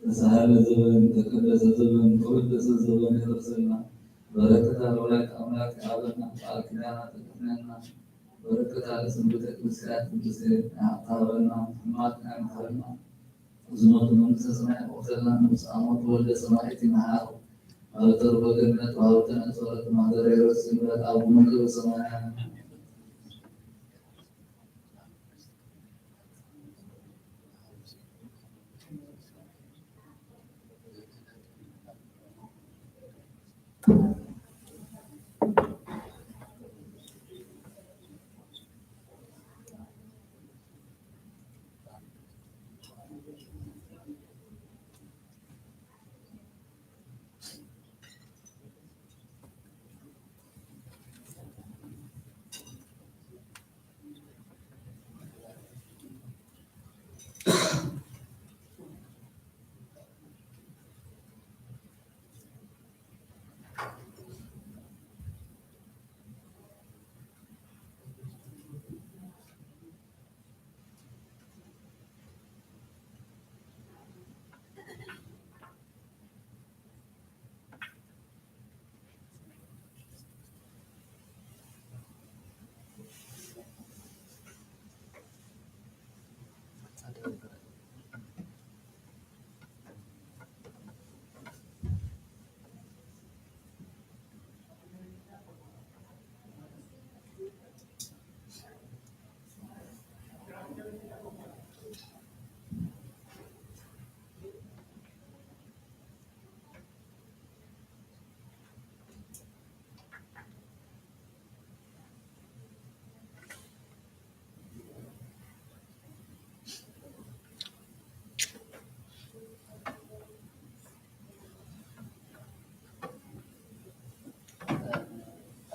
ተሳሃለ ዘበን፣ ተቀደሰ ዘበን፣ ተወደሰ ዘበን የውርሰልና። በረከታ ለወላዲተ ኣምላክ ይሃበና። ቃል ኪዳና ተቀብለና። በረከታ ለስም ቤተ ክርስቲያን ቅድስት ይሃበና። ሕማቅና ይምሓረና። ዝሞቱ መንግስተ ሰማይ ይክፈተልና። ንብፁዓን ተወልደ ሰማዕት ይምሓር። ኣብ ተርፎ ገነት ወሃብተነ ጸሎት ማህደረ ሄሮድስ ይምረጥ። ኣቡነ ዘበሰማያት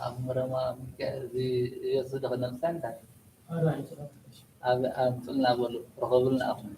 ኣብ መረማ ሚካኤል እዚ የሱ ዶ ክነምሳ እንታይ? ኣብ ኣምፅልና በሉ፣ ርኸቡልና ኣኹም።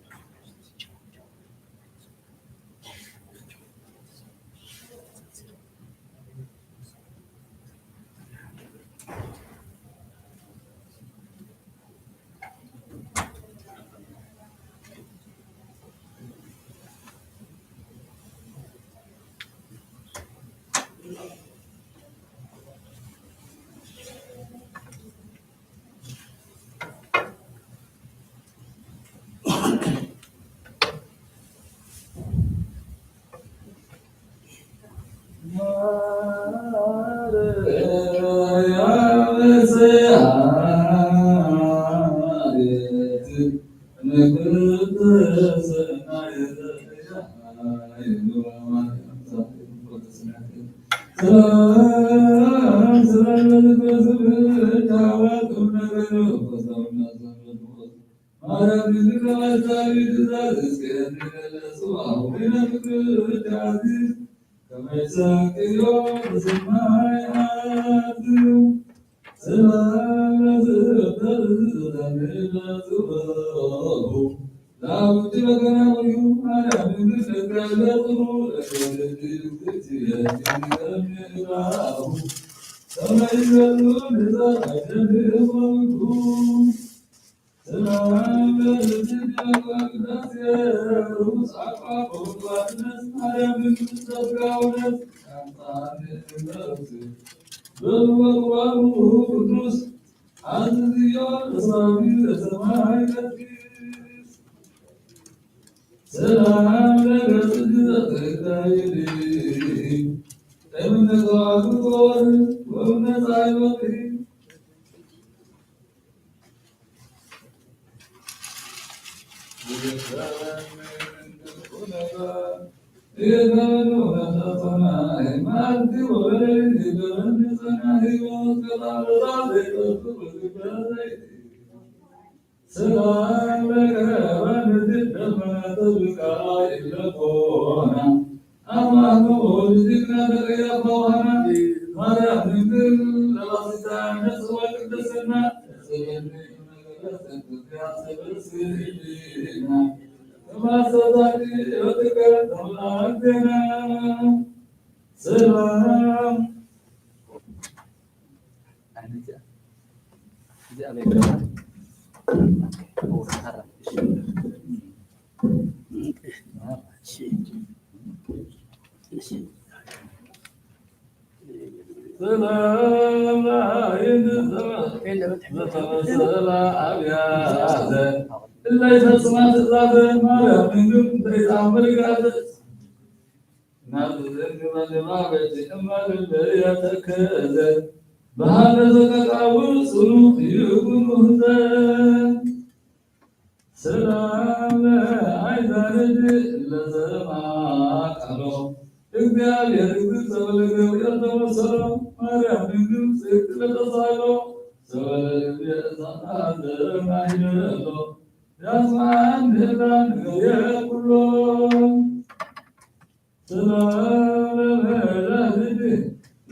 ሰላም። ሰላም ለአይዛርድ ለዘማቀሎ፣ እግዚኣብሔር እግዝእተ ወለገብርኤል ተመሰሎ፣ ማርያም ድንግል ጽድቅ ለተሳሎ፣ ሰበለ ልቤ እሳት ዘማሂለሎ፣ ያስማን ምህላ ንገብርኤል ኩሎ። ሰላም ለመላእክት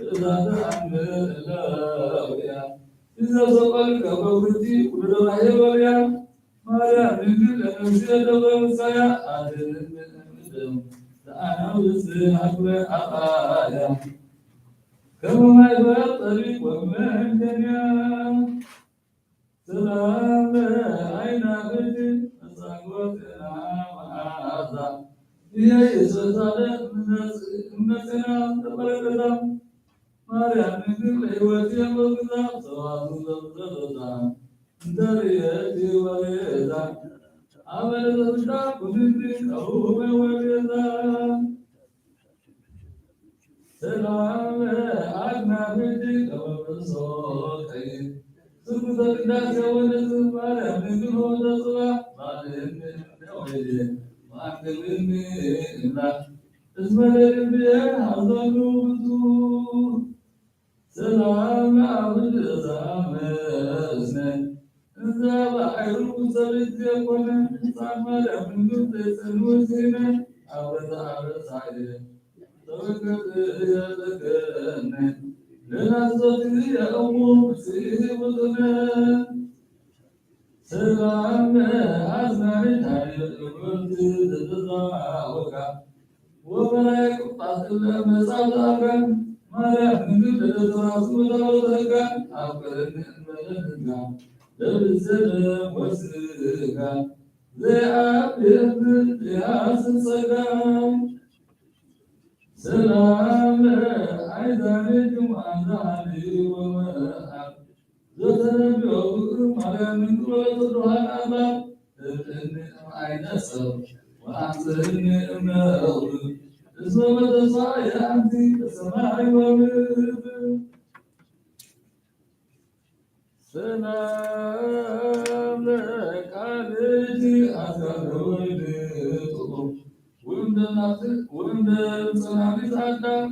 እሳት አምለውያ፣ እዛ ሰቀል ከበብቲ ኩሎ ሄሎያ፣ ማርያም ድንግል ለነፍስየ ደብረ ምሳያ ኣድንን ምእምድም ለኣናብስ ሃግበ ኣርኣያ። ከም ማይ በረድ ጠቢብ ወመንደንያ ሰላም ለዓይናፍኪ መጻግቦ ጤና መዓዛ። ኢየሱስ ኣለ እምነጽና ተበረከታ። ማርያም ድንግል ለሕይወት የመግዛ ሰዋቱ ዘብዘበታ። እንተ ርእየኪ ወሬታ። ኣመለ ዘብዳ ኩንንዲ ቀውመ ወሬታ። ሰላም ለኣግናፍኪ ከመ ፍርሶ ቀይሕ። ስርጉተ ቅዳሴ ወንጽህ ማርያም ድንግል ሆተ ጽባሕ። ማርያም ድንግል ወይሌ ማንግልኒ እምራ። እስመ ለልብየ ሐዘኑ ብዙ። ሰላም ለአብድ እዛመስነ። እንዘ ባሕሩ ሰሊጥ የኮነ። ህፃን ማርያም ድንግል ዘይጸንወት ዜነ። አበዛ አበሳየ። ተወከፍ የለገነ። ለናስቶት የእሙ ሲቡትነ። ሰላም ለአዝማሪት ኃይል እግርት ዘተዛወጋ። ወበላይ ቅባጽ ለመጻት አጋን። ማርያም ድንግል ለተራሱ መታወት ህጋን። አፍቅርን እንበለን ህጋን። ለብሰነ ወስጋ። ዘይአብ የብል ያስጸጋ። ሰላም ለአይዛኒክም አዛኒ ወመአብ። ዘተነብዮ ፍቅር ማርያም ድንግል ወለተ ብርሃን አምላክ። እብልኒ እምአይነ ሰብ ወአንጽህኒ እምነውር። እስመ በተስፋ የአንቲ በሰማይ ወምድር። ሰላም ለቃልኪ አስካለ ወልድ ጥዑም ወእምደ ናፍቅ ወእምደ ጸናሚት አዳም።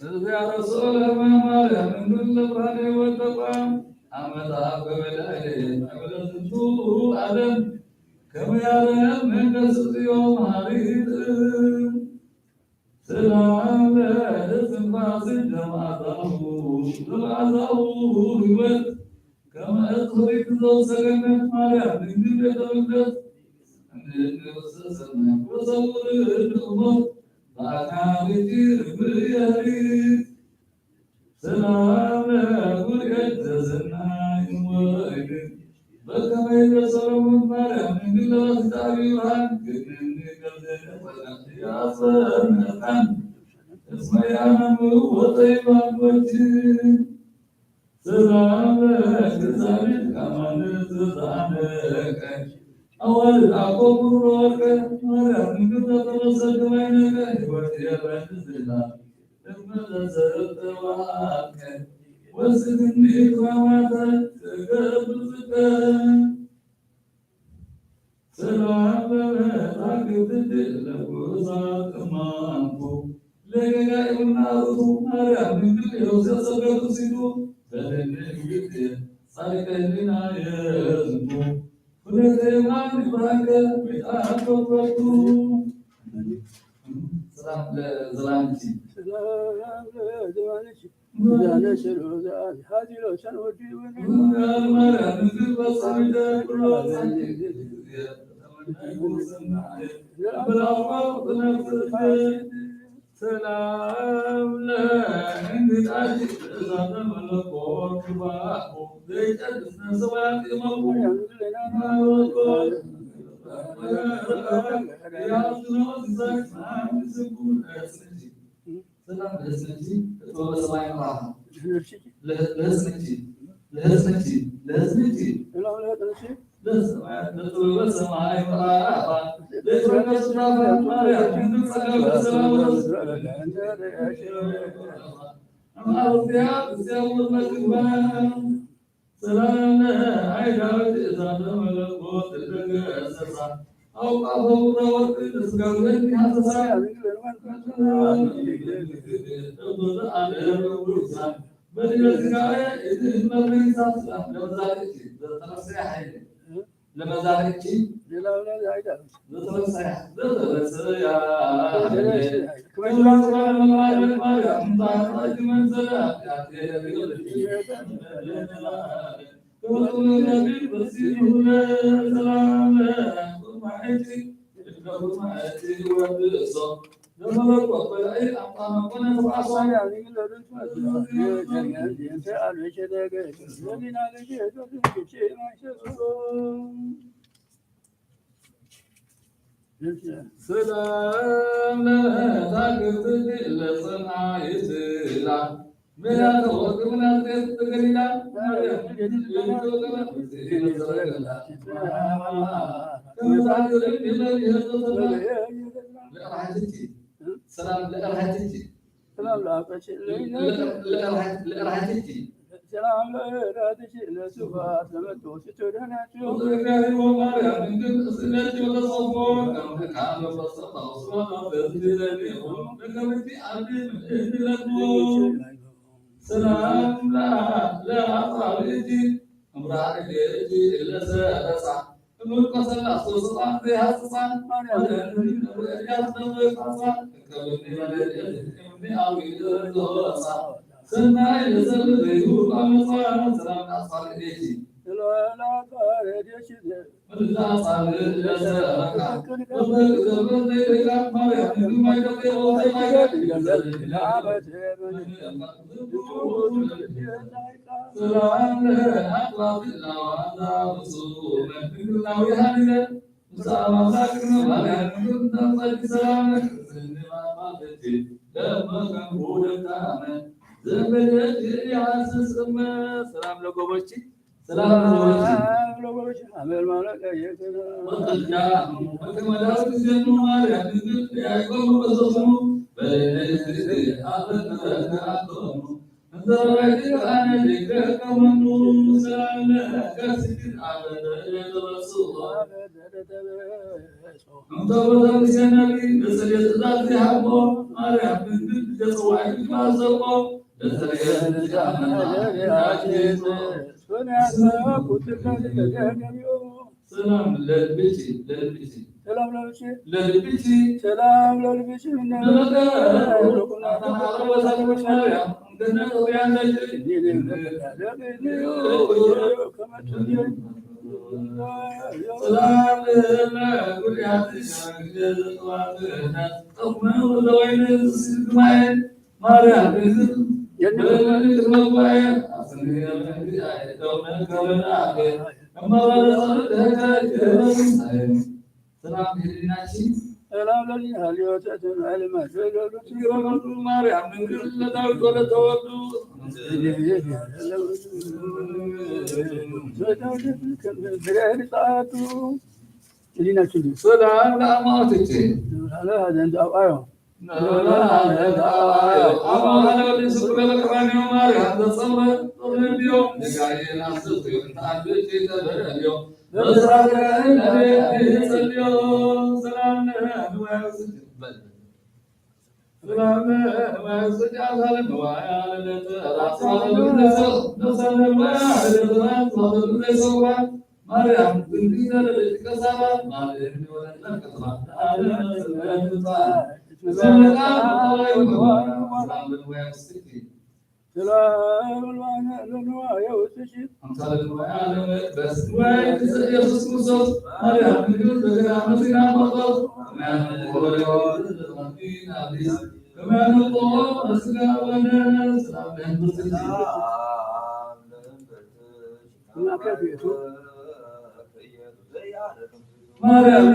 እግዚአብሔር ሰው ለማርያም እንድን ለብርሃን ወተቋም አመጣ በበላይ አመለ ዝንቱ ዓለም ከመ ያረያም መንፈስ እግዚኦ መሐሪት። ሰላም ለእስትንፋስ ዘመዓዛሁ ዘመዓዛሁ ህይወት ከመ እጽ ሆሪት ዘውሰገነት ማርያም ድንግል ቤተ መቅደስ እንድንወሰሰነ ወሰውር ንእሞ በአካልኪ ርብየሪ። ሰላም ለጉርኤት ዘሰናይ ወይን በከመ ይቤ ሰሎሞን ማርያም ድንግል ለወስተ አቢ ብርሃን ግንኒ ከብዘነ ፈቃድ ያስፈነቃን እስመ ያነም ወጠይባን ወጅ። ሰላም ለክሳሪት ከማን ዘዛነቀ አዋልድ አኮ ኩሎ ወርቀ ማርያም ድንግል ተተመሰል ከማይነቀ ህይወት የበን ዝላ እመ ለዘተዋሃብከ ወስግኒ ክራማተ ዘገብር ዝከ። ሰላም ለመታክብት ለጉዛት እማንኩ ለገጋኢውና ርቱ ማርያም ድንግል ዮሴፍ ሰገዱ ሲዱ በደንግል ጻድቀ ህሊና የዝንቱ ሁለተ የማን ይባርከ ቤታ ተቆጡ። ሰላም ለዘላንቺ ሰላም ለእንግዳሽ እሳተ መለኮት ግባኦ ዘይጨርስ ነሰባት የመቁ ሰላም ለህዝብኪ ጥበበ ሰማይ ምዕራፋ። ለህዝብኪ፣ ለህዝብኪ፣ ለህዝብኪ። ለጥበበ ሰማይ ምዕራፋ። ለጥበበ ሰማይ ማርያም ድንግል ጸጋ በሰላም ወረስ። አማርያ እግዚአብሔር መግባ። ሰላም ለአይዳዊት እሳተ መለኮት ለገሰሳ አውቃ በውራ ወርቅ ለስጋግረን ያሰሳ በዲበ ስጋየ እድህን መመይሳት ለመዛርዕኪ ዘተረሰ ኃይል ለመዛርዕኪ ዘተረሰ ዘተረሰ ያ ኃይል ሰላም ለታ ክትግለጽና ይትላ መላተ ወርቅ ብናዝሬት ዘገሊላ ሰላም ለእርሃትኪ ሰላም ለአፈሽ ለእርሃትኪ ሰላም ለእርሃትሽ ለስፋት ለመቶ ስትደነችው ሰላም ለአጻብዕኪ እምራ እዴኪ ለሰረጻ እምልኮ ሰላሶ ስልጣን ዘይሃስጻን ማርያም እያስደረቃጻ እከብኒ መለየት እምኒ አዊ ለዘወጻ ሰናይ ለዘብ ዘይሁ አመጻ ሰላም ለአጻብዕኪ ሰላም ለጎቦች ሰላም ለጎቦች አመል ማለት ቀየተ ወጣጃ ወከመ ዳዊት ዘኑ ማርያም ያዕቆብ ወዘኑ በለነ አፈነ አፈነ እንተ ረአይት አነ ሊከ ከመኑ ሰላም ለከ ስግድ አፈነ ተበሱ እንተ ወዘኑ ሰናቢ በሰለ ትእዛዝ ይሃቦ ማርያም ድንግል ዘጸዋዒ ግባር ዘቦ ሰላም ለልብኪ ለልብኪ ሰላም ለልብኪ ለልብኪ ሰላም ለልብኪ ሰላም ለጉዳያት ማርያም ሰላም ለሊና ሲ ሰላም ለሊና ሊወተትን ዕልመት ለሉ ትግረመሉ ማርያም ድንግል ለዳዊት ወለተወዱ ሊናችን ሰላም ለአማውትቼ ዘንድ አውቃዮ ማርያም ድንግል ዘረደች ከሳባት ማርያም የወለድና ከሳባት ዓለም ዘመን ምጽአት ዘመን ሰላም ለንዋየ ውስጥኪ ሰላም ለንዋየ ውስጥኪ አምሳለ ንዋየ ዓለም በስ ንዋየ ኢየሱስ ክርስቶስ ማርያም ድንግል በገና መሲና መርጦስ ማርያም ወለደ አዲስ ከመያኑ ቆሞ በስጋ ወለደ ሰላም ለንጉስኪ ማርያም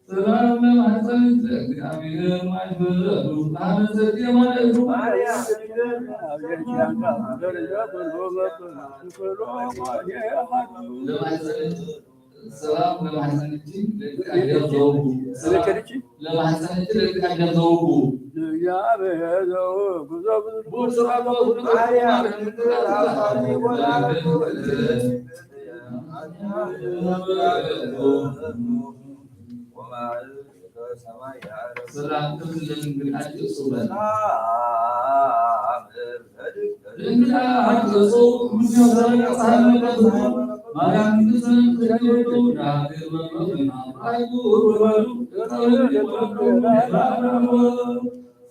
ሰላም ለማህፀንኪ ለእግዚአብሔር ማይበሉ ለሐመፀኪ የማለዱ ለማህፀንኪ ሰላም ለማህፀንኪ ለእግዚአብሔር ዘውጉ። ሰላም ለማህፀንኪ ለእግዚአብሔር ዘውጉ። ለእግዚአብሔር ዘውጉ። ብዙ ብዙ ብዙ ስራ ብዙ ብዙ ሰላም ክብር ለድንግል አዲሱ በል። ድንግል አዲሱ ምንያው ዘረቀ ሳህል ማርያም ንግስቲ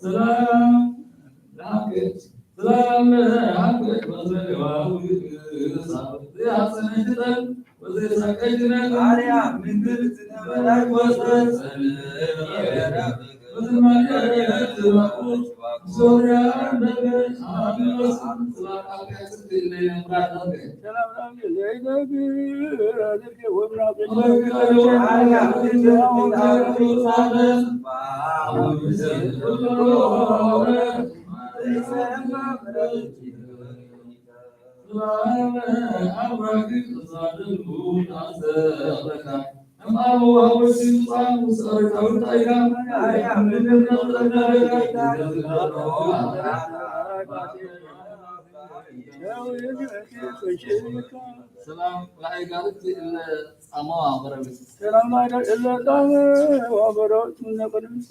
ሰላም ለሃብኪ ሰላም ለሃብኪ ወዘሌዋ ዘይሐሰነችተን ወዘይሳቀችነን ማርያም ንግስቲ ሰላም ወሰን ሰላም ለአይጋርት እለ ጻማ ወንበረብስ። ሰላም ለአይጋርት እለ ጻማ ወንበረብስ።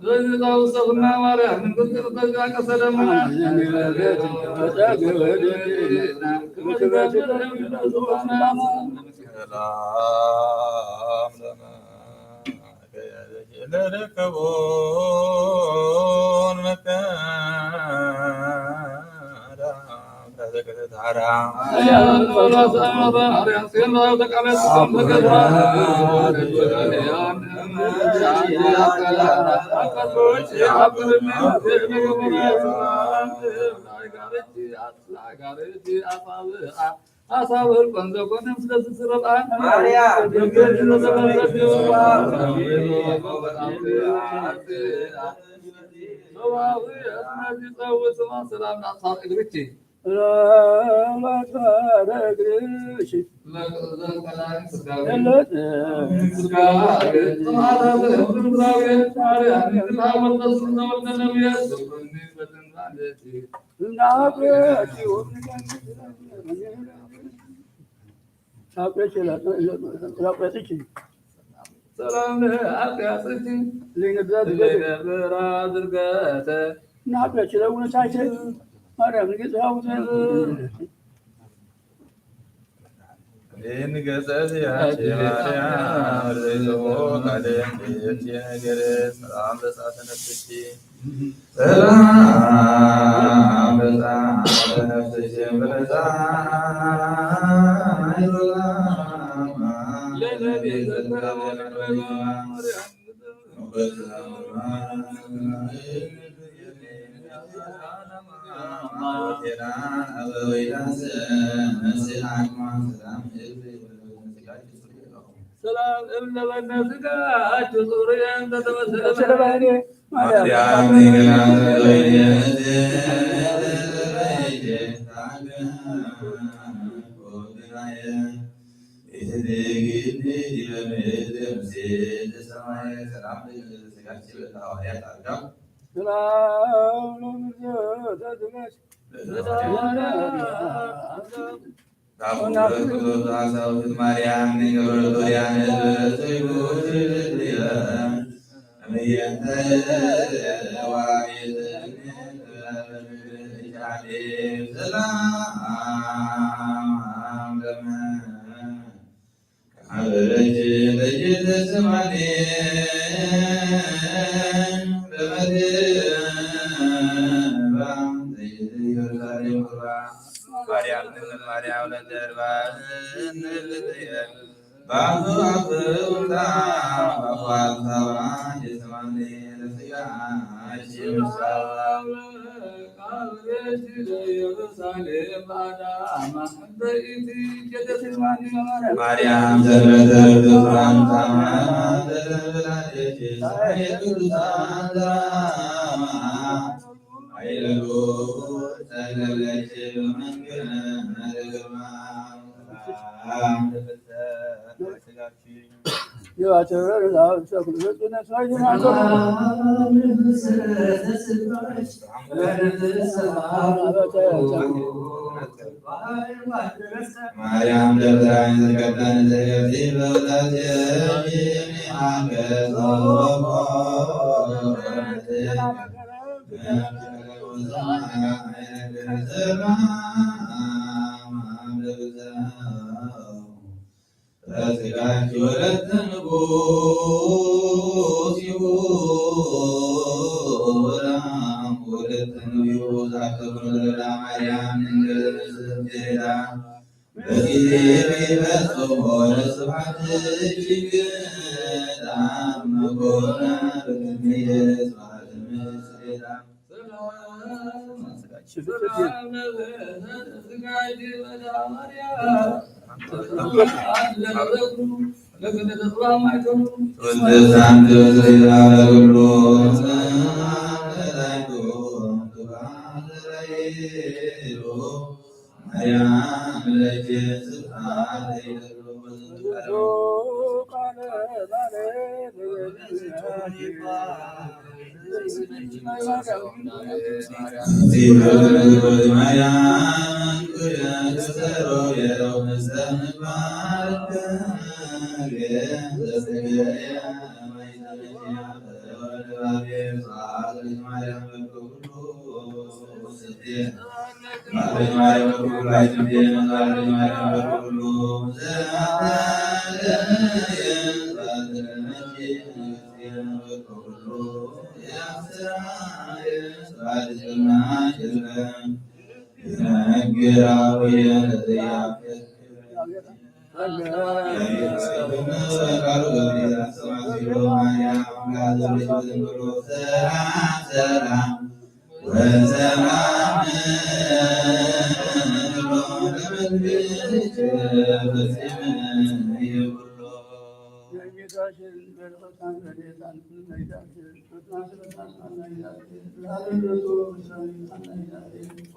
ስለዚህ ላውሰብና ማርያም እንግዲህ በዛ ቀሰደማ ሰላም ለመ ለርከቦን መካን ሰላም ለአርያም ጽድቅ ለይነብራ ድርገተ ናብረች ለውነታይተ ማርያም ንገጽ ሃውተ ንገጸት ያቺ ማርያም ርዘይተቦ ቃለ ንገየቲ ነገረ ሰላም ለሳተ ነፍስኪ ሰላም በጻ በነፍስሽም በነጻ ሰላም እብለ በነ ስጋችሁ ጽሩየን ተተመሰለ ማርያም ሰላም ለአቡነ ቅዱስ አሳውት ማርያም ንገበረቶርያን ዘይጉት እምየንተ ዋቤት ሰላም ለመ ከአበረች ለጌተ ሰማኔ ለመድራ ለጌተ ኢየሩሳሌም ቁርባ ማርያም ማርያም ለተርባ ባቱ አፍሩታ አፏታዋ የሰማኔ ለስጋ አሽምሳዋ ማርያም ዘመተ ብዙኃን ታማማ ዘደንግላቴ ሳየ ቅዱሳን ዘራማ አይለሉ ተገለች በመንገድ ግርማ ማርያም ደብተራን ዘከተን ዘየብሲ በውታትየኒ ተዘጋጅ ወለተ ንጉስ ይሁዳ ወለተ ንጉስ ኣብ ተፈለዳ ማርያም ድንግል ምስል ዜዳ በጊዜ በይፈጽሞ ለስብሐት እጅግ ጣም መኮነ በትንቢት ስብሐት ምስሌታ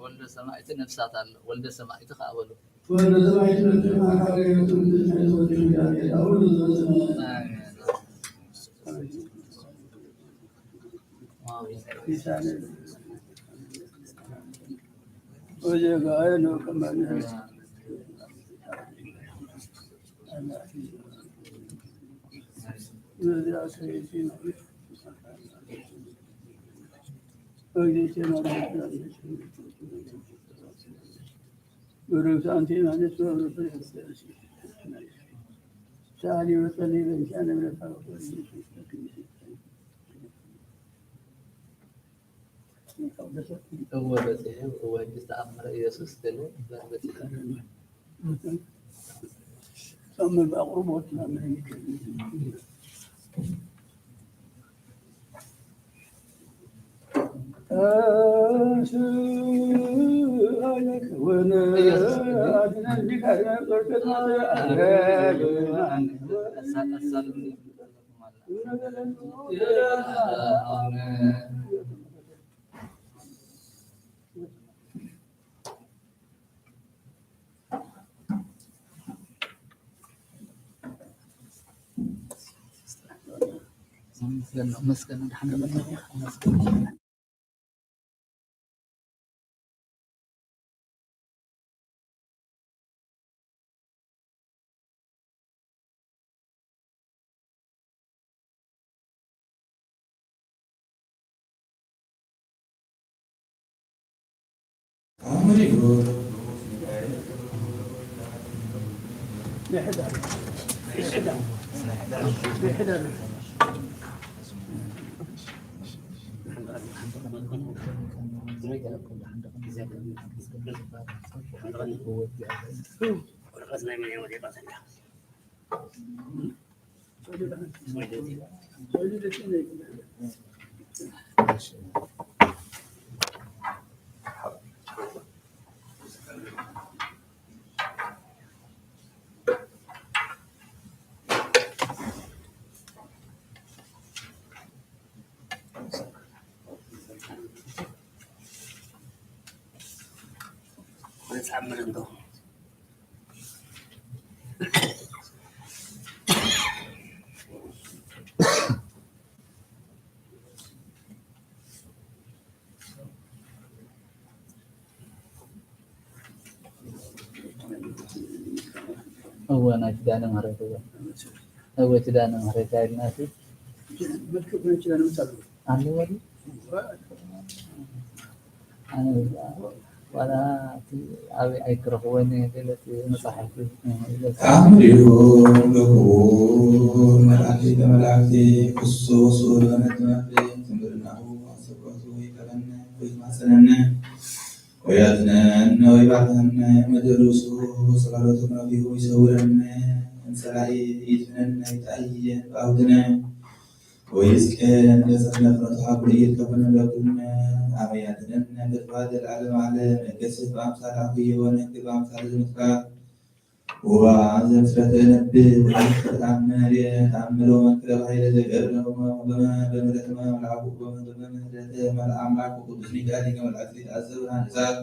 ወልደ ሰማዕቲ ነፍሳት ኣሎ። ወልደ ሰማዕቲ ከኣ በሉ። እወ በጺሑ፣ እወ እጅ ተኣምረ ኢየሱስ ገለ እምበር በጺሑ። ተኣምር ብኣቕርቦት እወ፣ ናይ ኪዳነ ምሕረት እወ። እወ፣ ኪዳነ ምሕረት ኣይልና እቲ ኣለዎ ድዩ? ኣነ ዋላ እቲ ኣበይ ኣይክረኽቦን እየ፣ ገለ እቲ መጻሕፍቲ ኢለ ተኣምር እዩ ለክዎ መልኣክ ሊቀ መላእክቲ ክሱስ ውእቱ ነቲ መፍሬ ትምህርናሁ ኣሰብረቱ ይቀበነ ወይ ማሰነነ ወይ ኣድነነ ወይ ባርኸነ መደርሱ ስጋሎቱ ክነፊሁ ይሰውረነ እንሰላኢ ይድነነ ይታየ ብኣውድነ ወይ እስቀ ንገጸነ ፍኖተ ሃብሉ ይርከብነ ለኩነ ኣበይ ኣድነነ በትባደ ለዓለም ዓለም እገስት በኣምሳል ኣኹዮ ወነግር በኣምሳል ዝምትካር ወዘምስረተ ነብብ ወይትአመር ተአምሮ መንክረ ባሕይለ ዘገብረ በምህረተ መልአኩ በምህረተ መልአኩ ቅዱስ ሚካኤል ሊቀ መላእክት ይትአዘብ ለአንሳት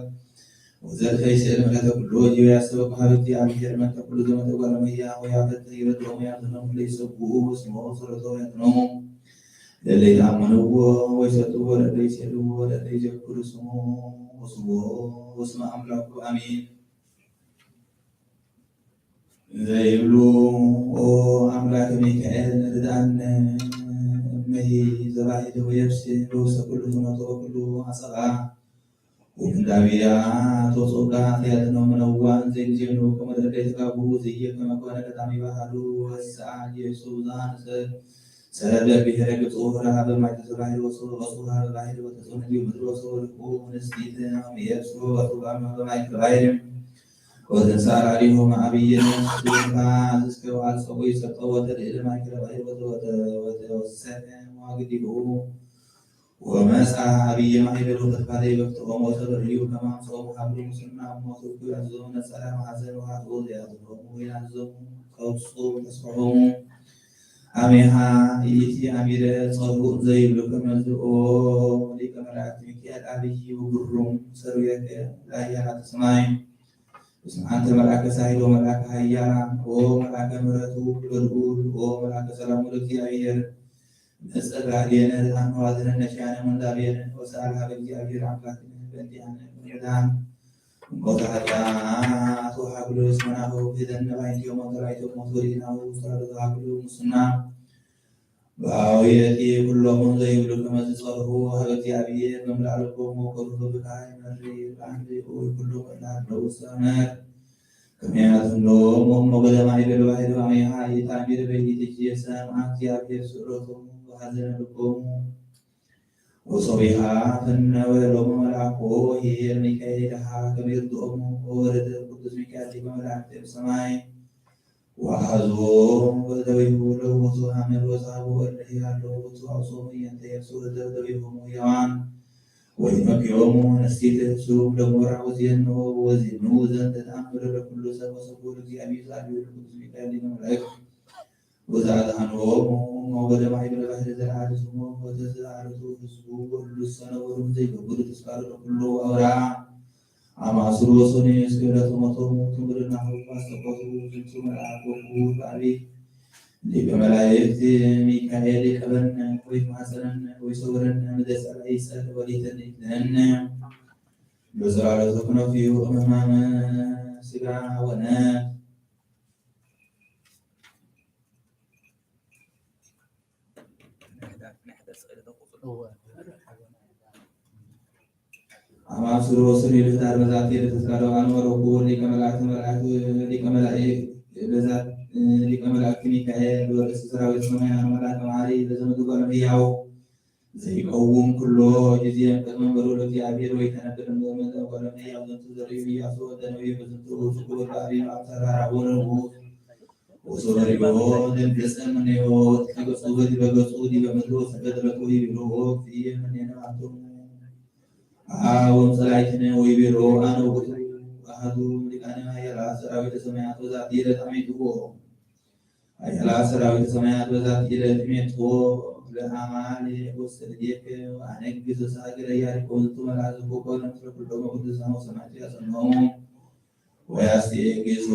ወዘልፈ ይስእል ምሕረተ ኩሉ ወዲሁ ያሰበ ሀበ እግዚአብሔር መንተ ኩሉ ዘመተ ጓለመያ ወያፈተ ይረድኦሙ ያዘኖም ለይሰብኡ ስሞ ጸሎቶ ያጥኖሙ ለለይተአምንዎ ወይሰጥዎ ለለይስእልዎ ለለይዘክሩ ስሙ ወስሞ ወስመ አምላኩ አሜን። ዘይብሉ ኦ ኣምላክ ሚካኤል ርድኣነ እምነሂ ዘባሂደ ወየብስ በውስተ ኩሉ ፍኖቶ ኩሉ ኣጸቃ ወፍንዳብያ ተወፅኡካ ያድነው ምነዋን ዘይግዜኑ ከመ ደረደይ ተጋቡ ዝየ ከመ ኮነ ቀዳሚ ባህሉ ወስዓ ኢየሱስ ዝሃንሰ ሰረደ ብሔረ ግብፅ ወፍራ ሀበ ማይ ተዘባሂ ወሶ ወሶ ሀበ ባሂል ወተጾነ ዲሁ ምድር ወሶ ወልቁ ንስቲተ ሚየብሶ ወርቁ ባማ በማይ ተባሂል ወተንሳ ላዕሌሆም አብይ ነፍስ ዱካ እስከ በዓል ጸጉ ይሰጠው ወተልዕል ማእከለ ባሕር ወተወሰነ መዋግዲሁ ወመጻ አብይ ማሕደር ወተፋለ ይበፍጥቆም ወተበልዩ ከማምጾም ሀብሉ ሙስና ሞት ውኩ ያዝዞም ነጸላ ማሐዘን ወሃጥኡ ዘያዝኖም ወያዝዞም ከውጹ ተስፈሆሙ አሜሃ ይእቲ አሚረ ጸርሁ ዘይብሉ ከመዝኦ ሊቀ መላእክት ሚካኤል አብይ ውግሩም ሰሩየከ ለአያናተ ሰማይ እስመ አንተ መልአከ ሳይል ወመልአከ ኃያላን ኦ መልአከ ምሕረቱ ልዑል ኦ መልአከ ሰላሙ ለእግዚአብሔር መጸ ላዕሌነ ርዳን መዋዝነን ነሻነ መንዳቤነ ወሰአል ሀበ እግዚአብሔር አምላክነ በእንቲአነ መዳን እንቆታ ኃጢአት ወሃግሎ እስመ ናሁ ሄደነ ባይንቲሆም ወንተራይቶም ሞት ወዲናሁ ጸሎተ ሃግሎ ሙስና በአውየቲ ኩሎሙን ዘይብሉ ከመ ዝጸርሁ ሀበ እግዚአብሔር መምላእ ልቦሙ ወከሩሁ ብካይ መሪ በአንድ ወይ ኩሉ መላለው ሰመር ከመያትሎም ወሞ ገለማይ በልባይ ለባሜሃ ይታሚር በይትጅ የሰማ እግዚአብሔር ስእሎቶም ወሐዘነ ልቦሙ ወሶቢሃ ፈነወ ሎሙ መልአኮ ኄር ሚካኤል ሀ ከመ ይርድኦሙ ወወረደ ቅዱስ ሚካኤል ሊቀ መላእክት እምሰማይ ወአሐዞሙ ወደዊሁ ለውቱ ሐመድ ወዛቡ እለ ያለው ውቱ አውሶሙ እየንተ የብሱ ደብደቢሆሙ ሕያዋን ወይመግዮሙ ነሲት እሱም ለሞራ ወዜኑ ወዜኑ ዘንተ ተአምር ለኩሉ ሰብ ወሰቡ ለእግዚአብሔር ዛሉ ለቅዱስ ሚካኤል ሊቀ መላእክት ወዘአድኃኖሙ እምወገደ ማይ በለባህር ዘለዓለ ስሙ ወተዘአረቱ ህዝቡ ወሉ ሰነበሩ ዘይገብሩ ተስፋ ለኩሉ አውራ አማስሩ ወሶኒ እስከ ዕለተ ሞቶም ትምርናሁ አስተቆቱ ዝንቱ መልአክ ወኩ በአቢ ሊቀ መላእክት ሚካኤል ይቀበነ ወይ ማሰነነ ወይ ሰውረነ ምደ ጸላኢ ጸር ወሊተን ይድነነ በዘላለቱ ክነፊዩ እመማመ ስጋ ወነ አማስሩ ወስኒ ልፍጣር በዛቲ ለተስካረ አኑ ወረኩ ሊቀ መላእክት መልአክ ሊቀ መላእክት በዛት ሊቀ መላእክት ሚካኤል ወርእስ ሰራዊት ሰማይ አኑ መልአክ መሐሪ ለዘመቱ ጓለ እምሕያው ዘይቀውም ኩሎ ጊዜ ቅድመ መንበሩ ለእግዚአብሔር ወይተነብር እምበመጠ ጓለ እምሕያው ዘንቱ ዘርእዩ ኢያሱ ወደ ነቢዩ በዝንቱ ውእቱ ክቡር በአቢብ አብ ተራራ ወረቡ ወሶበ ሪኦ ደንገጸ እምኔሁ ወወድቀ ገጹ በዲበ ገጹ ዲበ ምድር ወሰገደ ለኩ ይቤሎ ኦ እግዚእ እምኔነ አንትሙ አብ ወምጸላይትነ ወይቤሎ አነ ውእቱ አሐዱ ሊቃነ ኃያላት ሰራዊተ ሰማያት ወዛቲ ዕለት አሜትዎ ኃያላት ሰራዊተ ሰማያት በዛቲ ዕለት አሜትዎ ለአማሌቅ ወሰልዴክ ወአነግስ ወሳግረ ኢያሪኮ ዝንቱ መልአክ ዘኮኮ ለምስለ ኩሎሙ ቅዱሳን ወሰማዕት ያጸንዖሙ ወያስቴግዞሙ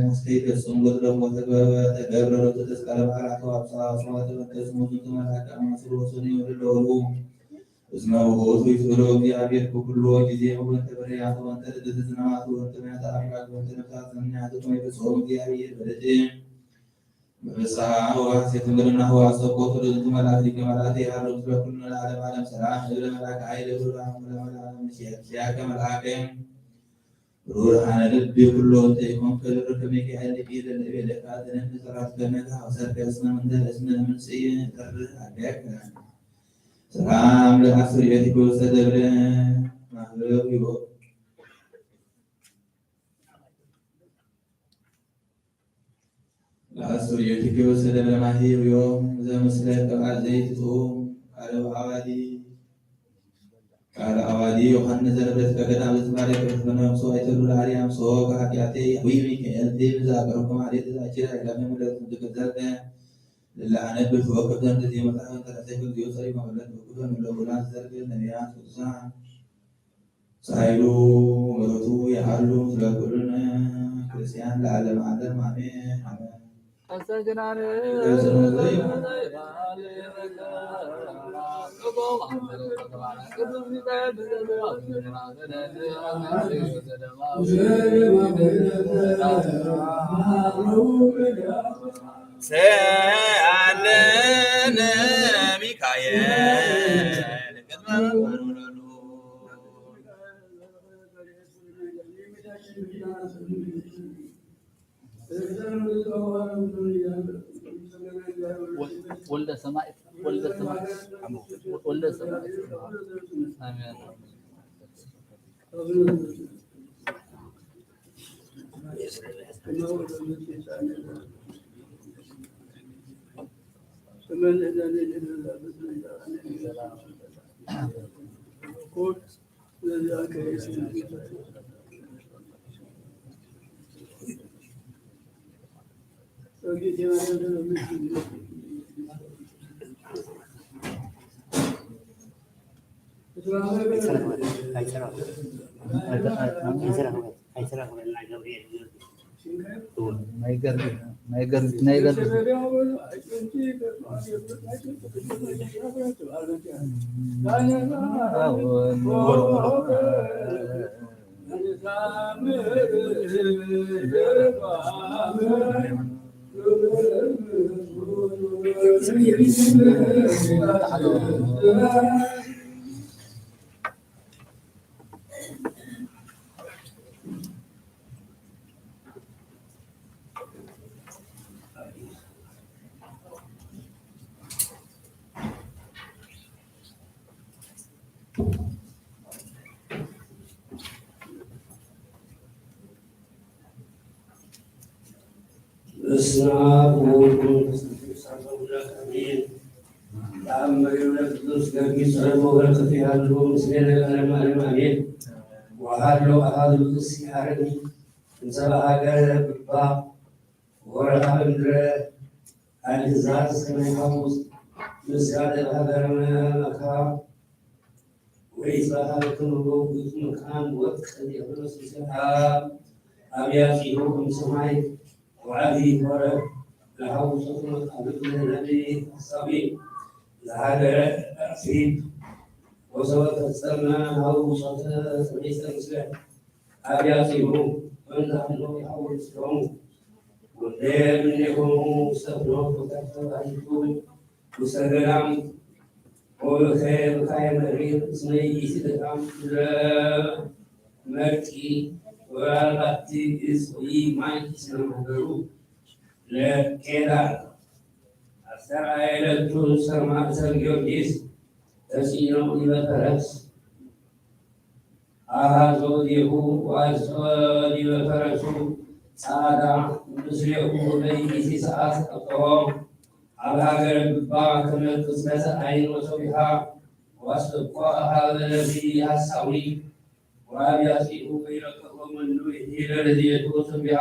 እስከ ይፈጽሙ ገድሎሙ ወተገብረ ሎቱ ተስካረ በዓላቱ አብጽሐ አስማተ በእንተ ስሙ ዝንቱ መልአክ አማስሩ ወሰኑ ይወልድ ለወሉ እስመ ውእቱ ይስእሎ እግዚአብሔር በኩሉ ጊዜ ወበእንተ በረያቱ ወእንተ ልደተ ዝናማቱ ወእንተ ምያተ አፍላግ ወእንተ ነፍሳት ዘምንያቱ ከመ ይፈጽሞ እግዚአብሔር በደጅ። በፍስሐ ወሐሴት እምርና ወአስተቆቱ ለዝንቱ መልአክ ሊቀ መላእክት ይሃሉ ምስለ ኩልነ ለዓለመ ዓለም። ሰላም እብል መልአከ ኃይል እብል ለዓለመ ዓለም። ሲያከ መልአከ ሩር አነ ልብ ኩሎ እንተ ይኮንከ ልብከ ሚካኤል ሊቂ ለለቤለካ ዘነን ጸራት ከነካ ወሰርገ እስመ ምንተ እስመ ምንጽይ ጥር አገከ። ሰላም ለአስር የቲጎ ሰደብረ ማህበሩ ይወ ለአስርዮቲኪ ወሰደብረ ማሂ ውዮም ዘምስለ ቅብአት ዘይትጥኡ ቃለ አዋዲ ቃለ አዋዲ ዮሐንስ ዘረበት ከገዳም ዘትማሪ ቅዱስ መነኩሶ አይተሉ ለአርያም ሶ ከኃጢአቴ ያዊ ሚካኤል ቴ ብዛ ቅረብኩም አዴት ዛችራ ኢላመ ምለት ዝገዘርነ ለአነብር ተወከብ ዘንድ ዜመጽሐፍ እንተረሰይኩም ዚዮሰሪ መመለት ብኩፈ ምለውላን ዘርግ ነቢያት ቅዱሳን ሳይሉ ምሕረቱ ይሃሉ ስለ ኩልነ ክርስቲያን ለዓለም ዓለም አሜን። ሰአለነ ሚካኤል ቅድመ ወልደ ሰማዕት ወልደ ሰማዕት ወልደ ሰማዕት። አሜን። በስመ አብ ወወልድ ወመንፈስ ቅዱስ አሐዱ አምላክ አሜን። ተአምር የሆነ ቅዱስ ጊዮርጊስ ጸሎት በረከቱ ያሉ ምስሌነ ለዓለመ ዓለም አሜን። ወሃሎ አሃዱ ቅዱስ ያረኒ እንሰ በሀገረ ብባ ወረሃ ምድረ አልዛዝ ከመ ይሐውስ ምስጋደ በሀገረ መካ ወይትበሃል ክብሩ ውእቱ መካን ወርቅ የብሎስ ምስለ አብ አብያጺሁ እምሰማይ ወዐቢ ሆረ ለሐውሰቱ መቃብር ለነቢይ ሐሳዊ ለሀገረ አክሲድ ወሰበ ፈጸመ ሐውሰተ ሰሜሰ ምስለ አብያጺሁ ወእንተ አምሮ ይሐውር ምስሎሙ ወእምኔሆሙ ውስተ ፍኖት ወተርፈ ባሕቲቱ ውስተ ገዳም ወብከየ ብካየ መሪር እስመ ይእቲ ገዳም ምድረ መርቂ ወበራሪ ባሕቲ እፅ ወኢማይ እስመ ሀገሩ ለቄዳር። አስተርአየ ለቱ ሰማዕተ ጊዮርጊስ ተስኢኖ ዲበ ፈረስ አሃዞ ዲሁ ወአስኦ ዲበ ፈረሱ ጸዓዳ ምስሌሁ በይእቲ ሰዓት ቀብኦ አብ ሀገረ ብባ ከመ ቅጽበተ አይን ወሰዊሃ ወአስተብቆ ሀበ ነቢይ ሐሳዊ ወአብያጺሁ ወይረከቦ መኑ ይሂለ ለዝየቱ ሰዊሃ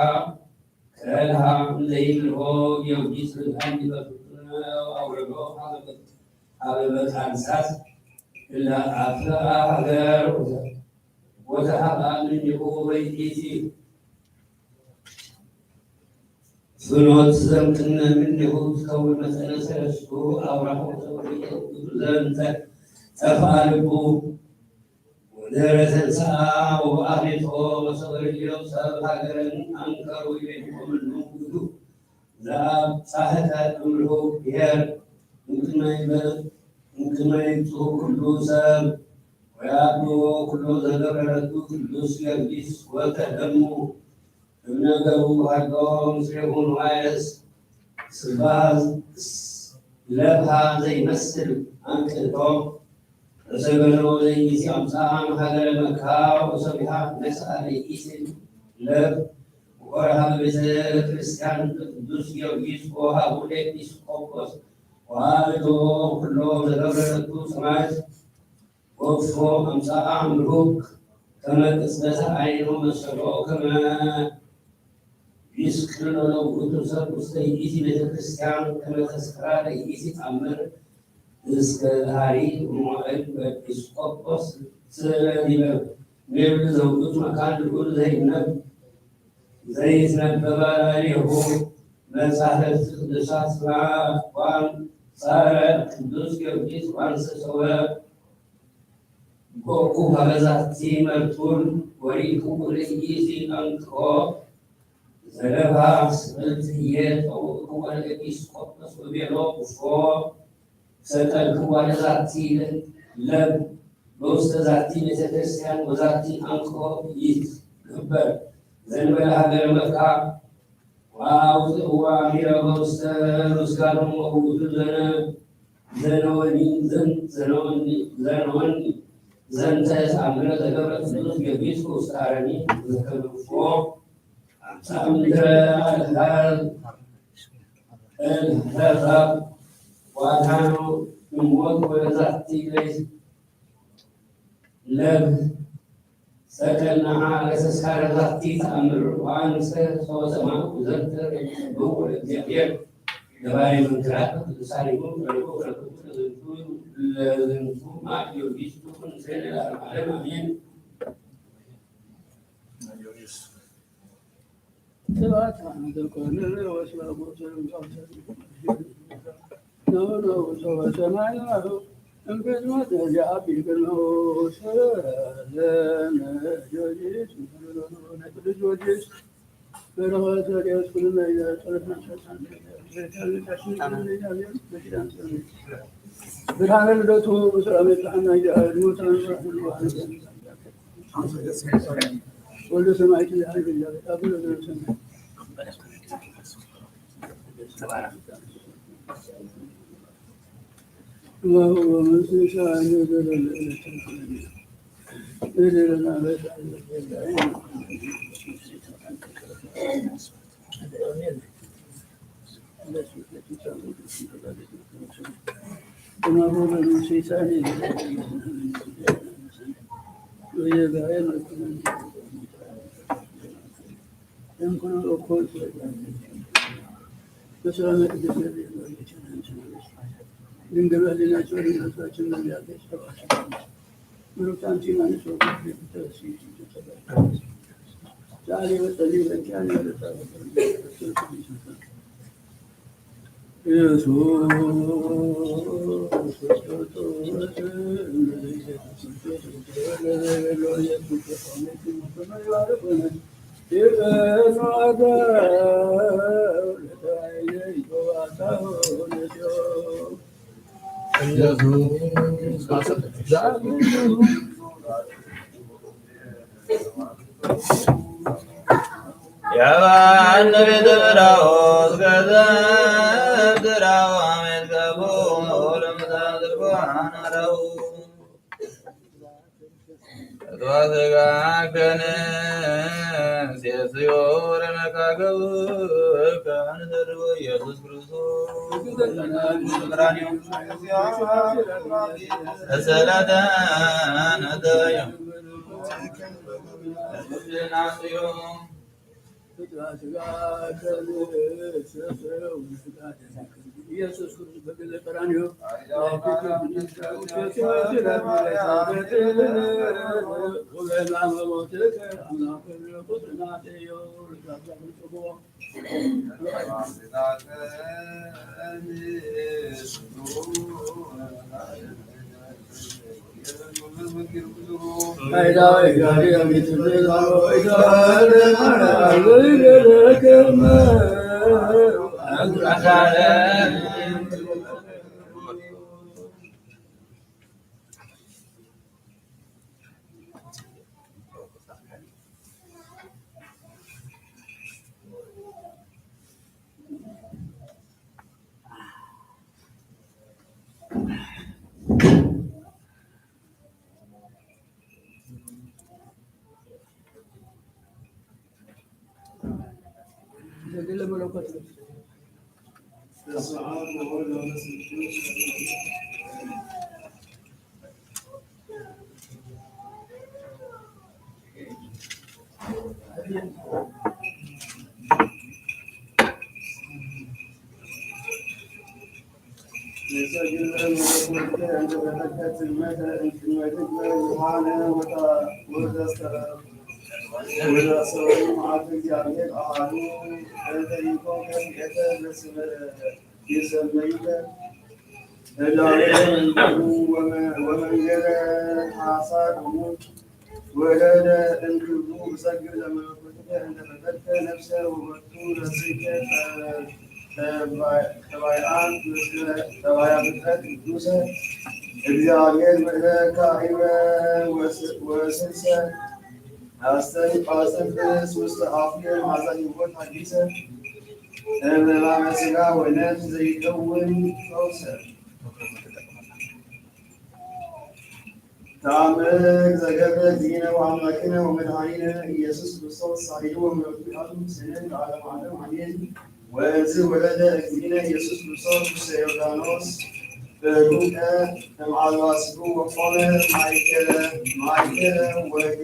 ከልሃ እንዘ ይብልዎ ጊዮርጊስ ብርሃን ይበርቱነ አውረዶ ሀበ መቃንሳት እለ አፍአ ሀገር ወተሃባ ምንሁ ወይቲቲ ፍኖት ዘምክነ ምንሁ ትከውን መጠነ ሰለስቱ አውራሁ ተወልደ ውእቱ ዘንተ ጠፍኣ ልቡ ወደረ ተንሥኣ ወበአፌቶ መሰወርዮ ሰብ ሃገርን አንከሩ ይቤልኮምን መንጉዱ ዘአብ ጻሕተ እምርሁ ብሔር እንክመይበ-፣ እንክመይቱ ኩሉ ሰብ ወያብዎ ኩሉ ዘገበረቱ ቅዱስ ጊዮርጊስ ወተደሙ እምነገሩ ሃሎ ምስሌሁ ንዋየስ ስባ ለብሃ ዘይመስል አንቅቶ ወሰገዶ ለይእቲ አምጽአ እምሃገረ መካ ወሰቢሃ ነስአ ለይእቲ ለብ ወወርሃ ቤተ ክርስቲያን ቅዱስ ጊዮርጊስ ወሃቡ ለኤጲስቆጶስ ወሃብቶ ኩሎ ዘገብረቱ ሰማዕት ወፎ አምጽአ ምሩክ ከመ ቅጽበተ አይኑ መሰሎ ከመ ይስቅሎ ለውእቱ ሰብ ውስተ ይእቲ ቤተ ክርስቲያን ከመ ተስክራ ለይእቲ ተአምር እስከ ሃሪ መዋዕል ኤጲስቆጶስ ስለ ዲበ ሜብል ዘውእቱ መካን ልዑል ዘይነብ ዘይትነበባ ላዕሌሁ መጻሕፍቲ ቅዱሳት ስማ ዋን ጻረ ቅዱስ ጊዮርጊስ ዋን ሰሰወ ጎቁ ሀበዛቲ መርቱል ወሪኩ ለይእቲ አንክሮ ዘለፋ ስእልትዬ ጠውቅዎ ለኤጲስቆጶስ ወቤሎ እፎ ሰቀልክዋ ለዛቲ ለብ በውስተ ዛቲ ቤተ ክርስቲያን ወዛቲ አንክሮ ይትገበር ዘንበለ ሀገረ መካ ወአውፅእዋ ሚረበ ውስተ ሩስጋኖም ወውእቱ ዘነ-፣ ዘነወኒ ዘን-፣ ዘነወኒ ዘነወኒ ዘንተ ተአምረ ዘገብረ ቅዱስ ጊዮርጊስ ውስተ አረሚ ዘከብፎ አምሳ ምድረ አልሃር እልሃር ዋታኑ እሞት ወለዛቲ ለይ ለብ ሰከናሃ ለተስካረ ዛቲ ተአምር ወአንሰ ሰወሰማኩ ዘንተ ብኡ ለእግዚአብሔር ገባሬ መንክራት ቅዱሳን ይሁን በልቦ ረከቡ ለዝንቱ ለዝንቱ ማእድ ጊዮርጊስ ትኩን ምስሌነ ለዓለመ ዓለም አሜን። ብርሃነ ልደቱ ብሰላም የብጽሐና። ወልደ ሰማዕት ይሃይል። ድንግል ህሊናቸው ድንግል ነፍሳችን ነቢያት ብሩክት አንቲ እምአንስት ወብሩክ ፍሬ ከርሥኪ ኢየሱስ። ያባን ቤተ ብራውስ ገዘብ ድራው አሜን ገቡ ለምታ ዝርጓን አረው። ኢየሱስ ክርስቶስ በገለ ቀራንዮ ወመንገለ ሓሳድ ሙት ወረደ እንክብሉ ብሰግር ለመለኮትከ እንተ ፈቀድከ ነፍሰ ወወቱ ለስከ ጠባይኣን ጠባያ ፍጥረት ቅዱሰ እግዚኣብሔር ምእለ ካኢበ ወስልሰ ኣስተንቅስ ውስተ አፉየ መዓዛ ህይወት ሐዲሰ እምሕማመ ሥጋ ወነፍስ ዘይከውን ፈውሰ። ተአምር ዘገብረ እግዚእነ ወአምላክነ ወመድኃኒነ ኢየሱስ ክርስቶስ ሳይሉ ወምሕረቱ ይሃሉ ምስሌነ ለዓለመ ዓለም አሜን። ወእምዝ ወረደ እግዚእነ ኢየሱስ ክርስቶስ ውስተ ዮርዳኖስ በዱቀ እምአልባሲሁ ወቆመ ማእከለ ማእከለ ወግ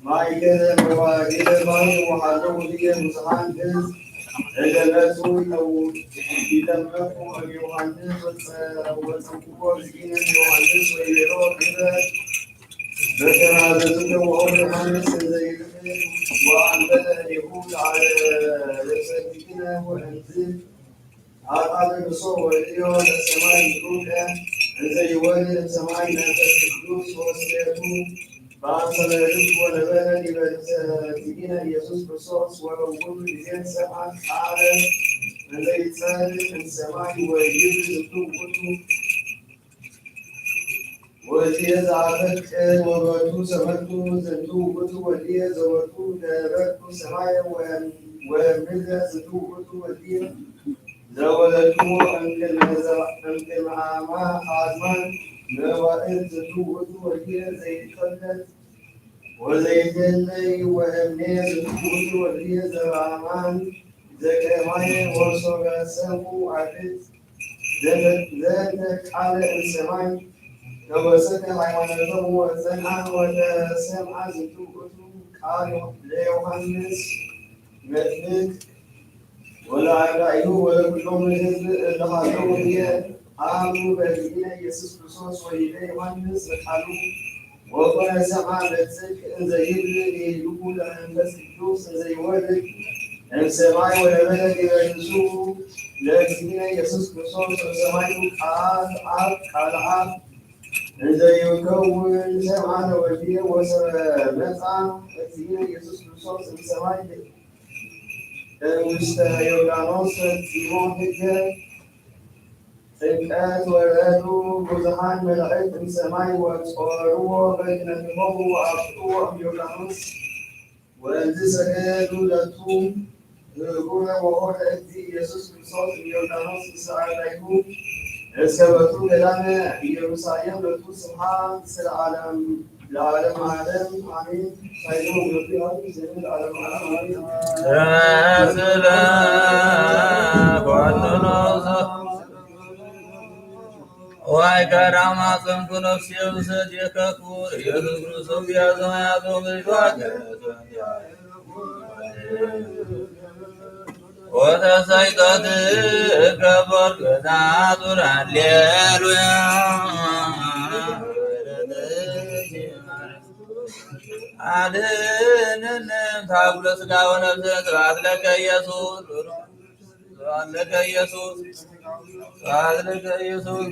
ማእከለ መዋግደ ባሕር ወሃለዉ ህየ ብዙኃን ሕዝብ እለ መጹ ይጠምቁ እምዮሃንስ ወጸውዕዎ እግዚእነ ዮሃንስ ወይቤሎ ግበ በከመ አዘዝከ ወኦ ዮሃንስ እንዘ ይልብስ ወአንበተ እዴሁ ለርእሰ እግዚእነ ወእምዝ አጣልሶ ወርእዮ ለሰማይ ይሩቀ እንዘ ይወርድ እምሰማይ መንፈስ ቅዱስ ወስሌቱ በአምሳለ ርግብ ወነበረ ዲበ ርእሰ እግዚእነ ኢየሱስ ክርስቶስ ወበውእቱ ጊዜ ሰምዐ ቃለ እንዘ ይጸልእ እምሰማይ ወይብል ዝንቱ ውእቱ ወልድየ ዘአፈቅር ወበቱ ሰመርቱ ዝንቱ ውእቱ ወልድየ ዘወቱ ገበርኩ ሰማየ ወምድረ ዝንቱ ውእቱ ወልድየ ዘወለድኩዎ እምቅድመ አዝማን መዋእል ዝንቱ ውእቱ ወልድየ ዘይትወለድ ወዘይትለይ ወእምኔ ዝንቱ ውእቱ ወልድየ ዘበአማን ዘቀማየ ወሶበ ሰምዑ አርድእት ዘንተ ቃለ እምሰማይ ተወሰከ ሃይማኖቶም ወጸንዓ ወተሰምዓ ዝንቱ ውእቱ ቃል ለዮሃንስ መጥምቅ ወለአርዳኢሁ ወለኩሎም ህዝብ እለ ሀለው ህየ አምኑ በእግዚእነ ኢየሱስ ክርስቶስ ወይቤ ዮሃንስ በቃሉ ወኮነ ሰምዓ በጽድቅ እንዘ ይብል ይህልዉ ለመንፈስ ቅዱስ እንዘ ይወርድ እምሰማይ ወነበረ ዲበ ርእሱ ለእግዚእነ ኢየሱስ ክርስቶስ እምሰማይ ቃል አብ ቃል አብ እንዘ ይከውን ሰምዓ ለወልድየ ወሰመ መጻ እግዚእነ ኢየሱስ ክርስቶስ እምሰማይ እምውስተ ዮርዳኖስ ፈጺሞ ሕገ ጥምቀት ወረዱ ብዙኃን መላእክት እምሰማይ ወጾርዎ በግነትሆሙ ወአውፅእዎ እምዮርዳኖስ ወእምዝ ሰገዱ ለቱ ህቡረ ወሆረ እግዚእ ኢየሱስ ክርስቶስ እምዮርዳኖስ ምስለ አርዳኢሁ እስከ በቱ ገዳመ ኢየሩሳሌም ለቱ ስብሐት ምስለ ዓለም ለዓለመ ዓለም አሜን። ሳይሉ ወመንፈስ ቅዱስ ለዓለመ ዓለም አሜን። ስለ ኩሉ ዋይ ከራማ ጽንኩ ነፍሴ ውሰድ የከኩር ኢየሱስ ክርስቶስ ያዘው ያዘው ልጅ ዋገ ወተሳይቀት ከበር ገዛ ዙር ሃሌሉያ አድነን ታጉለ ስጋ ወነፍስ ስብሐት ለከ ኢየሱስ ስብሐት ለከ ኢየሱስ ስብሐት ለከ ኢየሱስ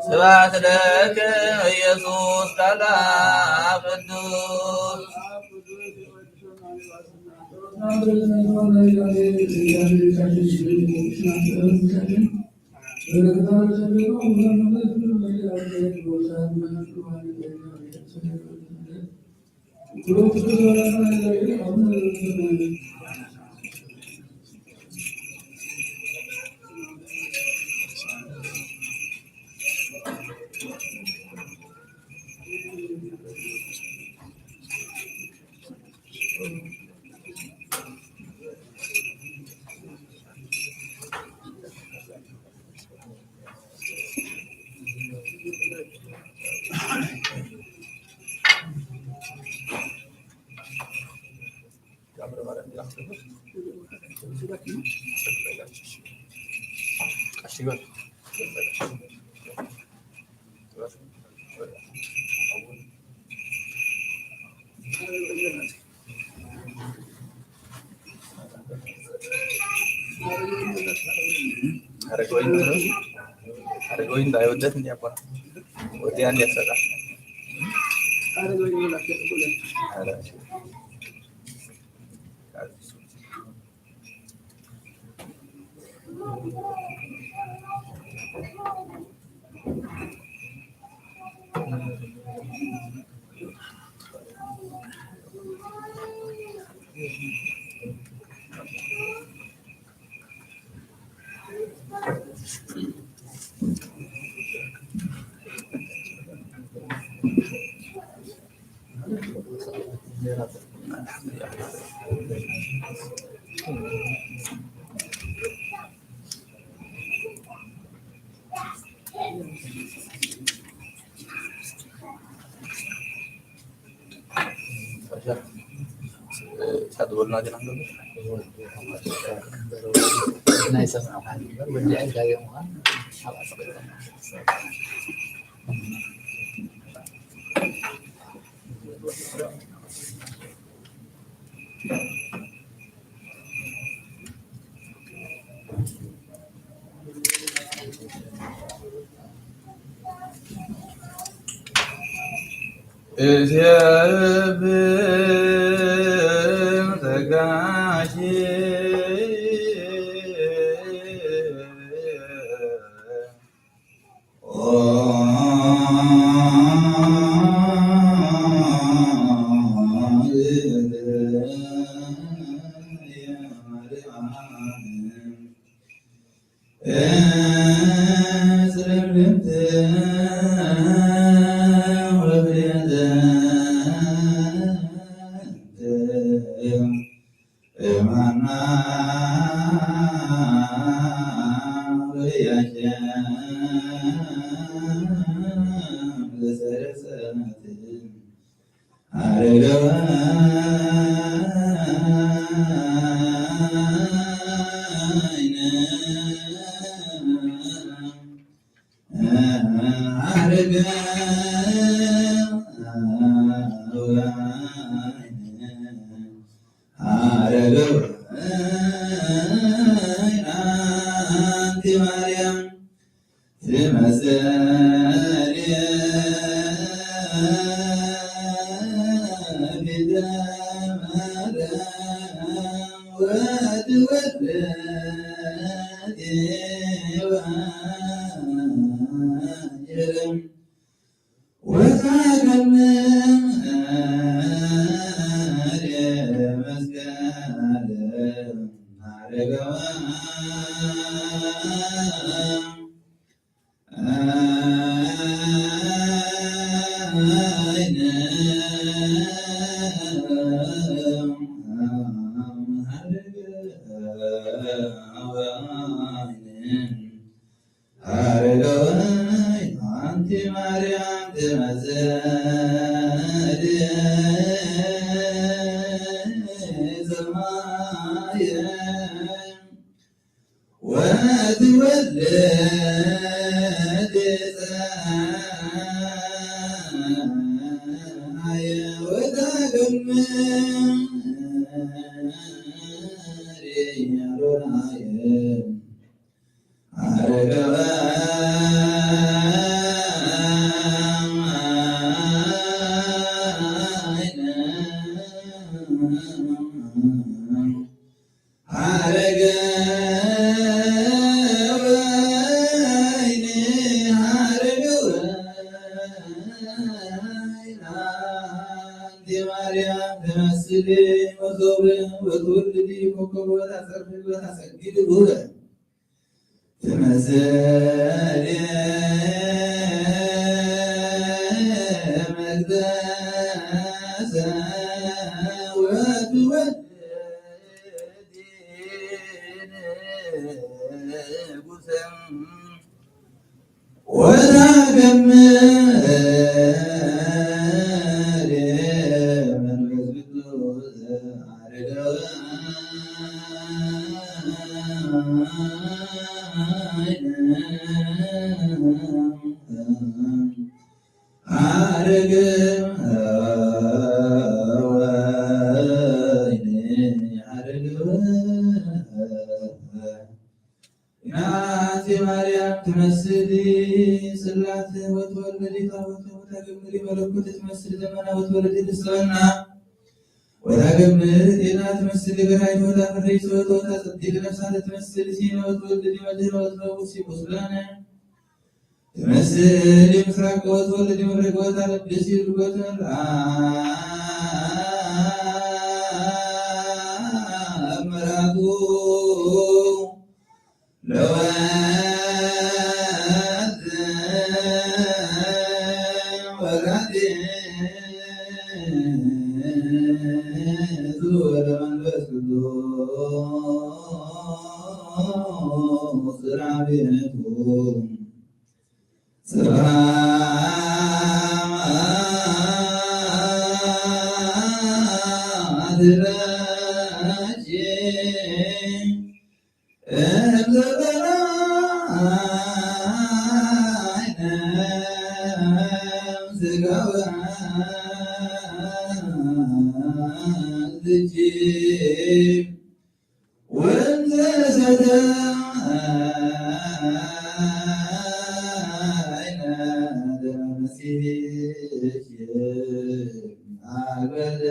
ስብሐት ለከ ኢየሱስ ቃል አብ ቅዱስ። አረጋዊ እንዳይወደት እንዲያባ ወዲያ እንዲያሰራ ሳትበሉና ዲና ክንገብር? ናይ ሰማዕካ ወዲ ዕዳገ ምዃን ሓባ ሰቂልካ። እዝየብን ተጋሂ ሐረገ ወይኒ ሐረገ ወይኒ አንቲ ማርያም ትመስሊ መሶብ ወትወልዲ ኮከብ ወታሰርፊ ወታሰግድ ውበ ትመስል መቅደሰ ወትወልድ ንጉሰ ወታገምር መንፈስ ቅዱስ አረጋዊ አረገ ወይኔ አረገ ናቲ ማርያም ትመስሊ ጽላት ወትወልዲ ታቦት ወተገምሪ መለኮት ትመስል ዘመና ወትወልዲ ልሰበና ወታገምር ጤና ትመስል ገራይት ወታፍሪ ጽወት ወታጽድቅ ነፍሳት ትመስል ሲነ ወትወልዲ መድህን ወትረቡሲ ቁስላነ ትመስል ምስራቅ ወትወልድ ምርቅ ወታለብስ ይልጎተን ለመራቱ ለወልድ ወላዲቱ ለመንፈስ ቅዱስ ስራቤቱ ስብሐት ለኪ እምዘበላይነ ስጋወ ልጅ ወእምዘሰተይነ ደመ መሲሕኪ አግበለ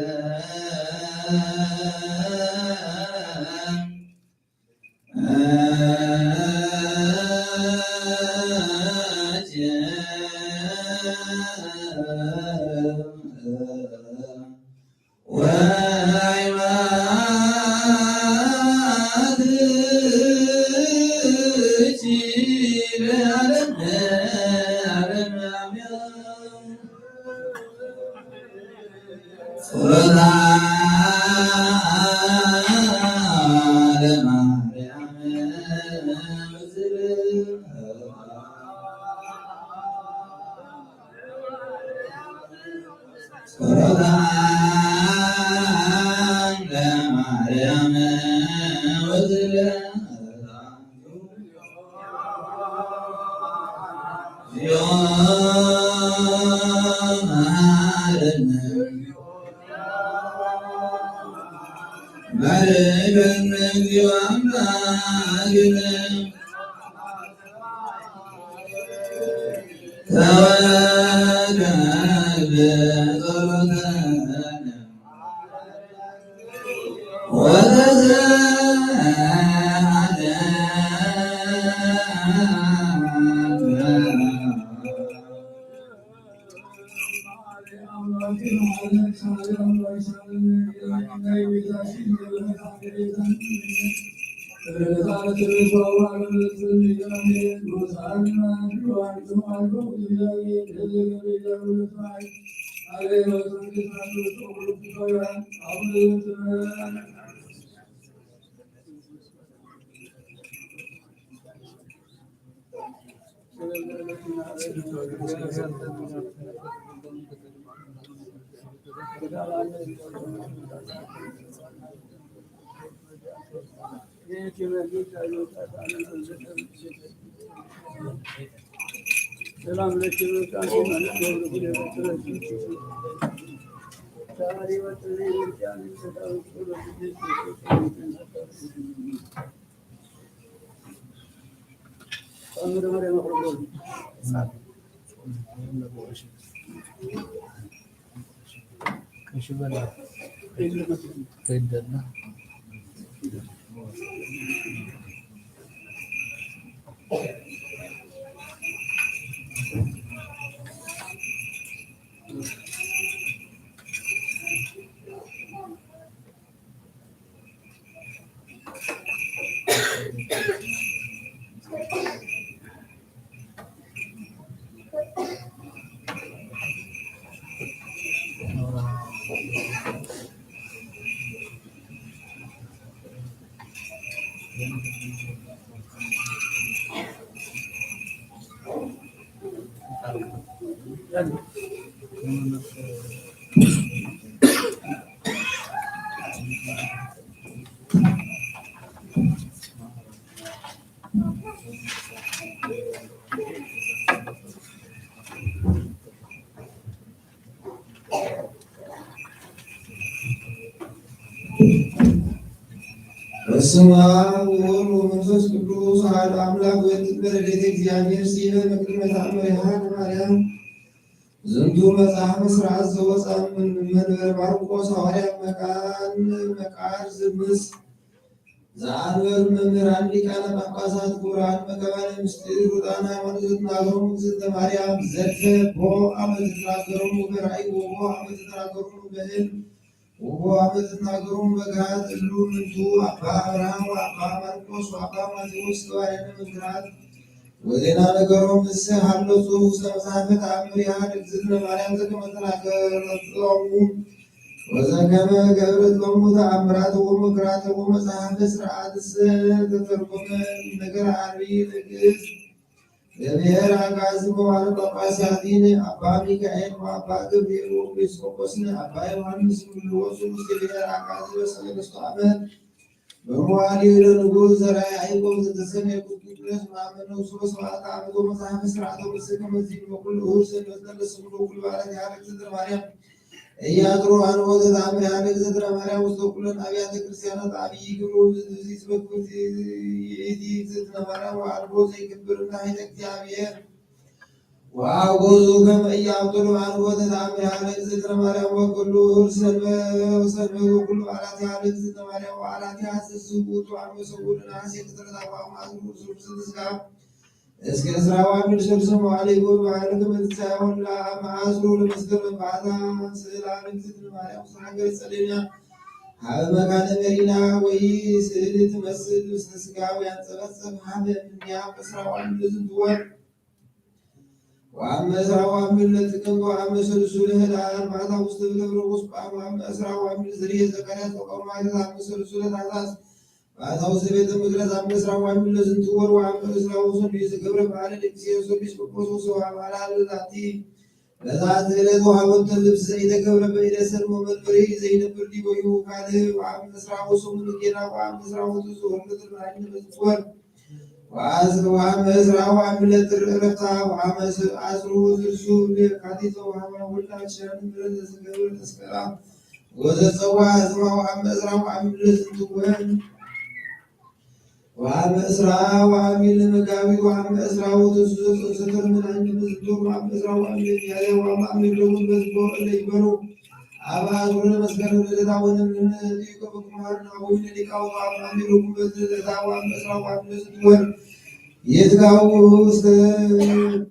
በስመ አብ ወወልድ ወመንፈስ ቅዱስ አሐዱ አምላክ። ወእንተ በረድኤተ እግዚአብሔር ሲበ መቅድመ ተአምር የሃ ማርያም። ዝንቱ መጽሐፈ ሥርዓት ዘወፃ ምን መንበር ማርቆስ ሐዋርያ መቃን መቃር ዝምስ ዘአንበሩ መምህራን ሊቃነ ጳጳሳት ክቡራን መጋባነ ምስጢር ሩጣን ሃይማኖት ዘትናገሮም እግዝእትነ ማርያም ዘልፈ ቦ አመ ትትናገሮም በራእይ ወቦ አመ ትትናገሮም በህልም ወቦ አመ ትትናገሮም በግሃት እሉ ምንቱ አባ አብርሃም ወአባ ማርቆስ ወአባ ማቴዎስ ተባረነ መንክራት ወዜና ነገሮም እሰ ሀለጹ ውስተ መጽሐፈ ተአምር ያህል እግዝእትነ ማርያም ዘከመ ተናገረቶሙ ወዘከመ ገብረት ሎሙ ተአምራት ወመክራት ወመጽሐፈ ስርዓት እሰ ተተርጎመ ነገረ አርቢ ንግስ ለብሔር አጋዚ መዋል ጳጳስ ያቲን አባ ሚካኤል ወአባ ገብርኤል ወኤጲስቆጶስን አባ ዮሐንስ ምልወሱ ውስተ ብሔር አጋዚ በሰለስቱ ዓመት በመዋሊ ለንጉሥ ዘርዓ ያዕቆብ ዘተሰምየ ቁስጥንጥኖስ ማእመነ ውስተ ሰባተ ዓመት ወመጽሐፈ ስርዓተ ውስተ ከመዚ በኩሉ እሁድ ሰንበት ለስግዶ ኩሉ በዓላት ያረግ ዘተ ማርያም እያጥሩ አንቦተ ተአምር ያረግ ዘተ ማርያም ውስተ ኩለን አብያተ ክርስቲያናት አብይ ግብሩ ዝዚ ስበኩት ይእቲ ዘተ ማርያም ወአልቦ ዘይክብር ናይተ እግዚአብሔር ወአውጎዙ ከመ ኢያብጥሉ አንቦተ ተአምር ያለ እግዝእትነ ማርያም ወኩሉ እሁድ ሰንበት ወሰንበት ወኩሉ በዓላት ያለ እግዝእትነ ማርያም ወበዓላት ያስስ ውጡ አንበሰ ውሉ ነሐሴ ቅጥረታ ወአማእዝሩ ስሉስ ስጋ እስከ እስራ ወአሚር ሰሉስ መዋዕለ ይጎር በዓለ ከመ ትንሣኤ ወላ አመ አስሩ ለመስከረም በዓታ ስዕል አለ እግዝእትነ ማርያም ውስተ ሀገረ ጸደንያ ሀበ መካነ መሪና ወይ ስዕል ትመስል ውስተ ስጋ ወያንጸባጸብ ሀበ እምኔሃ በእስራ ወአሚር ለዝንቱ ወር ወአመ እስራ ወአሚር ለጥቅምት ወአመ ሰሉሱ ለህዳር አርባዕታ ውስተ ደብረ ቁስቋም ወአመ እስራ ወአሚር ዘርየ ዘካርያስ ወቀማሪት አመ ሰሉሱ ለታህሳስ በአታ ውስተ ቤተ መቅደስ አመ እስራ ወአሚር ለዝንቱ ወር ወአመ እስራ ወሰሉስ የተገብረ በዓለ ለእግዚእነ ሰሉስ ቁርቆስ ወሰው አባላ ለዛቲ በዛቲ ዕለት ወሀበንተ ልብስ ዘይተገብረ በእደ ሰልሞ መንበሪ ዘይነብር ዲበዩ ካልእ ወአመ እስራ ወሰሙን ጌና ወአመ እስራ ወሰሉስ ወርነት በዓለ ለዝንቱ ወር ወአስር ወአመ እስራ ወአምስት ለጥር ዕረፍታ ወአመ አስሩ ወስልሱ ለየካቲት ወአመ ወልዳ ሻን ምረት ዘስገብር ተስቀራ ወዘጸዋ ስማ ወአመ እስራ ወአምስት ለዝንቱ ወር ወአመ እስራ ወአምስት ለመጋቢት ወአመ እስራ ወስልሱ ዘጸንሰተር ምን አይነ ብዝንቱ ወአመ እስራ ወአምስት ለሚያዝያ ወአመ አምስት ለጉንበት ቦር ለይበሩ አብ አዙረ መስቀል ልደታ ወነብርነ ሊቀ ቁማር ናዊ ሊቃውንት አብ አሚሩ ጉበት ልደታ ወአብ መስራ ወአብ ለዝንቱ ወር የትጋቡ ውስተ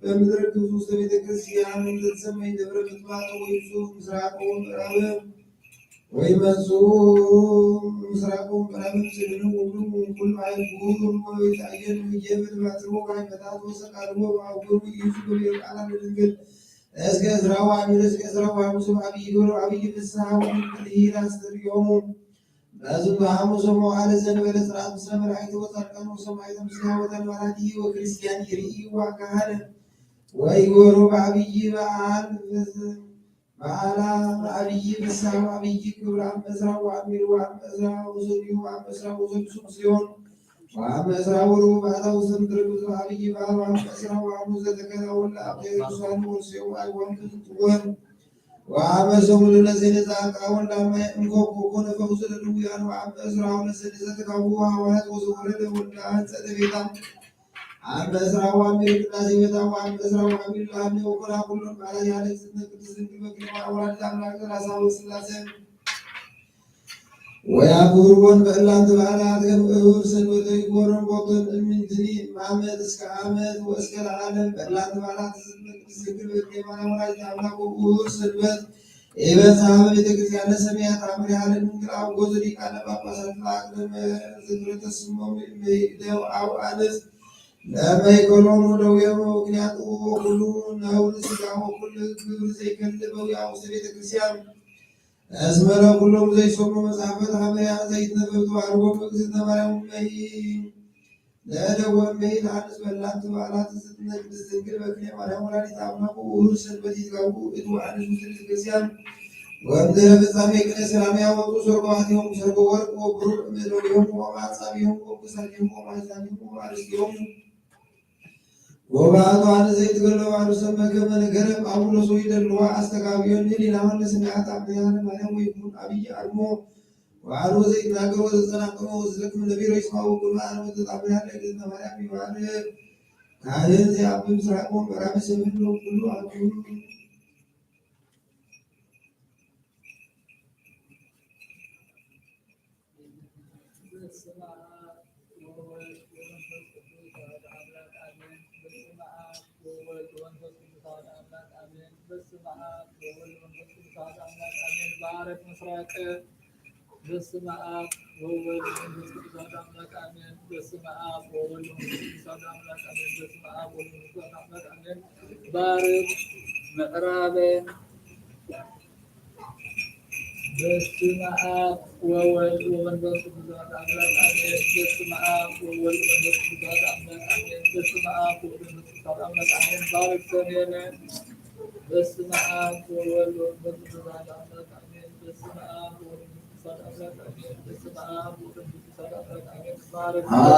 በምድረ ግብፅ ውስተ ቤተ ክርስቲያን እንተትሰመይ ደብረ ምጥማቅ ወይሱ ምስራቅ ወምዕራብ ወይ መጹ ምስራቅ ወምዕራብ ምስልን ወብሉ ወንኩል ማይ ጉር ወይታየን ወየብል ባትሩ ሃይመታት ወሰቃልቦ ማጉር ይሱ ገቢር ቃላ ለድንግል እስከ ዕዝራ ወአሚር እስከ ዕዝራ ወሐሙስ አብይ ግብር አብይ ፍስሐ ወምልዕል ሂር አስተርእዮሙ። በዝንቱ ሐሙስ መዋዕለ ዘንበለ ጽርዓት ምስለ መላእክት ወጻድቃን ወሰማዕት ምስለ ወተንባላቲ ወክርስቲያን ይርኢ ወካህን ወይወሩ በአብይ በዓል በዓላ በአብይ ፍስሐ ወአብይ ክብር አመ ዕዝራ ወአሚር ወአመ ዕዝራ ወሰኑይ ወአመ ዕዝራ ወሰሉሱ ምስሌሆን ወአመ ዕዝራ ወርቡዕ በአታ ውስተ ምድረ ግብፅ በአብይ በዓል ወአመ ዕዝራ ወሐሙስ ዘተከላ ወላ አብየ ቅዱሳን ወርሴው አይዋን ክትጥወን ወአመ ሰሙኑ ለሰኔ ጻድቃ ወላ ማይ እንኮ ኮኮነ ፈውስ ለድውያን ወአመ ዕዝራ ወለሰኔ ዘተካቡ ሐዋርያት ወዘወረደ ወላ አንጸተ ቤታ አመ ዕዝራ ወአሚር ቅዳሴ ቤታ ወአመ ዕዝራ ወአሚር ለአምነ ወኮና ኩሎን በዓላት ያለ እግዝእትነ ቅድስት ድንግል በክሌ ማርያም ወላዲተ አምላክ ሰላሳ ወስላሴ ወያክብርዎን በእላንተ በዓላት ከም እሁድ ሰንበተ ይግበሮን ቦቶን እምንትኒ እም ዓመት እስከ ዓመት ወእስከ ለዓለም በእላንተ በዓላት እግዝእትነ ቅድስት ድንግል በክሌ ማርያም ወላዲተ አምላክ ወእሁድ ሰንበት ኢበጽሐ በቤተ ክርስቲያን ለሰማዕታት አምሪሃ ለድንግል አውጎ ዘሊቃነ ጳጳሳት ለአቅደመ ዝክረ ተስሞም እምይእደው አውአንስ ለመይከሎሙ ደዌሙ ምክንያቱ ወኩሉ ነውር ሥጋ ወኩሉ ግብር ዘይከልእ በዊያ ውስተ ቤተ ክርስቲያን እስመ ለኩሎም ዘይሰሙ መጽሐፈ ተሐመያ ዘይትነበብ ተዋህዶ እግዝእትነ ማርያም እመይ ለደወ እመይ ለአንስ በላም ትባላት እግዝእትነ ቅድስት ድንግል በክልኤ ማርያም ወላዲተ አምላክ ውእቱ ሰንበት ይትጋቡ እቱ አንስ ውስተ ቤተ ክርስቲያን ወምድረ ፍጻሜ ቅኔ ሰላም ያወጡ ሰርጎ ባህቲሆሙ ሰርጎ ወርቅ ወብሩር እምእደዊሆሙ ወማዕጻቢሆሙ ወክሳዲሆሙ ወማሕዛኒሆሙ ወአርእስቲሆሙ ወባዕቱ አነ ዘይትገለባሉ ሰብ መከመ ነገረ ጳውሎስ ወይደልዋ አስተጋብዮን ህሊናውን ለስምዓት አብያነ ማርያም ወይኩን አብይ አርሞ ወአልቦ ዘይትናገር ወዘጸናቅሞ ወዘዘክም ነቢሮ ይስማው ኩሉ አነ ወዘጣብያ ለእግዝእትነ ማርያም ይባርክ ካህን ዘያብብ ስራቆም በራሚ ሰብሎ ኩሉ አቱ በስመ አብ ወወልድ ወመንፈስ ቅዱስ አሐዱ አምላክ አሜን። በስመ አብ ወወልድ ወመንፈስ ቅዱስ አሐዱ አምላክ አሜን። በስመ አብ ወወልድ ወመንፈስ ቅዱስ አሐዱ አምላክ አሜን። ባረክ ምስራቅ። በስመ አብ ወወልድ ወመንፈስ ቅዱስ አሐዱ አምላክ አሜን። በስመ አብ ወወልድ ወመንፈስ ቅዱስ አሐዱ አምላክ አሜን። በስመ አብ ወወልድ ወመንፈስ ቅዱስ አሐዱ አምላክ አሜን። ባርክ ምዕራበ። በስመ አብ ወወልድ ወመንፈስ ቅዱስ አሐዱ አምላክ አሜን። በስመ አብ ወወልድ ወመንፈስ ቅዱስ አሐዱ አምላክ አሜን። በስመ አብ ወወልድ ወመንፈስ ቅዱስ አሐዱ አምላክ አሜን። ባርክ ሰሜነ። በስመ አብ ወወልድ ወመንፈስ ቅዱስ አሐዱ አምላክ አሜን። በስመ አብ ወወልድ ወመንፈስ ቅዱስ አሐዱ አምላክ አሜን። በስመ አብ ወወልድ ወመንፈስ ቅዱስ አሐዱ አምላክ አሜን።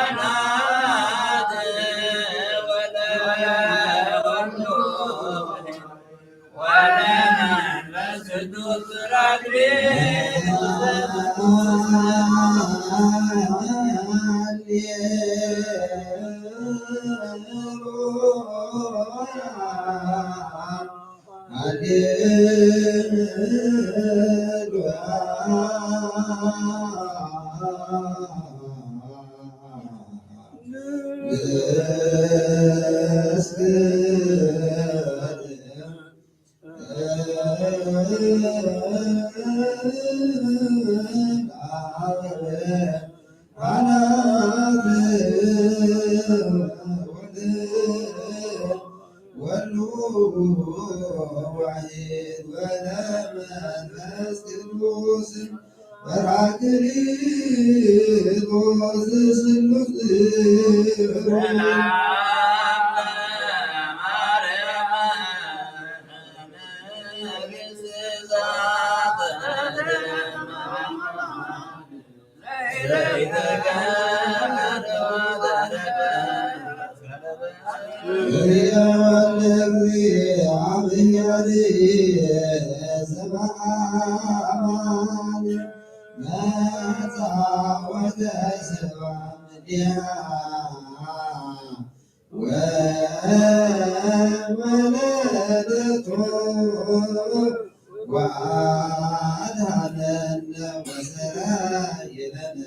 ባርክ ወለመንፈስ ቅዱስ በራክሊጦስ ስሉስ። ወሉ ዋሂድ ወለመንፈስ ቅዱስ ራክሊጦስ ስሉስ። ወወለደቶ ወአድኃነነ ወሰረየለነ።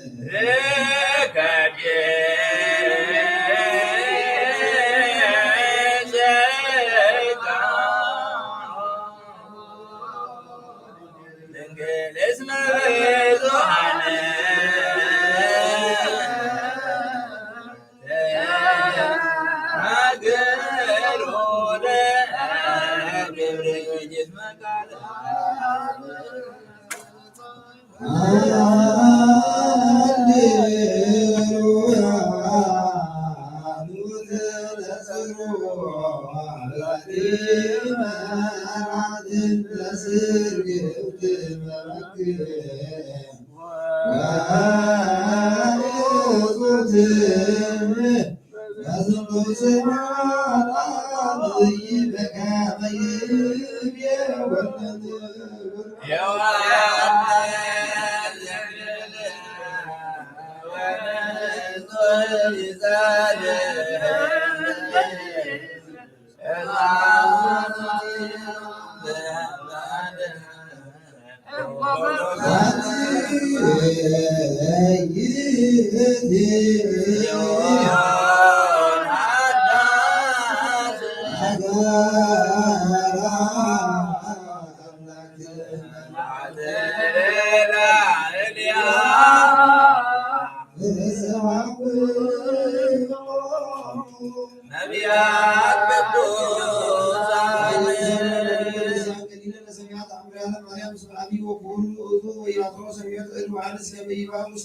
ነቢያት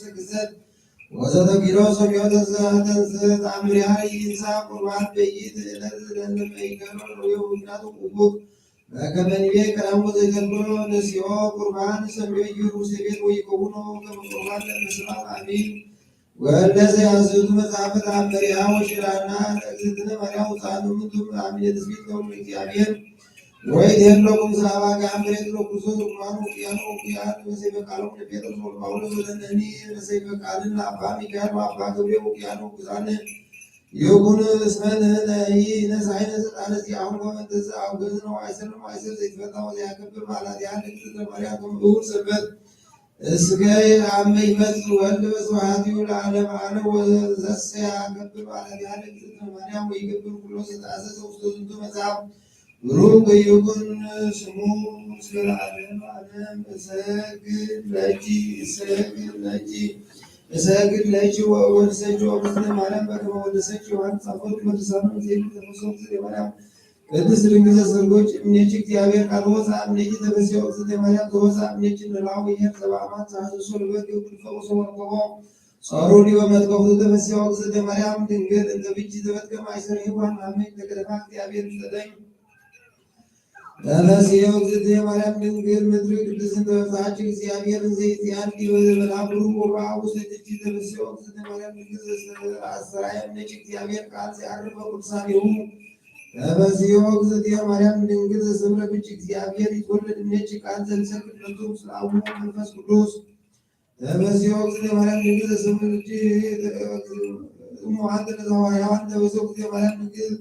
ቅዱሳን ወዘተኪሎ ሰሚዖ ተአምሪሃ ይንሳ ቁርባን በይት ዕለት ለለመይከሎ ለውዮ ምክንያቱ ቁቡቅ በከመ ንቤ ቀዳሙ ዘይተብሎ ነሲኦ ቁርባን ሰሚዖ ይሁር ውስተ ቤት ወይከውኖ ከመ ቁርባን ለመስዋዕት አሚን። ወእለ ዘያዝዙ መጽሐፈ ተአምሪሃ ወሽራና ለእግዝእትነ ማርያም ውፃኑ ምንቱ አሚነ ትስብእት ለእግዚአብሔር ወይ ሄሎ ቁምሳ አባጋ አምሬት ለኩሶ ቁርባን ውቅያኖ ውቅያን በሰይፈ ቃሎም ለጴጥሮስ ወለጳውሎስ ወለነኒ በሰይፈ ቃልን ለአባ ሚካኤል ወአባ ገብርኤል ውቅያኖ ውቅሳነ ይኩን እስመ ንሕነሂ ነሳይነ ስልጣነ ዚአሁን ወመንተዘ አውገዝነ ወአይሰነ ወአይሰ ዘይትፈታ ወዘያከብር በዓላቲሃ ለእግዝእትነ ማርያም ከምኡ ሰንበት እስከ አመ ይመጽእ ወልድ በስብሐቲሁ ለዓለመ ዓለም ወዘሰ ያከብር በዓላቲሃ ለእግዝእትነ ማርያም ወይገብር ኩሎ ዘተአዘዘ ውስተ ዝንቱ መጽሐፍ ብሩክ ይኩን ስሙ እስከ ለዓለመ ዓለም። እሰግድ ለኪ እሰግድ ለኪ እሰግድ ለኪ ወእወድሰኪ ወእግዝእትነ ማርያም በከመ ወደሰኪ ዮሐንስ አፈወርቅ በልሳኑ እንዘ ይብል ተፈስሒ እግዝእትየ ማርያም ቅድስት ድንግል ዘሰርጎች እምኔኪ እግዚአብሔር ቃል ወፃ እምኔኪ ተፈስሒ እግዝእትየ ማርያም ዘወፃ እምኔኪ ንላዊ ሄር ዘበአማን ዘሐሰሶ ልበኪ ወግድፈ ወሰወርቆቦ ጸሩ ዲበ መትከፍቱ ተፈስሒ እግዝእትየ ማርያም ድንግል እንተ ብኪ ዘበትከ ማይሰር ሄዋን አሜን ለገደፋ እግዚአብሔር ይስጠለኝ ተፈስሒ እግዝእትየ ማርያም ድንግል ምድሪ ቅድስት እንተ በጽሐኪ እግዚአብሔር እንዘ ይእዜአኪ ዲበ ዘበላ ብሩክ ወበአብ ውስተ እዴኪ ተፈስሒ እግዝእትየ ማርያም ድንግል ዘአስተርአየ እምኔኪ እግዚአብሔር ቃል ዘያዕርግ በቅዱሳኒሁ ተፈስሒ እግዝእትየ ማርያም ድንግል ዘሰምረ ብኪ እግዚአብሔር ይትወለድ እምኔኪ ቃል ዘንሰክር በቱ ምስለ አቡነ መንፈስ ቅዱስ ተፈስሒ እግዝእትየ ማርያም ድንግል ዘሰምረ ብኪ እሙ አንተ ለዘሐዋርያዋን ተፈስሒ እግዝእትየ ማርያም ድንግል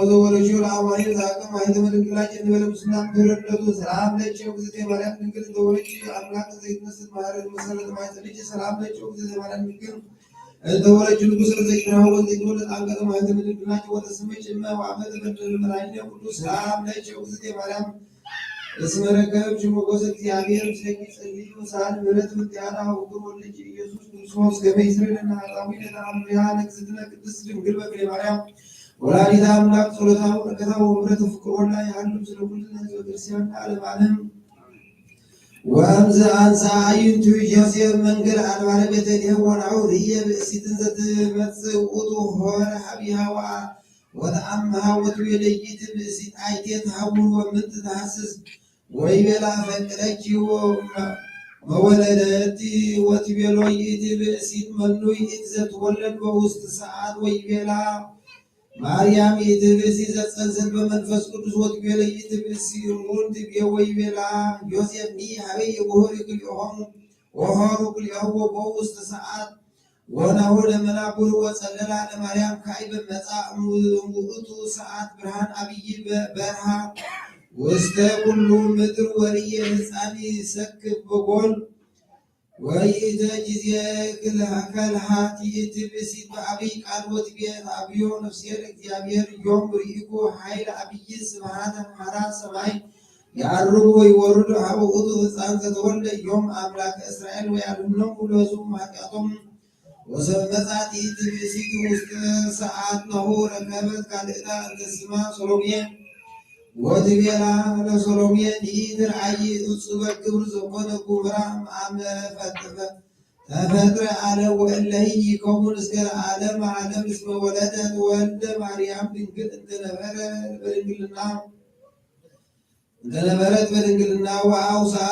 ዘወለድሽው ለአማኑኤል ዘአቅም ማኅተመ ድንግልናኪ እንበለ ምስና ምድር ልደቱ ሰላም ለኪ እግዝእትየ ማርያም ድንግል እንተ ወለድኪ አምላክ ዘይትመስል ማርያም መሰረተ ማይጸንኪ ሰላም ለኪ እግዝእትየ ማርያም ድንግል እንተ ወለድኪ ንጉሥ ዘይትናወ ዘይትወለድ አንቀጸ ማይጸንኪ ድንግልናኪ ወተስምኪ እመ ወአመ ተፈድል መድኃኒነ ኩሉ ሰላም ለኪ እግዝእትየ ማርያም እስመ ረከብኪ ሞገሰ እግዚአብሔር ምስሌኪ ጸልዪ ወሰአሊ ምሕረት ምንቲአነ ሀበ ውእቱ ወልድኪ ኢየሱስ ክርስቶስ ከመ ይስረይ ለነ ኃጣውኢነ ተአምሪሃ ለእግዝእትነ ቅድስት ድንግል በክሌ ማርያም ወላዲተ አምላክ ጸሎታ ወበረከታ ወምሕረቱ ፍቅር ወላ ይሃሉ ምስለ ኩልነ ህዝበ ክርስቲያን ለዓለመ ዓለም። ወእምዝ አንሳ አዕይንቱ ዮሴፍ መንገድ አድባረ ቤተልሔም ወናሁ ርእየ ብእሲትን ዘትመጽእ ውእቱ ሆረ ሀቢሃ ወተአምሃ ወትቤለ ይእቲ ብእሲት አይቴ ተሐውር ወምንት ተሐስስ ወይቤላ ፈቅረኪ መወለደቲ ወትቤሎ ይእቲ ብእሲት መኑ ይእቲ ዘትወለድ በውስጥ ሰዓት ወይቤላ ማርያም ይእቲ ብእሲ ዘጸንሰት በመንፈስ ቅዱስ ወትቤሎ ይእቲ ብእሲ እሙን ትቤ ወይቤላ ዮሴፍ ኒ ሀበይ የጉህር ክልኦሆሙ ወሆሩ ክልኦሁ ወበውስጥ ሰዓት ወናሁ ለመላኩ ወጸለላ ለማርያም ካዕበ መጻ እምውእቱ ሰዓት ብርሃን አብይ በርሃ ውስተ ኩሉ ምድር ወርእየ ህፃን ይሰክብ በጎል ወይእተ ጊዜ ከልሃት ይእቲ ብእሲት በአብይ ቃል ወትቤ ተአብዮ ነፍስየ ለእግዚአብሔር ዮም ርኢኩ ኃይል አብይ ስብሃተ ሐራ ሰማይ የዐርጉ ወይወርዱ ሀበ ውእቱ ህፃን ዘተወልደ ዮም አምላከ እስራኤል ወያድህኖም ኩሉ ህዝቡ እምኃጢአቶም ወሰበ መጻት ይእቲ ብእሲት ውስተ ሰዓት ናሁ ረከበት ካልእታ እንተ ስማ ሰሎሜ ወትቤላ ለሰሎሜ ንኢትርኣዪ እጹበ ክብር ዘኮነ ጉብራ እምአመ ተፈጥረ ዓለም ወእለሂ ይከውን እስከ ለዓለመ ዓለም እስመ ወለደት ወልደ ማርያም ድንግል እንተነበረ በድንግልና እንተነበረት በድንግልና ወአውስአ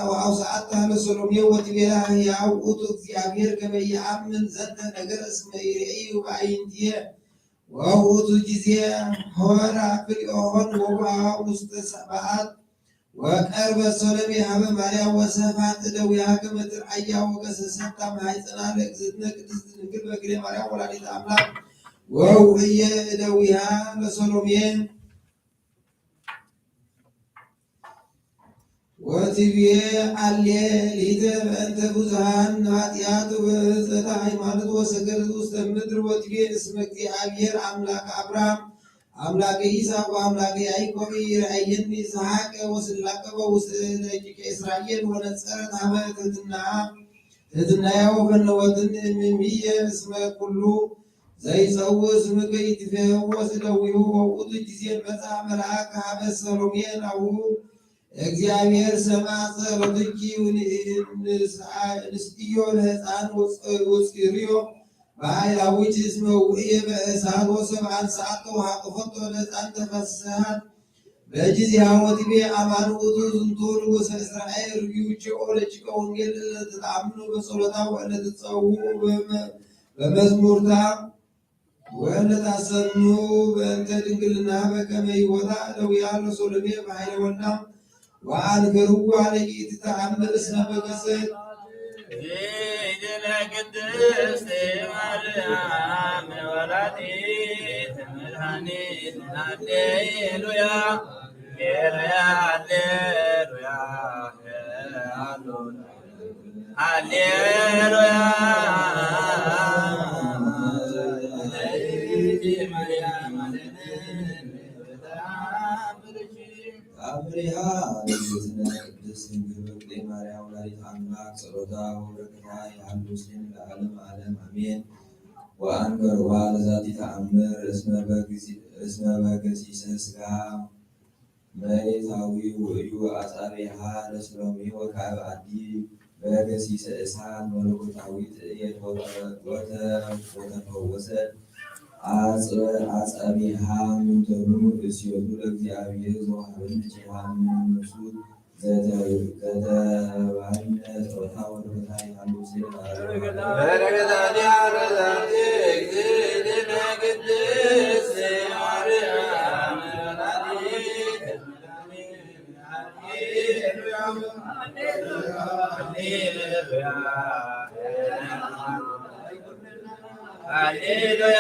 ወአውስአታ ለሰሎሜ ወትቤላ ህያው ውእቱ እግዚአብሔር ከመ ይአምን ዘንተ ነገር እስመ ይርእዩ በአዕይንትየ ወውእቱ ጊዜ ሆራ ክልኤሆን ወውሃ ውስተ ሰብአት ወቀርበ ሰሎሜ ሀበ ማርያም ወሰፋት እደዊሃ ከመ ትርአያ ወገሰሰታ ማሕፀና ለእግዝእትነ ቅድስት ድንግል በግሬ ማርያም ወላዲተ አምላክ ወውእየ እደዊሃ ለሰሎሜ ወትቤ አሌ ሊተ በእንተ ብዙሃን ኃጢአት ወበህፀተ ሃይማኖት ወሰገደት ውስተ ምድር ወትቤ እስመ እግዚአብሔር አምላክ አብርሃም አምላክ ይስሐቅ ወአምላክ ያዕቆብ ይርአየኒ ሰሐቀ ወስላቀ በውስተ ደቂቀ እስራኤል ወነጸረት ሀበ ትህትና ትህትናያ ወፈነወትን እምየ እስመ ኩሉ ዘይጸውዕ ስምከ ይትፌወስ እደዊሁ ወውእቱ ጊዜ መጻ መልአክ ሀበ ሰሎሜ ናሁ እግዚአብሔር ሰማ ጸሎትኪ ንስእዮ ለህፃን ወፅርዮ በአይላዊት እስመ ውእየ በእሳት ወሰብአን ሰዓት ተውሃቅፈቶ ለህፃን ተፈስሃት በጊዜሃ ወትቤ አማን ውእቱ ዝንቱ ንጉሰ እስራኤል ርእዩ ችኦ ለችከ ወንጌል እለ ትተአምኑ በጸሎታ ወእለ ትጸውኡ በመ- በመዝሙርታ ወእለ ታሰኑ በእንተ ድንግልና በከመ ይወታ እደዊሃ ለሶሎሜ በኃይለ ወልዳ ወአንገርዋ ለይእቲ ተአምር እስመ በገሰት ይእቲ ለቅድስት ማርያም ወላዲት መድኃኒት ሃሌሉያ ሃሌሉያ ሃሌሉያ ሃሌሉያ ለይእቲ ማርያም አሌሉያ ተአምርኪ አብሪሃ ለእግዝእትነ ቅድስት ድንግል በክሌ ማርያም ወላዲተ አምላክ ጸሎታ ወበረከታ ይሃሉ ምስሌነ ለዓለመ ዓለም አሜን። ወአንገርዋ ለዛቲ ተአምር እስመ በገሲሰ ስጋ መሬታዊ ውእዩ አጻብዒሃ ለሰሎሜ ወካዕብ አዲ በገሲሰ እሳት መለኮታዊ ጥእየት ወተፈወሰት አጻብዒሃ ምንተኑ እሴቱ ለእግዚአብሔር ዘወሃበነ ኪዳን ምንሱ ዘተባይነ ጸሎታ ወረከታ ይሃሉ ምስሌነ ለዓለመ ዓለም። ሃሌሉያ።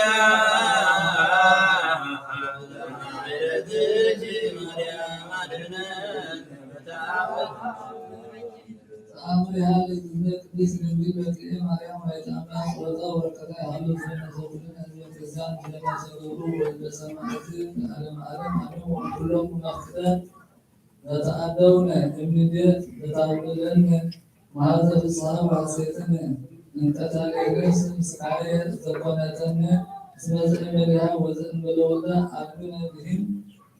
ተአምሪሃ ለእግዝእትነ ቅድስት ድንግል በክልኤ ማርያም ወላዲተ አምላክ ጸሎታ ወበረከታ ይሃሉ ምስሌነ ዘኩልነ ህዝበ ክርስቲያን ምስለ መስተጋብሩ ወህዝበ ሰማዕት ለዓለመ ዓለም አሜን። ወኩሎም መፍቅደ ለተአደውነ እምንዴት ለታብዕለነ መዓልተ ፍስሐ ወሐሴትነ እንተ ታሌገስ ስቃየ ዘኮነተነ እስመ ዘእንበሌሃ ወዘእንበለ ወልዳ አብነ ብሂል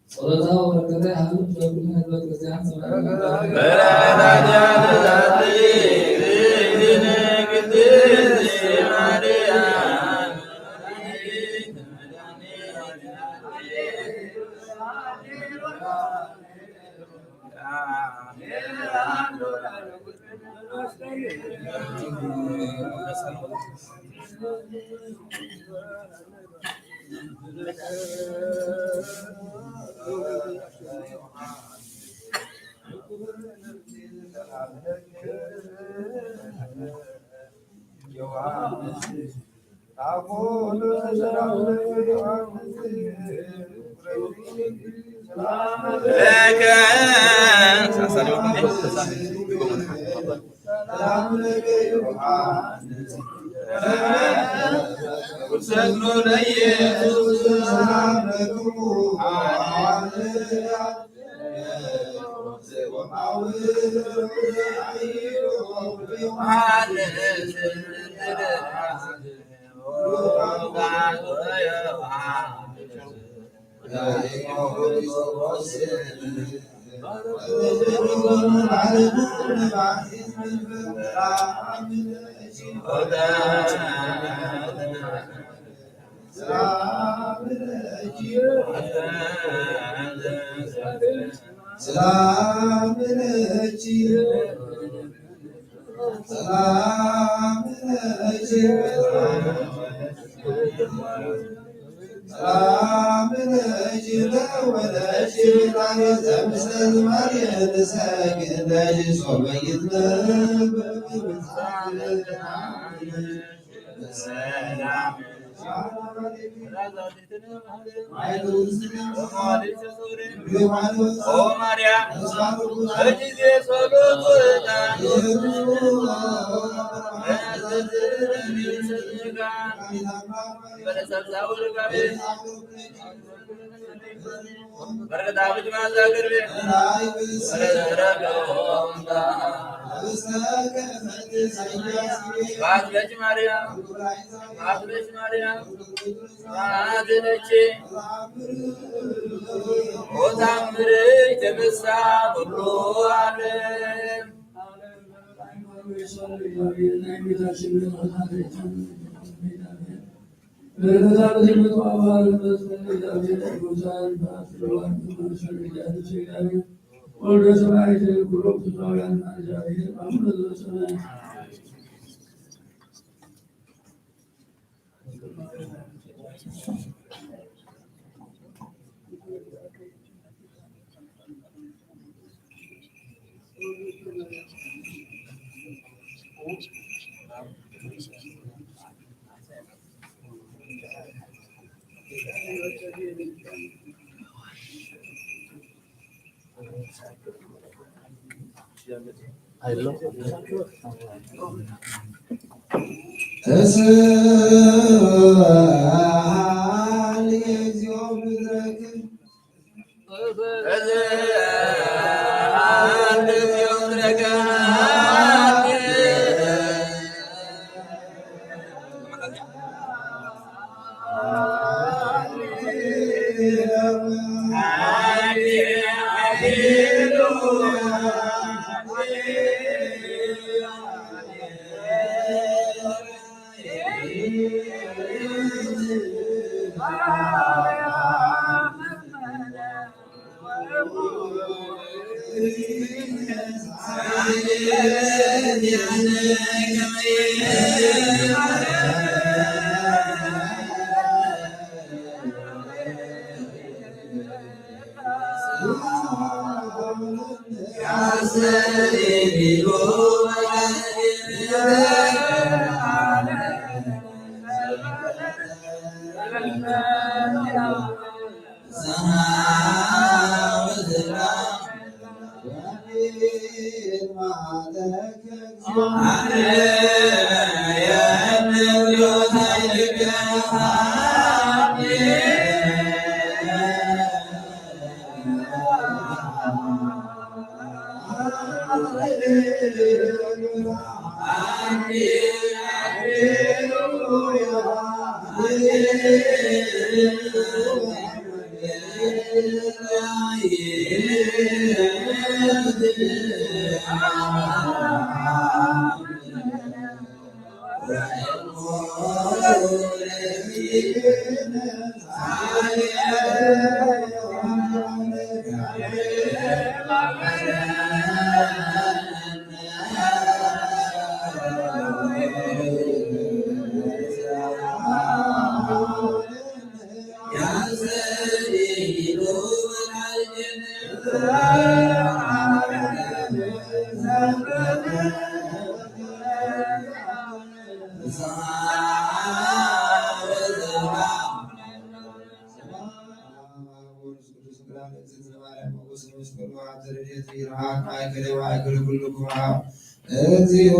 ጸሎታ ወበረከታ ይሃሉ ምስለ ኩልነ ህዝበ ክርስቲያን ስምዐ ሰላም ለኪ ሰላም ለኪ ሰላም ለኪ ለወለድኪ ቃል ዘምስለ ዝማሬ ንሰግድ ለኪ ጾመ ይትነበብ ሰላም ማርያም፣ ማርያም፣ አድነች ወታምርች ተበሳ ኩሉ ዓለም። ወልደ ሰማያት ኩሎም ፍትሐውያን እግዚአብሔር አቡነ ዘበሰማያት። እግዚኦ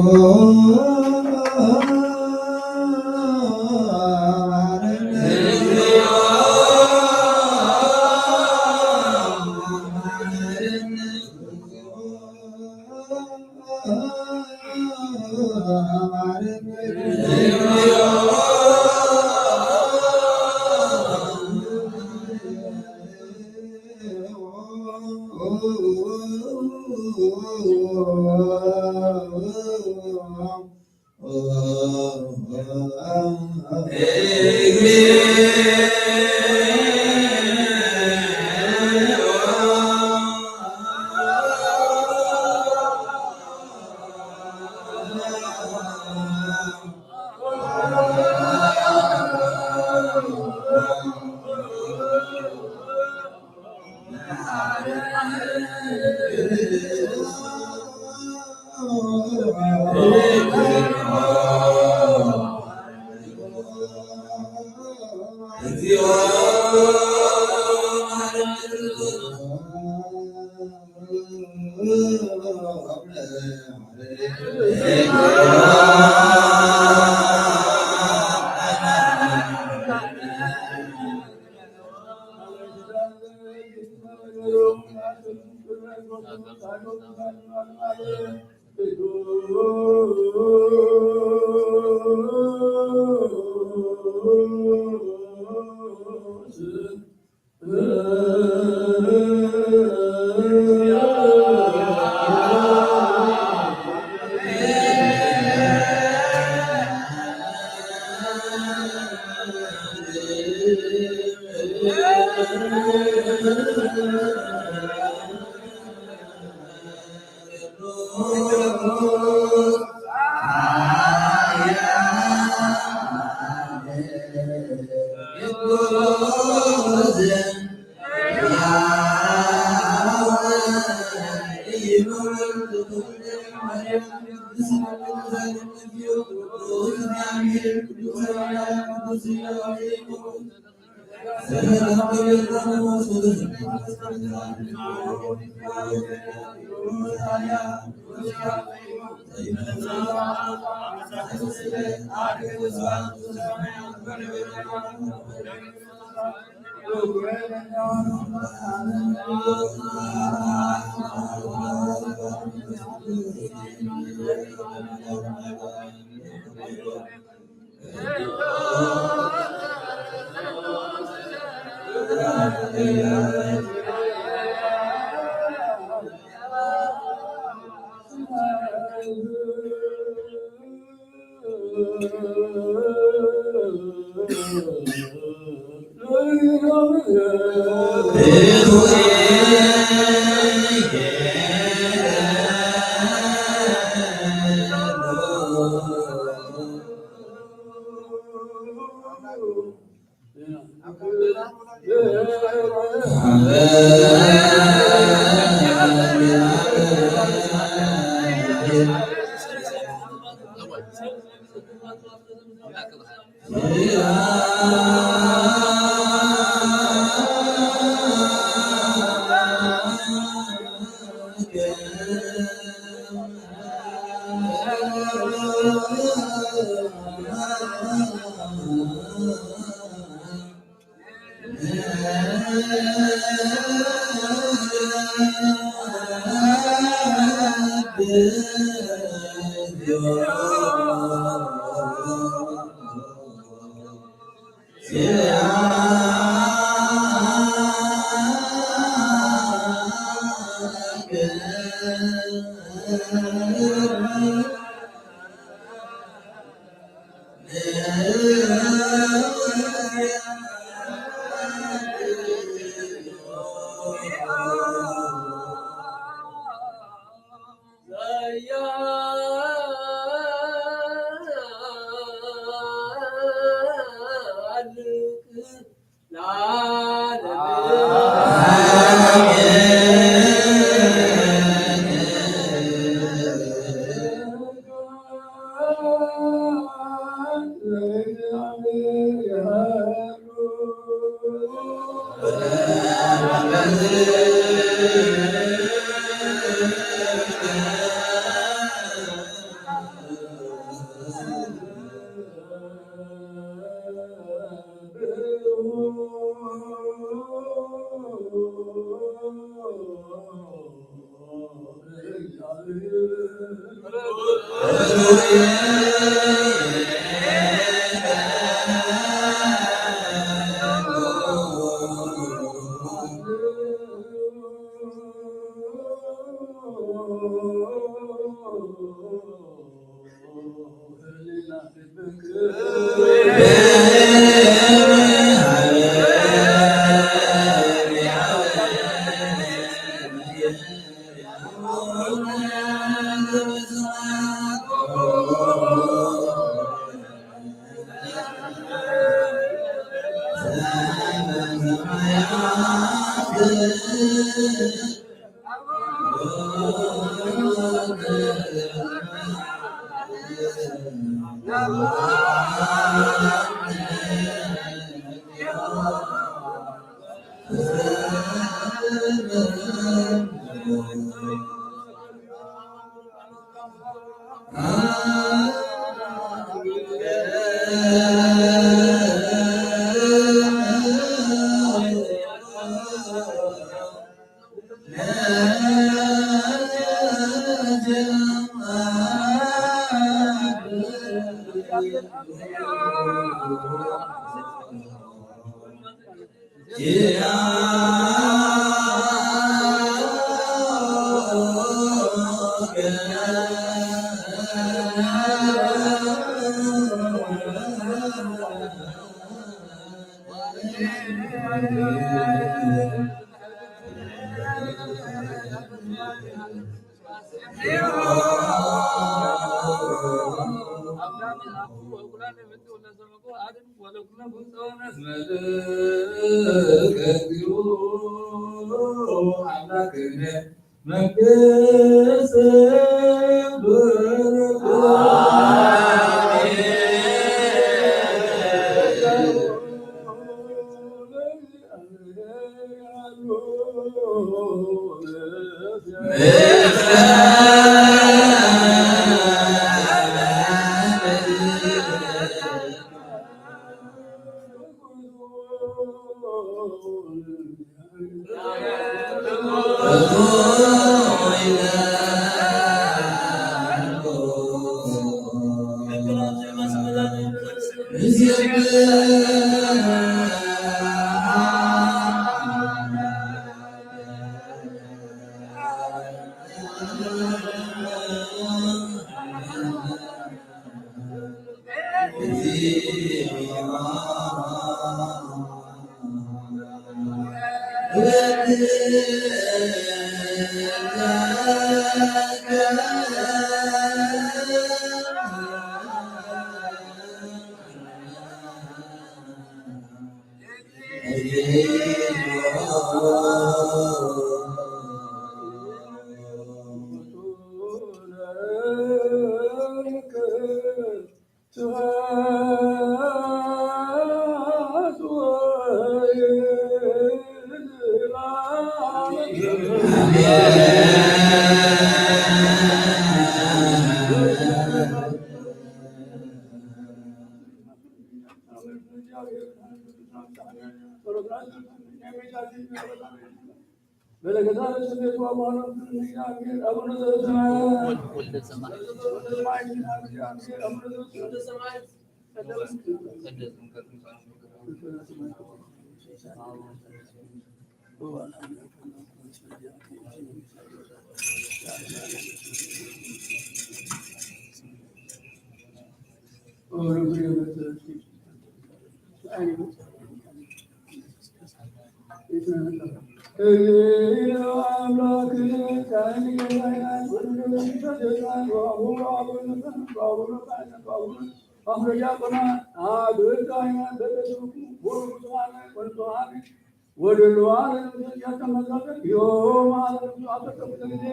በረከታ ለስሜቱ አቡነ አቡነ ዘበሰማያት ወልደ ሰማያት ወልደ ሰማያት አቡነ ዘበሰማያት ወደ ሉዓል ያተመለከ ዮም አለቱ አተቀብተ ጊዜ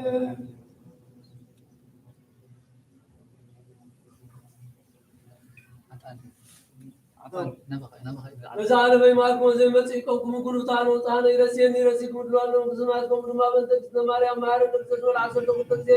እዛ ዓለመይ ማርኮ ዘይመጽእ ይቀውኩም ጉሩታን ወጻነ ይረስየኒ ረሲኩም ድሏሎም ብስማትኩም ድማ በንተ እግዝእትነ ማርያም ማረ ቅድስት ወላ ዓሰርተ ክልተ ጊዜ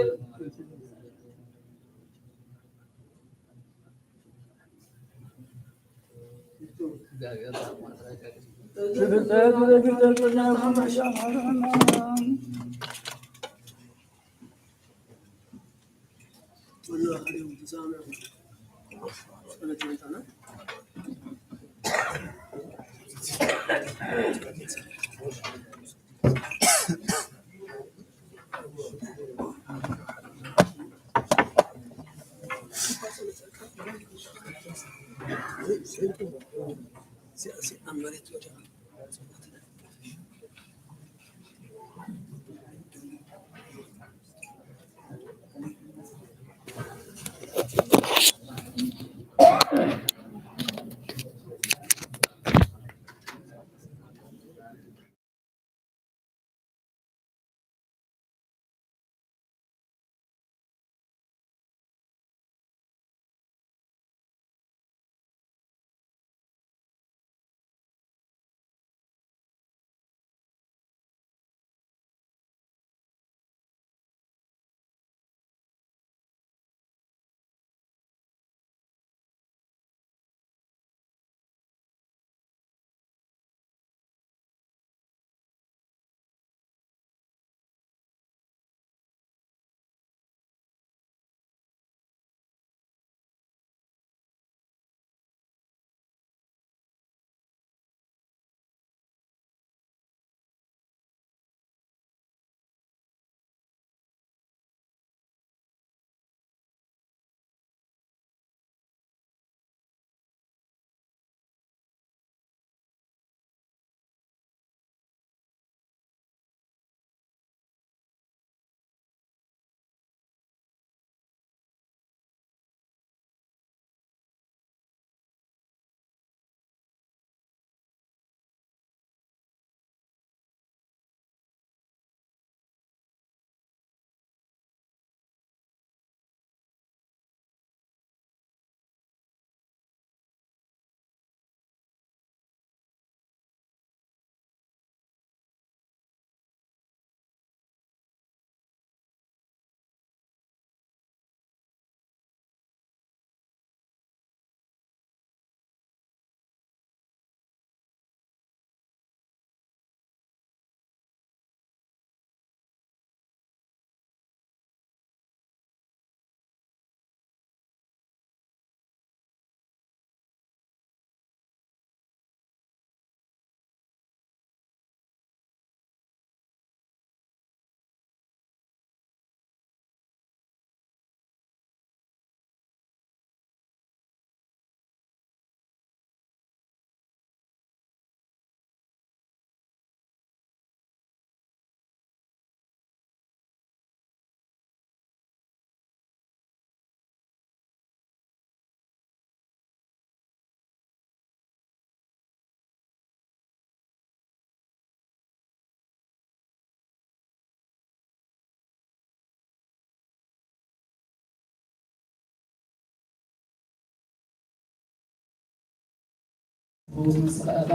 ንጉስ ንስኻ ኢኻ።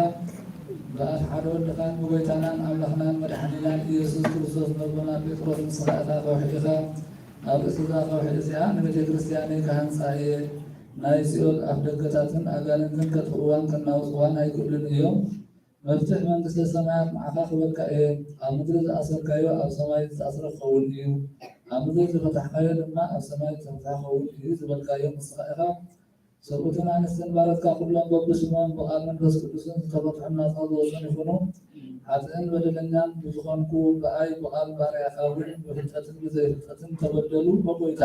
በኣል ሓደ ወድኻን ብጎይታናን ኣምላኽናን መድሓኒናን ኢየሱስ ክርስቶስ ነቦና ጴጥሮስ ንስኻ ኢኻ ከውሒ ኢኻ። ኣብ ርእሲ እዛ ከውሒ እዚኣ ንቤተ ክርስቲያነይ ክሃንጻ እየ። ናይ ሲኦል ኣፍደገታትን ኣጋንንትን ከጥፍእዋን ከናውጽዋን ኣይክእሉን እዮም። መፍትሕ መንግስተ ሰማያት ንዓኻ ክበካ እየ። ኣብ ምድሪ ዝኣሰርካዮ ኣብ ሰማይ ዝተኣስረ ክኸውን እዩ፣ ኣብ ምድሪ ዝፈታሕካዮ ድማ ኣብ ሰማይ ዝተፈትሐ ክኸውን እዩ ዝበልካዮ ንስኻ ኢኻ። ሰብኡትን ኣንስትን ባረትካ ኩሎም በብስሞም ብቓል መንፈስ ቅዱስን ዝተፈትሑ ናጻ ዝወጹን ይኹኑ። ሓጥእን በደለኛን ብዝኾንኩ ብኣይ ብቓል ባርያኻ እውን ብፍልጠትን ብዘይፍልጠትን ተበደሉ። ኦ ጎይታ፣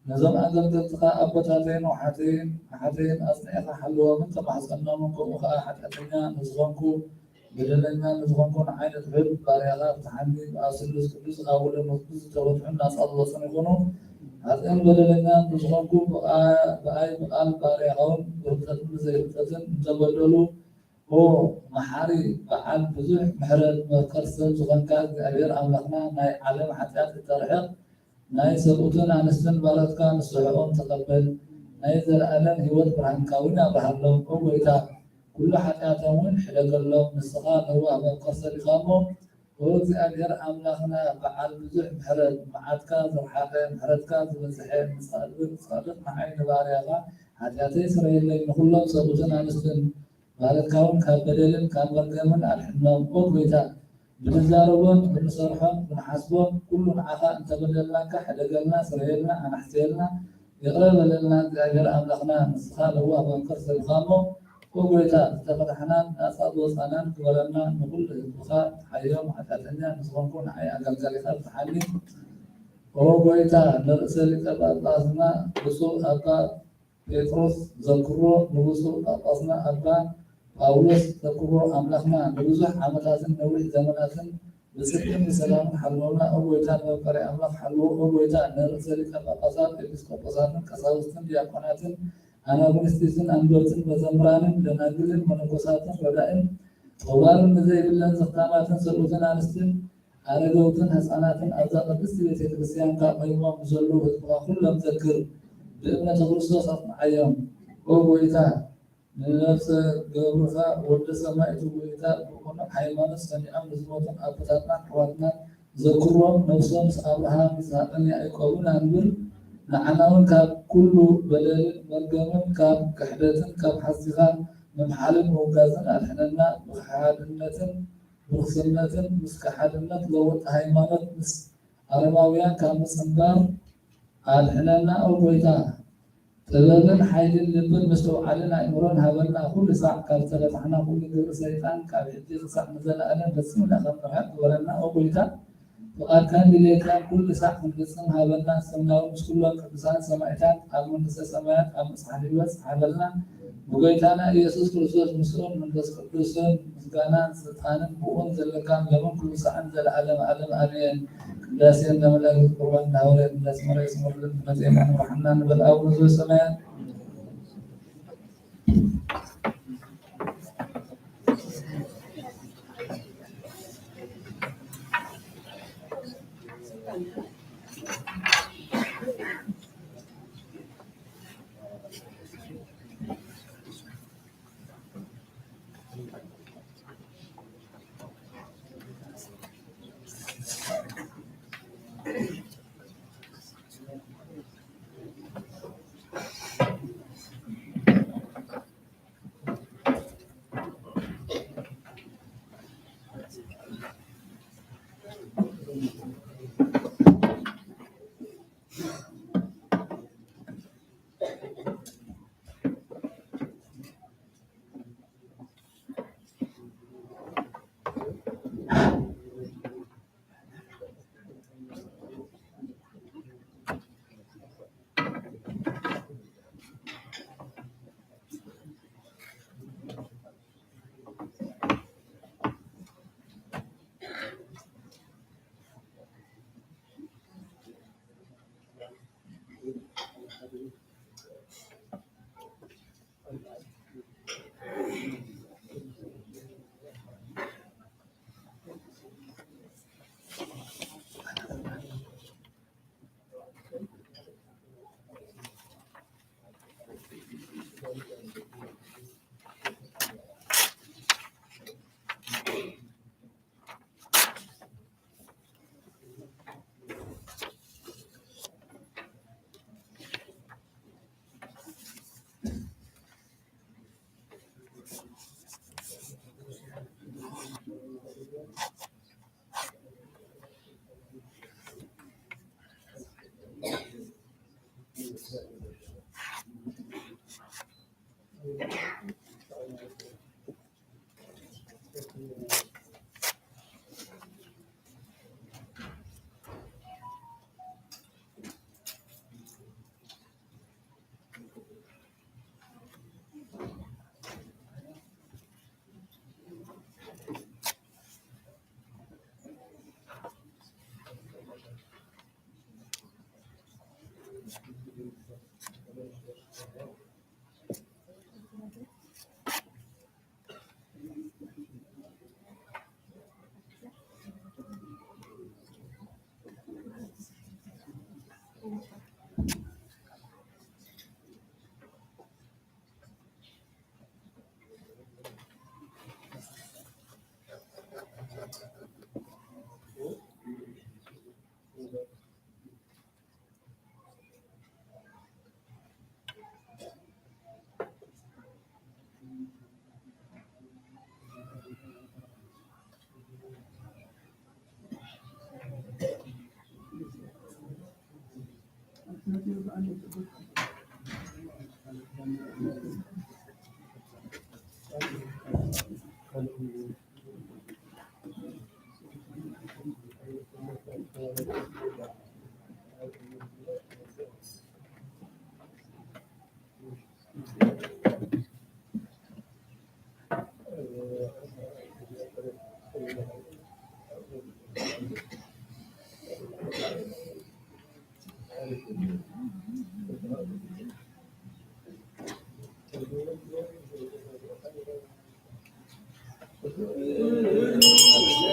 ነዞም ኣገልገልትኻ ኣቦታተይን ኣሓተይን ኣሓተይን ኣጽኒዕካ ሓልዎምን ተማሕጸኖምን፣ ከምኡ ኸኣ ሓጢኣተኛ ንዝኾንኩ በደለኛ ንዝኾንኩ ንዓይ ንትሑት ባርያኻ ፍትሓኒ። ብኣብ ስሉስ ቅዱስ ኣብ ወልድ መንፈስ ቅዱስ ዝተፈትሑን ናጻ ዝወጹን ይኹኑ። ሓጥእን በደለኛን ንዝኾንኩ ብኣ-፣ ብኣይ ብቓል ባርያኻውን ብፍልጠትን ብዘይፍልጠትን እንተበደሉ፣ ኦ መሓሪ በዓል ብዙሕ ምሕረት መፍቀር ሰብ ዝኾንካ እግዚኣብሔር ኣምላኽና፣ ናይ ዓለም ሓጢኣት እተርሕቕ ናይ ሰብኡትን ኣንስትን ባሮትካ ንስሕኦም ተቐበል። ናይ ዘለኣለም ህይወት ብርሃንካ እውን ኣብርሃሎም። ኦ ጎይታ፣ ኩሉ ሓጢኣቶም እውን ሕደገሎም። ንስኻ ለዋህ መፍቀር ሰብ ኢኻ እሞ፣ ኦ እግዚኣብሔር ኣምላኽና በዓል ብዙሕ ምሕረት፣ መዓትካ ዝረሓቐ፣ ምሕረትካ ዝበዝሐ፣ ንጻድቕ ንጻድቕ ንዓይ ንባርያኻ ሓጢኣተይ ስረየለይ፣ ንኹሎም ሰብኡትን ኣንስትን ባሮትካ እውን ካብ በደልን ካብ መርገምን ኣድሕኖም። ኦ ጎይታ፣ ብንዛረቦን ብንሰርሖን ብንሓስቦን ኩሉ ንዓኻ እንተበደልናካ ሕደገልና፣ ስረየልና፣ ኣናሕስየልና፣ ይቕረ በለልና። እግዚኣብሔር ኣምላኽና ንስኻ ለዋህ መፍቀር ሰብ ኢኻ እሞ፣ ኦ ጎይታ፣ ዝተፈታሕናን ናጻ ዝወጻናን ግበረና። ንኹሉ ህዝብኻ ሓዮም ሓጢኣተኛ ንዝኾንኩ ንዓይ ኣገልጋሊኻ ፍትሓኒ። ኦ ጎይታ፣ ንርእሰ ሊቀ ጳጳስና ብፁዕ ኣባ ጴጥሮስ ዘክሮ፣ ንብፁዕ ጳጳስና ኣባ ጳውሎስ ዘክሮ። ኣምላኽና ንብዙሕ ዓመታትን ነዊሕ ዘመናትን ብጽድቅን ብሰላምን ሓልወና። ኦ ጎይታ፣ ንመፍቀሪ ኣምላኽ ሓልዎ። ኦ ጎይታ፣ ንርእሰ ሊቀ ጳጳሳት ኤጲስቆጶሳትን ቀሳውስትን ዲያቆናትን ኣናጉንስጢስን ኣንበርትን መዘምራንን ደናግልን መነኮሳትን ረዳእን ጠዋርን ንዘይብለን ዘኽታማትን ሰብኡትን ኣንስትን ኣረገውትን ህፃናትን ኣብዛ ቅድስቲ ቤተ ክርስቲያንካ ቆይሞም ንዘለዉ ህዝብኻ ኩሎም ዘክር። ብእምነተ ክርስቶስ ኣጽንዓዮም። ኦ ጎይታ፣ ንነፍሰ ገብርኻ ወልደ ሰማይ እቲ ጎይታ ብቕኑዕ ሃይማኖት ሰሚዖም ንዝሞቱን ኣቦታትናን ኣሕዋትናን ዘክሮም። ነፍሶም ምስ ኣብርሃም ይስሐቅን ያዕቆብን ኣንብር። ንዓና እውን ካብ ኩሉ በደልን መርገምን ካብ ክሕደትን ካብ ሓሲኻ ምምሓልን ምውጋዝን ኣድሕነና። ብሓድነትን ብርክስነትን ምስ ከሓድነት ለወጥ ሃይማኖት ምስ ኣረማውያን ካብ ምጽንባር ኣድሕነና። ኦ ጎይታ፣ ጥበብን ሓይልን ልብን ምስትውዓልን ኣእምሮን ሃበና። ኩሉ ሳዕ ካብ ዝተፈታሕና ኩሉ ግብሪ ሰይጣን ካብ ሕጂ ክሳዕ ንዘለኣለም ፈጺምና ከም ንርሕቕ ግበረና። ኦ ጎይታ፣ ፍቓድካን ድሌትካን ኩሉ ሳዕ ክንፍጽም ሃበና። ስምና እውን ምስ ኩሎም ቅዱሳን ሰማዕታት ኣብ መንግስተ ሰማያት ኣብ መጽሓፍ ህይወት ጽሓፈልና። ብጎይታና ኢየሱስ ክርስቶስ ምስኡን መንፈስ ቅዱስን ምስጋናን ስልጣንን ብኡን ዘለካን ሎምን ኩሉ ሳዕን ዘለዓለም ዓለም ኣሜን። ቅዳሴ እንዳ መላእክት ቁርባን እንዳ ሃዋርያት ቅዳሴ ማርያም ስመርልን መጽሔና ንመርሓና ንበል ኣቡነ ዘበሰማያት።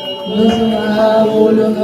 በስመ አብ ወወልድ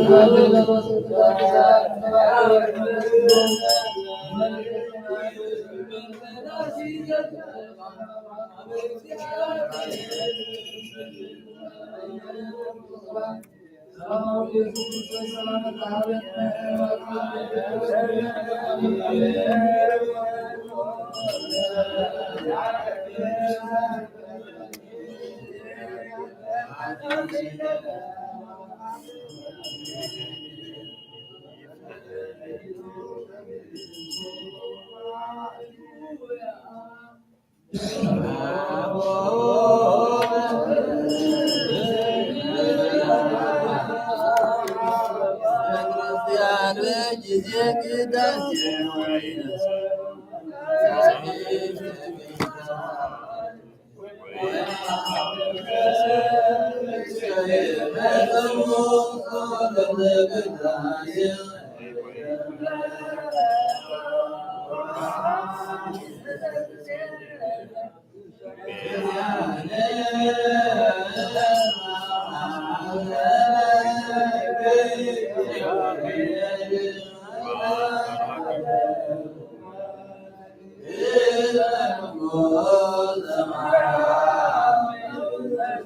ወመንፈስ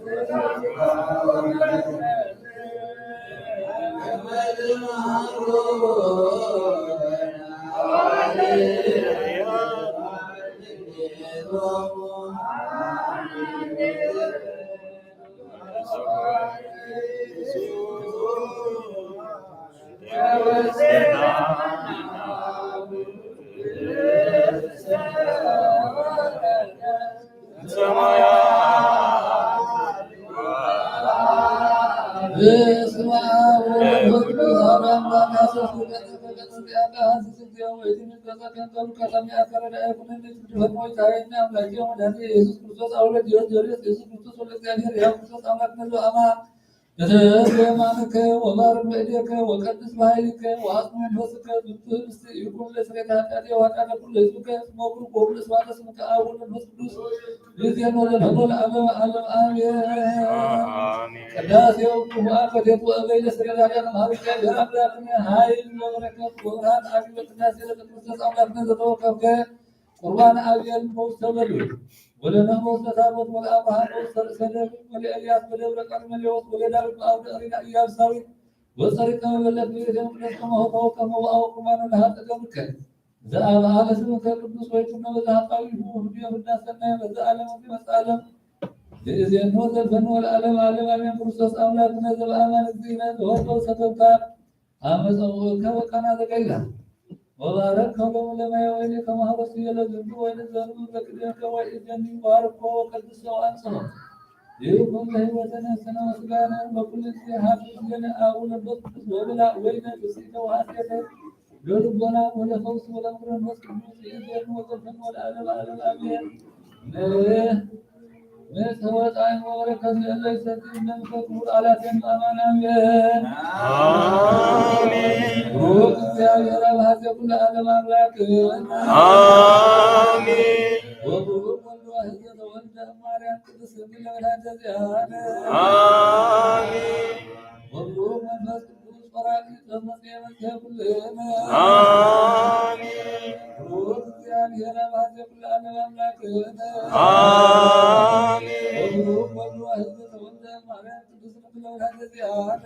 ቅዱስ አሐዱ አምላክ። በስመ አብ ወወልድ ወመንፈስ ቅዱስ አሐዱ አምላክ። ኢየሱስ ክርስቶስ አቡነ ዲዮስቆሮስ፣ ኢየሱስ ክርስቶስ ወልደ እግዚአብሔር፣ ሕያው ክርስቶስ አምላክ ነዘበአማን። እትብ የማንከ ወባርክ በእዴከ ወቀድስ በኃይልከ ወአጽም መንፈስከ ዝንቱ ህብስት ይኩን ለስርየተ ኃጢአቴ ወኃጢአተ ኩሉ ህዝብከ እስመ ቡሩክ ወቅዱስ ስማተ ስምከ አብ ወወልድ ወመንፈስ ቅዱስ ይዜን ወዘልፈኖ ለዓለመ ዓለም አሜን። አሜን። ቅዳሴው ክቡአ ከቴቱ አበይ ለስርየተ ኃጢአት መሃሪከ የአምላክነ ኃይል ወበረከት ወብርሃን አብ ቅዳሴ ለቅዱስ አምላክነ ዘተወከፍከ ቁርባን አብየል በውስተ በሉ ወለነሞስ ለታቦት ወለአብርሃም በውስተ ርእሰ ደብር ወለኤልያስ በደብረ ቀርሜሌዎስ ወለዳዊት በአውደ ሪዳ ኢያቡሳዊ ወጸሪቀ መበለት በቤተ መቅደስ ከመ ሆተው ከመ ወአው ቁርባኑ ለሀጠ ገብርከ ዘአብአ ለስምከ ቅዱስ ወይኩኖ በዘ ሀጣዊ ሁሉ ህዳሰና በዘ ዓለም ወመንፈስ ዓለም። ይእዜኑ ወዘልፈኑ ወለዓለም ዓለም አሜን። ክርስቶስ አምላክነ ዘበአማን እግዚእነ ዘወርዶ ሰተብካ አመፀውከ ወቃና ዘገሊላ ወባረከ ሎሙ ለማየ ወይኔ ከመ ሀበሱ የለዝንቱ ወይን ዘሩ በቅድሜከ ወኢዜኒ ባርኮ ወቀድሶ አንጽሖ ይኩን ለሕይወተ ነፍስነ ወስጋነ በኩሉ ጊዜ ሀብ ምስሌነ አቡነ መንፈስ ቅዱስ ወብላ ወይነ ብስተ ወሐሴተ ለልቦና ወለፈውስ ወለምክረ መንፈስ ቅዱስ ይእዜኑ ወዘልፈኑ ወለዓለመ ዓለም አሜን። ነ- ንስሐ ወጣይን ወበረከት ለእለ ይሰግድ እምነ ምክረ ክቡር አላቴን በአማን አሜን። አሜን። ብሩክ እግዚአብሔር አብ ሀዜ ኩሉ ዓለም አምላክ አሜን። ወብሩክ ወልድ ዋሕድ ዘተወልደ እማርያም ቅድስት ድንግል ለወላዲተ ዚአነ አሜን። ወብሩክ መንፈስ ቅዱስ ጸራቂ ዘመጽአ መጽአ ኩልነ አሜን። ብሩክ እግዚአብሔር አብ ሀዜ ኩሉ ዓለም አምላክነ አሜን። ወብሩክ ወልድ ዋሕድ ዘተወልደ ማርያም ቅድስት ድንግል ወላዲተ ዚአነ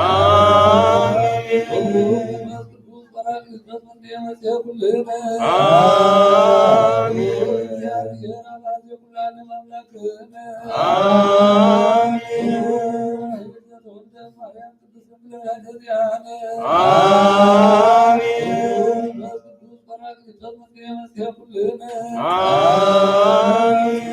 አሜን። ወብሩክ መንፈስ ቅዱስ ጸራቂ ዘመጽአ መጽአ ኩልነ አሜን። ብሩክ እግዚአብሔር አብ ሀዜ ኩሉ ዓለም አምላክነ አሜን። አሜን። አሜን።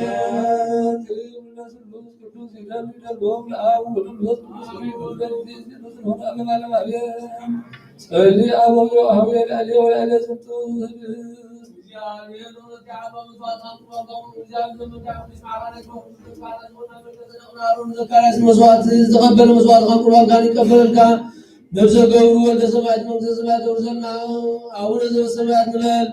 ጸሊ አበው ሀቤ ላዕሌ ወላዕሌ ጽንጡ ህብስት። ዘካርያስ መስዋዕት ዝተቐበለ መስዋዕት ካብ ቁርባን ጋር ይቀበለልካ። ነፍሰ ገብሩ ወልደ ሰማያት መንግስተ ሰማያት ተውርሰና። አቡነ ዘበሰማያት ንበል።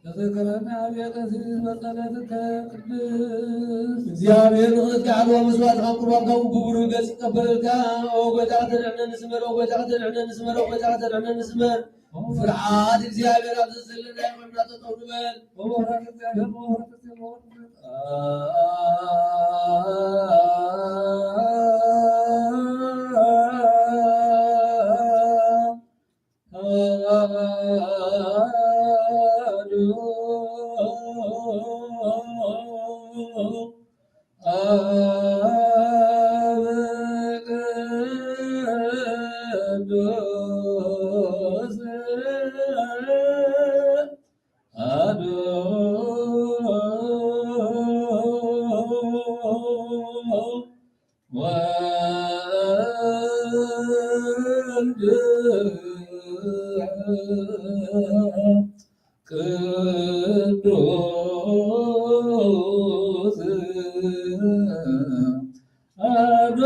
ተዘከረና አብያተ ስሪት በጸሎትከ ቅድስት። እግዚኣብሔር ንኽትከዓልዋ መስዋዕትኻ ቁርባንካ ግብሩ ገጽ ይቀበለልካ። ኦ ጎይታ ከተድሕነኒ ስመር፣ ኦ ጎይታ ከተድሕነኒ ስመር፣ ኦ ጎይታ ከተድሕነኒ ስመር። ፍርሃት እግዚኣብሔር ኣብዚ ዘለና ይኾንና፣ ጠጠው ንበል። ኦ ፍርሃት እግዚኣብሔር፣ ኦ ፍርሃት እግዚኣብሔር። ወልድ ቅዱስ አሐዱ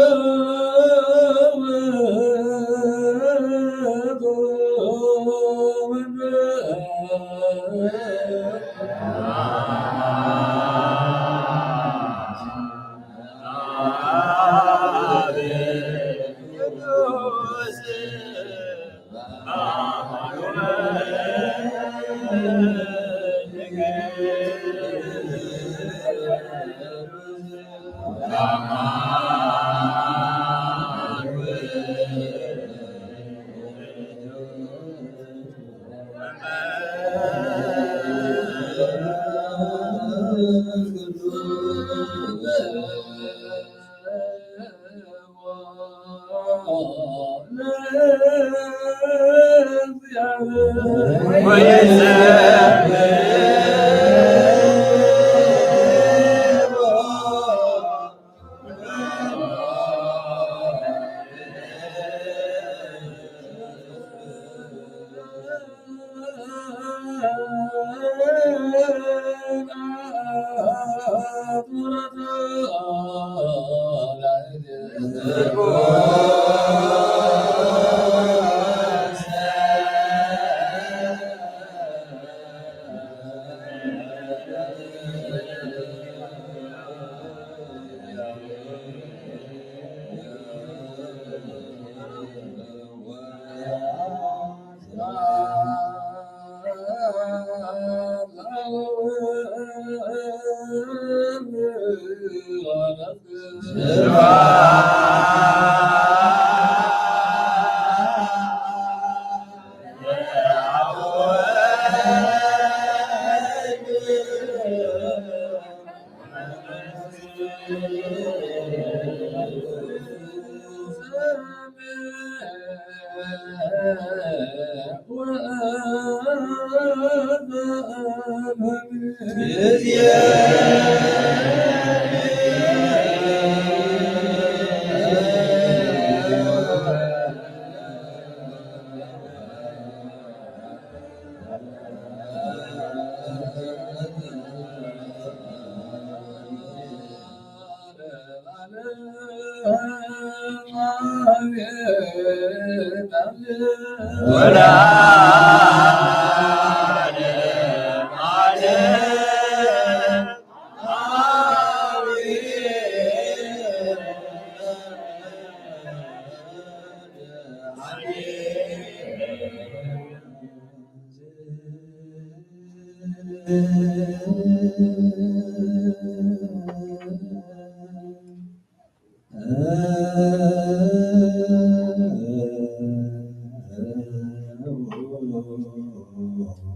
ውእቱ።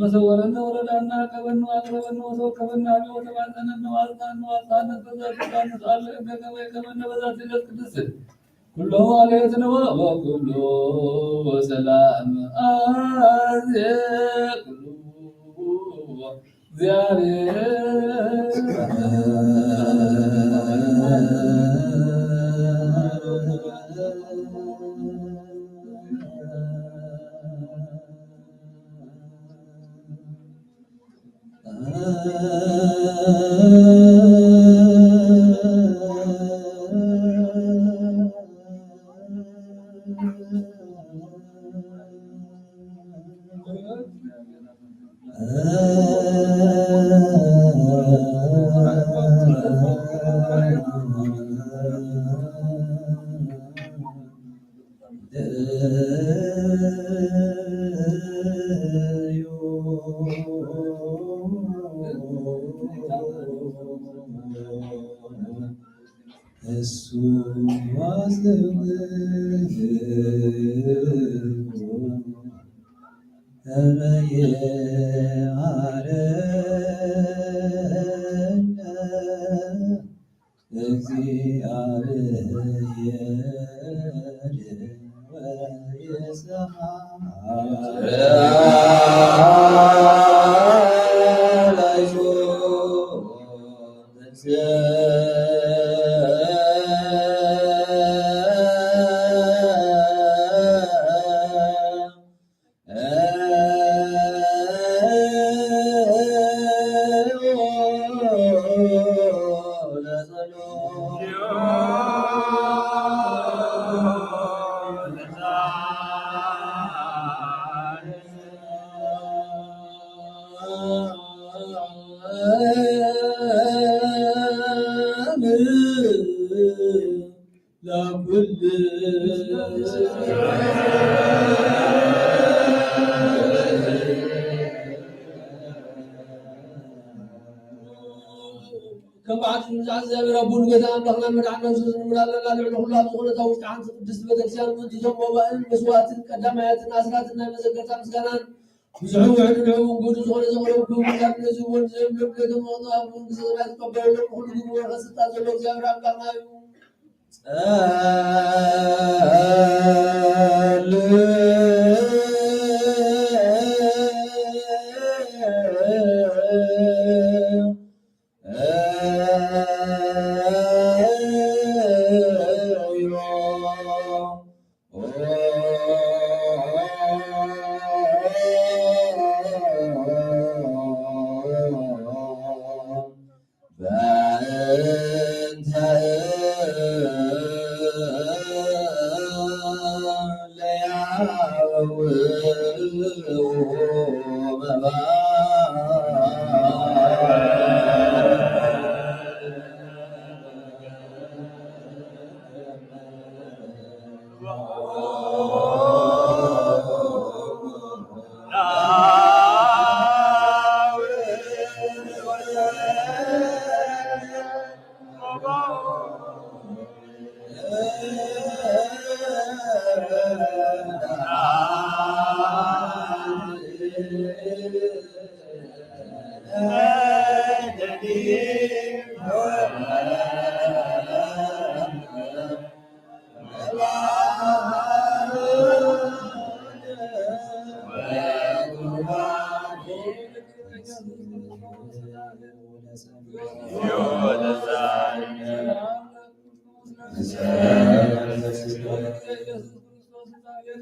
ወሰወረነ ወረዳና አቀበነ አቅረበነ ወሰወከፈነ አብዮ ተማጸነነ ዋጽናነ ዋጽናነ በዛቲ ቃል ንስአለ እገገበ ከመነ በዛቲ ዕለት ቅድስት ኩሎ አሌትነ ወኩሎ ሰላም አዜ ኩሉ እግዚአብሔር። እሱ ከም በዓል ምልጃ እግዚኣብሔር ኣቦን ጎይታ ኣምላኽና መድሓኒና ንሱ እንምላለና ልዕሊ ኩሉ ኣብ ዝኾነት ኣብ ውሽጢ ሓንቲ ቅድስቲ ቤተክርስትያን ምእንቲ እቶም መባእን መስዋእትን ቀዳማያትን ኣስራትን ናይ መዘከርታ ምስጋናን ብዙሕን ውሕድን ሕቡን ጉዱ ዝኾነ ዘቕረብኩ ምልጃ ነዚ እዋን ዘየብሎም ነቶም መቕጽዓ ኣብ መንግስተ ሰማይ ዝቀበለሎም ኩሉ ግብር ወርሒ ስልጣን ዘሎ እግዚኣብሔር ኣምላኽና እዩ።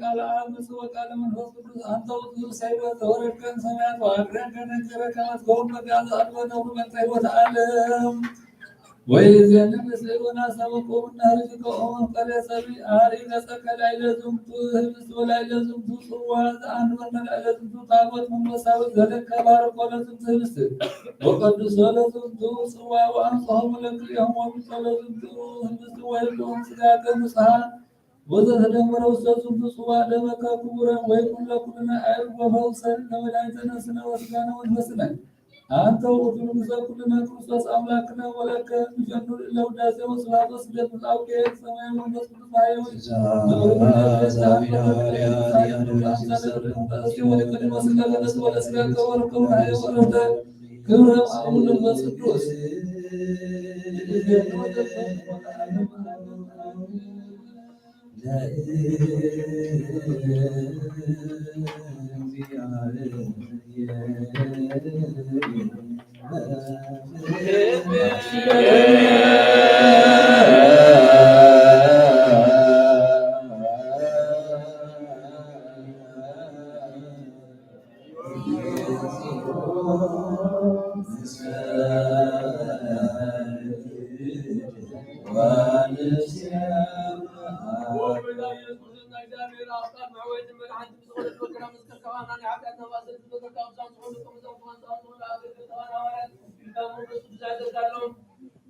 ቃለ አብ ወቃለ መንፈስ ቅዱስ አንተ ውእቱ ሰይወ ዘወረድከ እምሰማያት ወአድረከ ነገረ ከመ ትከውን መጋዘ አድወ ነውሩ በእንተ ህይወት ዓለም። ወይዜን ምስሌነ ወናሳውቆሙ እናህርጅከ ኦ መፍቀሬ ሰብእ አሪ ገጸከ ላዕለ ዝንቱ ህብስት ወላዕለ ዝንቱ ጽዋ ዘአንበርከ ላዕለ ዝንቱ ታቦት መንፈሳዊ ዘለከ ባርኮ ለዝንቱ ህብስት ወቀድሶ ለዝንቱ ጽዋ ወአንጽሖሙ ለክልኤሆሙ ወብጾ ለዝንቱ ህብስት ወይኩን ሥጋከ ንጹሐ ወዘተደመረ ውስተ ዝንቱ ጽዋ ደመከ ክቡረ ወይኩን ለኩልነ አእርግ ወፈውሰ ለመድኃኒተ ነፍስነ ወሥጋነ ወመንፈስነ። አንተ ውእቱ ንጉሠ ኩልነ ክርስቶስ አምላክነ ወለከ ንፈኑ ለውዳሴ ወስብሐት ወስግደት ምስአውኬ ሰማይ መንፈስ ቅዱስ ኃይል ክብር አብ መንፈስ ቅዱስ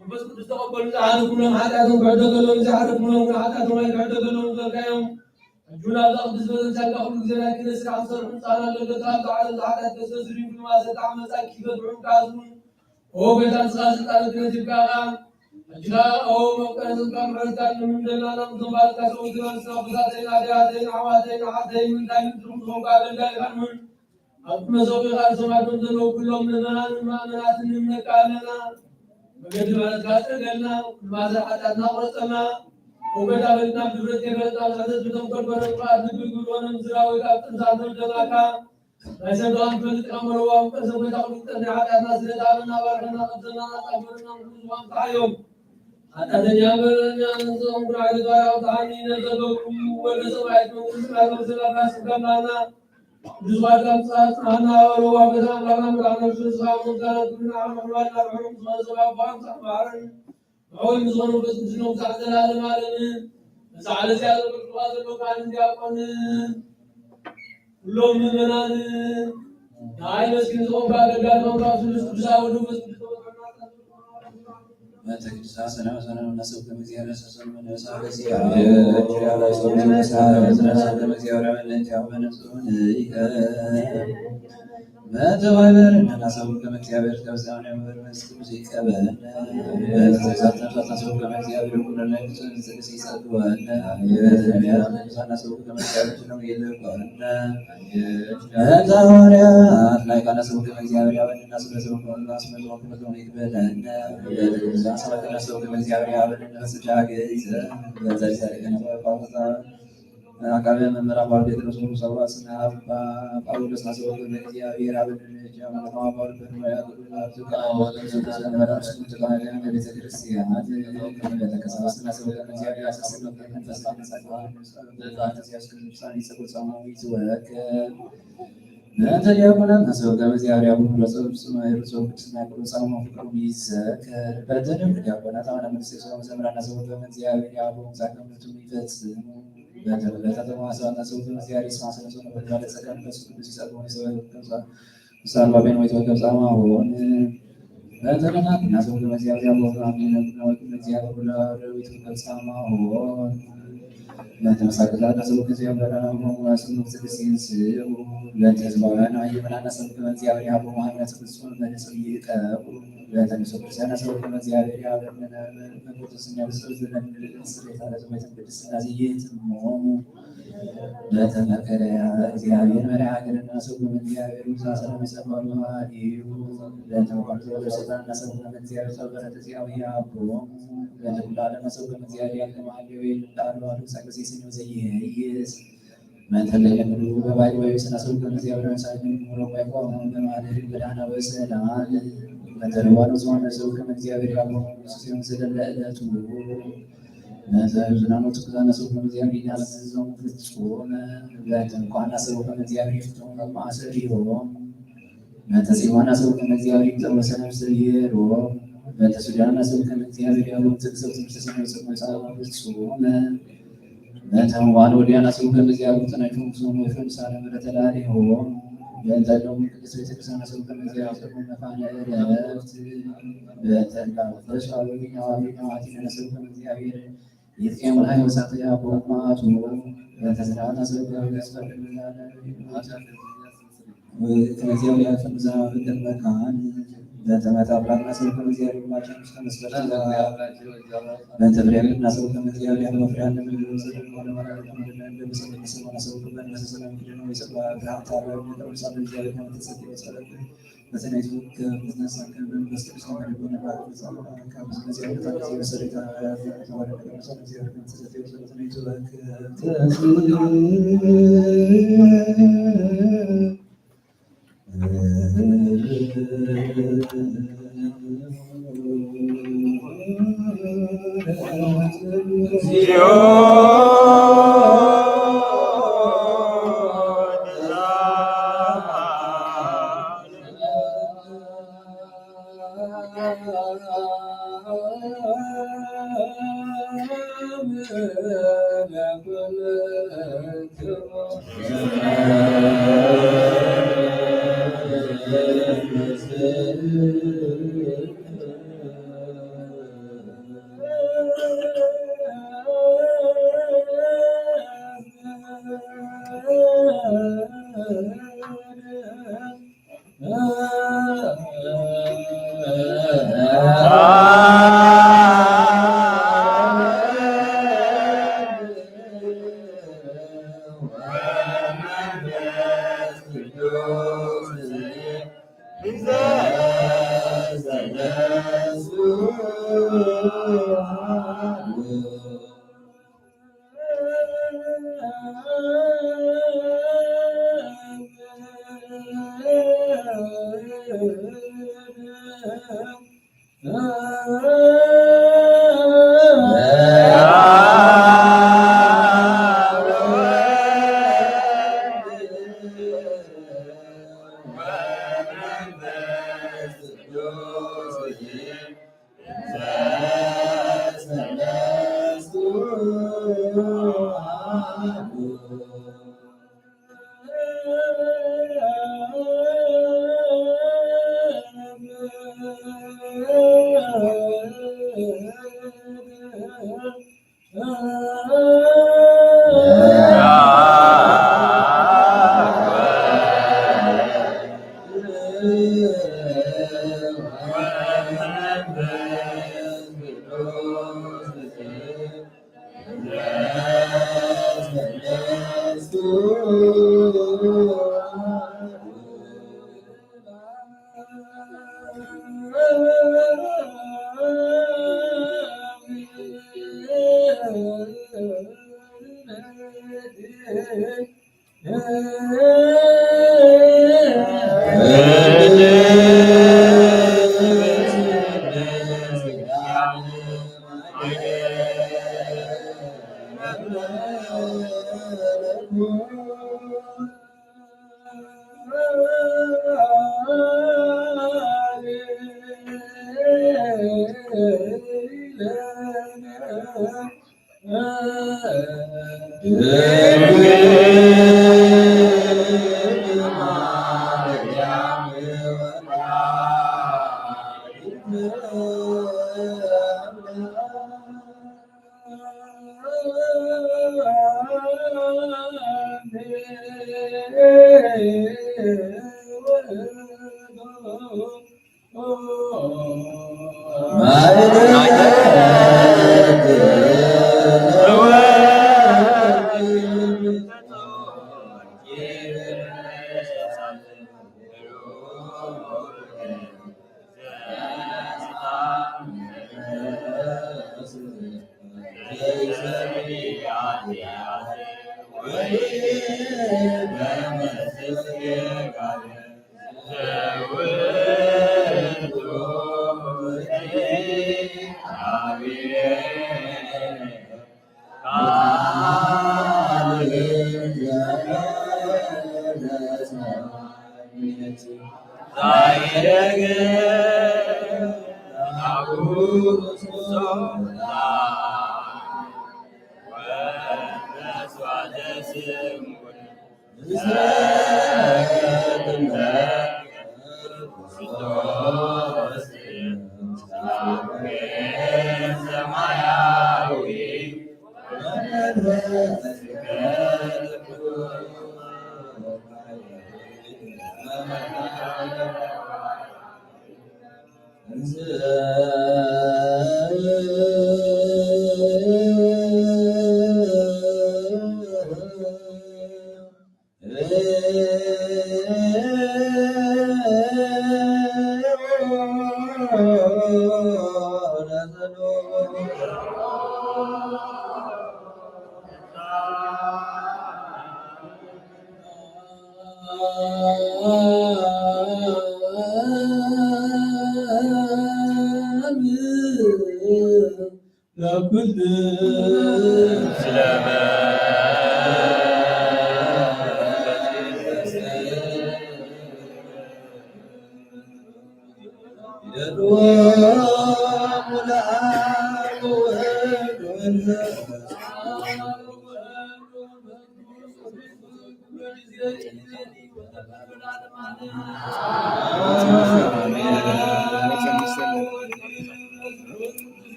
መንፈስ ቅዱስ ተቐበሉ። ዝሓለፉሎም ሓጢኣቶም ክሕደገሎም፣ ዝሓለፉሎም ሓጢኣቶም ኣይክሕደገሎም ዝበልካዮም ሕጂ እውን ኣብዛ ቅድስት ቤተክርስትያንካ ኩሉ ግዜ ናይ ክህነት ስራሕ ክሰርሑ ህፃናት ዘለካ ኣብዛ ዓለም ዝሓጢኣት ከስተስርዩ፣ ኩሉ ማእሰርቲ ዓመፃ ክፈትሑ ክኣዝኑ፣ ኦ ጎይታ ንስኻ ስልጣን ክህነት ይብቃዕካ። ሕጂ ከኣ ኦ መፍቀሪ ህዝብካ ምሕረትካ ንለምን ዘለና፣ ናብዞም ባልካ ሰብኡት ግና ንስኻ ኣቦታተይን ኣዴታተይን ኣሕዋተይን ኣሓተይን ምንታይ ምንትኹም ዝኾንካ ኣገልጋሊኻ ንኹን። ኣብ ቅድመ ሰውኢኻ ዝሰማዕኩም ዘለዉ ኩሎም ምእመናንን ማእመናትን ንምነካ ኣለና። መገዲ ምሕረትካ ጽረገልና፣ ማእሰር ሓጢኣትና ቁረጸልና። ወገዳ በልና፣ ድፍረት ከይፈለጥና፣ ብሕተት ብተንኮል በረድ ክፍኣት ልቢ ግብር ኾነ ምድራዊ ካብ ጥንት ኣንተ ወደናካ። ናይ ሰብ ድኻ ንፈልጥ ኢኻ መለዋ፣ እምበር ሰብ ጎይታ ኩሉ ፍጥረት ናይ ሓጢኣትና ስለ ዝኣመና፣ ባርኸና፣ ቀድሰና፣ ናጻ ግበረና፣ ንኹሉ ዝኸውን ተሓዮም። ሓጢኣተኛ በደለኛ ንስኻ ኩን ዓሌት ባርያ ኣውጽኣኒ፣ ነብሰ በኩሉ ወልደ ሰማያዊት መንግስቲ ናይ በኩር ስጋካ ስጋናና። ቅዱስ ባርካ ምጽኣት ጽናሕና ወለዋ ገዛ ኣምላኽና መድኃኒና ክርስቶስ ስጋ ምስጋና ክብሪ ንዓኻ ንኹን ባርና ርሑቕ ዝኾነ ሰማያዊ ኣቦኻ ምሳኻ መሓረን ንዕኡ ምስጋና መንፈስ ቅዱስ ነውሳዕ ዘላለም ኣለምን። እዛ ዓለዚያ ዘገልግሉኻ ዘለዉ ካህንን ዲያቆንን ኩሎም ምእመናን ንዓይ መስኪን ዝኾንካ ኣገልጋሊ መንፈስ ቅዱስ ቅዱስ ኣወዱ መንፈስ ቅዱስ ተወልደ በእንተ ቅድስና ሰላም ሰላም እናሰብከ እግዚአብሔር ሰሰኑ መንፈሳ በሲያ በእንተ እግዚአብሔር መንፈስ ቅዱስ ይከ በእንተ ማህበር እናሰብከ እግዚአብሔር ተወሰነ መንፈስ ቅዱስ ይቀበል። በእንተ ተሳተ ነፍሳት እናሰብከ እግዚአብሔር ኩለነ ቅዱስ ስልስ ይጸግበን። በእንተ ነቢያት ቅዱሳን እናሰብከ እግዚአብሔር ነው ይልቀን። በእንተ ሐዋርያት ላይ ቃል እናሰብከ እግዚአብሔር ያበልና ስለ ሰብከ እናስመልከ ይበለን። በእንተ ቅዱሳን ሰማዕታት እናሰብከ እግዚአብሔር ያበልና ስለ አቃቤ መምህር አባ ጴጥሮስ ሙሉ ሰባ ስነ አባ ጳውሎስ አስወግድ እግዚአብሔር አብ ደረጃ መለማው አባ ወልድ በርማያ ቅዱስ አብ ዝቃ ወቅዱስ ተሰነ መዳርስ ተባለ ቤተ ክርስቲያን ቤተ ከሰባስና ሰበቀ እግዚአብሔር አስስነ መንፈስ ቅዱስ አስስነ ቅዱሳን ይጸቁ ጸማዊ ይወከ በእንተ ዲያቆናት እናሰብከ በእግዚአብሔር አቡነ ለጸብጽ ማይሩ ሰው ቅድስና ቅዱስ አቡነ ፍቅሩ ይዘከር። በእንተ ደብረ ዲያቆናት አቡነ መቅደስ ሰው መዘምራን እናሰብከ በእግዚአብሔር አቡነ ጻድቃን ይፈጽሙ። በእንተ በእንተ ተማሰ እናሰብከ በእግዚአብሔር ይስማ። ስለ ሰው በእግዚአብሔር ጸጋ መንፈስ ቅዱስ ይጸልሙ። ይሰበከ ምሳሌ ባቤን ወይ ተወከብ ጻማ ሆን በእንተ ደናግል እናሰብከ በእግዚአብሔር አቡነ አሜን። እግዚአብሔር ሁሉ አረዊት ተወከብ ጻማ ሆን በእንተ መሳቅላ እናሰብከ በእግዚአብሔር አቡነ ስሙ ቅዱስ ይንስኡ። በእንተ ህዝባውያን አየመና እናሰብከ በእግዚአብሔር አቡነ ሐዋርያት ፍጹም በንጽህ ይቀቡ። በእንተ ንጹሕ ክርስቲያን እናሰብከ በእግዚአብሔር አቡነ መንፈስ ቅዱስ የሚያበስር ዘመን ቅድስት ቤታ ለዘመትን ቅድስት ሥላሴ ይትሙ። ለተፈቀረ እግዚአብሔር መርሃ ሀገርና ሰው እግዚአብሔር ምሳ ሰላም ይጸባሉ። ለተንኳን ተወደ ሰጣና ሰው እግዚአብሔር ጸበረ ተዚያው ያቦ ለተብላለ ሰው እግዚአብሔር ያከማል። ይላሉ አሉ ሰቅሴ ስኖ ዘይይስ መተለየ ምድሩ በባይ ወይ ስና ሰው እግዚአብሔር ሳይሆን ሙሮ ባይቆም በማደር በዳና በሰላም ለተርዋኑ ሰው ሰው እግዚአብሔር ያቦ ሲሆን ስለለ ዕለቱ በእንተ ብዙኃኑ ትኩሳነ ሰው ከመ እግዚአብሔር ይናዘዞም ፍጹም። በእንተ እንኳን አሰቡ ከመ እግዚአብሔር ፍጹም ማእሰር ይሆን። በእንተ ጽዮን አሰቡ ከመ እግዚአብሔር ይጸወሰ ነፍስ ይሮ። በእንተ ሱዳን አሰቡ ከመ እግዚአብሔር ያሉ ትቅሰው ትምሰሰ ነፍስ መጻ ፍጹም። በእንተ ህዋን ወዲያን አሰቡ ከመ እግዚአብሔር ጸናይቱም ስሙ ፍምሳነ ምረተላል ይሆን። በእንተ ሎም ቅድስት ቤተክርስቲያን አሰቡ ከመ እግዚአብሔር ጸሙ መፋነ ዕረፍት። በእንተ እንዳፈሽ አበዊና ዋቢና ዋቲነ አሰቡ ከመ እግዚአብሔር ይትቀም ለሃይ ወሳተ ያቦ ማቱ። በእንተ ስርዓት አሰቡ ከመ እግዚአብሔር ወእግዚአብሔር ፍምዛ እደመካን በእንተ መታብላና ሰብከ እግዚአብሔር ማችን ውስተ መስቀል በእንተ ፍሬም እናሰብከ እግዚአብሔር መፍሪያን ለምግብ ወሰደን ወለማለት ወንድነ እንደምሰል ሰማና ሰብከ በእንተ ሰላም ኪደነ ወይሰባ ብርሃን ታበ ቅዱሳን እግዚአብሔር ከመተሰጥ ወሰደን በሰናይ ሰብከ በስነሳከ በመንፈስ ቅዱስ ከመደጎነ ባክ ጸሎታ ካብ በሰናይ ሰብከ በሰናይ ሰብከ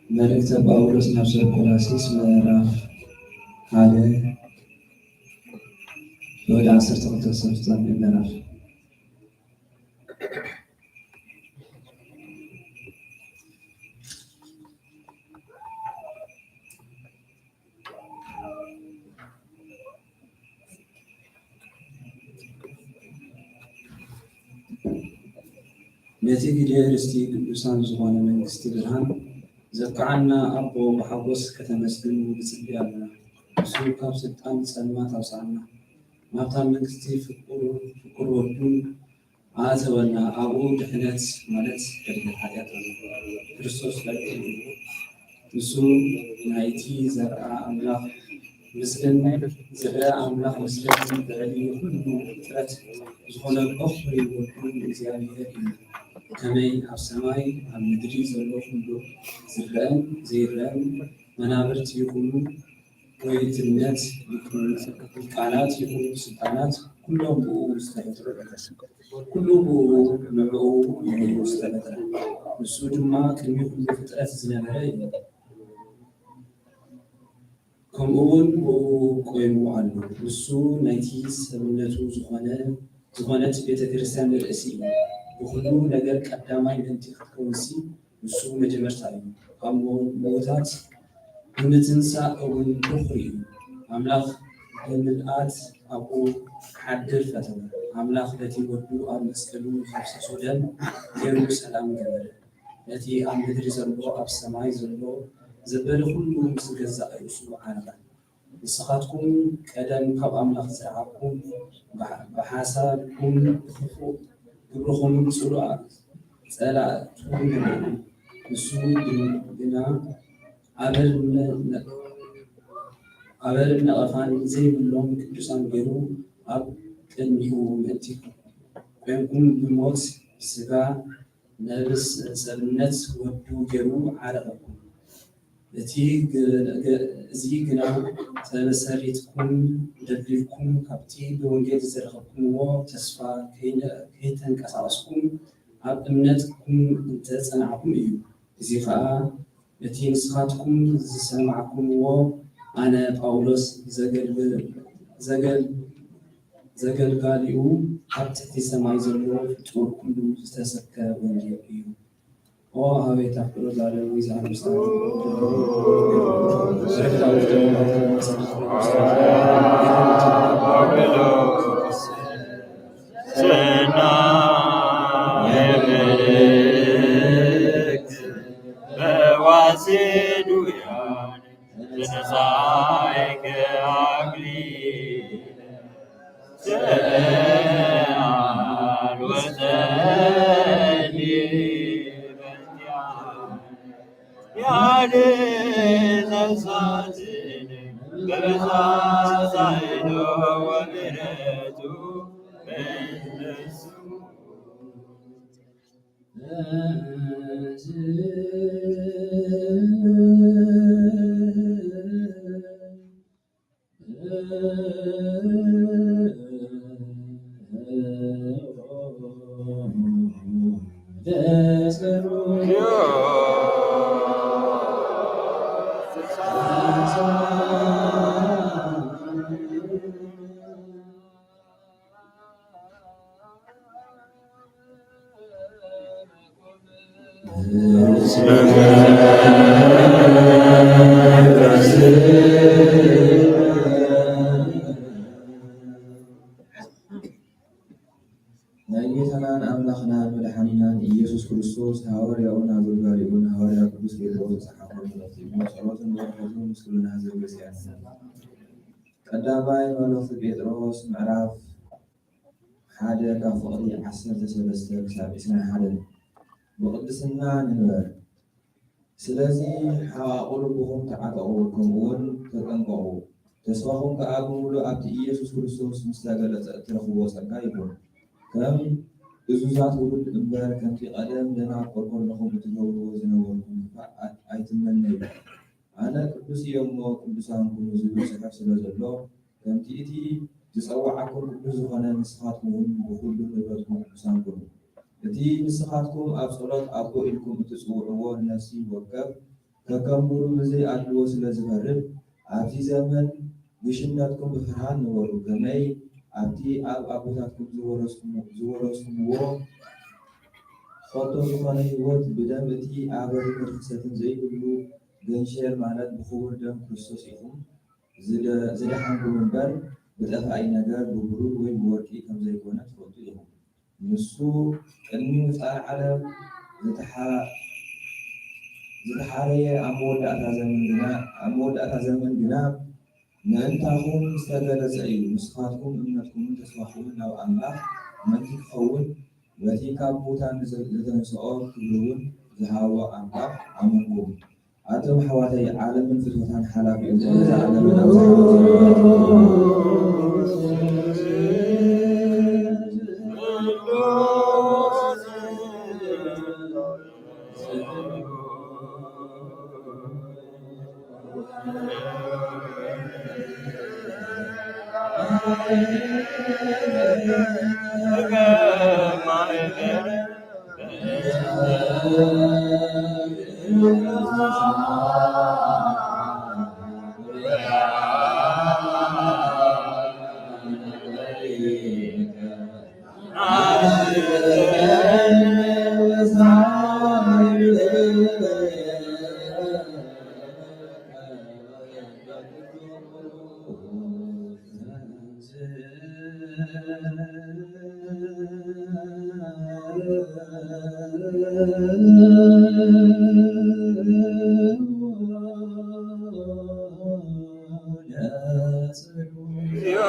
መልእክተ ጳውሎስ ናብ ሰብ ቆላሲስ ምዕራፍ ሓደ ወደ ዓሰርተ ክልተ ሰብ ዝጸንሕ ምዕራፍ። ነቲ ግደ ርስቲ ቅዱሳን ዝኾነ መንግስቲ ብርሃን ዘብቅዓና ኣቦ ብሓጎስ ከተመስግን ንጽሊ ኣለና። ንሱ ካብ ስልጣን ጸልማት ኣውጽኣና፣ ናብታ መንግስቲ ፍቁር ፍቁር ወዱን ኣእተወና። ኣብኡ ድሕነት ማለት ዕድል ሓጢኣት ኣሎ። ክርስቶስ ለኪ እዩ። ንሱ ናይቲ ዘርኣ ኣምላኽ ምስልን ዝርአ ኣምላኽ ምስልን ብዕሊ ኩሉ ፍጥረት ዝኾነ በኹሪ ወዱ እግዚኣብሔር እዩ። ከመይ ኣብ ሰማይ ኣብ ምድሪ ዘሎ ኩሉ ዝረአን ዘይረአን መናብርቲ ይኹኑ ወይ ትነት ሊቃናት ይኹኑ ስልጣናት ኩሎም ብኡ ዝተፈጥሩ ኩሉ ብኡ ንዕኡ እዩ ዝተፈጥረ። ንሱ ድማ ቅድሚ ኩሉ ፍጥረት ዝነበረ እዩ። ከምኡ እውን ብኡ ቆይሙ ኣሎ። ንሱ ናይቲ ሰብነቱ ዝኾነ፣ ዝኾነት ቤተ ክርስቲያን ርእሲ እዩ። ብኹሉ ነገር ቀዳማይ ምእንቲ ክትከውንሲ ንሱ መጀመርታ እዩ። ካብ ምዉታት ብምትንሳእ እውን በኹሪ እዩ። ኣምላኽ ብምልኣት ኣብኡ ክሓድር ፈተነ። ኣምላኽ በቲ ወዱ ኣብ መስቀሉ ዘፍሰሶ ደም ገይሩ ሰላም ገበረ። ነቲ ኣብ ምድሪ ዘሎ ኣብ ሰማይ ዘሎ ዘበለ ኩሉ ምስ ገዛእ ርእሱ ዓረቐ። ንስኻትኩም ቀደም ካብ ኣምላኽ ዝረሓቕኩም፣ ብሓ-፣ ብሓሳብኩም ብኽፉእ ግብርኹምን ጽሉኣት ጸላእቱ ነበርኩም። ንሱ ግን-፣ ግና ኣበርን ነ-፣ ኣበርን ነቐፋን ዘይብሎም ቅዱሳን ገይሩ ኣብ ቅድሚኡ ምእንቲ ኮንኩም ብሞት ስጋ ነብስ ሰብነት ወዱ ገይሩ ዓረቐኩም። እቲ ግ-፣ ግ-፣ እዚ ግና ተመሰሪትኩም ደልዲልኩም ካብቲ ብወንጌል ዝረኸብኩምዎ ተስፋ ከይነ-፣ ከይተንቀሳቐስኩም ኣብ እምነትኩም እንተጸናዕኩም እዩ። እዚ ኸኣ እቲ ንስኻትኩም ዝሰማዕኩምዎ ኣነ ጳውሎስ ዘገልግ-፣ ዘገል-፣ ዘገልጋሊኡ ኣብ ትሕቲ ሰማይ ዘሎ ፍጡር ኩሉ ዝተሰብከ ወንጌል እዩ። ኦ ኣቤት ኣፍቅሮ ዛለዊ ዛንብስታ ስና የምልክ በዋሲዱያን ተነሳይከ አክሊል ስዕል ወጸሊ በእንቲአነ ያለ ተሳትን በብዛት ኃይሉ ወምሕረቱ በእነሱ ናይ ጌታናን ኣምላኽናን መድሓኒናን ኢየሱስ ክርስቶስ ሃዋርያኡን ኣገልጋሊኡን ሃዋርያ ቅዱስ ጴጥሮስ ዝጸሓፎ መልእኽቲ እሞ ጸሎትን በረኸቱን ምስ ኩልና ህዝበ ክርስቲያን ይኹን። ቀዳማይ መልእኽቲ ጴጥሮስ ምዕራፍ ሓደ ካብ ፍቕዲ ዓሰርተ ሰለስተ ክሳብ ዕስራን ሓደን። ብቕድስና ንንበር። ስለዚ ሓቓቑ ልብኹም ተዓጠቑ፣ ከምኡውን ተጠንቀቑ። ተስፋኹም ከኣ ብምሉእ ኣብቲ ኢየሱስ ክርስቶስ ምስ ተገለጸ እትረኽብዎ ጸጋ ይኹን። ከም እዙዛት ውሉድ እምበር፣ ከምቲ ቀደም ደናቁር ከለኹም እትገብርዎ ዝነበርኩም ክፋእ ኣት-፣ ኣይትመነዩ። ኣነ ቅዱስ እየ እሞ ቅዱሳን ኩኑ ዝብል ጽሑፍ ስለ ዘሎ፣ ከምቲ እቲ ዝጸውዓኩም ቅዱስ ዝኾነ ንስኻትኩም እውን ብኹሉ ንብረትኩም ቅዱሳን ኩኑ። እቲ ንስኻትኩም ኣብ ጸሎት ኣቦ ኢልኩም እትጽውዕዎ ንነፍሲ ወከፍ ከከም ግብሩ ብዘይ ኣድልዎ ስለ ዝፈርድ፣ ኣብቲ ዘመን ግሽነትኩም ብፍርሃት ንበሩ፣ ከመይ ኣብቲ ኣብ ኣቦታትኩም ዝወረስኩሞ-፣ ዝወረስኩምዎ ኸቶ ዝኾነ ህይወት ብደም እቲ ኣበርን ርኽሰትን ዘይብሉ ገንሸል ማለት ብኽቡር ደም ክርስቶስ ኢኹም ዝደ-፣ ዝደሓንኩም እምበር፣ ብጠፋኢ ነገር፣ ብብሩር ወይ ብወርቂ ከም ዘይኮነ ትፈልጡ ኢኹም። ንሱ ቅድሚ ምፍጣር ዓለም ዝተሓ-፣ ዝተሓረየ፣ ኣብ መወዳእታ ዘመን ግና፣ ኣብ መወዳእታ ዘመን ግና ምእንታኹም ዝተገለጸ እዩ። ንስኻትኩም እምነትኩምን ተስፋኹምን ናብ ኣምላኽ ምእንቲ ክኸውን፣ በቲ ካብ ምዉታን ዘ-፣ ዘተንስኦ ክብሪ እውን ዝሃቦ ኣምላኽ ኣመንኩም። ኣቶም ኣሕዋተይ፣ ዓለምን ፍትወታን ሓላፊ እዮም፣ እዛ ዓለምን ኣብዛ ዓለም ዘለዋ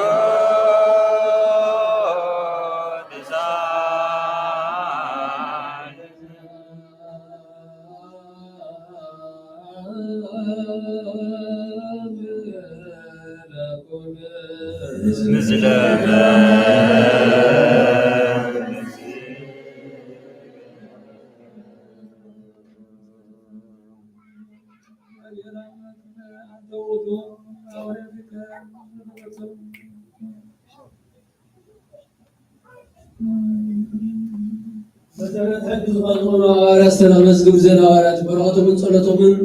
መሰረት ሕጊ ዝኾኑ ሃዋርያት ሰላም መዝግብ ዜና ሃዋርያት በረኸቶምን ጸሎቶምን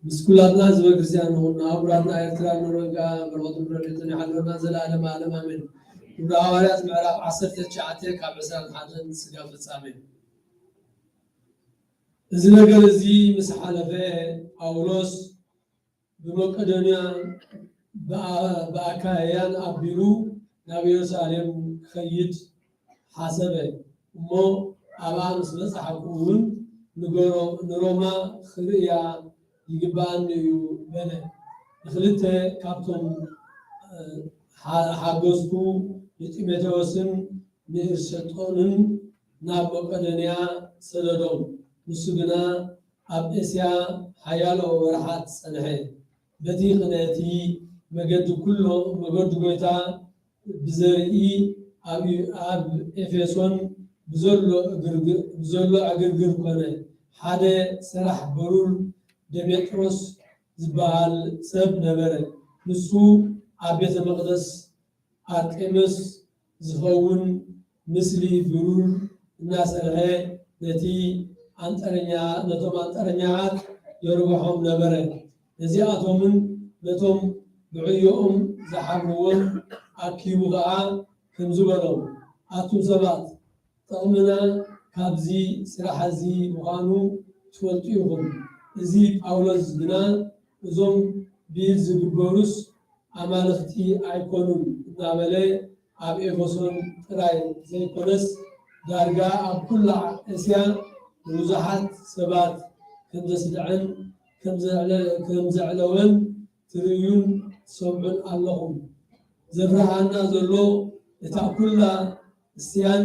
ምስ ኩላትና ህዝበ ክርስቲያን ንኹን ኣህጉራትና ኤርትራ ኖርዌጋ በረኸቱን ረድኤቱን ይሓልወና ዘለዓለም ዓለም ኣሜን። ግብረ ሃዋርያት ምዕራፍ ዓሰርተ ትሽዓተ ካብ ዕስራን ሓደን ስጋ ፍጻሜ። እዚ ነገር እዚ ምስ ሓለፈ፣ ጳውሎስ ብመቄዶንያ ብኣ-፣ ብኣካያን ኣቢሉ ናብ ኢየሩሳሌም ክኸይድ ሓሰበ። እሞ ኣብኣ ምስ በጻሕኩ እውን ንገሮ-፣ ንሮማ ክርእያ ይግብኣኒ እዩ በለ። ንኽልተ ካብቶም፣ እ፣ ሓ-፣ ሓገዝኩ፣ ንጢሞቴዎስን ንእርሰጦንን ናብ መቄዶንያ ሰደዶም። ንሱ ግና ኣብ እስያ ሓያሎ ወርሓት ጸንሐ። በቲ ቅንዕቲ መገዲ ኩሎ፣ መገዲ ጐይታ ብዘርኢ ኣብ፣ ኣብ ኤፌሶን ብዘሎ እግርግ-፣ ብዘሎ ዕግርግር ኮነ። ሓደ ሰራሕ ብሩር ደሜጥሮስ ዝበሃል ሰብ ነበረ። ንሱ ኣብ ቤተ መቕደስ ኣርጤምስ ዝኸውን ምስሊ ብሩር እናሰርሐ ነቲ ኣንጠረኛ-፣ ነቶም ኣንጠረኛታት የርብሖም ነበረ። ነዚኣቶምን ነቶም ብዕዮኦም ዝሓብርዎም ኣኪቡ ኸዓ ከምዚ በሎም፣ ኣቱም ሰባት፣ ጥቕምና ካብዚ ስራሕ እዚ ምዃኑ ትፈልጡ ኢኹም። እዚ ጳውሎስ ግና፣ እዞም ብኢድ ዝግበሩስ ኣማልኽቲ ኣይኮኑን እናበለ፣ ኣብ ኤፌሶን ጥራይ ዘይኮነስ፣ ዳርጋ ኣብ ኩላ እስያ ንብዙሓት ሰባት ከም ዘስድዐን ከም ዘዕለ-፣ ከም ዘዕለወን ትርእዩን ትሰምዑን ኣለኹም። ዘፍርሃና ዘሎ እታ ኩላ እስያን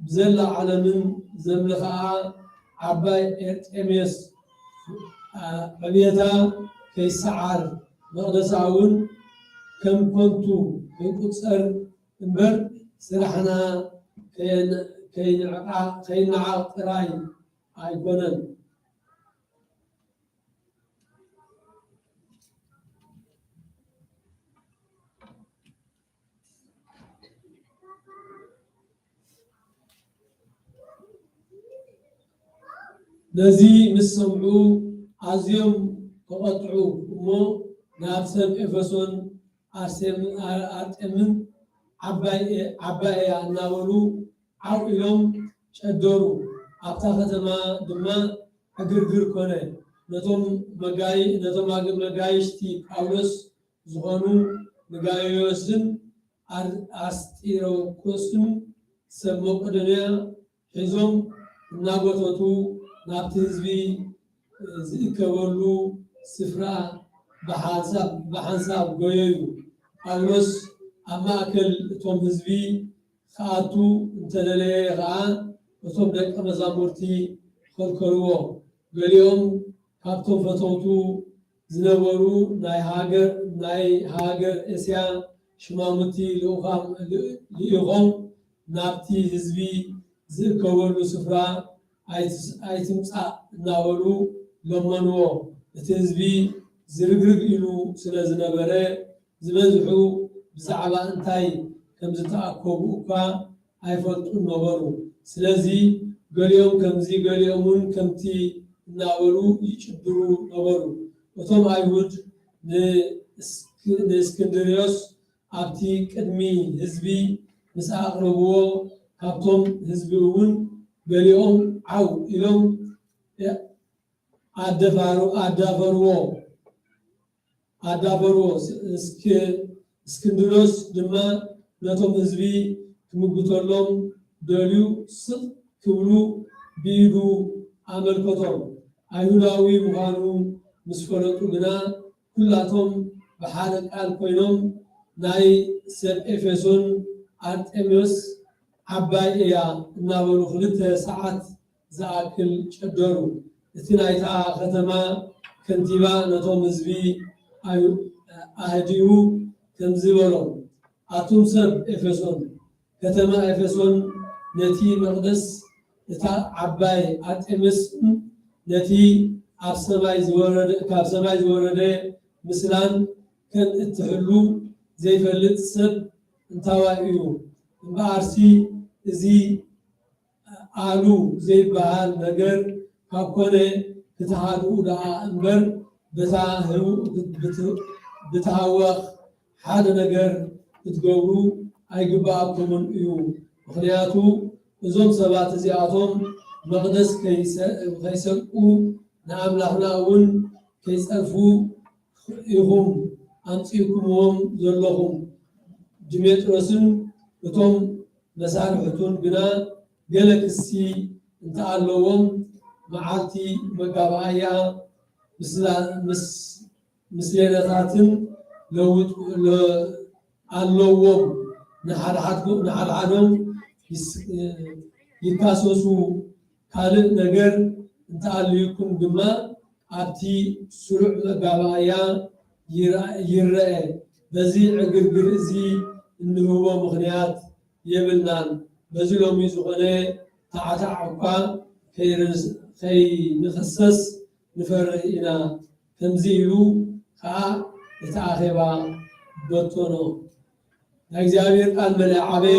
ብዘላ ዓለምን ዘምልኽኣ ዓባይ ኤርጤምስ፣ አ፣ ዕብየታ ከይሰዓር፣ መቕደሳ እውን ከም ከንቱ ከይቁጸር እምበር፣ ስራሕና ከየን-፣ ከይንዕቃ-፣ ከይነዓቕ ጥራይ ኣይኮነን። ነዚ ምስ ሰምዑ ኣዝዮም ተቖጥዑ እሞ፣ ናብ ሰብ ኤፌሶን ኣርሴም-፣ ኣር-፣ ኣርጤምን ዓባይ እየ፣ ዓባይ እያ እናበሉ ዓው ኢሎም ጨደሩ። ኣብታ ከተማ ድማ ዕግርግር ኮነ። ነቶም መጋይ-፣ ነቶም ኣግ-፣ መጋይሽቲ ጳውሎስ ዝኾኑ ንጋይዮስን ኣር-፣ ኣስጢሮኮስን ሰብ መቄዶንያ ሒዞም እናጎተቱ ናብቲ ህዝቢ ዝእከበሉ ስፍራ ብሓንሳብ፣ ብሓንሳብ ጎየዩ። ጳውሎስ ኣብ ማእከል እቶም ህዝቢ ክኣቱ እንተደለየ ኸኣ፣ እቶም ደቀ መዛሙርቲ ኸልከልዎ። ገሊኦም ካብቶም ፈተውቱ ዝነበሩ ናይ ሃገር፣ ናይ ሃገር እስያ ሽማሙቲ ልኡኻም-፣ ል-፣ ልኢኾም ናብቲ ህዝቢ ዝእከበሉ ስፍራ ኣይትስ-፣ ኣይትምጻእ እናበሉ ለመንዎ። እቲ ህዝቢ ዝርግርግ ኢሉ ስለ ዝነበረ፣ ዝበዝሑ ብዛዕባ እንታይ ከም ዝተኣከቡ እኳ ኣይፈልጡን ነበሩ። ስለዚ ገሊኦም ከምዚ፣ ገሊኦም እውን ከምቲ እናበሉ ይጭድሩ ነበሩ። እቶም ኣይሁድ ንእስክ-፣ ንእስክንድርዮስ ኣብቲ ቅድሚ ህዝቢ ምስ ኣቕረብዎ፣ ካብቶም ህዝቢ እውን ገሊኦም ዓው ኢሎም ኣደፋሩ-፣ ኣዳፈርዎ፣ ኣዳፈርዎ። እስ-፣ እስክ-፣ እስክንድሮስ ድማ ነቶም ህዝቢ ክምጉተሎም ደልዩ ስቕ ክብሉ ብኢዱ ኣመልከቶም። ኣይሁዳዊ ምዃኑ ምስ ፈለጡ ግና፣ ኩላቶም ብሓደ ቃል ኮይኖም፣ ናይ ሰብ ኤፌሶን ኣርጤምስ ዓባይ እያ እናበሉ ክልተ ሰዓት ዝኣክል ጨደሩ። እቲ ናይታ ከተማ ከንቲባ ነቶም ህዝቢ ኣዩ-፣ ኣህዲኡ ከምዚ በሎም፣ ኣቱም ሰብ ኤፌሶን፣ ከተማ ኤፌሶን ነቲ መቕደስ እታ ዓባይ ኣርጤምስን ነቲ ኣብ ሰማይ ዝወረደ፣ ካብ ሰማይ ዝወረደ ምስላን ከም እትሕሉ ዘይፈልጥ ሰብ እንታዋይ እዩ? እምበኣርሲ እዚ ኣሉ ዘይበሃል ነገር ካብ ኮነ፣ ክትሃድኡ ደኣ እምበር፣ በታ ህው-፣ ብት-፣ ብትሃወኽ ሓደ ነገር ክትገብሩ ኣይግብኣኩምን እዩ። ምኽንያቱ እዞም ሰባት እዚኣቶም መቕደስ ከይሰ-፣ ከይሰርቁ ንኣምላኽና እውን ከይጸርፉ ኢኹም ኣምጺእኩምዎም ዘለኹም። ድሜጥሮስን እቶም መሳርሕቱን ግና ገለ ክሲ እንተኣለዎም መዓልቲ መጋባእያ ምስላ-፣ ምስ-፣ ምስሌነታትን ለውጥ-፣ ለ-፣ ኣለዎም። ንሓድሓድኩም፣ ንሓድሓዶም ይስ-፣ ይካሰሱ። ካልእ ነገር እንተኣልዩኩም ድማ ኣብቲ ስሩዕ መጋባእያ ይርኣ-፣ ይረአ። በዚ ዕግርግር እዚ እንህቦ ምኽንያት የብልናን። በዚ ሎሚ ዝኾነ ታዕታዕ እኳ ከይርስ-፣ ከይንኽሰስ ንፈርህ ኢና። ከምዚ ኢሉ ኸኣ እቲ ኣኼባ በተኖ። ናይ እግዚኣብሔር ቃል መለ ዓበየ።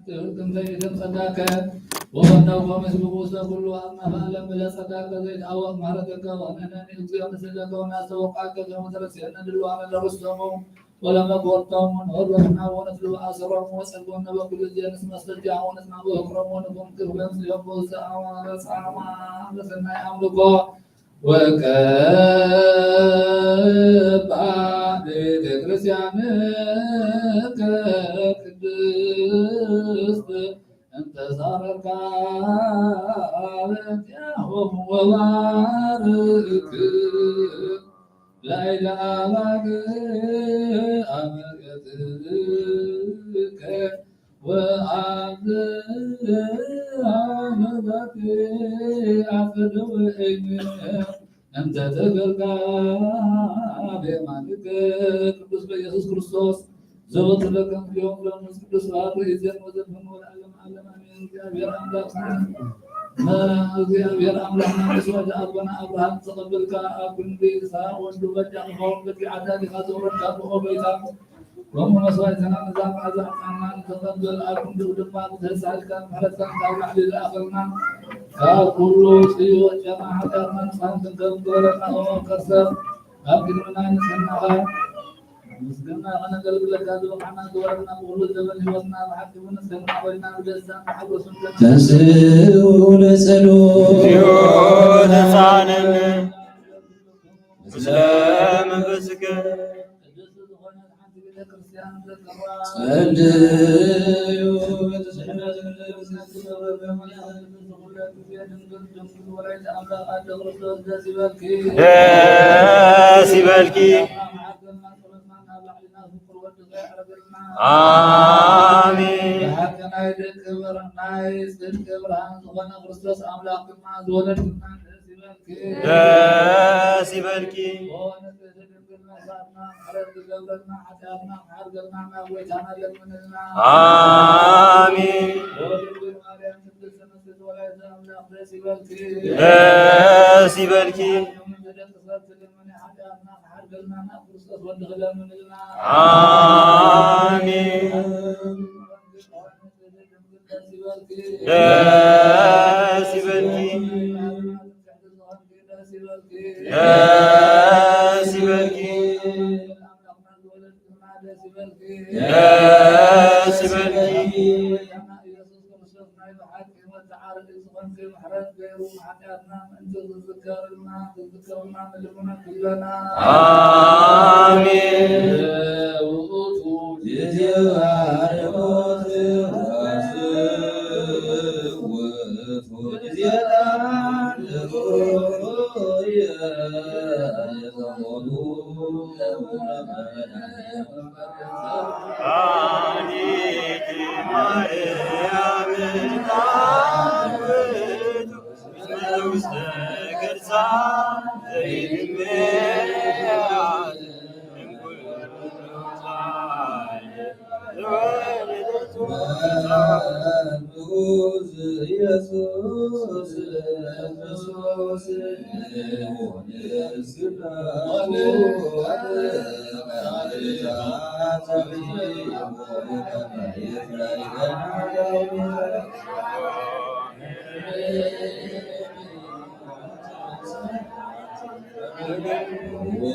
ክብርትን ሰይድን ጸጋከ ወፈነውኮ ምስሉ ውስተ ኩሉ አጽናፈ ዓለም ብለ ጸጋከ ዘይትአወቅ ምሕረተከ ወንሕነኒ እግዚኦ ንስእለከ ወናስተወቅዓከ ከመ ትረስየነ ድልዋነ ለርስቶሙ ወለመግቦርቶም ወንሆር ወፍና ወነትሉ አሰሮም ወጸግቦም ነበኩሉ ዜ ንስመስተጃ ወንጽና ወፍቅሮም ወንኩም ክብረም ስዮቦ ዘአማረ ጻማ በሰናይ አምልኮ ወቀባ ቤተ ክርስቲያን ቅድስት እንተ ዛረብካ በእንቲአሆሙ ወባርክ ላዕለ አባግ አመገትከ ወአብ አመዛት አጸደወ እም እንተ ተገልጋ በየማንከ ቅዱስ በኢየሱስ ክርስቶስ ዘወትር ለከም ዮም ለመንፈስ ቅዱስ ስብሐት ወይዜን ወዘልፈን ወለዓለም ዓለም አሜን። እግዚአብሔር አምላክ እግዚአብሔር አምላክና መስዋዕተ አቦና አብርሃም ተቀበልካ ኣብ ክንዲ ይስሐቅ ወልዱ በጃ ክኸውን በቲ ዓዳሊኻ ዘውረድካ ብኦ በይታ ከምኡ መስዋዕትና ነዛ መዓዛ ዕጣንና ንተቐበል፣ ኣብ ክንድኡ ድማ ብትሕስሓትካን ምሕረትካን ካብ ላዕሊ ለኣኸልና፣ ካብ ኩሉ ጽዩቕ ጨና ሓጢኣትና ንጽሃን ክንከውን ግበረና። ኦ ከርሰ፣ ኣብ ቅድምና ንጽህናኻ ምስጋና ከነገልግለካ ዝበቕዓና ግበረና። ብኹሉ ዘበን ህይወትና ብሓቂ እውን ንጽህና ኮይና ብደስታን ብሓጎስን ተንሥኡ ለጸሎት። ምስለ መንፈስከ ጸልዩ። ደስ ይበልኪ። አሜን። ብሓቂ ናይ ደቂ ብር-፣ ናይ ጽድቂ ብርሃን ዝኾነ ክርስቶስ ኣምላኽና ዝወለድክና ደስ ይበልኪ። ደስ ይበልኪ። ኦ ንጽሕቲ ድንግል መስዋዕትና ምሕረት ዝገብረልና ሓጢኣትና ክሓርገልና ናብ ጎይታና ለምንልና። አሜን። ኦ ድንግል ማርያም ቅድስት ንጽሕቲ ወላዲተ ኣምላኽ ደስ ይበልኪ። ደስ ይበልኪ። ደቂ ሰብ ትልምኒ ሓጢኣትና ክሓርገልና ናብ ክርስቶስ ወድኺ ለምንልና። አሜን። ደስ ይበልኪ። ደስ ይበልኪ። ደስ ይበልኪ። ናይ ብሓቂ መተዓረቂ ዝኾንኪ ምሕረት ገይሩ ንሓጢኣትና ምእንቲ ዝዝከረልና፣ ዝዝከረልና ንልምነኪ ኣለና። ኣሜን። ውእቱ ጊዜ ባርኮት ወስውእቱ ጊዜ ተአምር።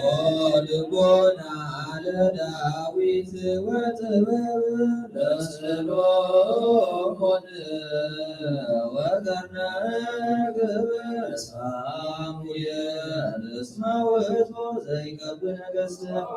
ወልቦና ለዳዊት ወጥበብ ለሰሎሞን ወቀርነ ክብር ሳሙኤል እስመ ውእቱ ዘይቀብ ነገሥት።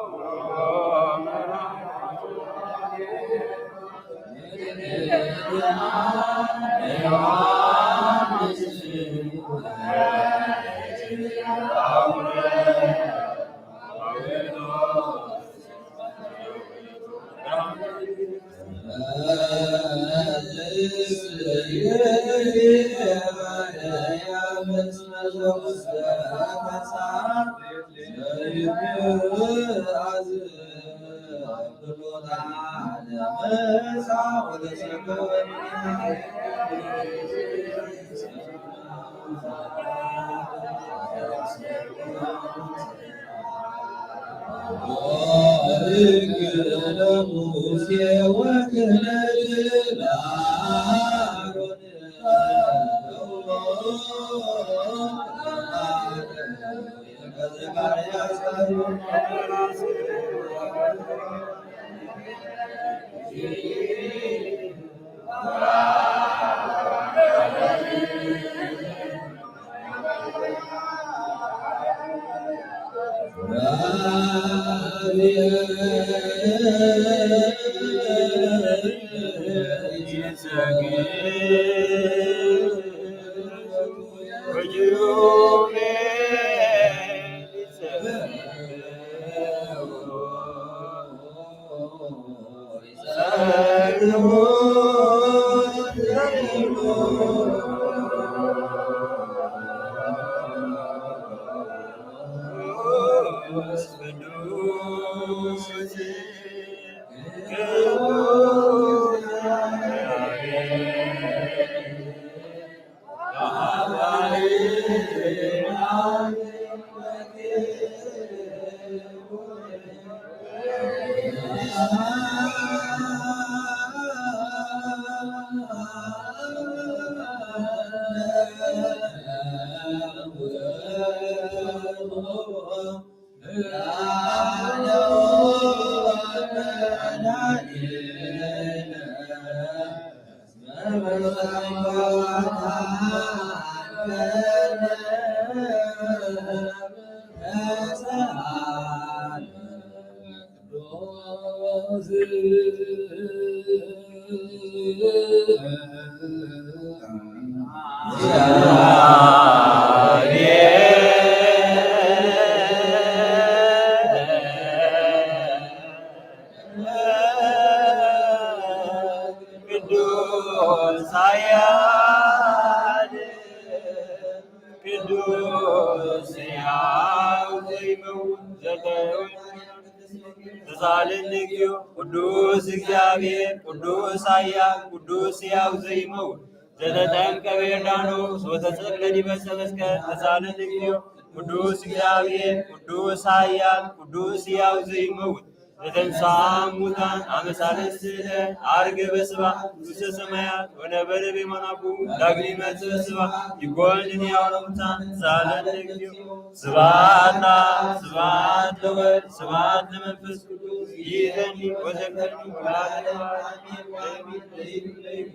ቅዱስ ኃያል ቅዱስ ሕያው ዘይመውት ዘተወልደ ተሳለኒ እግዚኦ። ቅዱስ እግዚኣብሔር ቅዱስ ኃያል ቅዱስ ሕያው ዘይመውት ዘተጠምቀ በዮርዳኖስ ወተሰቅለ ዲበ ዕፀ መስቀል ተሳለኒ እግዚኦ። ቅዱስ እግዚኣብሔር ቅዱስ ኃያል ቅዱስ ሕያው ዘይመውት ዘተንሥአ እሙታን አመ ሣልስት ዕለት ዐርገ በስብሐት ውስተ ሰማያት ወነበረ በየማነ አቡሁ ዳግም ይመጽእ በስብሐት ይኮንን ሕያው ለሙታን ተሳለኒ እግዚኦ። ስብሐት ለአብ ስብሐት ለወልድ ስብሐት ለመንፈስ ቅዱስ ይእዜኒ ወዘልፈኒ ወለዓለመ ዓለምን አሜን።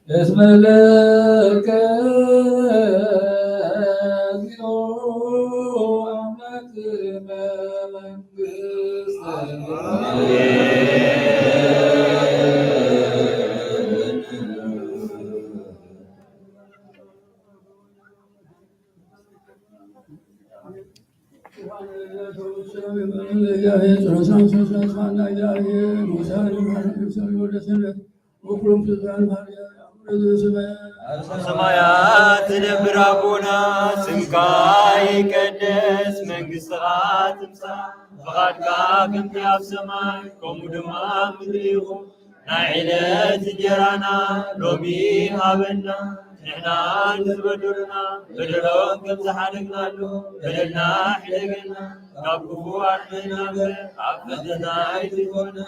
እስመ ለከ እግዚኦ አምላክ መንግስት። ሰማያት ትነብር አቡና፣ ስምካ ይቀደስ፣ መንግስትኻ ትምጻእ፣ ፍቓድካ ከምቲ ኣብ ሰማይ ከምኡ ድማ ኣብ ምድሪ ይኹን። ናይ ዕለት እንጀራና ሎሚ ሃበና፣ ንሕና ንዝበደሉና በደሎም ከም ዝሓደግናሉ በደልና ሕደገና፣ ካብ ክፉ ኣድሕነና እምበር፣ ኣብ ፈተና ኣይትግበና።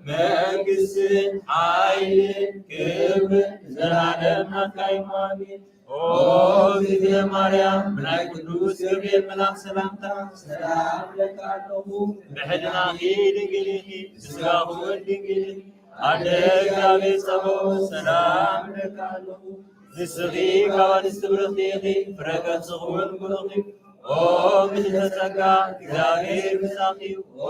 መንግስትን ሓይልን ክብርን ንዘለኣለም ናትካ እዩ። ኣሜን። ኦ እግዝእትየ ማርያም፣ ብናይ ቅዱስ ገብርኤል መልኣክ ሰላምታ ሰላም እብለኪ ኣለኹ። ብሕልናኺ ድንግል ኢኺ፣ ብስጋኺ እውን ድንግል ኢኺ። ኣደ እግዚኣብሔር ጸባኦት፣ ሰላም እብለኪ ኣለኹ። ንስኺ ካብ ኣንስቲ ብርኽቲ ኢኺ፣ ፍረ ከርስኺ እውን ብሩኽ እዩ። ኦ ምልዕተ ጸጋ፣ እግዚኣብሔር ምሳኺ እዩ። ኦ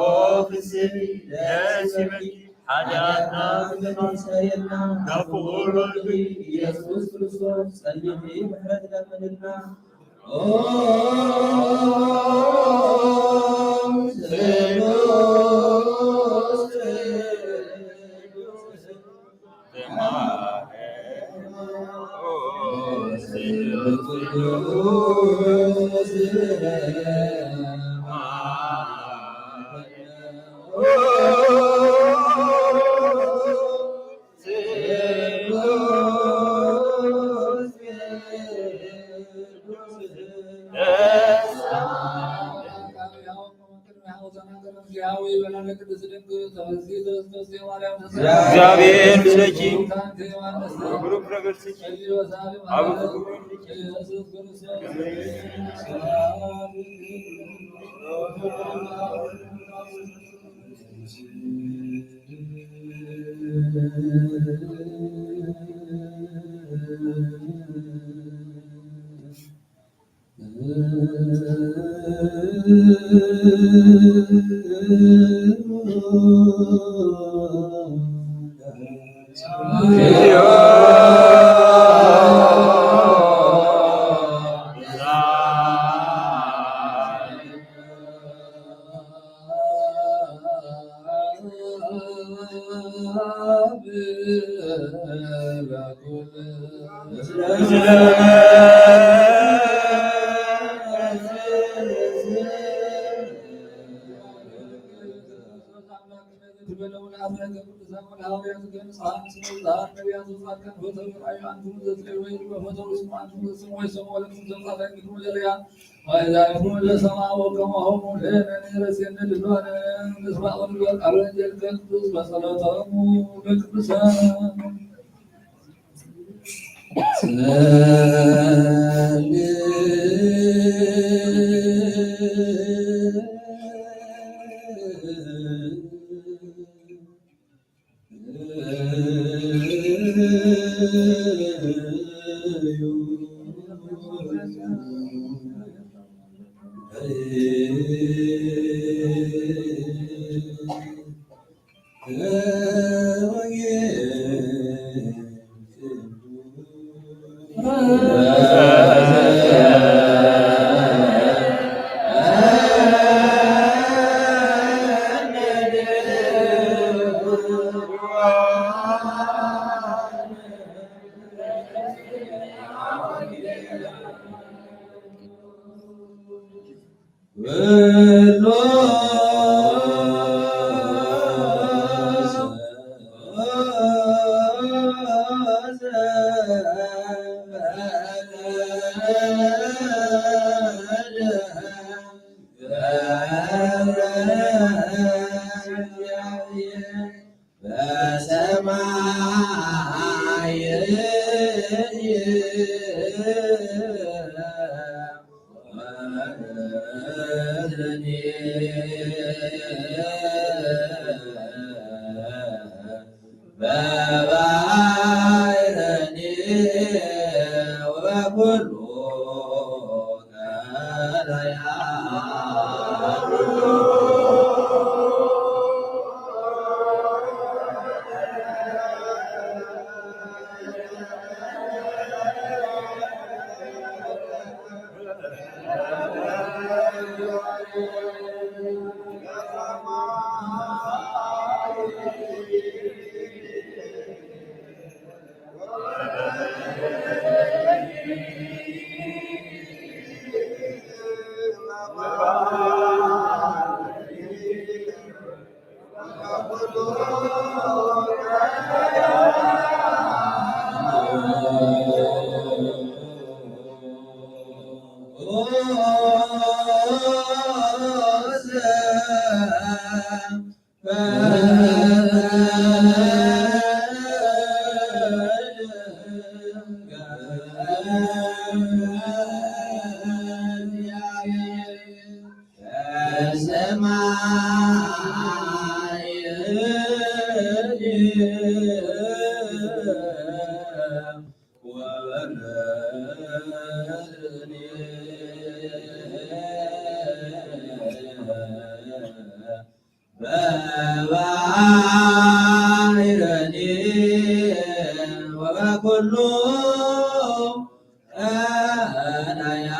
ፍስሕቲ፣ ደስ ይበልኪ፣ ሓጢኣትና ኩሉ ተስተሰርየልና፣ ናብ ፍቑር ወልድኺ ኢየሱስ ክርስቶስ ጸሊኺ ምሕረት ለምንልና። ኦ ስሉስ ቅዱስ እግዚአብሔር ምስለኪ። ብሩክ ፍሬ ከርሥኪ። አብ በሰማይ በባሕርኒ ወበኩሉ በባሕርኒ ወበኩሉ ቀዳያ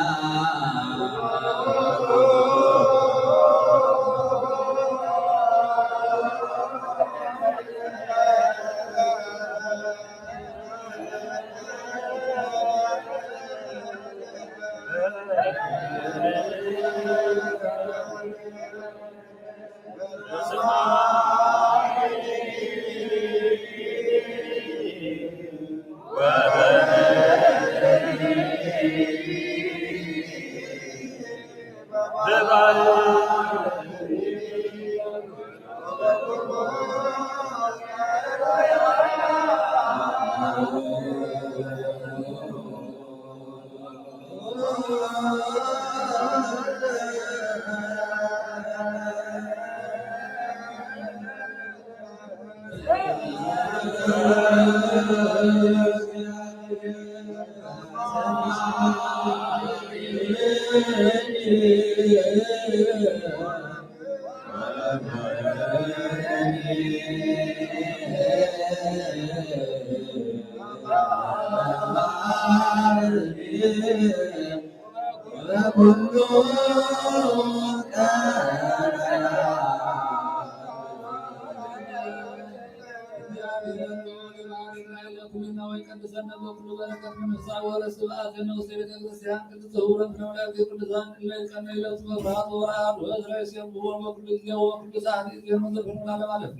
ኩልና ወይቀድሰነ በኩሉ በረከት መንፈሳዊ ወረስ ስብአት ንውስተ ቤተ ክርስቲያን ቅድስት ህቡረት ለመላእክት ቅዱሳን እለ ይቀነ ኢለቱ መብርሃት ወረአብ ወዝረ ይሴብሕዎ በኩሉ ጊዜ ወበኩሉ ሰዓት ይዜሙ ዘልፈኑ ለዓለመ ዓለም።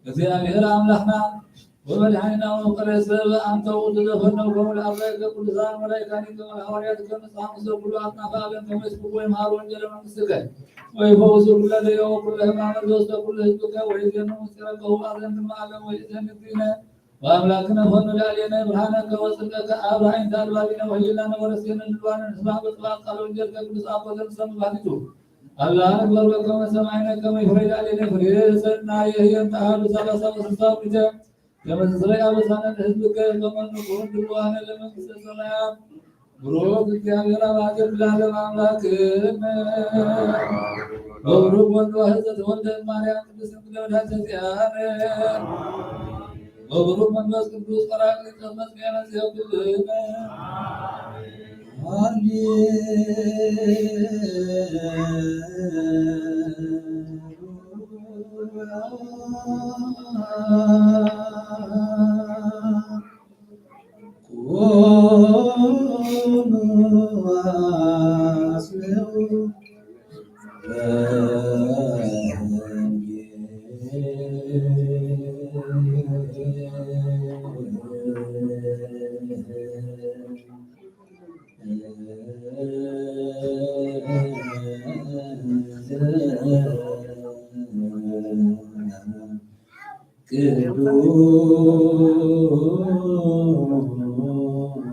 እግዚአብሔር አምላክና ወመድኃኒና ወመፍቀሬ ሰብ አንተ ውእቱ ዘፈነው ከሙ ለአበይከ ቅዱሳን መላእካኒከ ወለሐዋርያትከ ንጽሐ ምስለ ኩሉ አጽናፈ ዓለም ከመ ይስብኩ ወይምሃሩ ወንጌለ መንግሥትከ ወይፈውሱ ኩለ ደዌ ወኩለ ሕማመ ዘውስተ ኩሉ ሕዝብከ ወይዜኑ ምስጢረ ከሁ አዘንትመ ዓለም ወይእዜን እግዚእነ ወአምላክነ ፈኑ ለአሌነ ብርሃነከ ወጽድቀከ አብርሃ እንተ አልባቢነ ወህሊናነ ወረሴነ ንልባነ ንስማዕ በጥፋት ቃለ ወንጌልከ ቅዱስ አቦ ዘንሰሙ ባሕቲቱ አላ ንግበር በከመ ሰማይነ ከመ ይፍረድ አሌነ ፍሬ ሰናየ ህየንተ አሐዱ ሰላሳ ወስልሳ ብጀ ከመ ትስረይ አበሳነ ለሕዝብከ ከመ ንኩን ድልዋነ ለመንግስተ ሰማያት። ብሩክ እግዚአብሔር አብ ሀገር ለዓለም አምላክነ ወብሩክ ወልድ ዋሕድ ዘተወልደ ማርያም ቅድስት ድንግል ወላዲተ እግዚአብሔር ወብሩክ መንፈስ ቅዱስ ጳራቅሊጦስ መጽንዐ መጽሔ ኩልነ።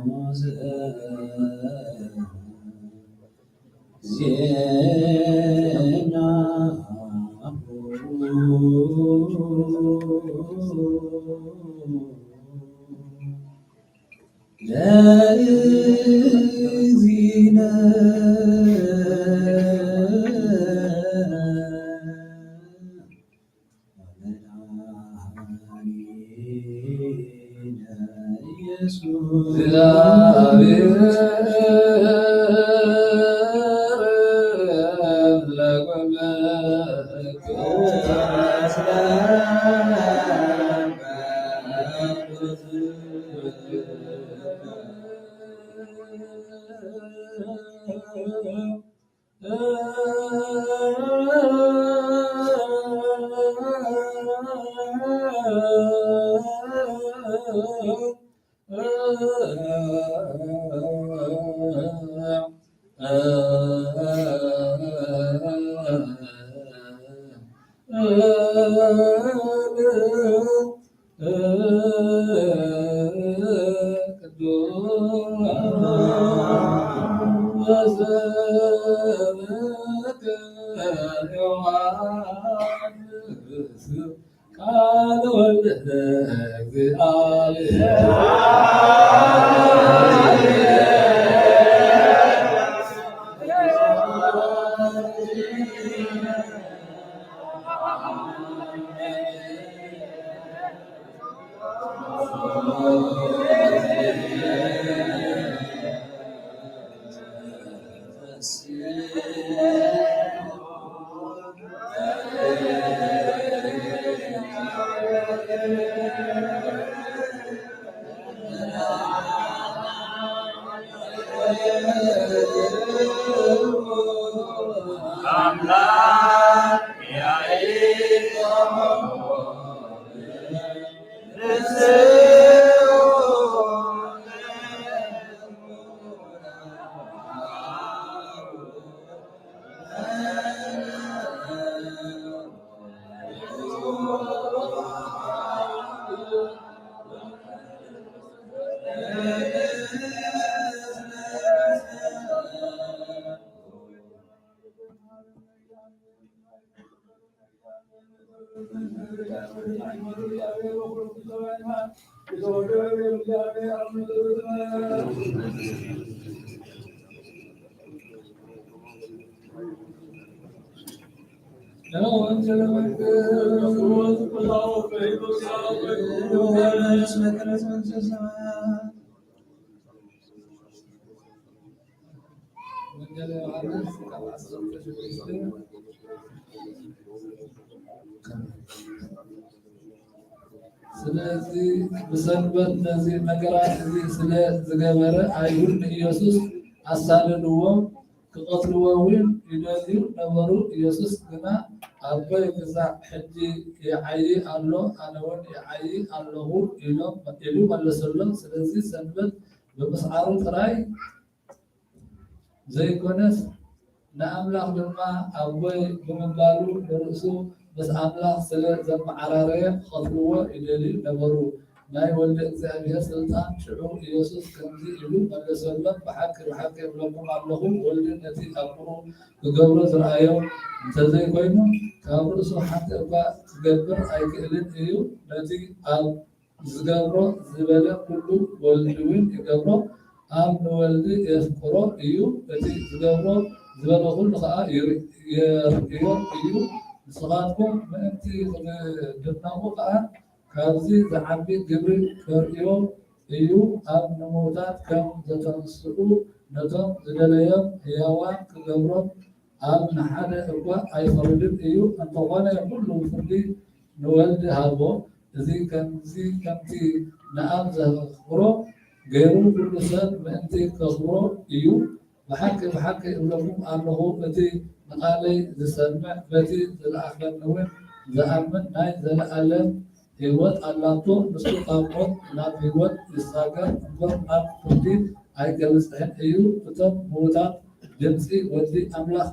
ቅዱስ ዜና ለእግዚእነ ቅዱስ ዮሐንስ ቃለ ወልደ እግዚአብሔር። አምላክ ያዕቆብ ወንጌለ ዮሐንስ ስለዚ ብሰንበት ነዚ ነገራት እዚ ስለ ዝገበረ፣ ኣይሁድ ንኢየሱስ ኣሳደድዎም፣ ክቐትልዎ እውን ይደልዩ ነበሩ። ኢየሱስ ግና፣ "ኣቦይ ክሳዕ ሕጂ ይዓዪ ኣሎ፣ ኣነ እውን ይዓዪ ኣለኹ" ኢሎም፣ ኢሉ መለሰሎም። ስለዚ ሰንበት ብምስዓሩ ጥራይ ዘይኮነስ፣ ንኣምላኽ ድማ ኣቦይ ብምባሉ፣ ንርእሱ ምስ ኣምላኽ ስለ ዘመዓራረየ፣ ክቐትልዎ ይደልዩ ነበሩ። ናይ ወልደ እግዚኣብሔር ስልጣን። ሽዑ ኢየሱስ ከምዚ ኢሉ መለሰሎም፣ ብሓቂ፣ ብሓቂ እብለኩም ኣለኹ፣ ወልድ ነቲ ኣቦኡ ክገብሮ ዝረኣዮ እንተዘይኮይኑ፣ ካብ ርእሱ ሓንቲ እኳ ክገብር ኣይክእልን እዩ። ነቲ ኣብ ዝገብሮ ዝበለ ኩሉ ወልድ እውን ይገብሮ። ኣብ ንወልድ የፍቅሮ እዩ፣ እቲ ዝገብሮ ዝበለ ኩሉ ኸኣ ይር-፣ የርእዮ እዩ። ንስኻትኩም ምእንቲ ክትድነቑ ኸኣ፣ ካብዚ ዝዓቢ ግብሪ ከርእዮ እዩ። ኣብ ንምዉታት ከም ዘተንስኡ፣ ነቶም ዝደለዮም ህያዋን ክገብሮም ኣብ ንሓደ እኳ ኣይፈርድን እዩ። እንተኾነ ኩሉ ፍርዲ ንወልድ ሃቦ። እዚ ከምዚ፣ ከምቲ ንኣብ ዘኽብሮ ገይሩ፣ ኩሉ ሰብ ምእንቲ ከኽብሮ እዩ። ብሓቂ፣ ብሓቂ እብለኩም ኣለኹ፣ እቲ ንቓለይ ዝሰምዕ፣ በቲ ዝለኣኸኒ እውን ዝኣምን ናይ ዘለኣለም ህይወት ኣላቶ። ንሱ ካብ ሞት ናብ ህይወት ይሳገር እምበር፣ ናብ ፍርዲ ኣይከብጽሕን እዩ። እቶም ምዉታት ድምጺ ወዲ ኣምላኽ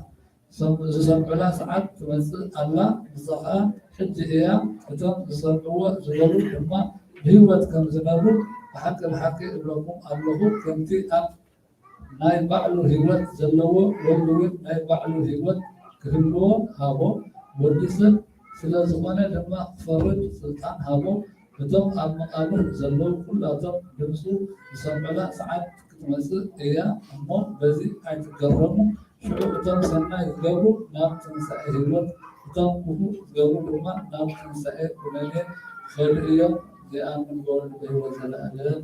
ዝሰም-፣ ዝሰምዑላ ሰዓት ትመጽእ ኣላ፣ ንሳ ኸኣ ሕጂ እያ። እቶም ዝሰምዕዎ ዝበሉ ድማ ብህይወት ከም ዝነብሩ ብሓቂ፣ ብሓቂ እብለኩም ኣለኹ፣ ከምቲ ኣብ ናይ ባዕሉ ህይወት ዘለዎ ወልድ እውን ናይ ባዕሉ ህይወት ክህልዎ ሃቦ። ወዲ ሰብ ስለ ዝኾነ ድማ ክፈርድ ስልጣን ሃቦ። እቶም ኣብ መቓብር ዘለዉ ኩላቶም ድምፁ ዝሰምዑላ ሰዓት ክትመጽእ እያ እሞ፣ በዚ ኣይትገረሙ። ሽዑ እቶም ሰናይ ዝገብሩ ናብ ትንሳኤ ህይወት፣ እቶም ክፉእ ዝገብሩ ድማ ናብ ትንሳኤ ኩነኔ ይኸዱ እዮም። ዘይኣምን ብወልድ ብህይወት ዘለኣለም።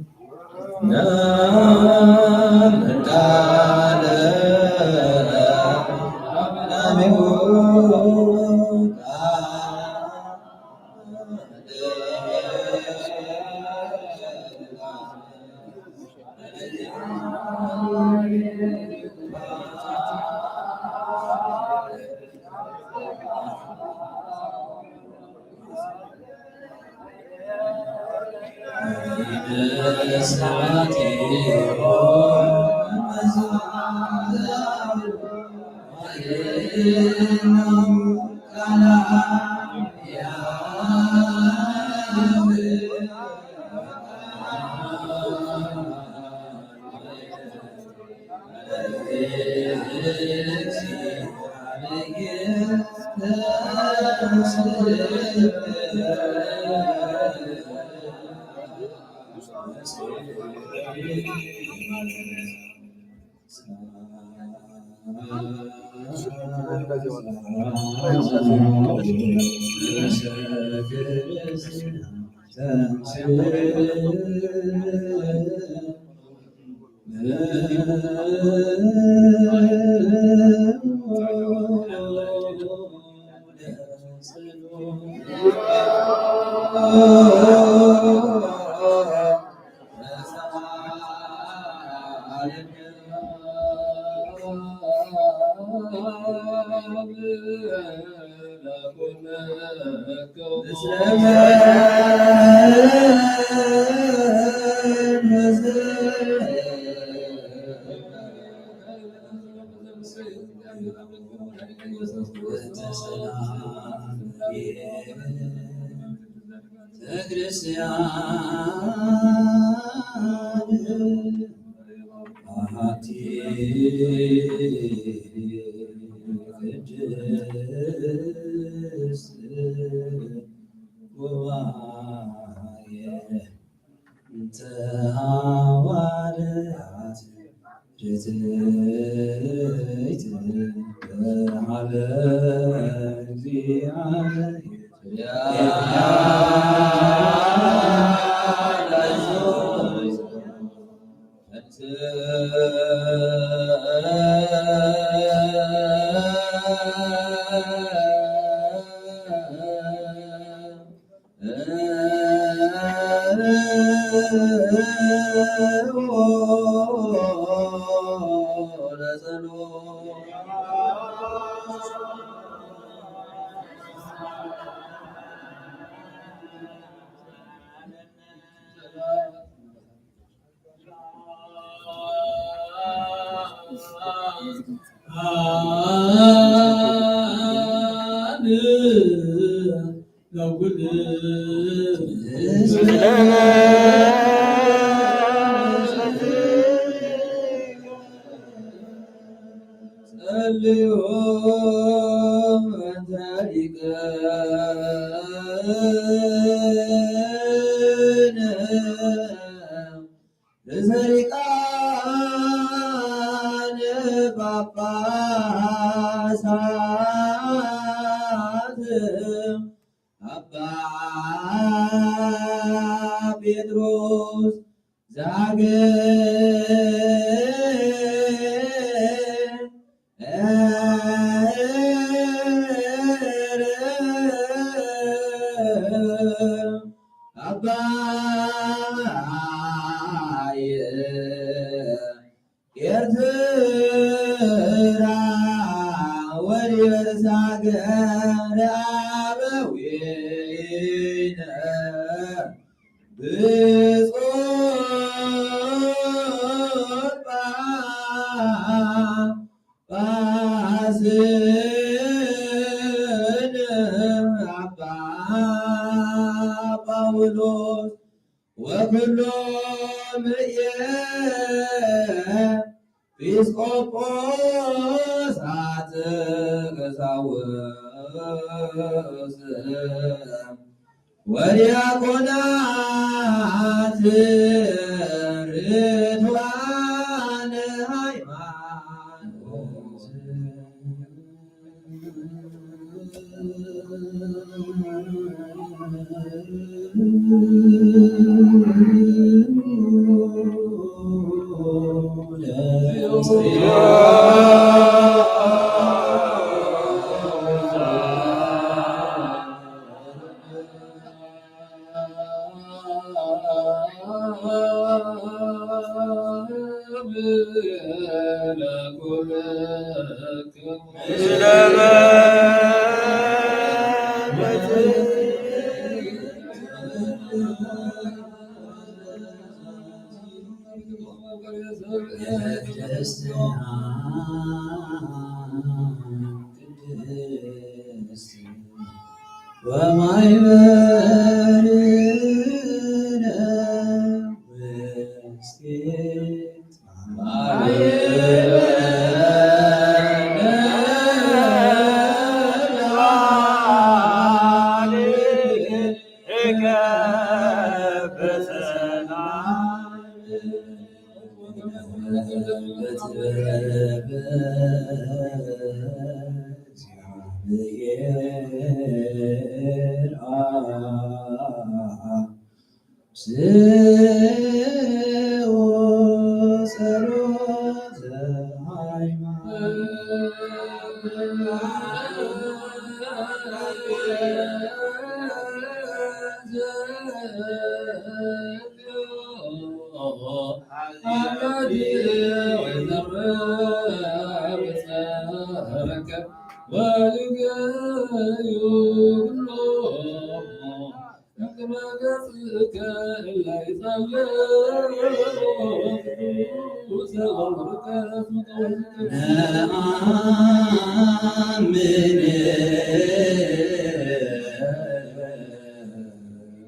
ክርስቲያን ኣሐቲ ቅድስት ጉባኤ እንተ ሃዋርያት ርትዕት በዓለ እግዚአብሔር። ጸልዩ እንተ ሊቅነ ርእሰ ሊቃነ ጳጳሳት ኣባ ጴጥሮስ ዘሀገረ ኣባየ ኤርትራ ወሊበርሳ ገረ አበዊነ ብፁዕ ጳጳስነ አባ ጳውሎስ ወኩሎም ኤጲስቆጶሳት ቀሳውስት ወዲያቆናት ርቱዓነ ሃይማኖት።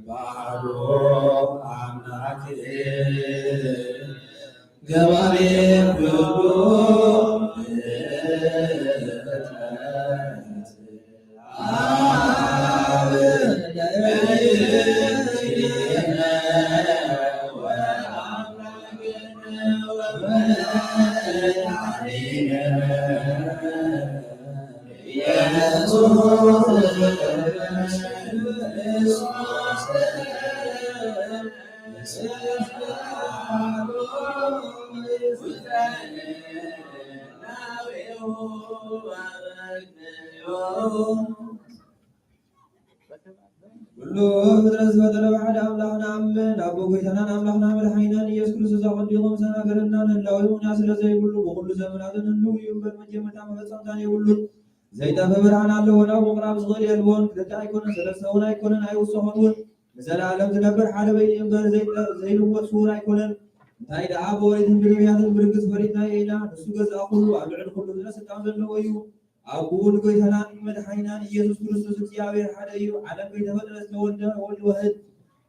ባዶ አምላክ ገባሬ ኩሉ ፍጥረት አብ ኩሉ ፍጥረት ዝፈጠረ ብሓደ ኣምላኽ ንኣምን። ኣቦ ጎይታናን ኣምላኽና መድሓኒናን ኢየሱስ ክርስቶስ ኣቐዲሙ ምሳና ገረናን ህላዌ ምኽንያት ስለ ዘይብሉ ብኹሉ ዘመናትን ህልው እዩ እምበር መጀመርታ መፈጸምታን የብሉን። ዘይጠፍእ ብርሃን ኣለዎ፣ ናብኡ ምቕራብ ዝኽእል የልቦን። ክልተ ኣይኮነን፣ ሰለስተ እውን ኣይኮነን፣ ኣይውሰኾን እውን። ንዘለኣለም ዝነብር ሓደ በይኑ እምበር ዘይጠ-፣ ዘይልወጥ ስዉር ኣይኮነን። እንታይ ደኣ ብኦሪትን ብነቢያትን ብርግጽ ፈሊጥናዮ ኢና። ንሱ ገዛእ ኩሉ፣ ኣብ ልዕሊ ኩሉ ፍጥረት ስልጣን ዘለዎ እዩ። ኣቦኡ ንጎይታናን መድሓኒናን ኢየሱስ ክርስቶስ እግዚኣብሔር ሓደ እዩ። ዓለም ከይተፈጥረ ዝተወልደ ወልድ ዋህድ፣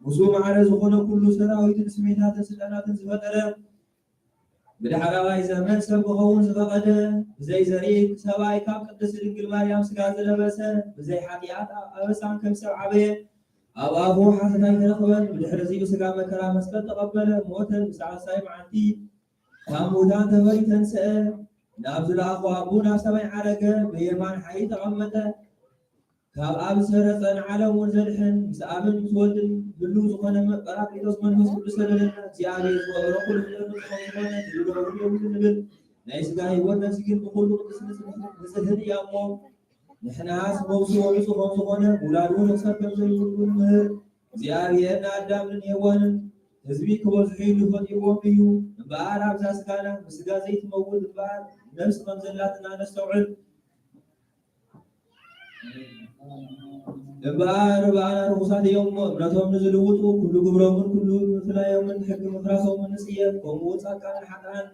ምስኡ ማዕረ ዝኾነ ኩሉ ሰራዊትን ስሜታትን ስልጣናትን ዝፈጠረ፣ ብዳሕረዋይ ዘመን ሰብ ክኸውን ዝፈቐደ፣ ብዘይ ዘርኢ ሰብኣይ ካብ ቅድስት ድንግል ማርያም ስጋ ዝለበሰ፣ ብዘይ ሓጢኣት ኣበሳን ከም ሰብ ዓበየ፣ ኣብ ኣፉ ሓሰት ኣይተረኽበን። ብድሕሪ እዚ ብስጋ መከራ መስቀል ተቐበለ፣ ሞተ፣ ብሳልሳይ መዓልቲ ካብ ሙታን ተፈሪ ተንስአ፣ ናብ ዝለኣኾ ኣቦ ናብ ሰማይ ዓረገ፣ ብየማን ሓይሊ ተቐመጠ። ካብ ኣብ ዝሰረጸ ንዓለም እውን ዘድሕን፣ ምስ ኣብን ምስ ወልድን ህልው ዝኾነ ጳራቅሊጦስ መንፈስ ቅዱስ ሰደደና። እግዚኣብሔር ዝፈጠሮ ኩሉ ፍጥረት ንሱ ከም ዝኾነ፣ ድሮ እውን የብሉን ንብል። ናይ ስጋ ህይወት ነፍሲ ግን ብኹሉ ቅድስት ንጽሕትን እያ እሞ፣ ንሕናስ መውስኦ ንጹህ ከም ዝኾነ፣ ውላድ እውን መኽሰብ ከም ዘይብሉ ንምህር። እግዚኣብሔር ንኣዳምን ንሄዋንን ህዝቢ ክበዝሑ ኢሉ ፈጢርዎም እዩ። እምበኣር ኣብዛ ስጋና ብስጋ ዘይትመውት እምበኣር ነፍሲ ከም ዘላትና ነስተውዕል። እምበኣር ብኣና ርኹሳት እዮም እሞ እምነቶም ንዝልውጡ ኩሉ ግብሮምን ኩሉ ምፍላዮምን ሕጊ ምፍራሶምን ንጽየፍ። ከምኡ እውን ጻድቃንን ሓጥኣን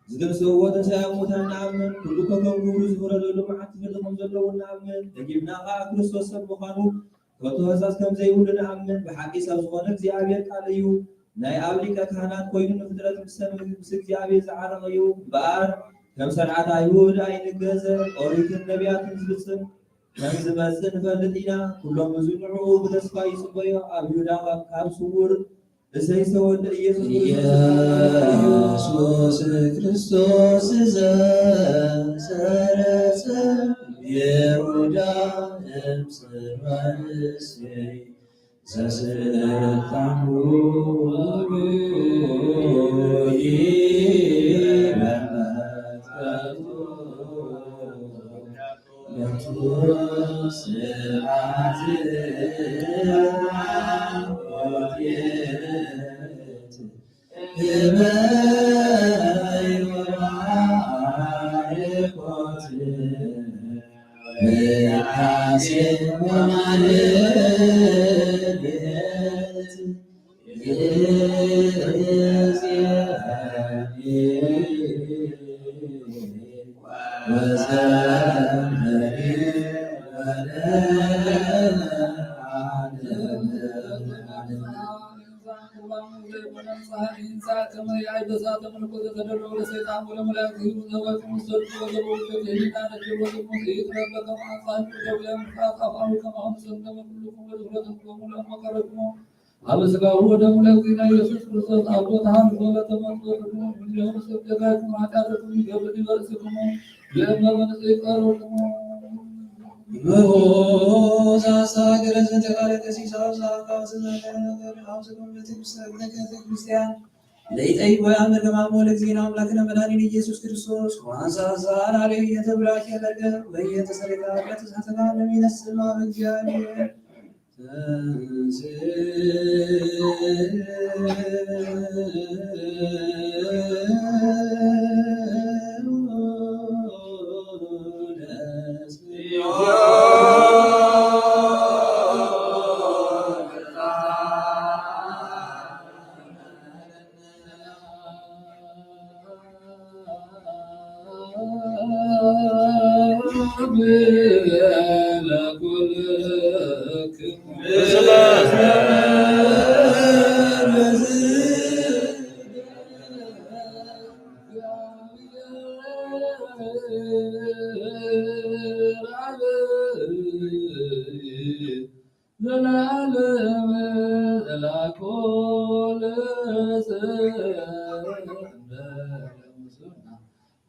ዝትንስእዎ ትንሳኤ ሙታን ንኣምን። ኩሉ ከከም ግብሩ ዝፍረደሉ መዓልቲ ፍርዲ ከም ዘለዎ ንኣምን። ደጊምና ከኣ ክርስቶስ ሰብ ምዃኑ ከቶ ሕጸጽ ከም ዘይብሉ ንኣምን። ብሓቂ ሰብ ዝኾነ እግዚኣብሔር ቃል እዩ። ናይ ኣብ ሊቀ ካህናት ኮይኑ ንፍጥረት ምስ ሰብ ምስ እግዚኣብሔር ዝዓረቐ እዩ። እምበኣር ከም ስርዓት ኣይሁድ ኣይንገዘ፣ ኦሪትን ነቢያትን ዝፍጽም ከም ዝመጽእ ንፈልጥ ኢና። ኩሎም ብዙ ንዕኡ ብተስፋ ይጽበዮ። ኣብ ይሁዳ ካብ ስውር እሰይ ዝተወልደ ኢየሱስ ክርስቶስ ኢየሱስ ክርስቶስ ዘሰረጸ ይሁዳ እምስባር እሰይ ዘስልጣኑ ይበመትከቱ ለቱ ስብሐት ወኮቴት እበይ ወባርኮት ቅዳሴ ወማህሌት ኣብ ስጋሁ ወደሙ ለእግዚእነ ኢየሱስ ክርስቶስ ኣብ ቦታ ንጎለ ተመጽወትኩም እምኔሁ ሰብ ጀጋይኩም ኃጢአትኩም ይገብር ይበርስኩም ለእመ መንጽ ይቀርብኩም። ምሁዝ አሳገረ ዘንተ ቃለ ቀሲስ አብዛ ቃል ዘመነ ነገር አብዝኩም ቤተ ክርስቲያን ለይጠይ ወይ አመር ገማሞ ለእግዚእነ አምላክነ መድኃኒነ ኢየሱስ ክርስቶስ ዋንሳ ዛን አለ የተብራክ የለገ ወይ የተሰረቀ ኃጢአት ሳተና ለሚነስማ እግዚአብሔር ዘላለም ዘላኮ ለሰንበ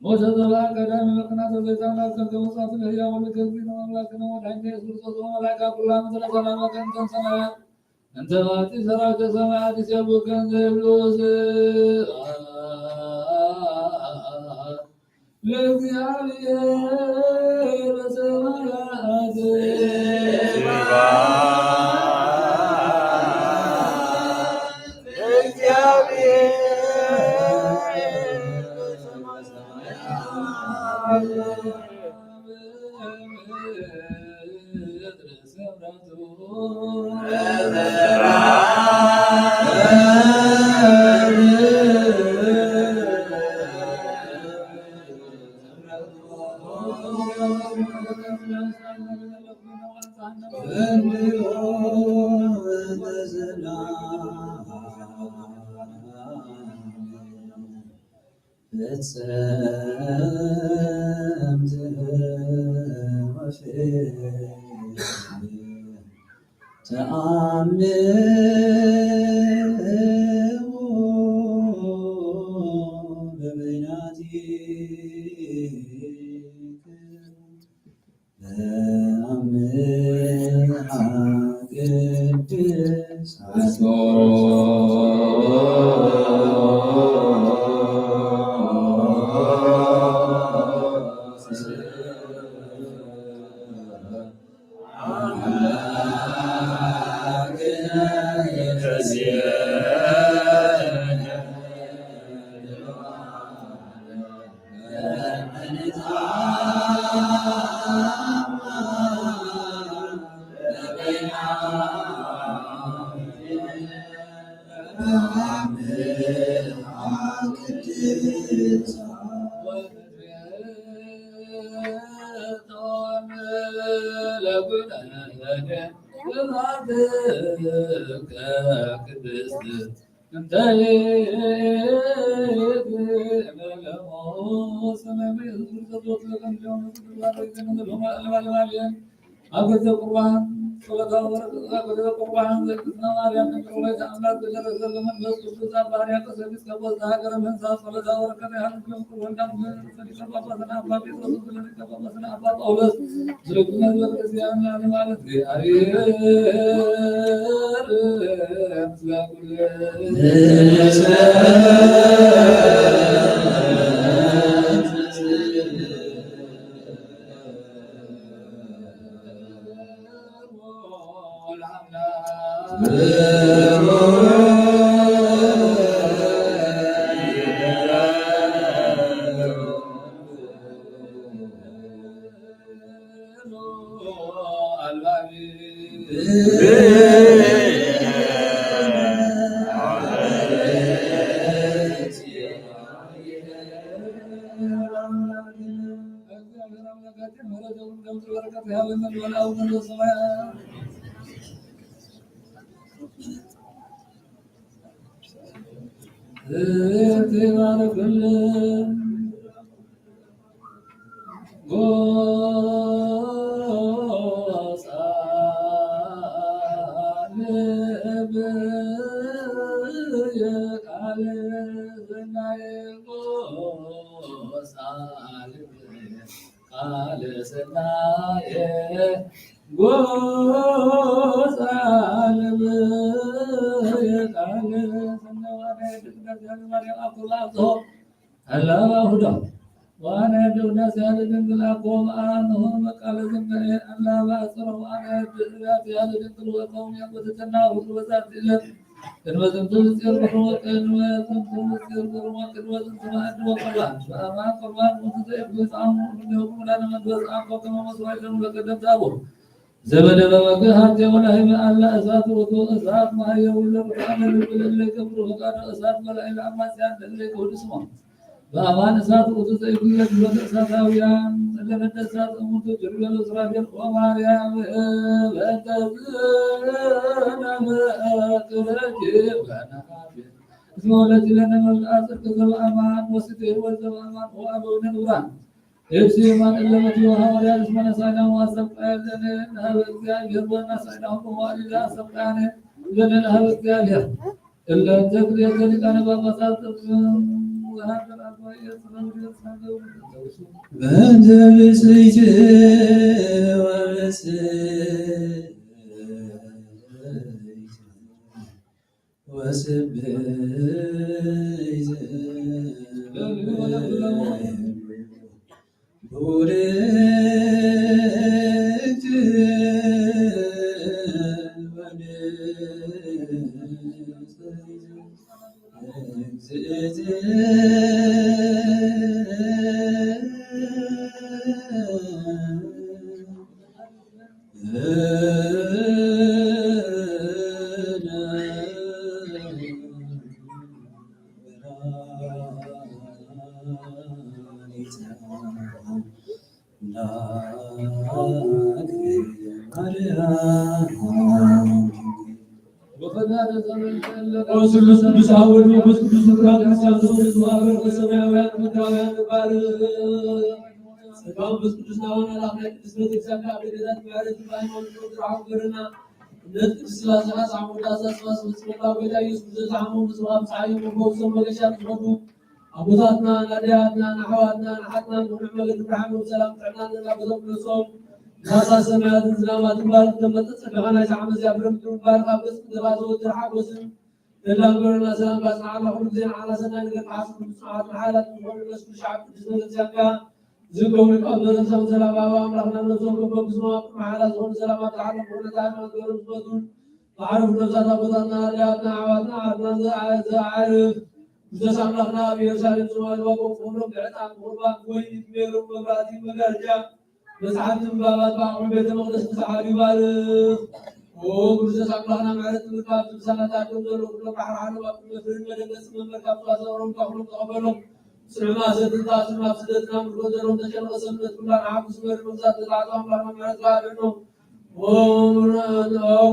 ሞተ ዘበአ ቀዳሚ መቅናተ ዘይታና ከንተ መጻእቲ ለህያው ለገዝእነ አምላክነ ወመድኃኒነ ኢየሱስ ክርስቶስ ወመላእክቱ ኩላ ምድረ ሰላም ከንተን ሰማያት እንተ ባቲ ሰራዊተ ሰማያት ይሴብሑከ እንዘ ይብሉ ስብሐት ለእግዚአብሔር በሰማያት። ፍጽምቲ ወፍይ ተአምሩ በበይናቲክሙ በአምሃ ቅድስት ኣብ ገንዘብ ቁርባን ጸሎታዊ በረከት፣ ኣብ ገንዘብ ቁርባን ዘእግዝእትነ ማርያም፣ ፍቅር ወላዲተ ኣምላክ፣ በረከት መንፈስ ቅዱስ፣ ኣብ ባህርያተ ሰጊስ ከቦ ዘሃገረ መንሳ ጸሎታዊ በረከት ይሃልኩም። ወልዳ ሊቀ ጳጳስና ኣባ ጴጥሮስ፣ ሊቀ ጳጳስና ኣባ ጳውሎስ፣ ዝረግመ በክርስቲያን ለዓለመ ዓለም እግዚኣብሔር ምስለ ኩሉ። ቃለ ሰናየ ጎሳ ለበየ ቃለ ሰናየ ማርያም አኩላ አብዝሆ አላ ባሁዳ ዋነ ድውዳሴ ያለ ድንግል አኮ በአንሆ በቃለ ዝናኤ አላ ባጽሮ ዋነ ድዳሴ ያለ ድንግል ወቀውም ያቆተተና ሁሉ በዛት ይለት ቅድመ ዝንቱ ምስጢር ቁርቦ ቅድመ ዝንቱ ምስጢር ቁርቦ ቅድመ ዝንቱ ማዕድ ወቁርባን በአማን ቁርባን ሙቱ ዘይብሉ ጻሙ እንዲሁም ወዳነ መንፈስ አኮ ከመ መስዋዕት ለሙ ለቀደምት አበው ዘበደበ መግህ ሀብቴ ወላሂ በአላ እሳት ውእቱ እሳት ማህየ ውለ ቁርባን ለልብ ለለ ገብሩ ፈቃደ እሳት በላዕለ አማጽያን ለለ ቅዱስ ስሞ በአማን እሳት ውእቱ ዘይጉየት ህይወተ እሳታውያን ለነደ እሳት እሙንቱ ኪሩቤል ወሱራፌል ኦ ማርያም በእንተ ዝነ መቅረኪ በነፋፊ እስመ ወለድኪ ለነ መብልዐ ጽድቅ ዘበአማን ወስቴ ህይወት ዘበአማን ኦ አበዊነ ንቡራን ኤፍሲ ማን እለ መትዮ ሐዋርያ እስመ ነሳይናሁ አሰብቃ ለነ ለሀበ እግዚአብሔር ወነሳይናሁ መዋዕል አሰብቃነ ለነ ለሀበ እግዚአብሔር እለ እንተ ክልኤተ ሊቃነ ጳጳሳት ዘሀገር አባይ ኤርትራ ወደ እስራኤል በእንተ ብፅዕት ወብፅዕት ወስብእት ቡርክት ወንጽሕት እግዝእትነ ኦ ስሉስ ቅዱስ አብ ወልድ መንፈስ ቅዱስ ስብሐት ክርስቲያን ዝኾኑ ዝማህበር ሰማያውያን ምድራውያን ባርኽ። ጸጋ መንፈስ ቅዱስ ናባና ላክ ናይ ቅድስት ቤተክርስቲያን ካብ ቤተክርስቲያን ምሕረት ሃይማኖት ዝረሓቑ ገርና እምነት ቅድስት ስላሴ ካሳ ሓሙዳ ሳስባስ ፍጽምና ጎይታ ኢየሱስ ክርስቶስ ዝሓመሙ ዝባብ ፀሓዮም መፈውሶም መገሻ ዝኾኑ ኣቦታትና፣ ኣደያትና፣ ኣሕዋትና፣ ኣሓትና ንቕኑዕ መገዲ ብርሃን ሰላም ጥዕናን እናበሎም ነብሶም ናታ ሰማያትን ዝናማትን ባርኽ። ተመጸ ጸጋኻ ናይዚ ዓመት እዚኣ ብረምቱ ባርኽ ኣብ ገጽ ዘባዘወትር ሓጎስን ተላም ግበረና። ሰላም ባጽናዓና ኩሉ ግዜ ንዓና ሰናይ ነገር ክሓስብ ንጹዓት ንሓላት ዝኾኑ ነስሉ ሸዓብ ቅዱስ መገዝያካ ዝገብሩ ካብ ዘረሳም ሰላም ኣብ ኣምላኽና ነብሶም ከበብ ዝማወቅ መሓላ ዝኾኑ ሰላም ኣብ ዝሓለፉ ኩነታት ሃይማኖት ገበሩ ዝመቱን ማዕረፍ ነብሳት ኣቦታትና ኣደያትና ኣሕዋትና ዓድና ዘዓርፍ ብዘስ ኣምላኽና ኣብ ኢየሩሳሌም ዝማልዋ ቆቆሎም ብዕጣን ቁርባን ወይኒ ሜሮን መብራእቲ መጋረጃ መጽሓፍቲ ምንባባት ብኣቑሑ ቤተ መቕደስ ብዝሓሉ ይባርኽ። ኦ ክርስቶስ ኣምላኽና ምሕረት ንምርካብ ዝምሳላታቶም ዘለዉ ኩሎም ራሕራሕሎም ኣብ ቅድሚ ፍርድ መደንገጽ መንበር ካብ ተዋሳእሮም ካፍሎም ተቐበሎም። ጽልማ ሰትንታ ጽልማ ስደትና ምርኮ ዘለዎም ተጨነቐ ሰብነት ኩላን ሓጉስ መሪ መግዛት ተታዕቶ ኣምላኽና ምሕረት ካድዕኖም። ኦ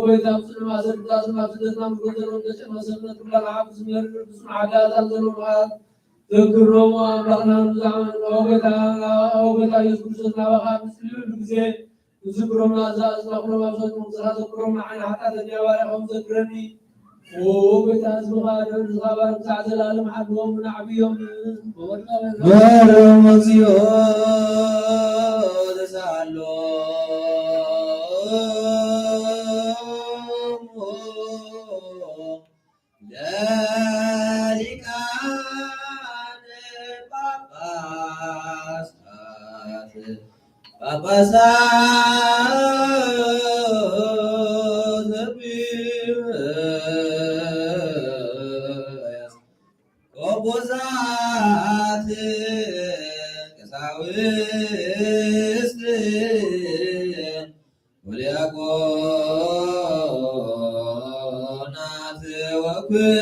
ጎይታ ጽልማ ሰትንታ ጽልማ ስደትና ምርኮ ዘለዎም ተጨነቐ ሰብነት ኩላን ሓጉስ መሪ ብስም ሓዳእታ ዘለዎም ተክብሮም ኣምላኽና ንዛዕባን ኦ ጎይታ ኦ ጎይታ ኢየሱስ ክርስቶስ ናባኻ ኣብ ዝጽልዩሉ ግዜ ንዝክሮም ናዛ እዝና ኩሎም ኣብ ሰት መቁጽራ ዘክሮም ንዓይን ሓጢኣተኛ ባርያ ከም ዘክረኒ ኦ ጎይታ ህዝብኻ ደም ዝኻባር ብዛዕ ዘላለም ሓድዎም ንዓብዮም መረም እግዚኦ ተሳሎ ለሊቃነ ጳጳሳት ጳጳሳት ዘቢስ ቆቦዛት ቀሳውስት ወዲያቆናት ወኩሎሙ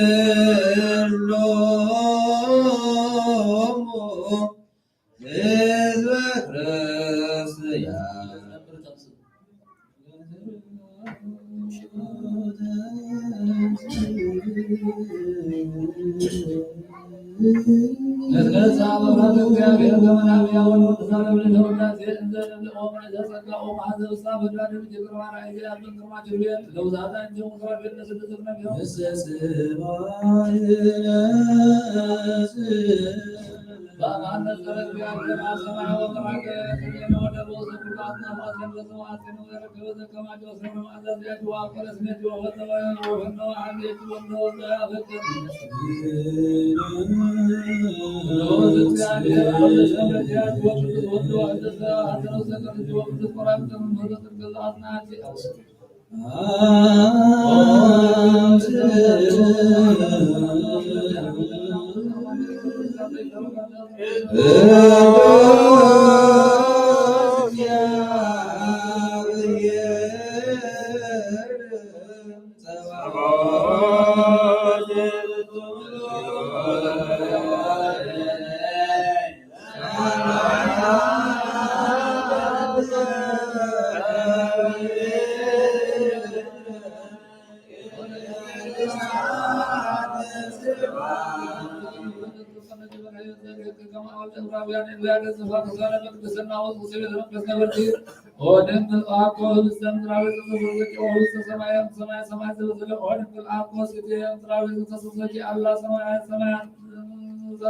ህዝበ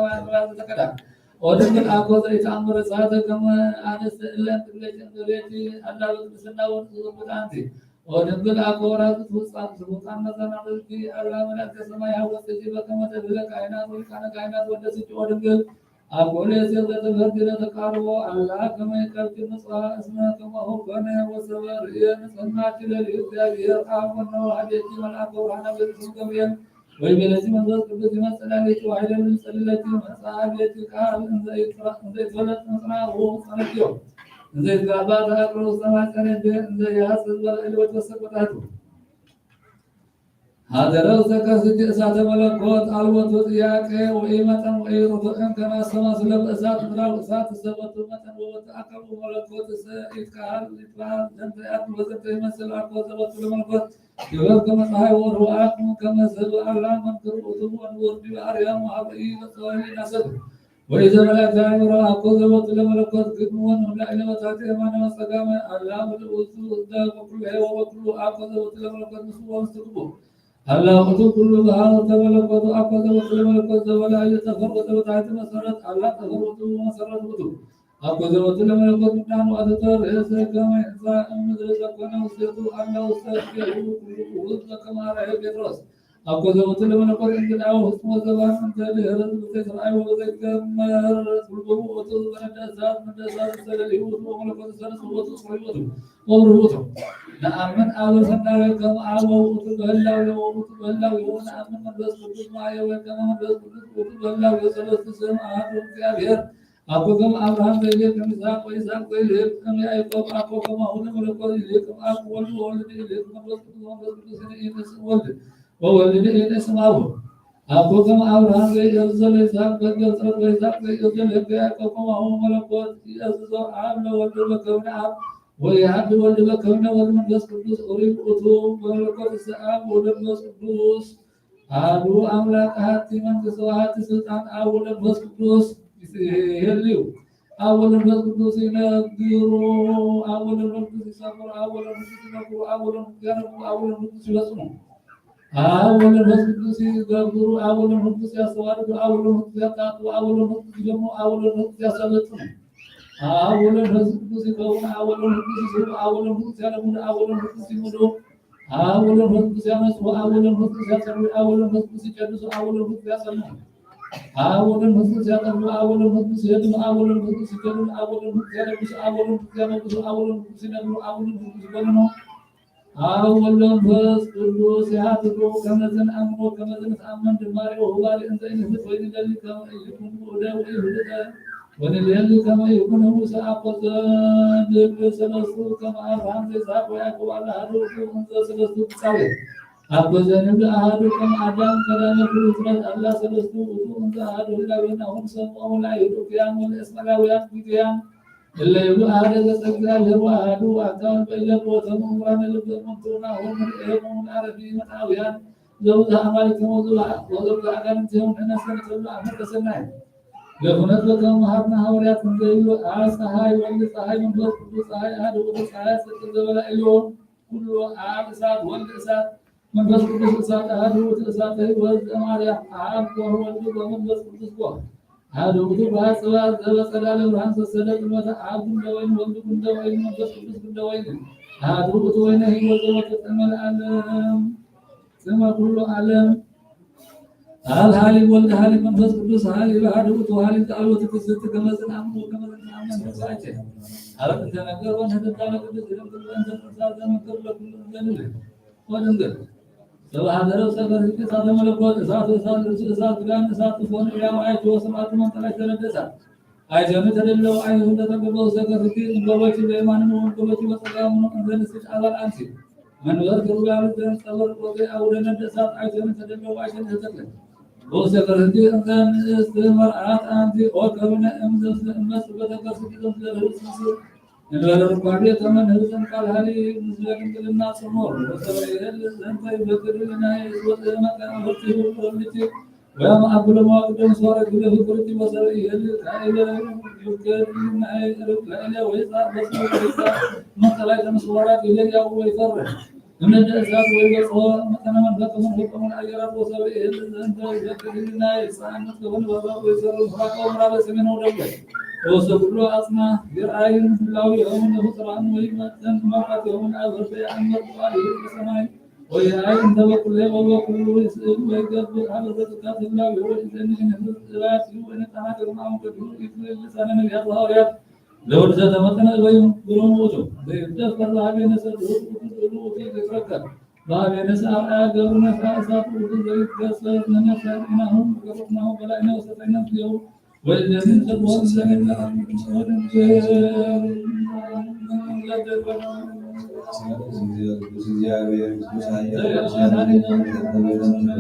ክርስቲያን። ኦ ድንግል አኮ ዘይተአምር እሳተ ከመ አንስት እለን ትብለኪ እንዘ ቤኪ አላ በቅድስና ወንጽ ዝብጣንቲ። ኦ ድንግል አኮ ወራዝት ውጻን ስቡጣን መዛናብልኪ አላ መላእክተ ሰማይ ሐወስኪ በከመ ተብለ ካህናት ወሊቃነ ካህናት ወደስኪ ኦ ድንግል አኮ ለሴብ ለተፈርድ ለተቃርቦ አላ ከመ ይቀብኪ ምጽዋ እስመ ከማሁ ኮነ ወሰበ ርእየ ንጽህናኪ ለልዩ እግዚአብሔር አብ ወነ ወሃቤኪ መልአከ ብርሃን አበ ስም ገብርኤል ወይ በለቲ መንፈስ ቅዱስ ይመጽእ ላዕሌኪ ወኃይለ ይጸልለኪ መጽአ ቤኪ ቃል እንዘ ይትፈለጥ መጽናዕሁ ጸነኪዮ እንዘ ይትጋባ ተአቅርቡ ውስተ ማሕፀንኪ እንዘ ይሐስስ በላዕሊ ወትወሰድ ወታሕቱ። ሀደረ ውስተ ከርሥኪ እሳተ መለኮት አልቦቱ ጥያቄ ወኢመጠን ወኢርቱዕን ከመ አስተማስለ በእሳት ምድራዊ እሳት እሰበቱ መጠን ወወቱ አካሉ መለኮት እሰ ይትካል ይትባል ዘንተ ያክል ወዘንተ ይመስል አኮ ዘበቱ ለመለኮት ክብረት ከመ ፀሐይ ወርሁ አክሙ ከመ ሰብ አላ መንክር ውእቱ ወንውር ዲበ አርያም ወሀበኢ በፀዋይ ናሰብ ወኢዘ መላእክት አእምሮ አኮ ዘበቱ ለመለኮት ግድሙ ወንሁላ ኢለ ወታሕተ የማነ ወጸጋመ አላ ምልእ ውእቱ እዝደ ወኩሉ ሄ ወበኩሉ አኮ ዘበቱ ለመለኮት ምስሉ ወምስለ ግቡ አላ ውእቱ ኩሉ በሃር ተመለኮቱ አኮ ዘበቱ ለመለኮት ዘበላ እየ ተፈርቆ ዘበታሕቲ መሰረት አላ ተፈርቆቱ መሰረት ውእቱ አኮ ዘበቱ ለመለኮት ምዳን ወአተተ ርእሰ ከመ ይንሳ እምድረ ዘኮነ ውስቴቱ አላ ውስተ እዴሁ ኩሉ ውእቱ ከመ አርአየ ጴጥሮስ አኮ ዘበቱ ለመለኮት እንግዳ ወፍጹም ወዘባን እንተ ድህረ ዘይተራእዩ ወዘይትገመር ትርጉሙ ውእቱ በነደ እሳት ምንደ እሳት ውስተ ለሊሁ ውእቱ ወመለኮት ውስተ ንጹሕ ውእቱ ጽሩይ ውእቱ ወብሩህ ውእቱ። ነአምን አብ ሰናየ ከም አብ ወውእቱ በህላው ወውእቱ በህላው ይሁን። ነአምን መንፈስ ቅዱስ ማየ ወይ ከመ መንፈስ ቅዱስ ውእቱ በህላው የሰለስቱ ስም አሐዱ እግዚአብሔር አኮ ከም አብርሃም ዘይልህቅ ከም ይስሐቅ ወይስሐቅ ዘይልህቅ ከም ያዕቆብ አኮ ከማሁ ለመለኮት ይልህቅ ከም አብ ወልድ ወወልድ ይልህቅ መንፈስ ቅዱስ መንፈስ ቅዱስ ይንእስ ወልድ ወወልድ ይንእስ አብ አኮ ከም አብርሃም ዘይገዝ ዘሎ ይስሐቅ በሕገ ፍጥረት ወይስሐቅ ዘይገዝ ዘሎ ሕገ ያዕቆብ ከማሁ መለኮት ይእዝዞ አብ ለወልድ በከብነ አብ ወይሃድ ወልድ በከብነ ወልድ መንፈስ ቅዱስ ኦሪት ውእቱ በመለኮት እሰ አብ ወወልድ መንፈስ ቅዱስ አሐዱ አምላክ አሐቲ መንግስት ወአሐቲ ስልጣን አብ ወወልድ መንፈስ ቅዱስ ይሄልዩ አብ ወወልድ መንፈስ ቅዱስ ይነግሩ አብ ወወልድ መንፈስ ቅዱስ ይሰምሩ አብ ወወልድ መንፈስ ቅዱስ ይመክሩ አብ ወወልድ መንፈስ ቅዱስ ያነብሩ አብ ወወልድ መንፈስ ቅዱስ ይሰምሩ አብ ወወልድ መንፈስ ቅዱስ ይገብሩ አብ ወወልድ መንፈስ ቅዱስ ያስተዋድዱ አብ ወወልድ መንፈስ ቅዱስ ያጣጥቡ አብ ወወልድ መንፈስ ቅዱስ ይጀምሩ አብ ወወልድ መንፈስ ቅዱስ ያሰለጥኑ አብ ወወልድ መንፈስ ቅዱስ ይከውኑ አብ ወወልድ መንፈስ ቅዱስ ይስሩ አብ ወወልድ መንፈስ ቅዱስ ያለምዱ አብ ወወልድ መንፈስ ቅዱስ ይመዱ አብ ወወልድ መንፈስ ቅዱስ ያነጽሁ አብ ወወልድ መንፈስ ቅዱስ ያጸርዩ አብ ወወልድ መንፈስ ቅዱስ ይቀድሱ አብ ወወልድ መንፈስ ቅዱስ ያጸንሑ አብ ወወልድ መንፈስ ቅዱስ ያጠፉ አብ ወወልድ መንፈስ ቅዱስ ይሄድሙ አብ ወወልድ መንፈስ ቅዱስ ያደሙ አብ ወወልድ መንፈስ ቅዱስ ያነግሱ አብ ወወልድ መንፈስ ቅዱስ ያነግሱ አብ ወወልድ መንፈስ ቅዱስ ይነግሩ አብ ወወልድ መንፈስ ቅዱስ ይኮንኑ አብ ወወልድ መንፈስ ቅዱስ ይሃትቱ። ከመ ዘንአምኖ ከመ ዘንትአመን ድማሬሁ ሁባሬ እንዘ ኢንህብት ወይንደሊ ከመ ኢይኩን ውእደ ወኢይሁድተ ወንደሊ ከመ ይኩን ህቡሰ አኮ ዘንብል ሰለስቱ ከመ አብርሃም ዘይስሐቅ ወያዕቆብ አለ አሐዱ ውእቱ እንዘ ሰለስቱ ፍጻሜ አኮ ዘንብል አሐዱ ከመ አዳም ቀዳመ ኩሉ ፍጥረት አላ ሰለስቱ ውእቱ እንዘ አሐዱ ህላዌ ናሆም ሰምዖም ለአይሁድ እኩያን ወለእስመላውያን ግጉያን እለ ይብሉ አሐደ ገጸ እግዚአብሔር ወአሐዱ አካል በይለቦ ተመውራነ ልበ እሙንቱ ናሆም ርእዮሙ ለአረቢ መጣውያን ዘብዙ አማልክቲሆሙ ወዘብዙ አጋንንቲሆሙ ንሕነሰ ንተብሉ አፈቀ ሰናይ ለኩነት በከመ መሃርነ ሐዋርያት እንዘ ይብሉ አብ ፀሐይ ወልድ ፀሐይ መንፈስ ቅዱስ ፀሐይ አሐዱ ውእቱ ፀሐይ ጽድቅ ዘበላ ኢሎ ኩሉ አብ እሳት ወልድ እሳት መንፈስ ቅዱስ እሳት አሐዱ ውእቱ እሳተ ሕይወት ዘማርያም አብ ወወልድ ወመንፈስ ቅዱስ ጎ አሐዱ ውእቱ በሐጽባት ዘበጸዳለ ብርሃን ሰሰለ ጥልመተ አብ ጉንደ ወይን ወልድ ጉንደ ወይን መንፈስ ቅዱስ ጉንደ ወይን አሐዱ ውእቱ ወይነ ሕይወት ዘወትር እመ ለዓለም ስመ ኩሉ ዓለም አብ ሀሊብ ወልድ ሀሊብ መንፈስ ቅዱስ ሀሊብ አሐዱ ውእቱ ሀሊብ ቃል ወትክስት ከመ ዝንአምን ወከመ ዝንአምን ተሳቸ አብ እንተ ነገር ወንህድዳለ ቅዱስ ይደምቅል ወእንተ ቅዱሳት ዘመንክር ለኩሉ እንዘንብል ወድንግል ሰብሐ ዘረው ሰፈር እሳተ መለኮት እሳት እሳት ርእሱ እሳት ክዳን እሳት ትፎን እያው አይቶ ስርዓቱ መንጠላሽ ተረደ እሳት አይዘኑ ተደለው አይሁን ተጠበበው ሰገር ህቲ እንበሎች በየማንም ወንበሎች በጸጋሙ እንዘንስት አባል አንሲ መንበር ትሩጋሉ ዘን ጸበር ቆዘ አውደ ነደ እሳት አይዘኑ ተደለው አይዘኑ ተተክለ በውሰ ከርህቲ እንዘ ንእስት መርዓት አንቲ ኦ ከብነ እምዘ እመስ በተከርስ ጊዞም ስለርህት ስንስር እንበለ ርኳቤ ተመንህር ዘንቃል ሀሊ ምስለ ድንግልና ጽሙር ወሰበ ይህል ዘንተ ይፈቅድ ናይ ስወት መቃ ወርት ይሁን ወርልቲ ወያም አብሎ መዋቅደ ምስዋረ ግለ ፍቅርቲ ወሰበ ይህል ካይለ ይፍቅድ ናይ ርብ ካይለ ወይጻ በስመ ወይጻ መቀላይ ተምስዋራት ይለያው ወይፈርህ እምነ እሳት ወይበጽሖ መጠነ መንፈቅ መንፈቀሙን አየራት ወሰብእ ይህል ዘንተ ይፈቅድ ህልና ይሳነት ከሆነ በባ ወይሰሩ ምስራቀ ምዕራበ ሰሜን ወደቡብ ወሰ ኩሎ አጽና ይርአይን ህላዊ የሆኑ ፍጥራን ወይመጠን መውቀት የሆኑ አብርተ የአመር ቃል ይህል በሰማይ ወይርአይ እንተ በኩለ ወበኩሉ ይስእል ወይገብር ሀበ ዘትካት ህላዊ ወይ ዘንህን ህዝብ ጥራት ይወነ ጣና ቅድማውን ቅዱስ ይትልል ሰነ ነቢያት ወሐዋርያት ለወልድ ዘተመጠነ እበዩ ግሩም ውእቱ ዘይብደፍ በላሃቤነ ሰብህ ውእቱ ውእቱ ዘይትረከብ በሃቤነ ሰአርአያ ገብርነ እሳት ውእቱ ዘይትገሰስ ንነፍሳት ኢናሁ ገሮትናሁ በላይነ ወሰጠይነ ምስሌሁ ወእለኒ ሰብሆን ዘኔና ወድንግል ቅዱስ እግዚአብሔር ቅዱስ ኃያል ቅዱስ ያድነን።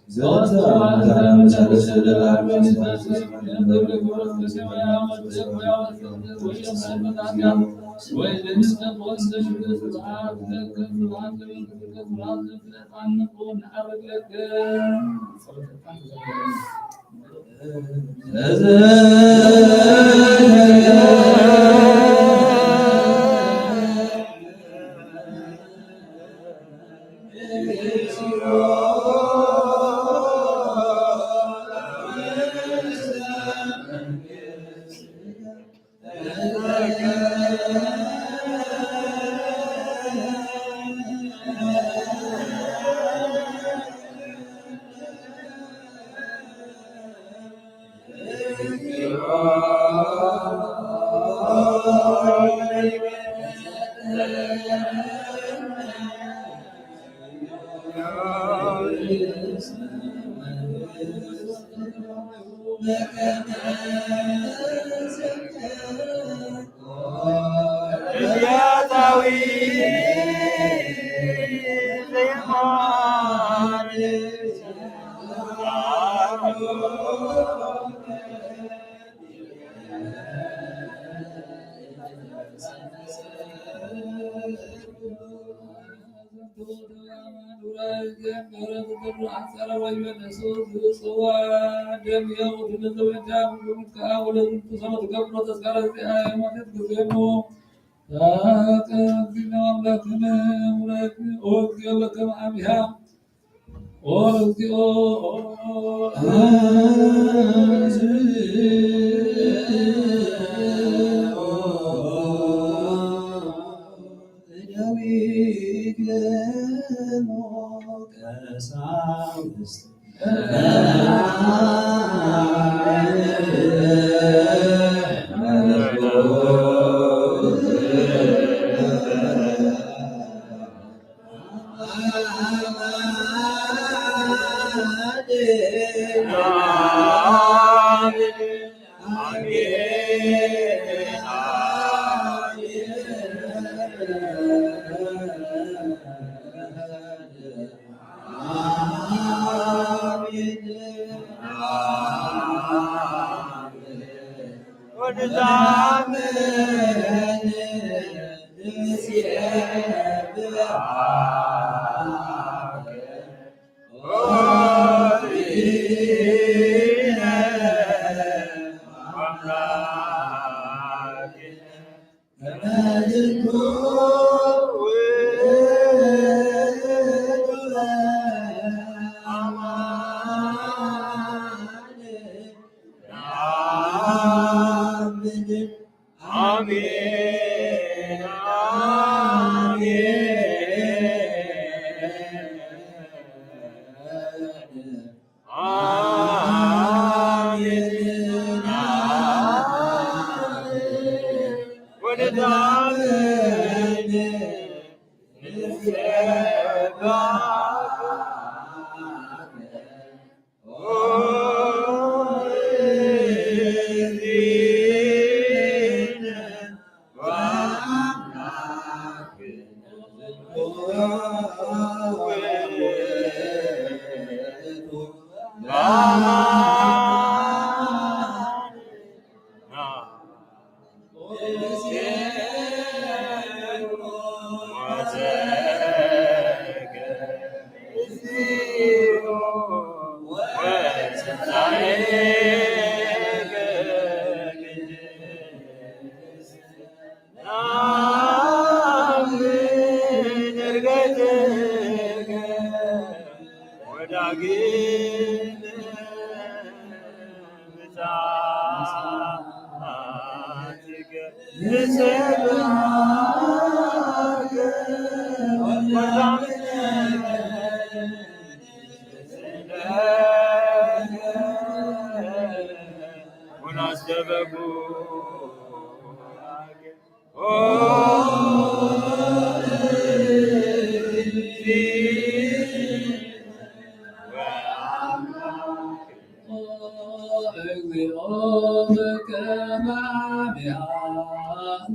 ዘወትር አምላክ ለዓለመ ዓለም።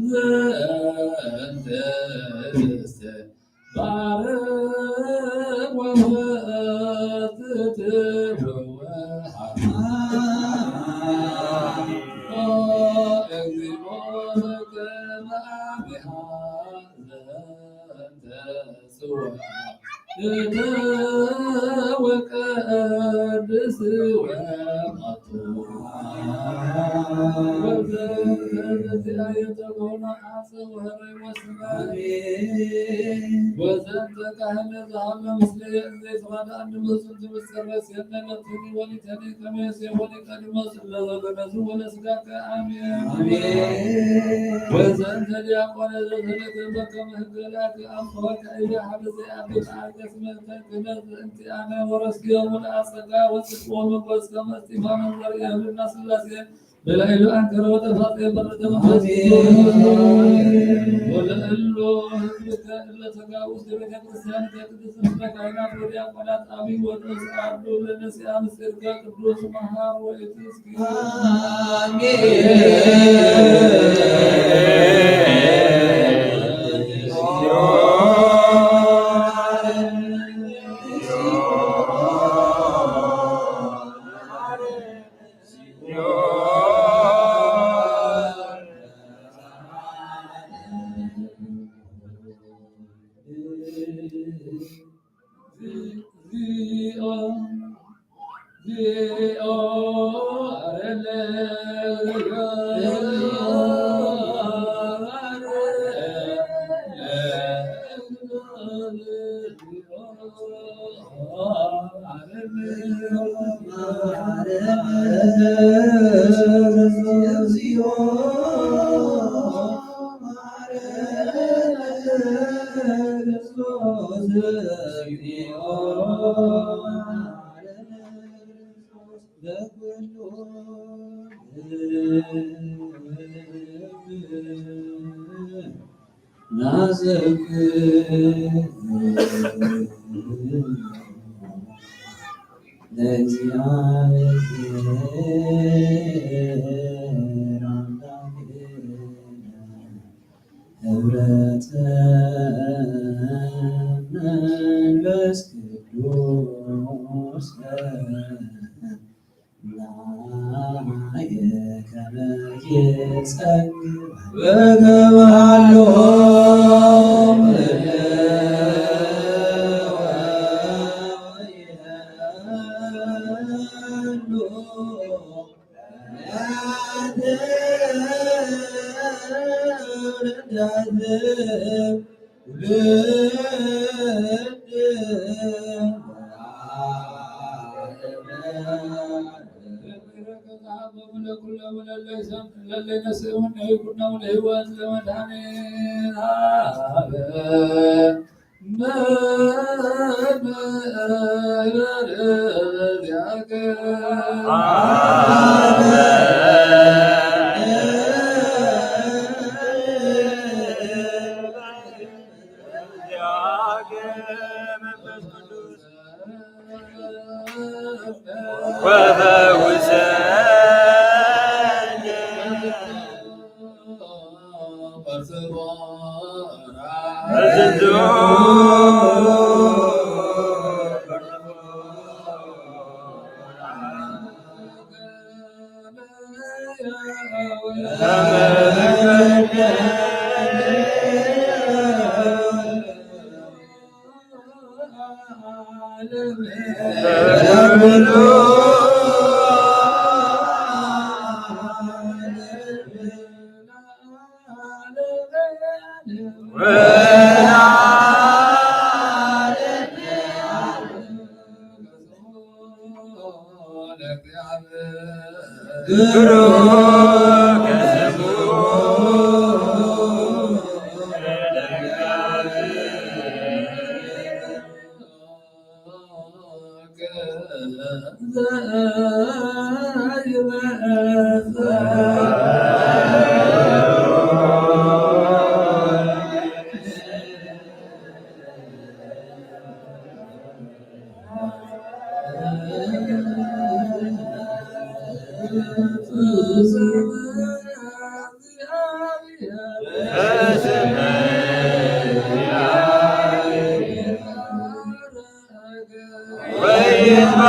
ዘንተ ስስተ ባርክ ወፈትት ወወሃብ። ኦ እግዚኦ በከመ አቢሃ ዘንተ ጽዋ እተ ወቀድስ ወማቱ። ወዘንተ ዘዚአየ ተኮነ አጽ ወህረ ወስመ። አሜን። ወዘንተ ካህነ ዘሃሎ ምስለ ዘይተዋዳ አንድ መጹን ትምስረስ የነለቱኒ ወሊተኒ ከመ ዮሴፍ ወሊቀ ድመጽ ለዘበነዙ ወለስጋከ። አሜን። አሜን። ወዘንተ ዲያቆነ ዘተለከ በከመ ህገ ላከ አምጥወከ እያ ሀበ ዘይአብድ አርገስ መልከ ክህነት ዘእንቲአነ ወረስዮሙ ለአጸጋ ወጽድቅ ወመጎስ ከመ እስጢፋኖስ ዘርእየ ህልና ስላሴ በላዕሉ አንከረ ወጠፋ ጸየበ ተመንፈስ አሜን። ወለእሉ ህዝብከ እለ ተጋቡ ውስተ ቤተ ክርስቲያን ከቅድስት ምስለ ካህናት ወዲያቆናት አብይ ወንዑስ አርዱ ለነሲአ ምስጢርከ ቅዱስ መሐር ወኢትስኪ። አሜን። ናዘክር ለእግዚአብሔር አምላክነ ህብረተ መንፈስ ቅዱስ ናየ ከመ ይጸግብ ወገባሎ ምስለ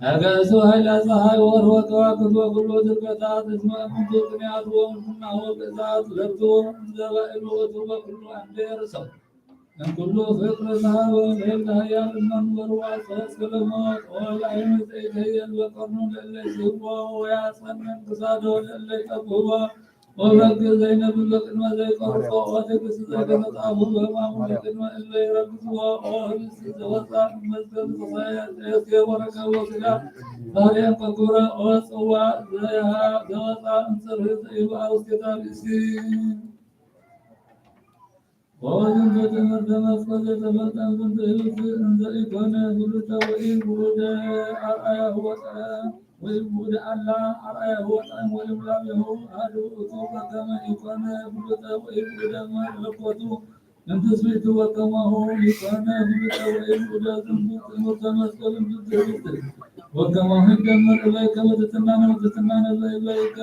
ነገሱ ኃይለ ፀሐይ ወወርህ ወከዋክብት ወኩሉ ድርገታት እስመ እሙንቱ ቅንያት ወእሙናሁ ግእዛት ለብቱ እንዘ ባእሉ ውእቱ ወኩሉ እንዴ ርእሰው። እምኩሉ ፍቅር ዝሃበ ለእለ ኃያል እመንበር ዋሰስ ክለሞት ኦላይን ዘይተየል በቀርኑ ለእለ ይስህቦ ወያጸንን ክሳዶ ለእለ ይቀብህቦ ወበግ ዘይነብብ በቅድመ ዘይቆርጾ ወትዕግስት ዘይተመጽአሁ በህማሙ በቅድመ እለ ይረግጽዎ ኦ ህብስት ዘወፃ እመዝገብ ዘሳያስ ወረከቦ ስጋ ማርያም ከኩረ ኦ ጽዋ ዘወፃ እምጽርህ ዘይበአ ውስቴታ ብእሲ። ወዝንቱ ትምህርተ መስቀል ዘተፈልጠ እምዝንቱ ህብስት እንዘ ኢኮነ ህብስተ ወኢውኡደ አርአያሁ ወጠ-፣ ወኢውኡደ አላ አርአያሁ ወጠዕም ወልምላሜሁ አሐዱ ውእቱ። በከመ ኢኮነ ህብስተ ወኢውኡደ መለኮቱ እምትስብእቱ ወከማሁ ኢኮነ ህብስተ ወኢውኡደ ዝንቱ ትምህርተ መስቀል እምዝንቱ ህብስት። ወከማሁ ይደመር እበይከ በትሕትናነ ወትሕትናነ እበይከ።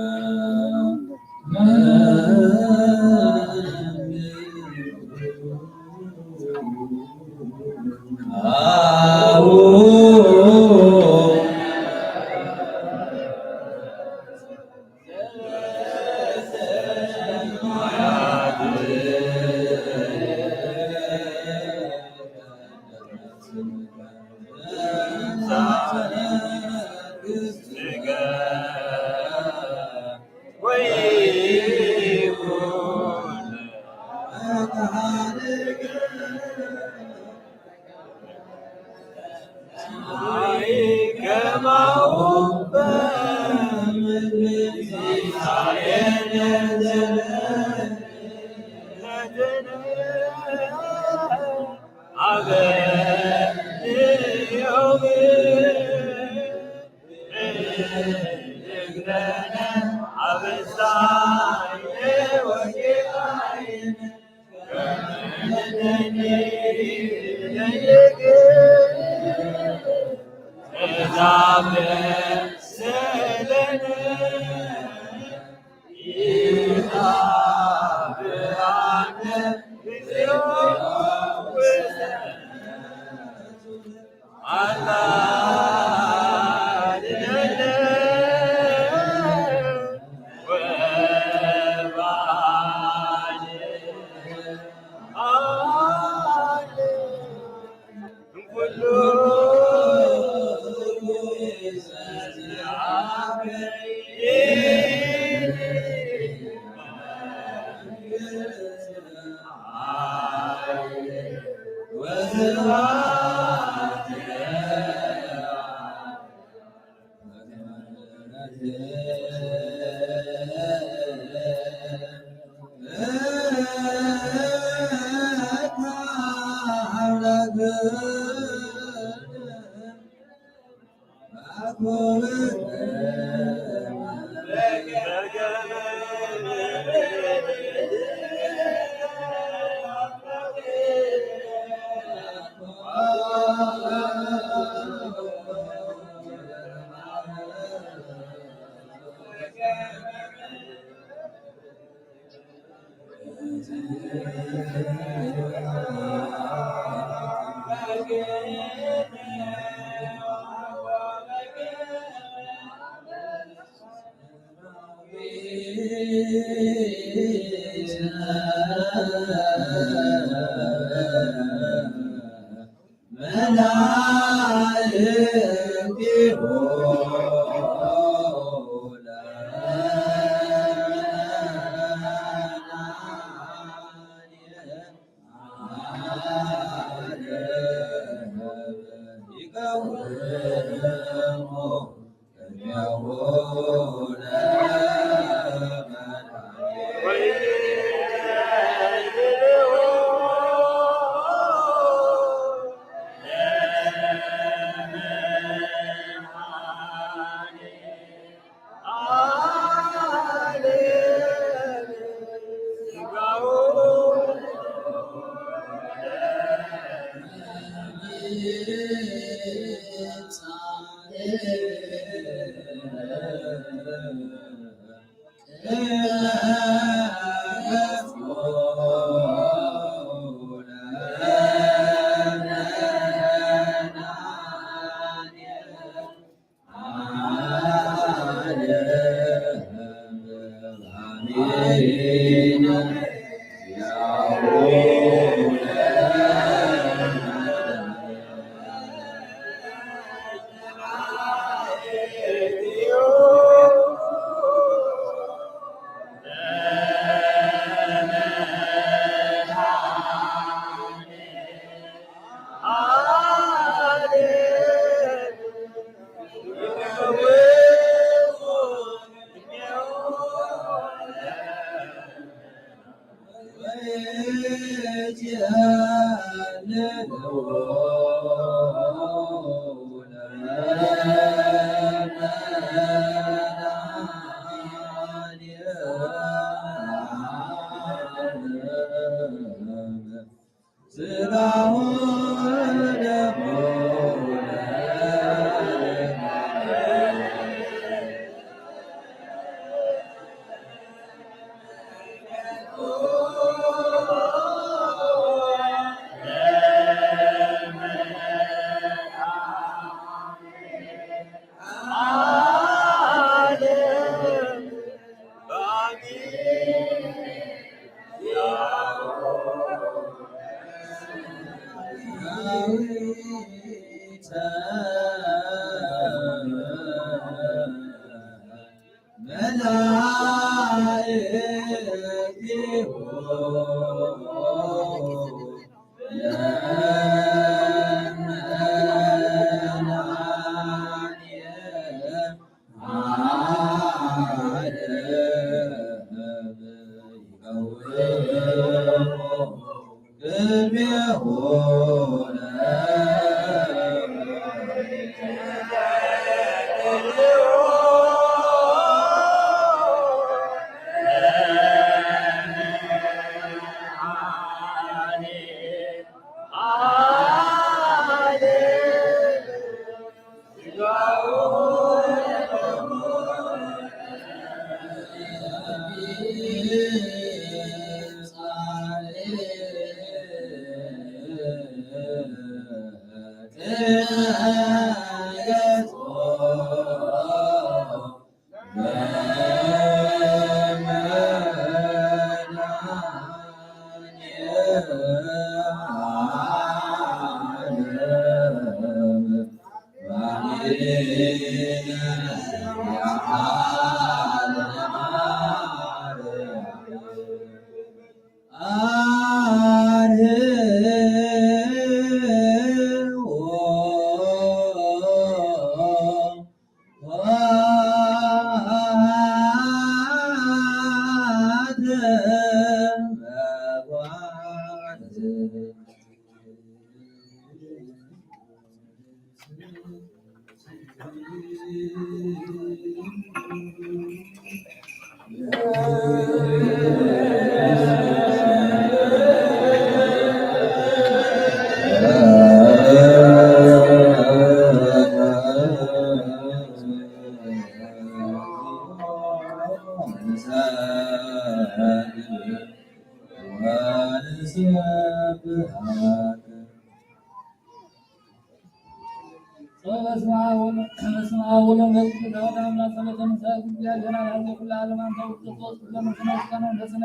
በስመ አብ ወወልድ ወመንፈስ ቅዱስ አሐዱ አምላክ። ጸሎተ ንስሐ እግዚአብሔር አብ ሀገር ኩሉ ዓለም አንተ ውስጥ ሶስት ዘመን ስነ ስነ ስነ ስነ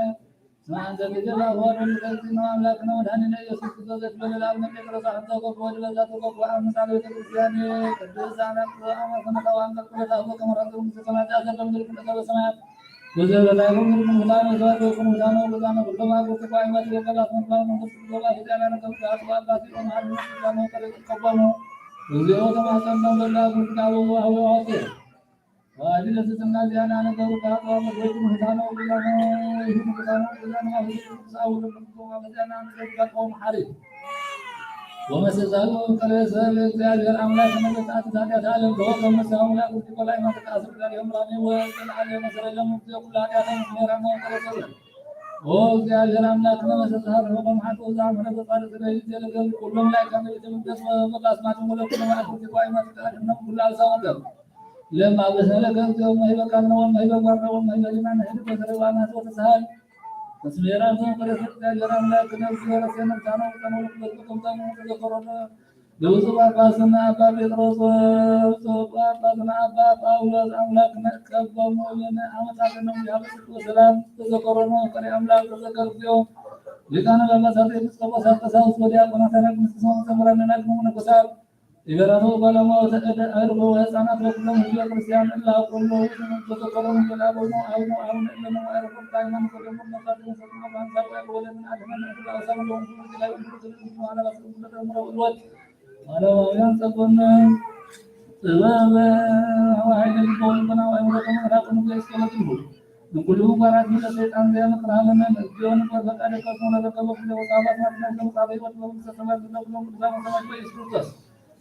ስነ አንተ ተጀላ ወደ ልቀጽ ነው። አምላክ ነው። መድኃኒነ ኢየሱስ ክርስቶስ ዘትበለ ለአቡነ ጴጥሮስ አንተ ቆብ ወደ ለዛ ተቆብ አምሳለ ቤተ ክርስቲያን ቅዱስ አናት አማሰነ ታዋን ተቆለታ ወቀመራቱ ሰማያት ያዘለም ልክ በሰማያት ወዘበላይሁም ምድር ሙታን ወዘባሕርኩም ሙታን ወሙታን ኩሎም አበው ተቋይማት ወቀላት መርባብ መንፈስ ቅዱስ ወባሕርያነ ከብት አጥባባት ሲሆን ሀድነት ኪዳን ወቀሬ ቀባሞ እግዚኦ ተማጸን ነው በላ ጉርቃሎ ወአበው አዋሴ ዋዲ ለስትና ዚያና ነገሩ ከአጥባ መድረግ ሙታን ወሙታን ይሁን ሙታን ወሙታን አበው ቅዱስ አቡነ ቅዱስ ወማመዚያና ነገሩ ቀቆም ሐሪ ወመሰዛሉ ቀለሰ ለእግዚአብሔር አምላክ መዘጣት ዛዲያት ዓለም ተወቀ መሳሁላ ቁርጢ ቆላይ ማተቃስር ጋር የምራኔ ወዘለዓለ መሰረለ ሙዜ ኩላ ኃጢአተ ምክሜራና ወቀለሰለ። ኦ እግዚአብሔር አምላክ መሰዛር ሆቆም ሐቆ ዛምረ በጻድቅ ለይት የለገል ኩሎም ላይ ከመ ቤተ መቅደስ ወበቃስማት ወለኩ ለማዕት ቁርጢ ቆላይ ማተቃስር ነው ኩላ አልሳወቀ። ለማ በሰለ ከንዘው መህበቃና ወመህበቋና ወመህበሊና ነህድ በሰረባና ተወተሳል። ተስሜራን ተንቀረሰ እግዚአብሔር አምላክ ነፍስ ወረሴ ነፍሳና ወቀኖ ለኩበት ቁጥምታና ተዘከሮና ለብፁዕ ጳጳስና አባ ጴጥሮስ፣ ብፁዕ ጳጳስና አባ ጳውሎስ አምላክ ነቀቦሙ ለነአመጣትነው ያብጽሕ ወሰላም ተዘከሮነ። ፍሬ አምላክ ተዘከር እግዚኦ። ሊቃነ ጳጳሳት፣ ኤጲስቆጶሳት፣ ቀሳውስት ወዲያቆናት፣ አናግምስት ሰውን ዘምራን ነናግሙ መነኮሳት፣ ሊበራቱ ባለማወተ እደ አድጎ ወህፃናት ወኩሎም ህዝበ ክርስቲያን እላ ኩሎ ተዘከሮም። ዘላቦሙ አቡነ አቡነ እለነ ወአረፉ ሃይማኖት ወደሙ ነፋት ሰጥሞ በአንሳብ ወለምን አድመን እላ አሳብ ለሆኑ ላይ ሁሉ ተዘግሞ አላባስሩ ተደምረው እልወት ማለባውያን ጸቆነ ጥበበ ወኃይለ ልቦ ልቦና ወአእምሮ ከመ ራቁ ንጉሥ ጸሎትሁ። ንኩሉ ጓራት ምለ ሰይጣን ዘያመክር ሃለመን እግዚኦ ንበር ፈቃደ ከስሙ ለዘከበ ኩለ ወጻባት ማትናት ለመጻፈ ሕይወት በመንግስተ ሰማያት ዝለብሎም ቅዱሳን ወሰማዕት በኢየሱስ ክርስቶስ።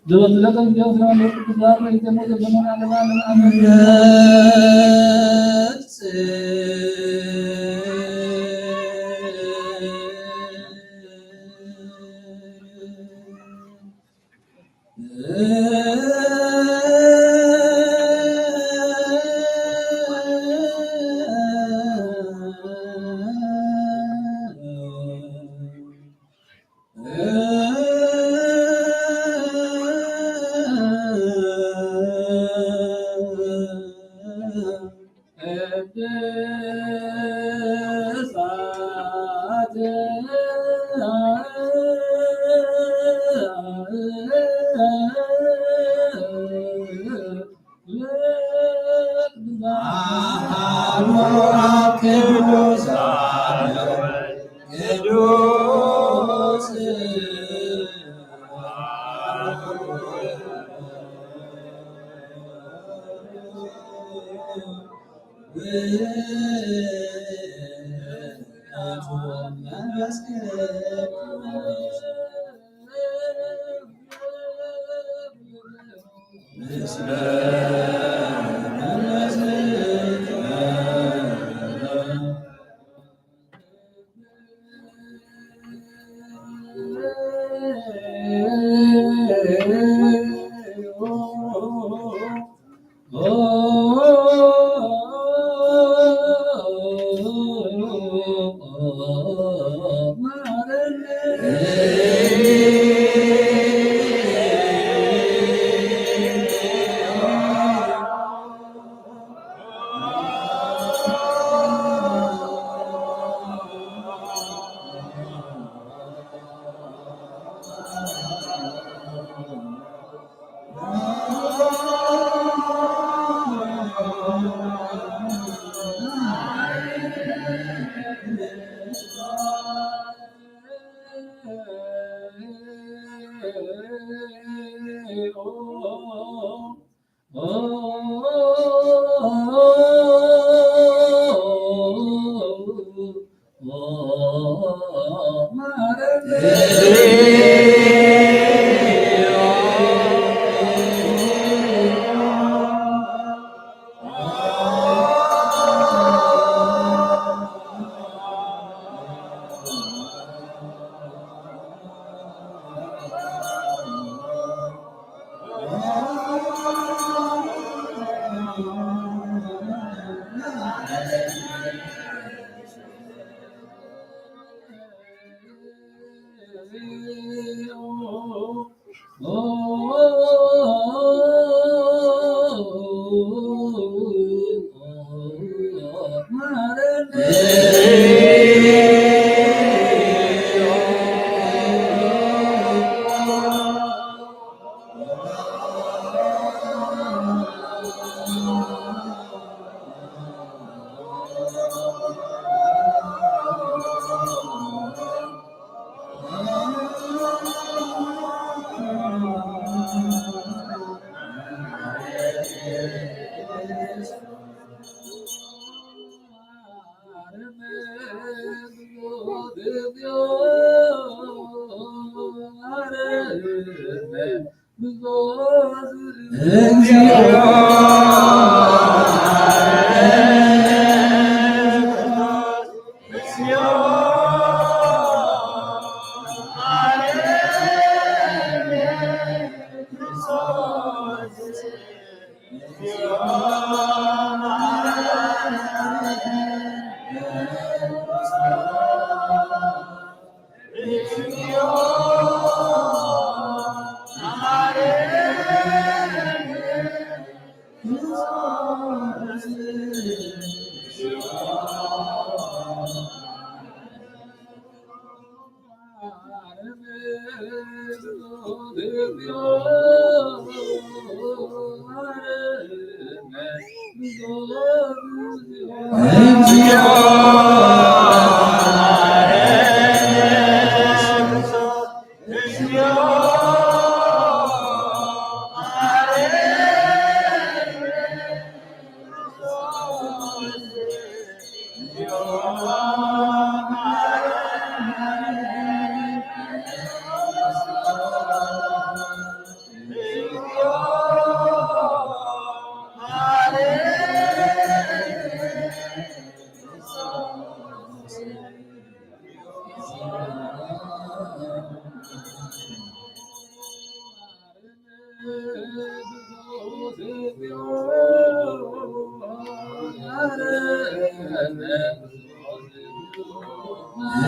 ዘበቱ ለከም ዚያው ስለ መንፈስ ቅዱስ ጋር ለይተሞ ዘበኖን ዓለም ዓለም አሜን።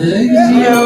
እግዚኦ።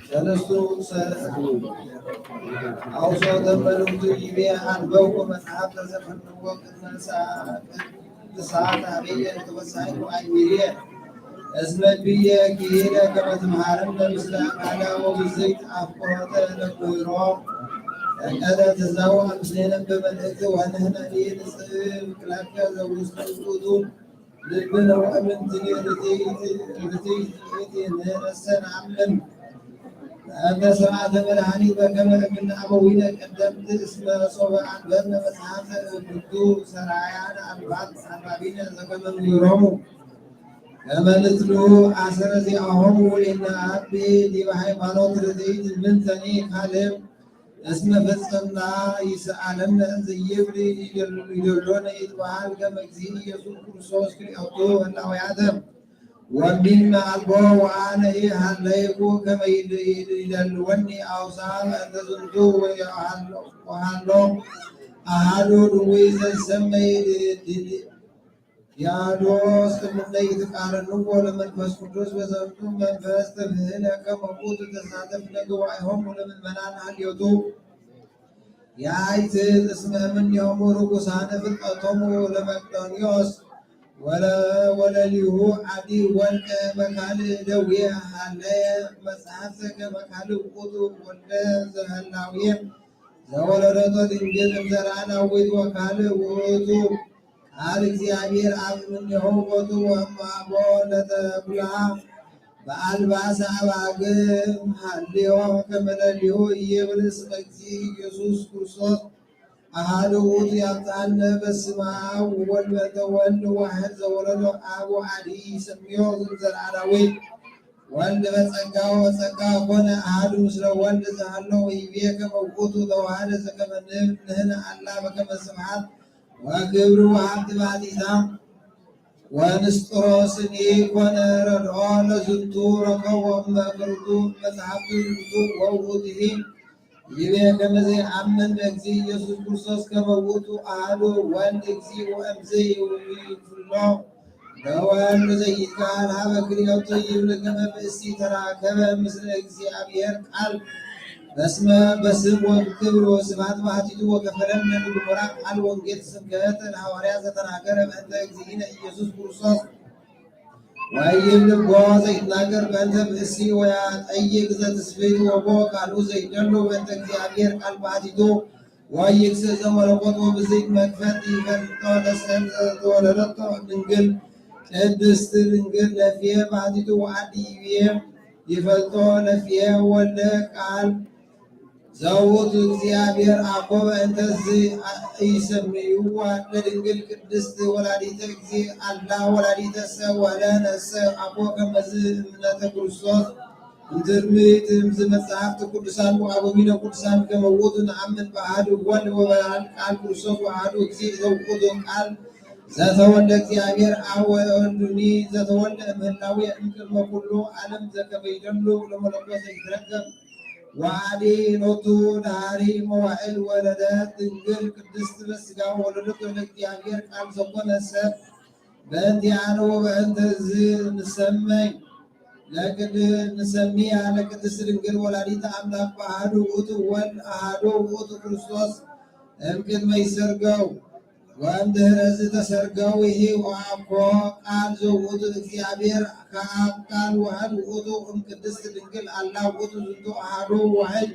ሰለስቱ ሰ-፣ ኣውሶ ተንበልውቱ ይቤ ኣንበብኩ መጽሓፍ ተዘመንዎ ቅድመ ንስሓ፣ ቅድመ ንስሓ ታቤየ ተወሳይኩ ኣይሚርየ እስመ ብየ ክሂለ ከመ ትምሃረነ ምስለ ኣቃላ ወብዝይት ኣፍቅሮተ ነግህሮ። ፈቀደ ትዛወ ምስሌነ በመልእክት ወንህነ ንጽብ ክላከ ዘውስተ ውእቱ ልብነ ወእምንትኒ ርትዕት፣ ርትዕት ይእቲ ንህነሰ ነአምን። እንተ ስርዓተ መድኃኒት በከመ እምነ አበዊነ ቀደምት እስመ ሶበ አንበብነ መጽሐፈ እብዱ ሰራያን አንባብ፣ አንባቢነ ዘከመ ምግሮሙ። ከመ ንጽንዑ አሰረ ዚአሆሙ ወኢነአቢ ዲበ ሃይማኖት ርትዕት ምንተኒ ካልእ። እስመ ፈጸምና ይስአለነ እንዘ ይብል ይደል-፣ ይደሎነ ይትበሃል ከመ እግዚእ ኢየሱስ ክርስቶስ ክልኤቱ ህላውያተ ወሚመ አልቦ ወአነ ኢሃለይኩ ከመ ይደልወኒ አውሳ። በእንተ ዝንቱ ወሃሎ አሃዶ ድውይ ዘሰመይ ድድድ ያዶስ እምነ ይትቃረንዎ ለመንፈስ ቅዱስ በዘንቱ መንፈስ ተብህለ ከመ ውእቱ ተሳተፍ ለገባኤሆሙ ለምእመናን ሀልዮቱ። የአይትት እስመ እምኔሆሙ ርኩሳነ ፍልጠቶሙ ለመቅዶንዮስ ወለ ወለሊሁ አዲ ወልደ መካልእ ደዌ ሃለየ መጽሐፍተ ከመ ካልእ ውእቱ ወልደ ዘህላዌ ዘወለደቶ ድንግል እምዘርአ ዳዊት ወካልእ ውእቱ ቃል እግዚአብሔር አብ እምኔሆሙ ቦቱ ወእምአቦ ለተኩላ በአልባሰ አባግዕ ሀልዮ ከመ ለሊሁ ኢይብል እስመ እግዚእ ኢየሱስ ክርስቶስ አሐዱ ውእቱ። ያብጽሐነ በስመ አብ ወወልድ በእንተ ወልድ ዋሕድ ዘወለዶ አብ ወአዲ ይሰምዮ ዘምዘርአ ዳዊት። ወልድ በጸጋ ወበጸጋ ኮነ አሐዱ ምስለ ወልድ ዘሃሎ ወይቤ ከመ ውእቱ ተዋህደ ዘከመ ንብል ንሕነ አላ በከመ ስብሐት ወክብር ወሀብት ባቲታ ወንስጥሮስኒ ኮነ ረድኦ ለዝንቱ ረከቦ እመ ክርቱ መጽሐፍቱ ዝንቱ ወውእቱሂ ይቤ ከመ ዘይአምን በእግዚእ ኢየሱስ ክርስቶስ ከመ ውእቱ አሐዱ ወልድ እግዚእ ወእምዘ ይፍሎ ለወልድ ዘይትካል ሀበ ክልኤቱ ይብል ከመ ብእሲ ተራከበ ምስለ እግዚአብሔር ቃል በስመ በስም ወክብር ወስብሐት ባሕቲቱ ወከፈለነ ግሙራ ቃል ወንጌል ስብከተ ለሐዋርያ ዘተናገረ በእንተ እግዚእነ ኢየሱስ ክርስቶስ ወይብልዎ ዘይትናገር በእንተ ብእሲ ወያጠይቅ ዘትስብእት ወቦ ቃሉ ዘይደሉ በእንተ እግዚአብሔር ቃል ባሕቲቱ ወይክስእ ዘመለኮት ወብዝይት መክፈት ይፈልጦ ለሰብ ዘተወለደቶ ድንግል ቅድስት ድንግል ለፍየ ባሕቲቱ ወአዲ ይብዬ ይፈልጦ ለፍየ ወልደ ቃል ዘውቱ እግዚአብሔር አኮ በእንተዝ ኢይሰምይዋ ለድንግል ቅድስት ወላዲተ እግዚእ አላ ወላዲተ ሰብ ወለነሰ አኮ ከመዝ እምነተ ክርስቶስ እምትርምት እምዝ መጽሐፍት ቅዱሳን ወአበዊነ ቅዱሳን ከመ ውእቱ ነአምን በአሐዱ ወልድ ወበአሐዱ ቃል ክርስቶስ ወአሐዱ እግዚእ ዘውቱ ቃል ዘተወልደ እግዚአብሔር አብ ወወልዱኒ ዘተወልደ እምህላዌ እምቅድመ ኩሉ ዓለም ዘከመ ይደሉ ለመለኮት ዘይትረከብ ወአዲ ሎቱ ዳህሪ መዋዕል ወለደት ድንግል ቅድስት በስጋ ወለደት ለእግዚአብሔር ቃል ዘኮነ ሰብ በእንቲአነ ወበእንተ እዚ ንሰመይ ለቅድ ንሰሚያ ለቅድስት ድንግል ወላዲተ አምላክ በአሐዱ ውእቱ ወልድ አሐዱ ውእቱ ክርስቶስ እምቅድመ ይሰርገው ወእምድህረ እዚ ተሰርገው ይሂ ወአኮ ቃል ዘውእቱ እግዚአብሔር ከአብ ቃል ዋህድ ውእቱ እምቅድስት ድንግል አላ ውእቱ ዝንቱ አሐዱ ዋህድ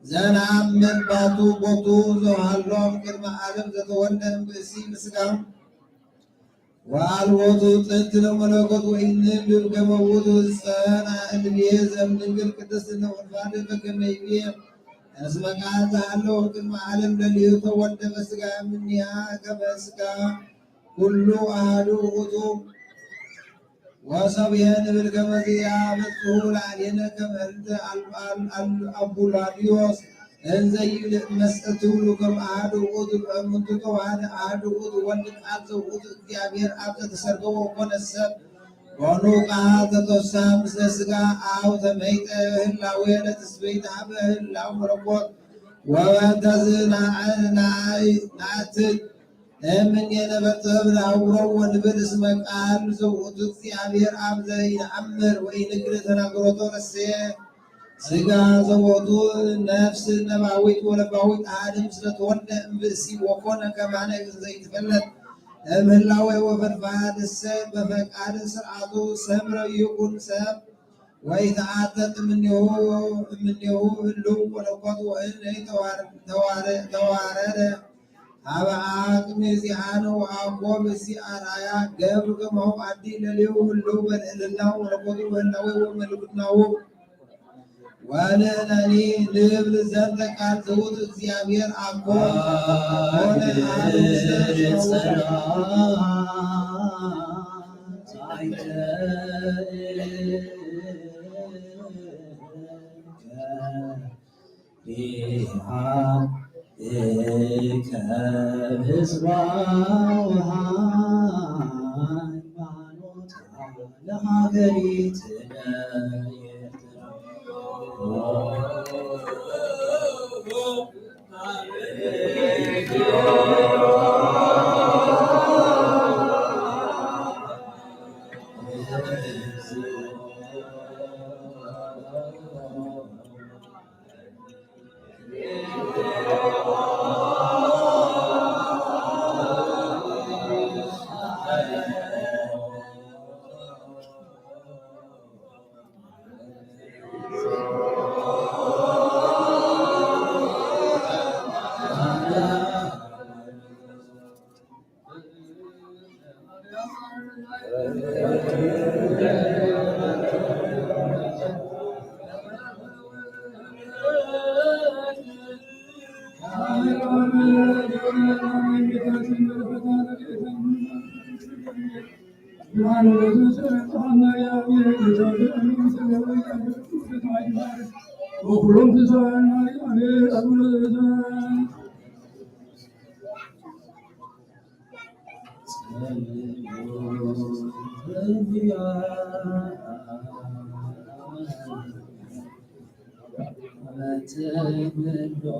ዘነአምን ባቱ ቦቱ ዘውሃሎም ቅድመ ዓለም ዘተወልደ እምብእሲ ምስጋም ወአልቦቱ ጥንት ለመለኮት ወኢንብል ከመ ውእቱ ጸንዐ እልብየ ዘእምድንግል ቅድስት እምነ ወልፋደ በከመ ይቤ እስመ ቃል ዘሃለወ ቅድመ ዓለም ለሊሁ ተወልደ በስጋ እምኔሃ ከመ ስጋ ኩሉ አሐዱ ውእቱ ወሰብየ ንብል ከመ ዚአበጽሑ ለአሌነ ከመ እንተ አል- አል- አል- አቡላዲዮስ እንዘ ይብል እመሰ ትብሉ ከም አሐዱ ውእቱ በእምንቱ ተዋህደ አሐዱ ውእቱ ወልድ ቃል ዘውእቱ እግዚአብሔር አብ ዘተሰርገወ ኮነ ሰብ ኮኑ ቃል ዘተወሳ ምስለ ስጋ አብ ተመይጠ ህላዌ ለትስብእት ሀበ ህላው መለኮት ወበእንተዝ ናእትት እምኔነ በጥበብ ለአውሮ ወንብል እስመ ቃል ዘውእቱ እግዚአብሔር አብ ዘይነአምር ወኢንክል ተናገሮቶ ረሴ ስጋ ዘቦቱ ነፍስ ነባዊት ወለባዊት አሐደ ምስለ ተወልደ እምብእሲ ወኮነ ከማነ ዘይትፈለጥ እምህላዌ ወፈድፋድሰ በፈቃድ ስርዓቱ ሰምረ ይኩን ሰብ ወይተአተት እምኔሁ እምኔሁ ህልው ወለኮት ወእለ ተዋረደ ሀበ አቅሜ ዚአነ ወአኮ ብእሲ አርአያ ገብር ከማሁ አዲ ለሌው ህልው በልዕልናው ወለኮቱ ወህላዌ ወመልክናው ወንሕነኒ ንብል ዘንተ ቃል ትሑት እግዚአብሔር አኮ ኮነ አሐዱ ምስለ ሃገሪትነ ኤርትራ።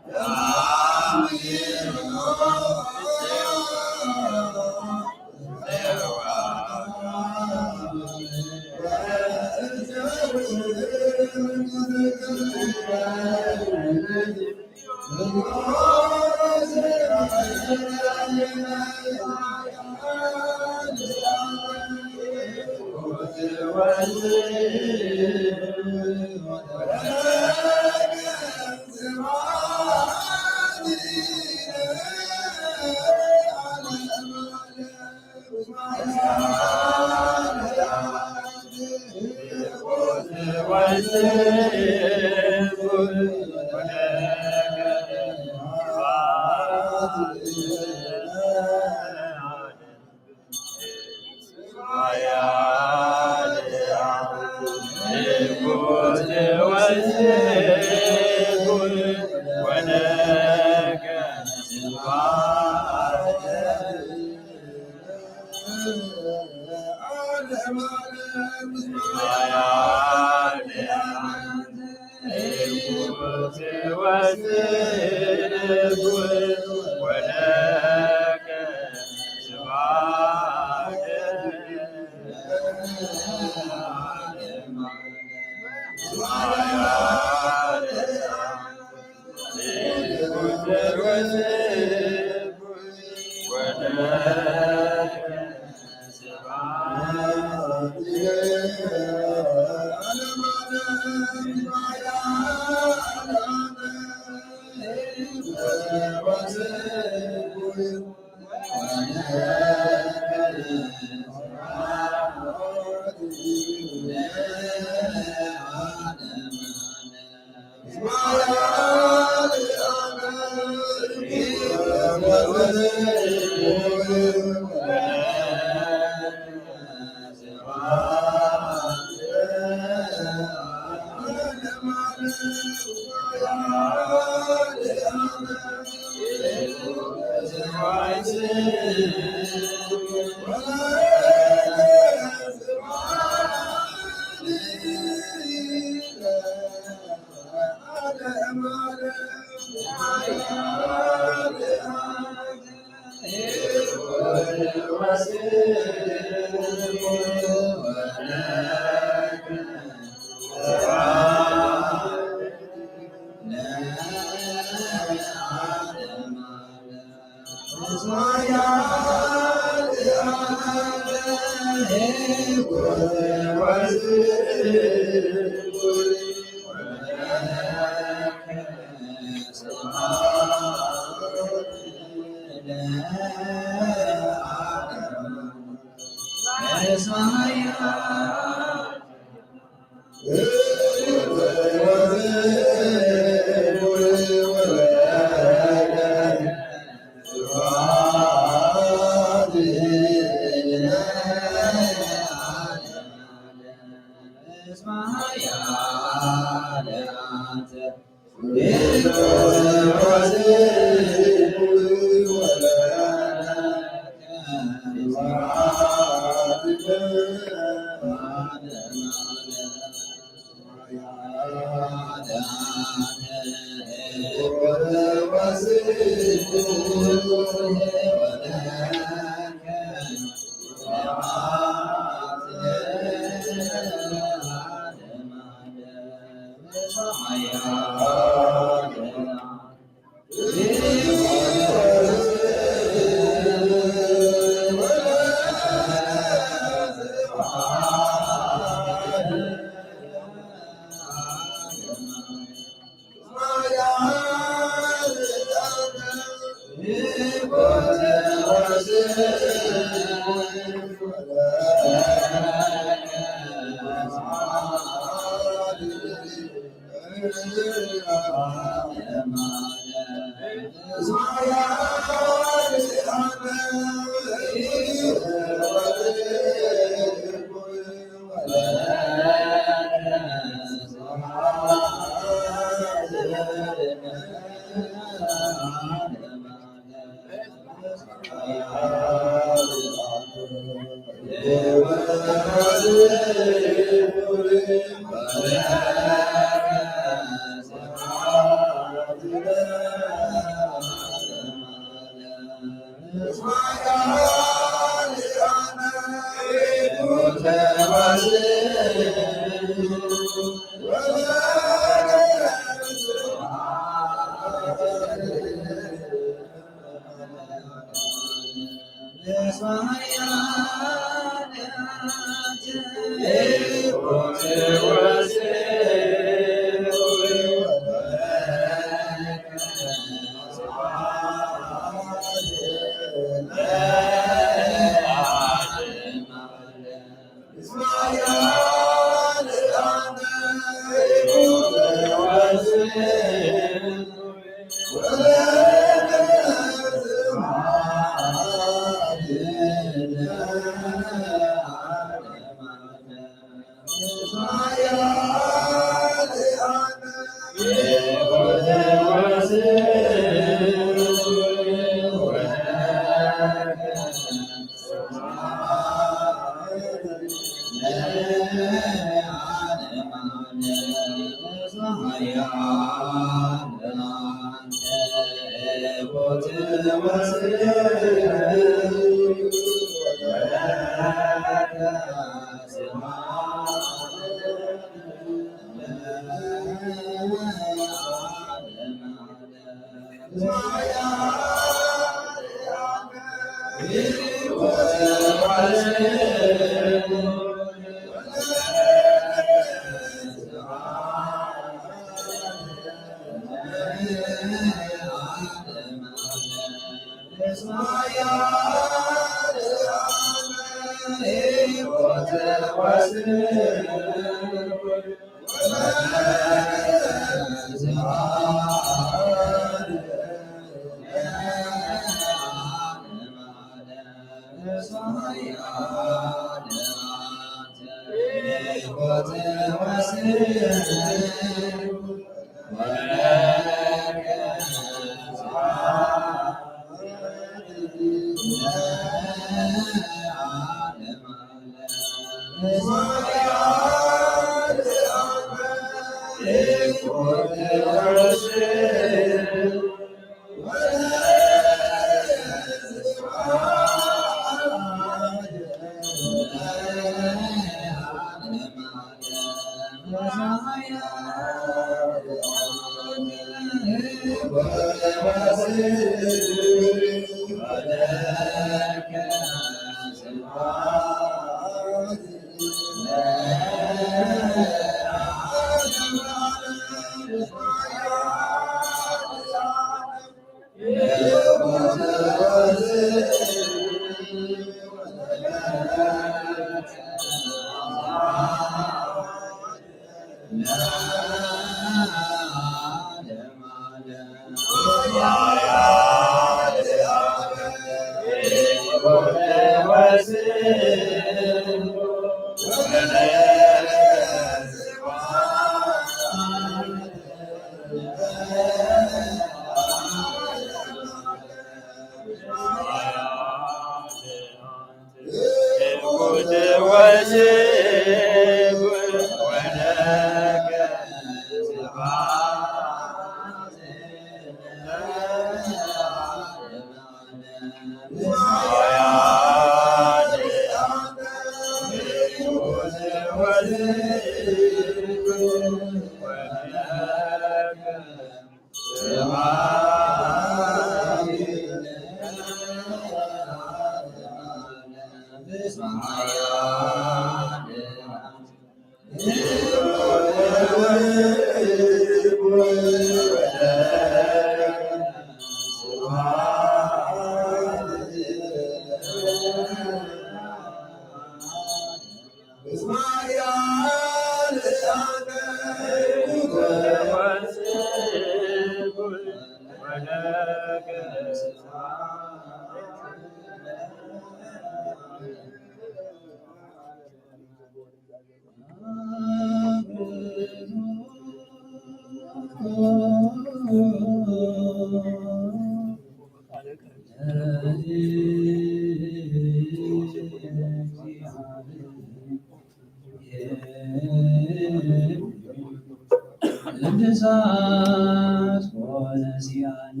ቅዱሳት ሆነ ሲያነ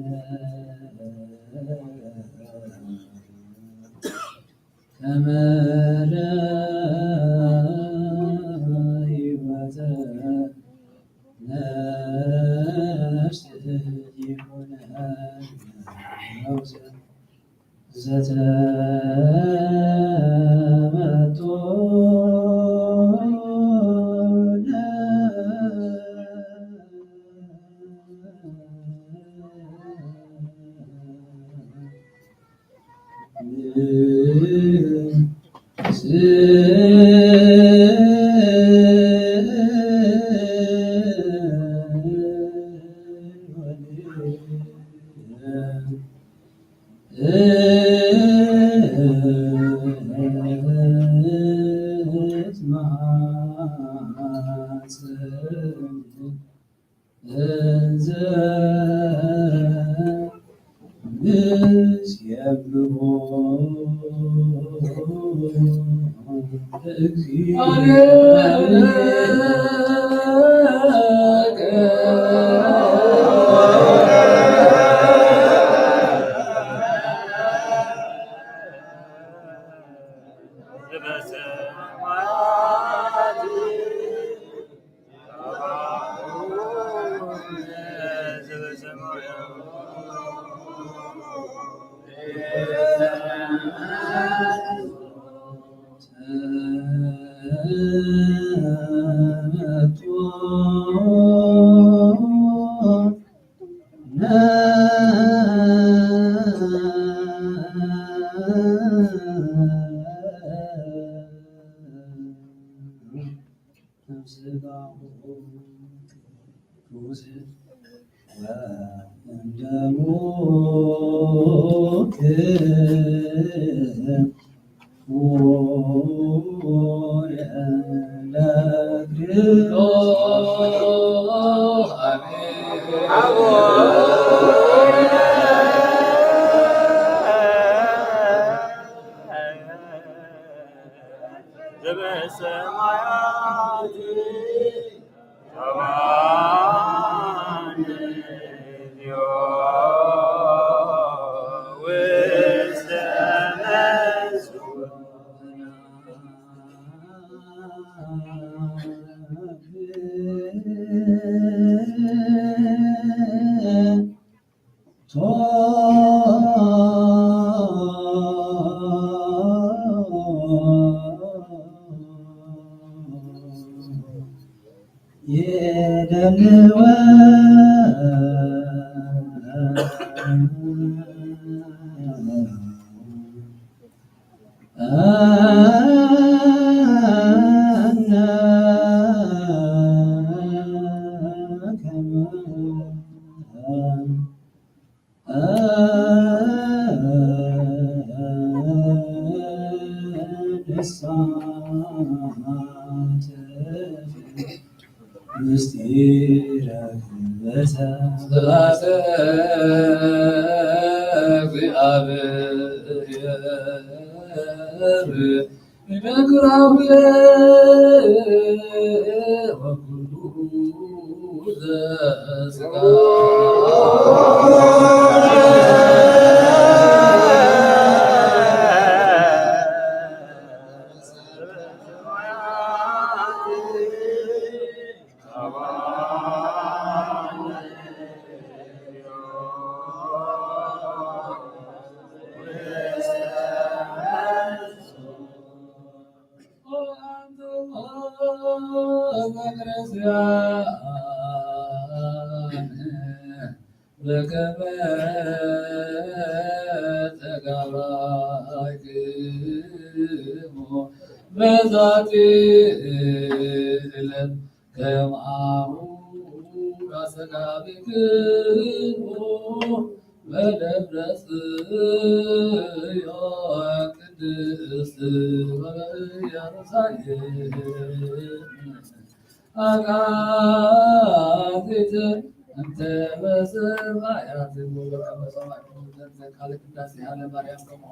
ከመ ለህይወተ ነፍስ ይኩነ ዘተመቶ እንዘ ምስየብሖ እግዚኦ። ምስጢረ ክበተ ስብሐተ እግዚአብሔር። በከመ ተጋባእክሙ በዛቲ ዕለት ከማሁ አስተጋብክሙ በደብረ ጽዮን ቅድስት ወበኢየሩሳሌም አቃዚት እንተ በሰማያት። ወበከመ ሰማዕክሙ ዘንተ ቃለ ቅዳሴ ሀለ ማርያም ከመ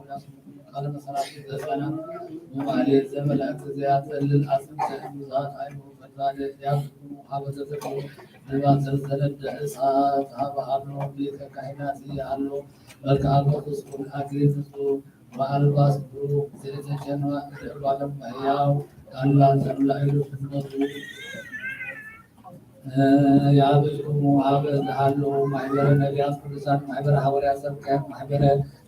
ቃለ መሰላቱ ዘጸና ወማሌት ዘመላእክት ዘያጸልል አስምተ ብዙሃት አይኑ ፈድባደ ያዝሙ ሀበ ዘተክሉ ድባተ ዘነደ እሳት ሀበ አሎ ሊቀ ካህናት አሎ መልክአ ቅዱስ አክሊል ፍጹም ወአልባስ ብሩክ ዘተሸማ እደ እጓለ እመሕያው አላ ዘላይሉ ፍጥረቱ ያብጽሕኩሙ ሀበ ዝሃለዉ ማሕበረ ነቢያት ቅዱሳን፣ ማሕበረ ሃዋርያት ሰብካያን፣ ማሕበረ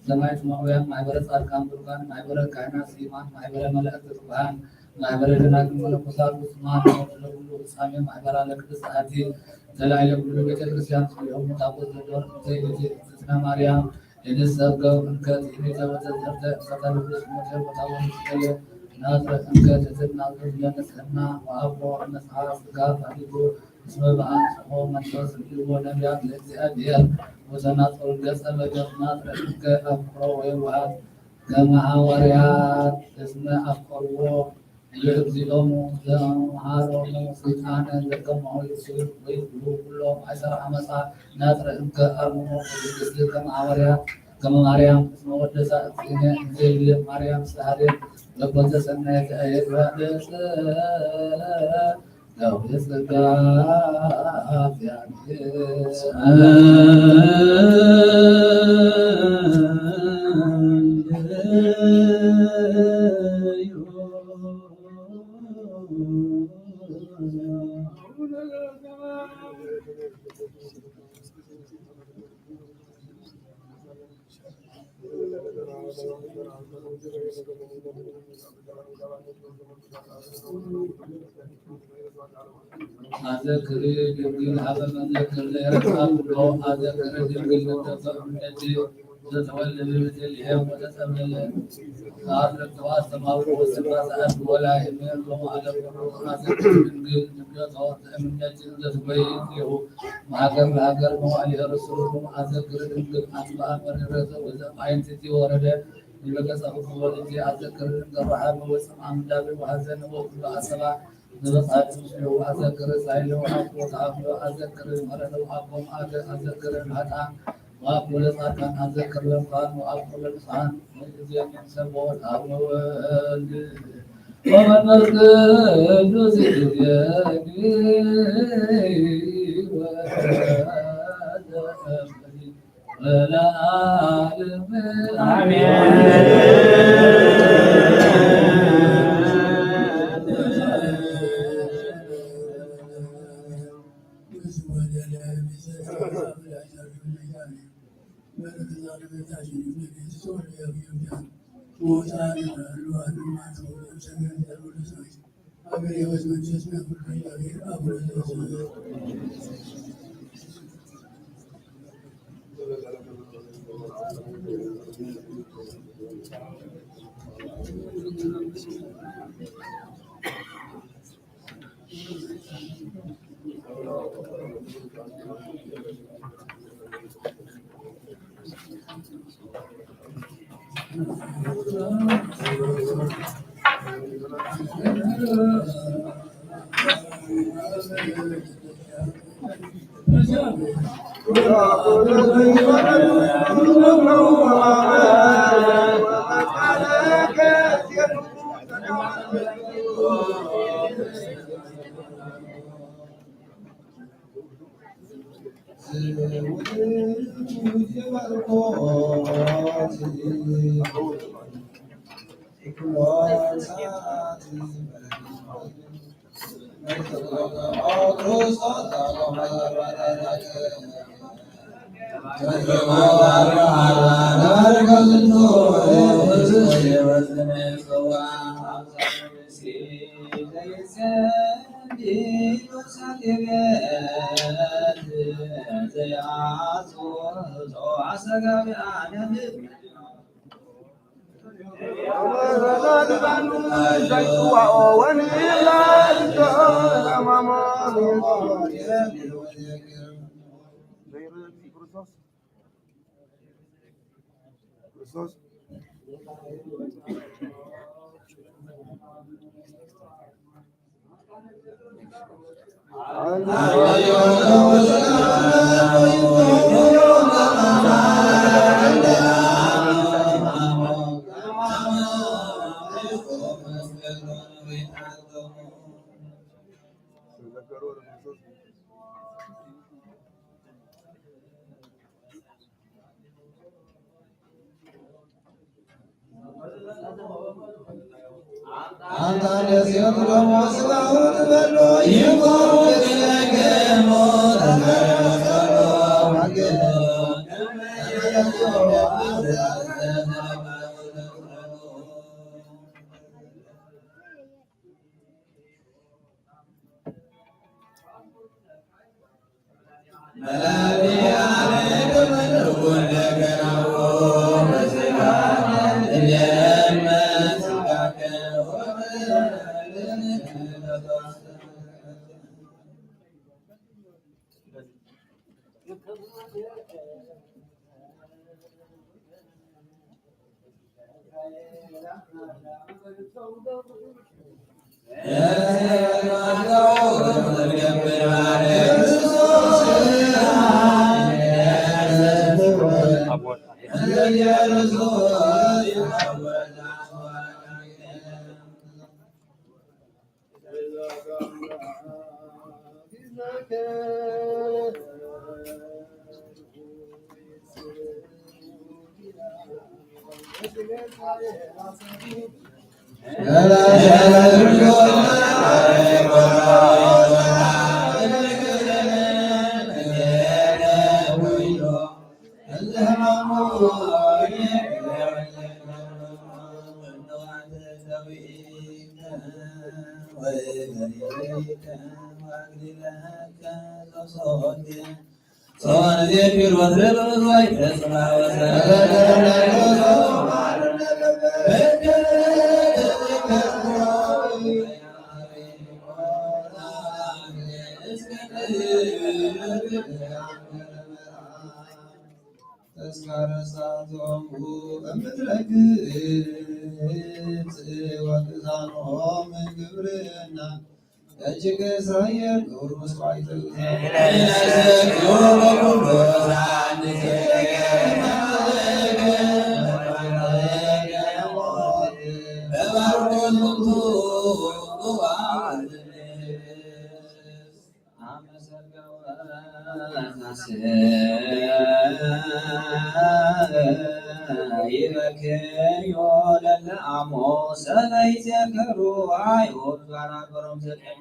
ሰማዕት መዋዕያን፣ ማሕበረ ጻድቃን ብሩካን፣ ማሕበረ ካህናት ስዩማን፣ ማሕበረ መላእክት ትጉሃን፣ ማሕበረ ደናግል መነኮሳት ፍጹማን፣ ለኩሉ ፍጻሜ ማሕበራ ለቅድስት አቲ ተላዕለ ኩሉ ቤተ ክርስቲያን ጽሊኦም ታቦት ዘዶር እንተ እግዝእትነ ማርያም ንሰብከ እንከ ትዕቢተ ወተዘርተ እንከ ተልብስ ሞተ ወታወን ስከየ ናዝረ እንከ ትትናዘዝ ለንስሕና ወአቦ ንስሓ ስጋ ፋሊጉ እስመ በአንጽሖ መንፈስ ርእይዎ ነቢያት ለእግዚአብሔር ወተናጸሩ ገጸ በገጽ ናዝረ እንከ አፍቅሮ ወየዋሃት ከመ ሐዋርያት እስመ አፍቀርዎ ለእግዚኦሙ ዘምሃሮሙ ስልጣነ ዘከማሁ ይስሕቱ ወይብሉ ኩሎ ማእሰረ ዓመፃ ናጽረ እንከ አርምሞ ወትዕግስት ከመ ሐዋርያ ከመ ማርያም እስመ ወደሳ እግዚእነ እንዘ ይብል ማርያም ሰሃሌ ለኮንተ ሰናየ ተአየት ወደሰ ዳዊት ጸጋ እግዚአብሔር አዘክሪ ድንግል ሀበ መዘክር ለኤረትራ ኩሎ አዘክሪ ድንግል ለተፈእምነቲ ዘተወልደ በቤተልሔም ወተጸመለ አርለብተዋ አስተማሩ ወሰባ ሰዓት ወላ ሄሜን ሎሙ አለብሩ አዘክሪ ድንግል ንብለቶ ተእምነቲ ዘትጎይ ይሁ ማህገር ለሀገር መዋዕል የርስሩኩም አዘክሪ ድንግል አጽብአ መሪረተ ወዘብ አይንትቲ ወረደ ይበገጸ ክፍሎ ልጅ አዘክር እንገራሃ መወፅም አምዳቢ ወሐዘን ወኩሎ አሰባ ንበጻት ምስሉ አዘክር ሳይሎ አቦ ተአብሎ አዘክር መረተው አቦም አገ አዘክር ሀጣን ወአቦ ለጻድቃን አዘክር ለምጻን ወአቦ ለምጻን ወእግዚአብሔር ሰቦ ወወልድ ወመንፈስ ቅዱስ እግዚአብሔር ወወልድ አንተ ደሴት ደግሞ ስጋውን በሎ ይቆም ይለገሞ ተመለሰሎ ተስካረ ሳቶም እምትረግጽ ወቅሳኖም ግብርና እጅግ እስራኤል ክብር መስዋዕት ይበክዮ ለለአሞ ሰበይ ዘከሩ አይሁድ ባራበሮም ዘቀኝ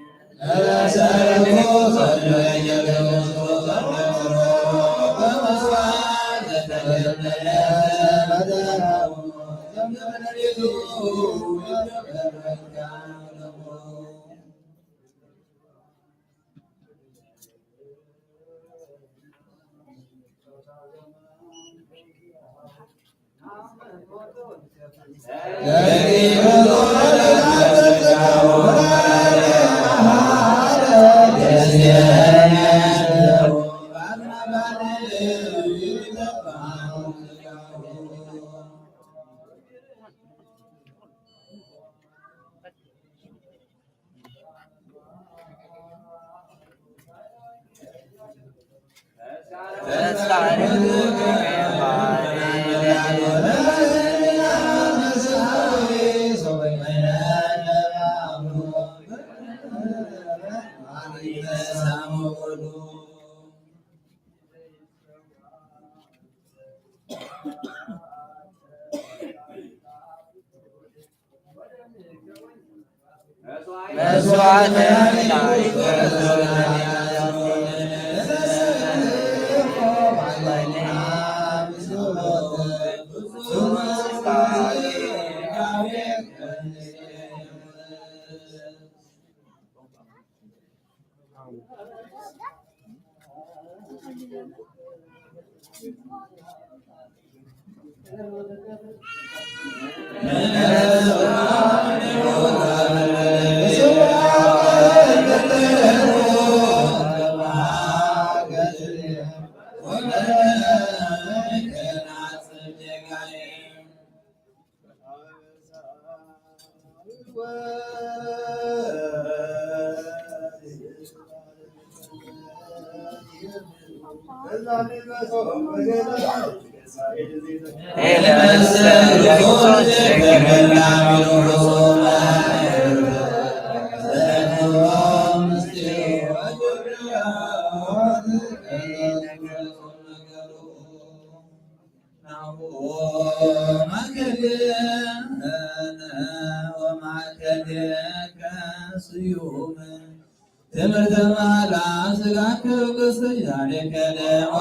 ትምህርተ ማላ ስጋክ ቅዱስ ያሬድ ከደ ኦ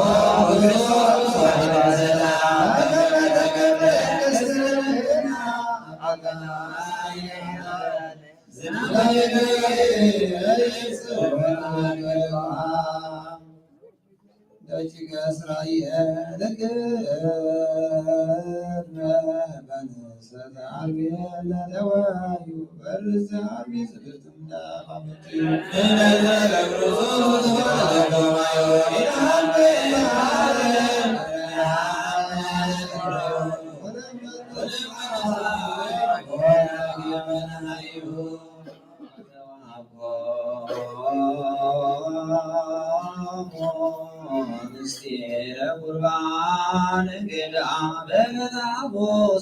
ክርስቶስ ወልደ ሰላም ደቂቀ እስራኤል ቅድመ በንሰተ ዓርቢ ለተወዩ በርሰ ዓርቢ ስድስት እንደ አባበቲ ምስጢረ ቁርባን እንግዳ በመታቦ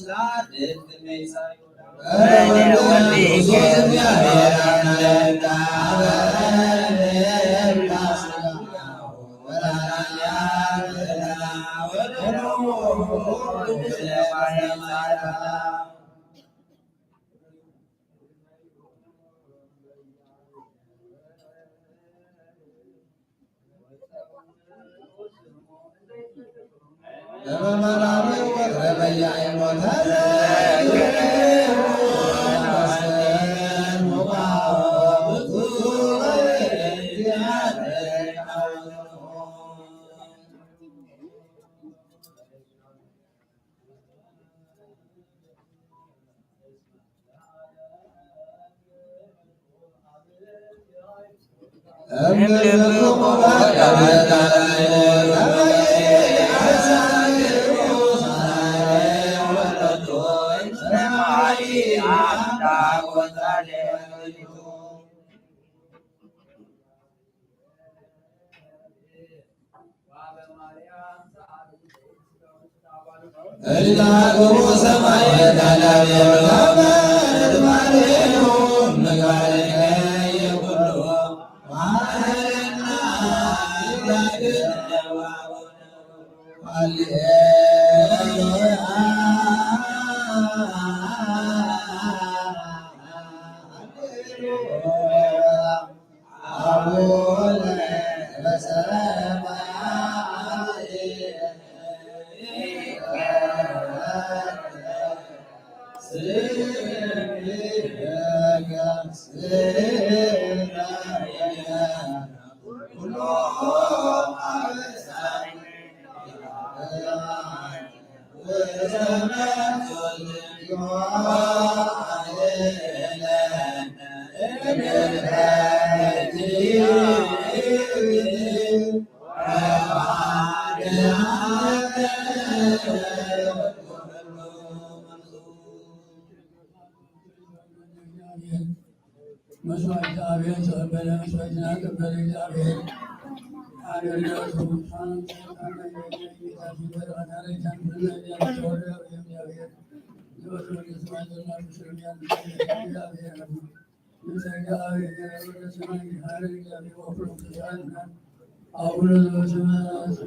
ሳድቅ ትመይሳዩ መስዋዕት አብሔር ተቀበለ። መስዋዕትና ተቀበለ። እግዚአብሔር አገልግሎቱ አቡነ ዘበሰማያት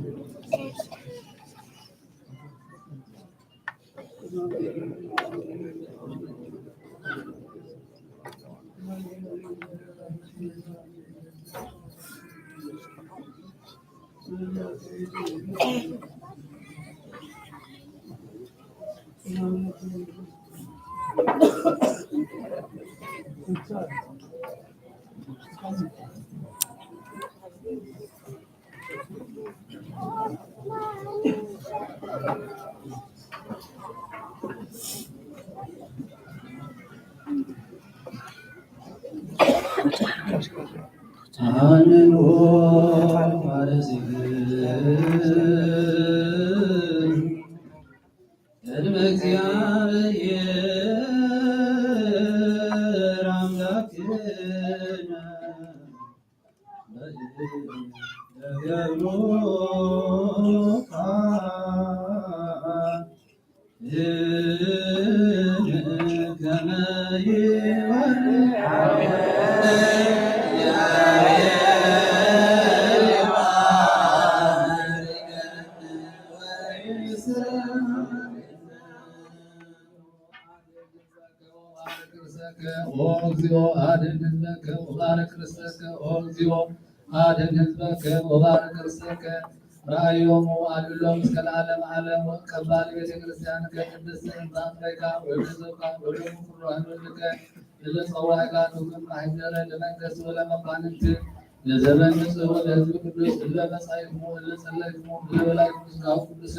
አነንኦ ማለሲክ ቅድመ እግዚአብሔር አምላክነ በእደገኑ ኦ እግዚኦ አድን ህዝበከ ወባርክ ርስተከ። ኦ እግዚኦ አድን ህዝበከ ወባርክ ርስተከ። ረአዮሙ አድሎም እስከ ለዓለም ዓለም። ወቀባል ቤተ ክርስቲያን ከቅድስት እንተ አጥረይካ ወይዘካ ወደሙ ኩሉ ህዝብከ እለ ጸዋዕካ ትውክም ማሕደረ ለመንግስት ወለመኳንንት ለዘበን ንጽህ ወለህዝብ ቅዱስ እለ መጻይክሙ እለ ጸለይክሙ እለ በላይክሙ ስጋሁ ቅዱሰ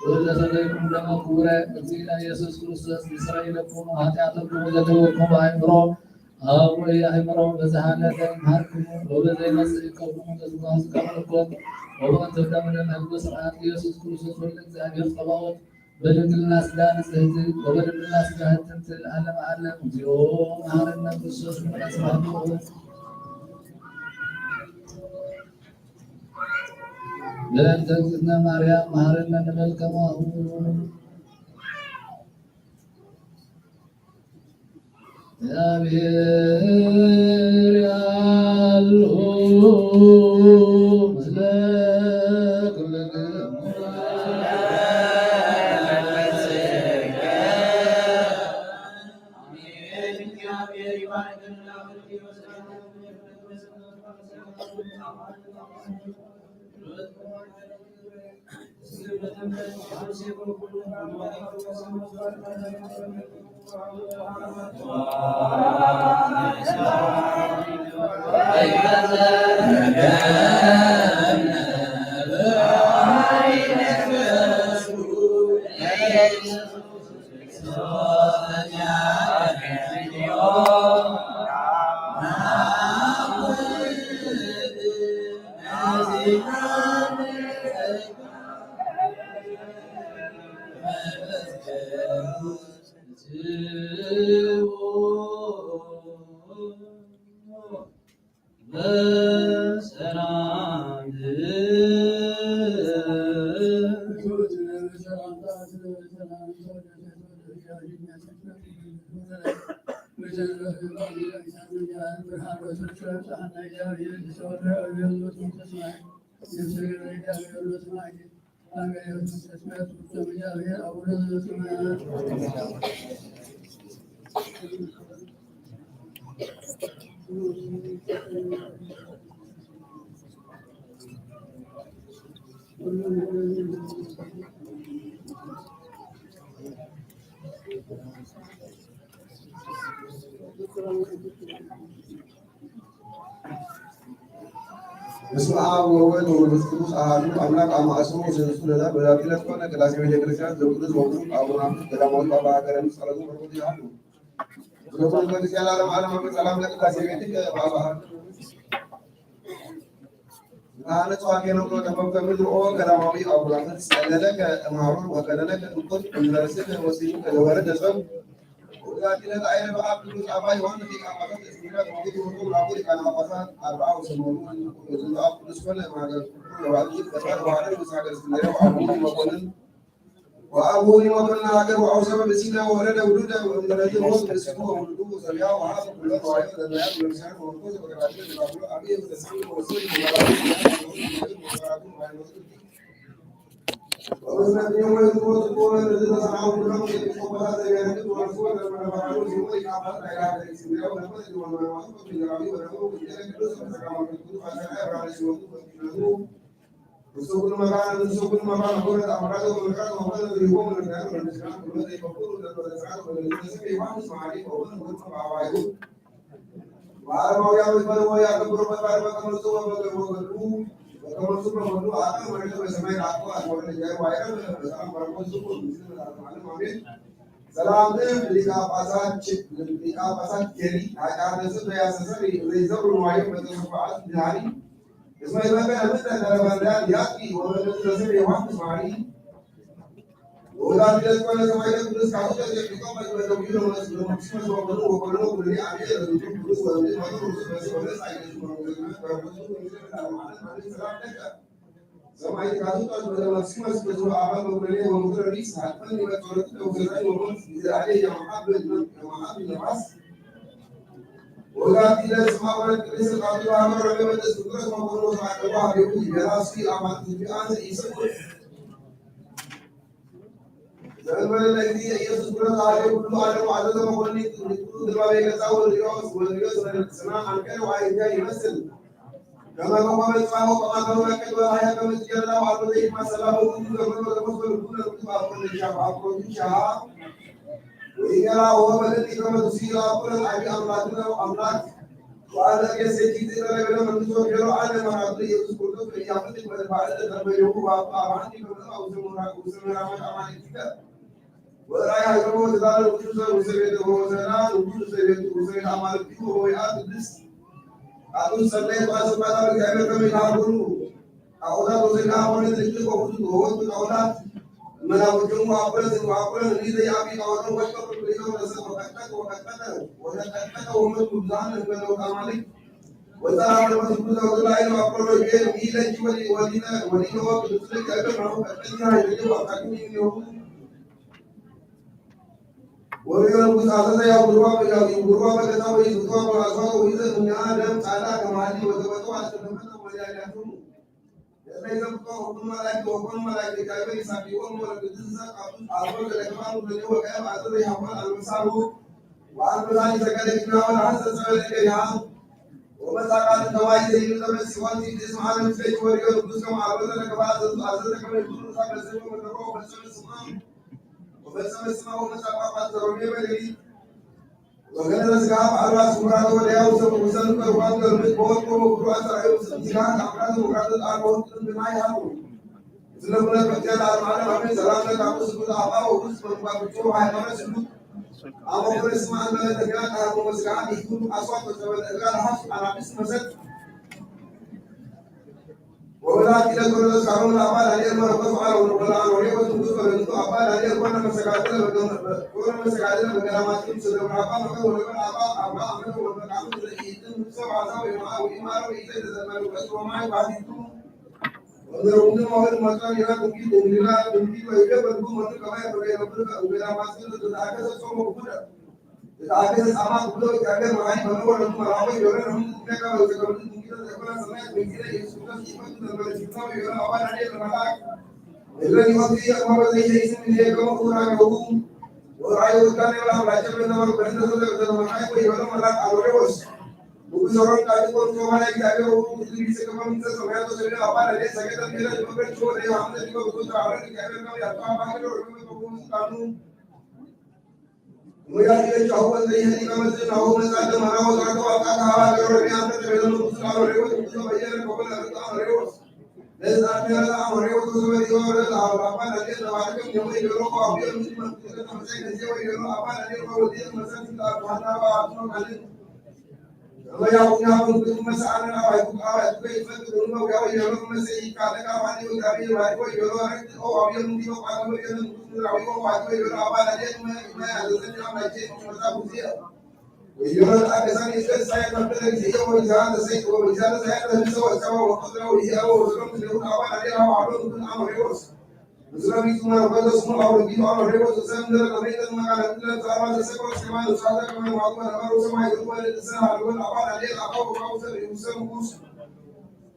ወእለ ሰተይክሙ ደሞ ክቡረ እግዚእነ ኢየሱስ ክርስቶስ ይስረይ ለክሙ ኃጢአተክሙ ዘተወክሙ አእምሮ አቡይ አእምሮ በዘሃለፈ ይምሃርክሙ ወበዘይመጽእ ይቀብሙ ተዝጓዝ ከመልኮት ወበእንተ ደም ለመግቦ ስርዓት ኢየሱስ ክርስቶስ ወልደ እግዚአብሔር ጸባኦት በድንግልና ስጋ ንጽሕት ወበድንግልና ስጋ ህትምት ለዓለመ ዓለም። እግዚኦ መሐረነ ክርስቶስ። በእንተ እግዝእትነ ማርያም መሐረነ ንበል ከማሁ። እግዚአብሔር ያሉ ምስለ ኩልክሙ። በስመ አብ ወወልድ ወመንፈስ ቅዱስ አሐዱ አምላክ። አመ አስሩ ወሰለስቱ ለዛ በዛቲ ዕለት ኮነ ቅዳሴ ቤተ ክርስቲያን ዘቅዱስ ወቡሩክ አቡነ አፍኒን ገዳማዊ አባ ሀገረ። ጸሎቱ በረከቱ ይሃሉ። ዘቡን ቅዱስ ያላለም ዓለም ሰላም ለቅዳሴ ቤትከ በአባሃ። ብርሃነ ጽዋኬ ነው ተፈከ ምድር ኦ ገዳማዊ አቡነ አፍኒን ጸለለከ እምሃሩን ወከለለከ እንቁን እምረስከ ወሲኑ ከዘወረ ደጸም። ወዛቲ ለጣይነ በአብ ቅዱስ አባ ዮሐንስ ሊቀ ጳጳሳት እስክንድርያ ተወልደ ወቁ ለአቡ ሊቃነ ጳጳሳት አርብዓ ወሰሙኑ ወዝንቱ አብ ቅዱስ ኮነ እምሃገር ኩሉ ለባዕሉ በጻድቅ ባህረ ንጉሥ ሀገር እስክንድርያ ወአቡነ መኮንን ወአቡኒ መኮንን ሀገር ወአውሰበ ብእሲነ ወወለደ ውሉደ ወእምበረዚ ሞት ብእሲቱ ወውሉዱ ወሰብያ ወሀብ ኩሎ ተዋሕዶ ለነቢያት ወለምስያን ወመንኮስ ወቀዳድለ ለባብሎ አብየ ወተስዓሚ ወወሰኒ ወባራቱ ወባራቱ ወከመ ጽሑፍ ኩሉ ኣቀ ወረደ በሰማይ ላእኮ ኣዝወረ ለጃይ ዋይረ በሰላም በረኮ ዝኩ ምስለ መላእክቱ ዓለም አሜን። ሰላም ሊቀ ጳጳሳት ሊቀ ጳጳሳት ኬሪ ኃጢአተ ስብ ያስተሰሪ ዘይዘሩ ንዋዩ በተሰፉዓት ድሃሪ እስመ ይመከ ምድረ ተረፈንዳን ያቂ ወበምድረ ስብ ዮሐንስ ማሪ ወወላዲተ ኮነ ሰማዕተ ቅዱስ ካቶሊክ ኤጲስቆጶስ ወደዊነ ወመንግስት ወኮነ ወኮነ ወኩነኒ አብየ ለዝንቱ ቅዱስ ወንጌል ወቅዱስ በስመ ወመንፈስ ቅዱስ ወመንፈስ ቅዱስ ወመንፈስ ቅዱስ ወመንፈስ ቅዱስ ሰማዕት ካቶሊክ ወደ ማክሲመስ በዝወ አባል ወኩነኒ ወምክረ ሪስ ሀልፈኒ ወጸሎት ለውዘዛኝ ወሞት ጊዜ አለ የመሐብ የመሐብ ነፋስ ወጋቲ ለስማ ወረድ ቅዱስ ቃሉ ሀመረ ለመንግስት ቅዱስ ወኮነ ወሰማዕት ወሀቤቡ የራሱ አማት ቢአንስ ኢሰቁ ዘእንበለ ለእግዚእ ኢየሱስ ብረት ኃይለ ኩሉ ዓለም አዘዘ መኮንን ኩሉ ድባቤ ገጻ ወልዮስ ወልዮስ መልክስና አንቀር ዋይኛ ይመስል ከመ መኮነ ጻሞ ከማከሩ ረቀድ ወራያ ከመ ትጀላ ወአልበ ዘይማ ሰላሙ ኩሉ ዘመን ወተመስሎ ኩሉ ለኩሉ አቆነ ሻ አቆነ ሻ ወይገላ ወመለቲ ከመ ትሲላ ኩለ አቢ አምላክነ አምላክ ወአለ የሴቲ ዘረገለ መንግስቶ ገሮ አለ መራቱ ኢየሱስ ክርስቶስ ለያፈት መድፋዕለ ተመየሁ ወአባ አማንቲ ከመ አውዘ ሞራ ውዘ መራመድ አማልክተ ወራይ ሃገሩ ወተዳለ ውስተ ውስተ ቤተ ወሰና ንጉስ ውስተ ቤቱ ውስተ ቤት አማልክቱ ወወይአ ቅድስት አቱን ሰናይ ተዋስባታ በእግዚአብሔር ከመ ይሃብሩ ጣዖታት ወሰና ሆነ ትልቅ ወሁሉ ወወጡ ጣዖታት መናፍቅሙ አቁረት ወአቁረት ሊዘ ያቢ ጣዖትን ወሽቀ ፍቅሪቶ ወሰ ወቀጥቀጥ ወቀጥቀጠ ወተቀጥቀጠ ወመቱ ብዙሃን እንበለው አማልክት ወጸራ መንፈስ ቅዱስ ወግላ ይሎ አቁረት ወይቤ ሚለጅ ወሊ ወሊነ ወሊነ ወቅዱስ ለእግዚአብሔር ነው ቀጥቀኛ ይልጅ ወአቃቅኝ ይሆኑ ወሪዮን ጉዛዘዘ ያው ጉርባ ያው ጉርባ በገታ ወይ ዝቷ በራሷ ወይ ዘ ዱንያ ደም ጻዳ ከማሊ ወተበቶ አስተፈተ ወያያቱም ለዘይ ዘብቆ ሁሉም መላእክት ወኮኑ መላእክት ጋይበ ይሳቢዎን ወለግዝዘ ቃሉ አልቦ ለለከማኑ ለኔ ወቀም አጥር ያማን አልመሳሉ ወአልመሳኒ ዘቀደግና ወለሐሰ ጸበለ ገሪሃ ወመጻቃት ተዋይ ዘይሉ ለበስ ሲሆን ቲንዲስ መዓለም ፍለጅ ወሪዮን ጉዝ ከማልበተ ለከባ ዘዙ አዘዘ ከመ ይኩሉ ሳበስቦ መደሮ ወፈጸመ ስማም ወፈጸመ ስማ ወመጻ ጳጳስ ዘሮሜ በሌሊት ወገነ ስጋ በአልባስ ኩራተ ወዲያው ሰብ ውሰኑ በርዋን ገርምት በወርቆ ወብሩ አስራዩ ስም ስጋ አምራት ወራተ ጣር ወርቅን ብናይ ሃሉ ስለሙለ ፈቀደ አልማለ አሜን ሰላም ለካሙ ስሉት አባ ወጉስ መንባብቶ ሃይማኖት ስሉት አሞክረ ስማ አንበለ ተጋ ጣር ወመስጋ ይሁን አስዋት ወሰበለ እጋ ለሐፍ አናብስ መሰል ወወላዲተ ኮነ ተስካሮም ለአባ ዳንኤል መረኮስ በዓል ወለአኖሬዎስ ንጉሥ በረድቱ አባ ዳንኤል ኮነ መሰጋድለ በገ- ኮነ መሰጋድለ በገዳማትም ስለ አባ መከ ወለበን አባ አባ አመነ ወበቃሉ ዘኢትን ሰብ አሳ ወይማ ወይማ ወይዘ ተዘመሩ በስ ወማይ ባዲቱ ወዘረውነ ወህድ መጣን ይራ ትንቢት እንግላ ትንቢት ወይገ በልቡ መኑ ከማይ በገ ነብር ገዳማትም ተዛከሰ ጾመ ጉደ ተዛከሰ ጻማ ጉደ ወጃገ መራይ መኑ ወለቱ መራቦ ይወረ ነሙ ከካ ወዘገሩ ትንቢት ተዘከረ ሰማያት ወይዘ ኢየሱስ ክርስቶስ ይፈቱ ዘመረ ሲሳው ይወረ አባ ዳንኤል ለመላክ እለ ይወት የእመሮ ዘይሰይስም ይሄገሙ ቁራገቡ ወራይ ወዳኔ ወላ አምላቸው ለተመሩ በህንደሰ ለተመሩ ወይ ወለ መላክ አሎሬዎስ ንጉሥ ሆይ ጻድቅ ሆይ ጾመ ላይ እግዚአብሔር ሆይ ሁሉ ጊዜ ከመንግሥተ ሰማያት ወሰማይ አባ ለሌ ሰገደ ሜለ ሊመገድ ችወ ለዮሐንስ ሊመ ብዙ ተራረ እግዚአብሔር ነው ያጣ አባ ገደ ወደ መቆሙ ስልጣኑ ወያት ይለች አሁን ዘይህን ከመዝን አሁን መጻደ መራ ወጣተ ዋቃ ታባ ገደ ወደ ያንተ ተበለኑ ብዙ አሎሬዎስ ብዙ በየነ ከሆነ አረጣ አሎሬዎስ ለዛት ያለ አሎሬዎስ ብዙ በየነ አባ ለሌ ተባረከ ነው ይገሮ አብየ ምን መንግሥተ ሰማያት ከዚህ ወይ አባ ለሌ ወደ መሰል ታባ ታባ አጥቶ ማለት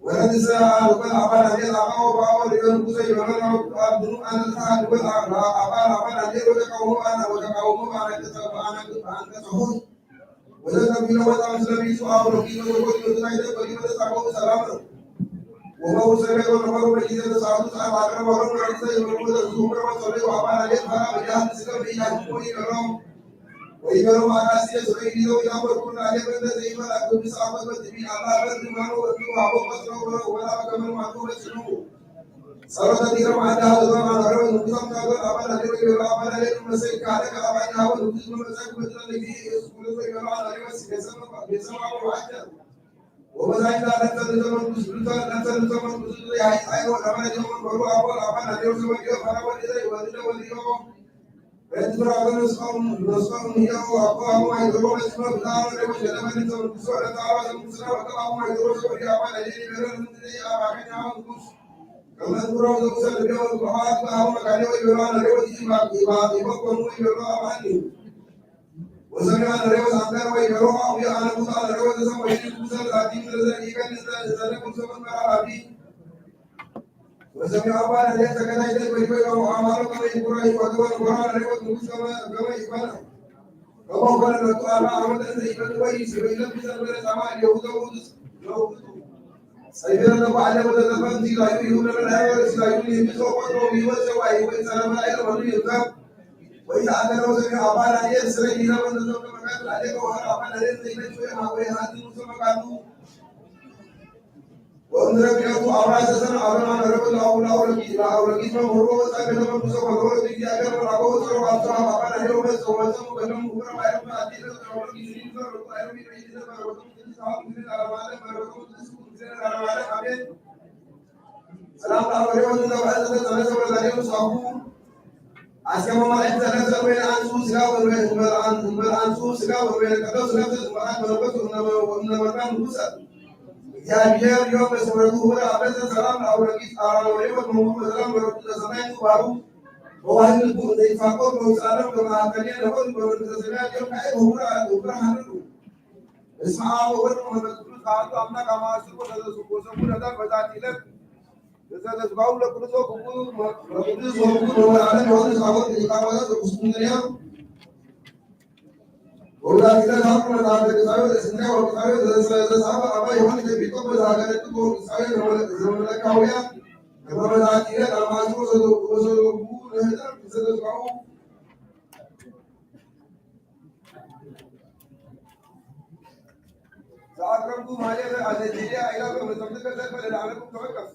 ወረድሰ አልኮል አባል አዴ ጣቃ ወባኦ ሪዮን ጉዘ ይሆነ አብኑ አነሳ አልኮል አባል አባል አዴ ወደ ቀውሞ አና ወደ ቀውሞ አና ቅጠ አና ቅጠ አንቀ ጸሆይ ወደ ቀቢለ ወጣ ስለሚሱ አብሮ ቢሎ ወደ ወደ ታይደ ወደ ወደ ጣቆ ሰላም ነው ወባው ሰገዶ ነበሩ በጊዜ ተሳቱ ሰዓት አቅርበው ወደ ጊዜ ይወሩ ወደ ዙ ወደ ወደ አባል አዴ ፈራ በጃት ስለ በጃት ቆይ ነው ወይገርም ኣጋሲ የስረይ ሊሎ ኢላ ወርቁን ኣገበለ ዘይበላ ቅዱስ ኣቦ በትቢ ኣላ በርድ ማኖ ወርዱ ኣቦ ቀስሮ ወረ ወላ ከመን ማኖ ወጭኑ ጸሎተ ዲሮ ማዳ ዞማ ናሮ ንጉሳም ካዶ ኣባና ዲሮ ዲሮ ኣባና ዲሮ መሰይ ካደ ኣባና ሀው ንጉስ መመሰይ በትለ ለጊ ኢየሱስ ክርስቶስ ዲሮ አና ዲሮ ሲገሰም ቤተሰብ አቦ አጀ ወበዛይታ ለተን ዘመን ብዙ ለተን ዘመን ብዙ ያይ አይኖ ለማን ዲሮ ወሩ አቦ አባና ዲሮ ዘመን ዲሮ ፈራ ወዲረ ወዲረ ወዲሮ ወሰሚዐ አባ ዳንኤል ተከታይተን በዲበ ኢሎም አማሮ ከመ ይኩራ ይቆጥበን ጎራ ለህይወት ንጉስ ከመ ከመ ይኮነ ከመ ኮነ ለቱ አርባ ዓመት እንተ ይፈትወ ይስበ ይለብሰ በለ ጻማ የውዘው ለውጡ ሰይበረ ለባዕለ ወተዘፈን ሲላዩ ይሁን ለመናየወ ሲላዩ ይህብሶ ቆጥሮ ይወሰው አይወ ጸረመ አይለ ወሉ ይርከብ ወይ አገረው ሰሚዐ አባ ዳንኤል ስለ ይዘመን ተዘፈ መካከል አሌቀ ወረ አባ ዳንኤል ዘይነች ወይ አወይ ሀዝኑ ሰመካሉ ወእምድረ ክልኤቱ አውራሰ ሰነ አበና ነረበ ለአውላው ረጊ ለአውረጊ መምህሮ ወፃ ከተመ ብዙ ወሮ ረጊ አገር ወራቆ ወፅሮ አብቶ አባባና ሄሮ መፅ ወመፀ ወገደሙ ወረ ባይረም አዲስ ወረ ረጊ ሲኒ ፈር ወረ ባይረም ይረይ ነበር ወረ ሰላም ለአውሬው ተባለ ተመሰለ ዛሬው ሳቡ አስከመ መላእክት ተነግዘ ወይነ አንሱ ስጋ ወይነ እምበል አን-፣ እምበል አንሱ ስጋ ወይነ ቀደሱ ነፍስ እምበል አን መለኮት እምነ-፣ እምነ መልካም ንጉሰ እግዚአብሔር ዮም በስምረቱ ሁለ አበሰ ሰላም ለአውረጊስ አራወሬ ወመንጉ በሰላም ወረዱ ለሰማይ ምግባሩ በዋህድ ልቡ ዘይፋቆር በውስጥ ዓለም በመካከል ነበር በመንግስተ ሰማያት ዮም ካይ በሁረ አለ ብርሃን ነው። በስመ አብ ወወልድ ወመንፈስ ቅዱስ አሐዱ አምላክ አማስር ወሰለስቱ ወሰቡ ለታ በዛቲ ዕለት ለዘተስባው ለቅዱስ ወክቡር ለቅዱስ ወክቡር ለወልዓለም ዮሐንስ አቦት ሊቃነ ጳጳሳት ዘቁስጥንጥንያ ወውላዲተ ሳሙ መጽሐፈ ቅዱሳዊ ዘስንያ ወቅዱሳዊ ዘተጻፈ አባ ዮሐንስ ኤጲስቆጶስ ዘሀገረ ቅዱስ ወቅዱሳዊ ዘመለካውያ ከመ በዛቲ ዕለት አማስር ወሰለስቱ ወሰቡ ለህዳር ዘተስባው ዘአቅረብኩ ማሕሌተ አዘኪርያ ኢላ በመጸምድከ ዘልፈ ለለዓለኩም ተወከፍ።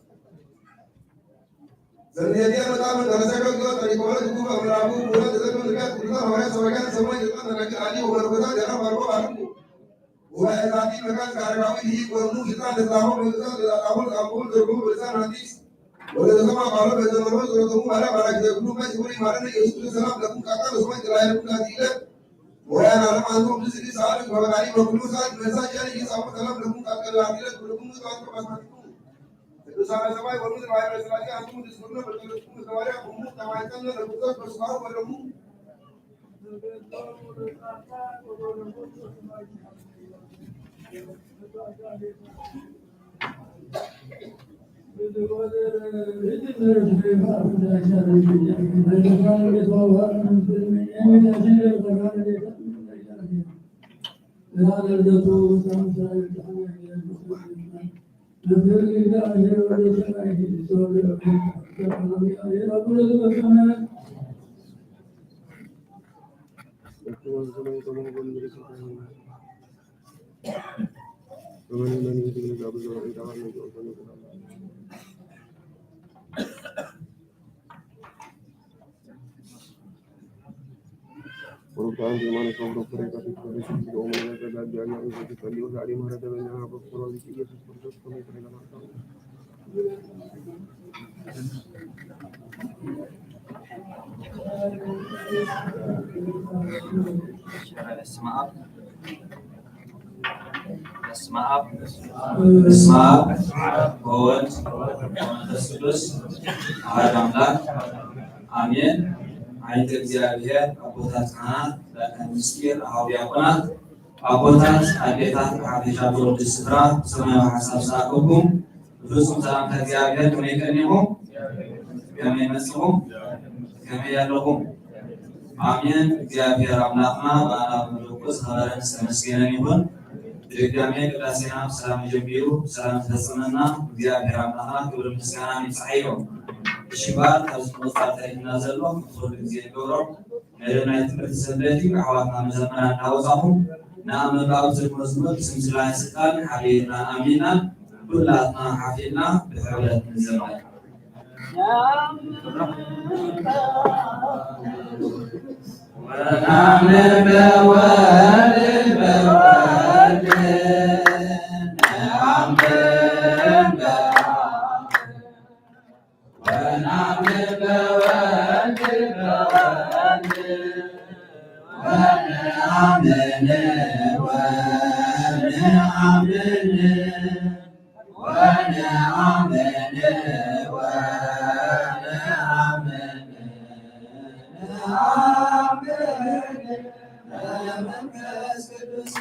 ዘንዴትያ በጣም ደረሰ ገልግሎት ተሪኮለ ትጉ በምራቡ ቡረት ዘልፈ ንጋት ቅዱሳን ሐዋርያት ሰባኪያን ሰማይ ዘጠን ነጋግር አሊ ወመርኮታ ጀራ ባርኮ ባርኩ። ጉባኤ ዛቲ መካን ከአረጋዊ ልሂቅ ወእሙ ስልጣን ለጻፎ በልሳን ለጻጻፎ ለጻፎ ትርጉሙ በልሳን አዲስ ወለተሰማ ቃሉ በዘመኑ ጸሎቶሙ ማርያም አራጅ ዘግሉ መች ውሪ ማረነ ኢየሱስ ሰላም ለኩም ቃታ ለሰማይ ጥላ ይልኩም ዛቲ ይለት ወያን ዓለም አንቱ ብዙ ጊዜ ሰዓት በበራሪ በኩሉ ሰዓት መሳጅ ያን ይጻፉ ሰላም ለኩም ቃታ ዛቲ ይለት ሁሉም ጻፉ ማስማቲኩም ቅዱሳነ ሰማይ ወምድር ማህበረ ስላሴ አንቱ ብዙ ሁሉ በተለስኩም ሰማሪያ ሁሉ ተማይተን ለኩሶች በስማሩ ወደሙ በስመ አብ በስመ አብ በስመ አብ ወወልድ ወመንፈስ ቅዱስ አሐዱ አምላክ አሜን። አይንተ እግዚአብሔር አቦታት ካህናት፣ ላካን ምስጢር፣ አበው ዲያቆናት፣ አቦታት፣ አዴታት፣ ብሓፈሻ ብወዲ ስፍራ ሰማያዊ ሓሳብ ዝኣከብኩም ብፍጹም ሰላምታ እግዚኣብሔር ከመይ ቀኒኹም? ከመይ መጽኹም? ከመይ ኣለኹም? ኣሜን። እግዚኣብሔር ኣምላኽና ብኣና ብምልኩ ዝኸበረን ዝተመስገነን ይኹን። ብድጋሜ ቅዳሴና ብሰላም ጀሚሩ ብሰላም ዝፈጸመና እግዚኣብሔር ኣምላኽና ክብሪ ምስጋና ይብጻሕዮ። ሽባር ኣብዚ ምቁጽጻር ተሪፍና ዘሎ ኩሉ ግዜ ንገብሮ መደብ ናይ ትምህርቲ ሰንበት እዩ። ኣሕዋትና መዘምራን እናወጻኹም ንኣመባብ ዘድመዝሙር ብስም ስላሴ ስልጣን ሓቢርና ኣሚንና ኩላትና ሓፊልና ብሕብረት ንዘምር። ወናምን በወልድ በወልድ ነአምን በአብ ወናምን በወልድ በወልድ ወነአምን ወነአምን ወነአምን ወነአምን በመንፈስ ቅዱስ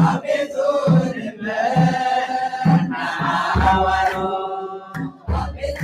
ኣቤቱ ንመን ንሓዋሩ ኣቤቱ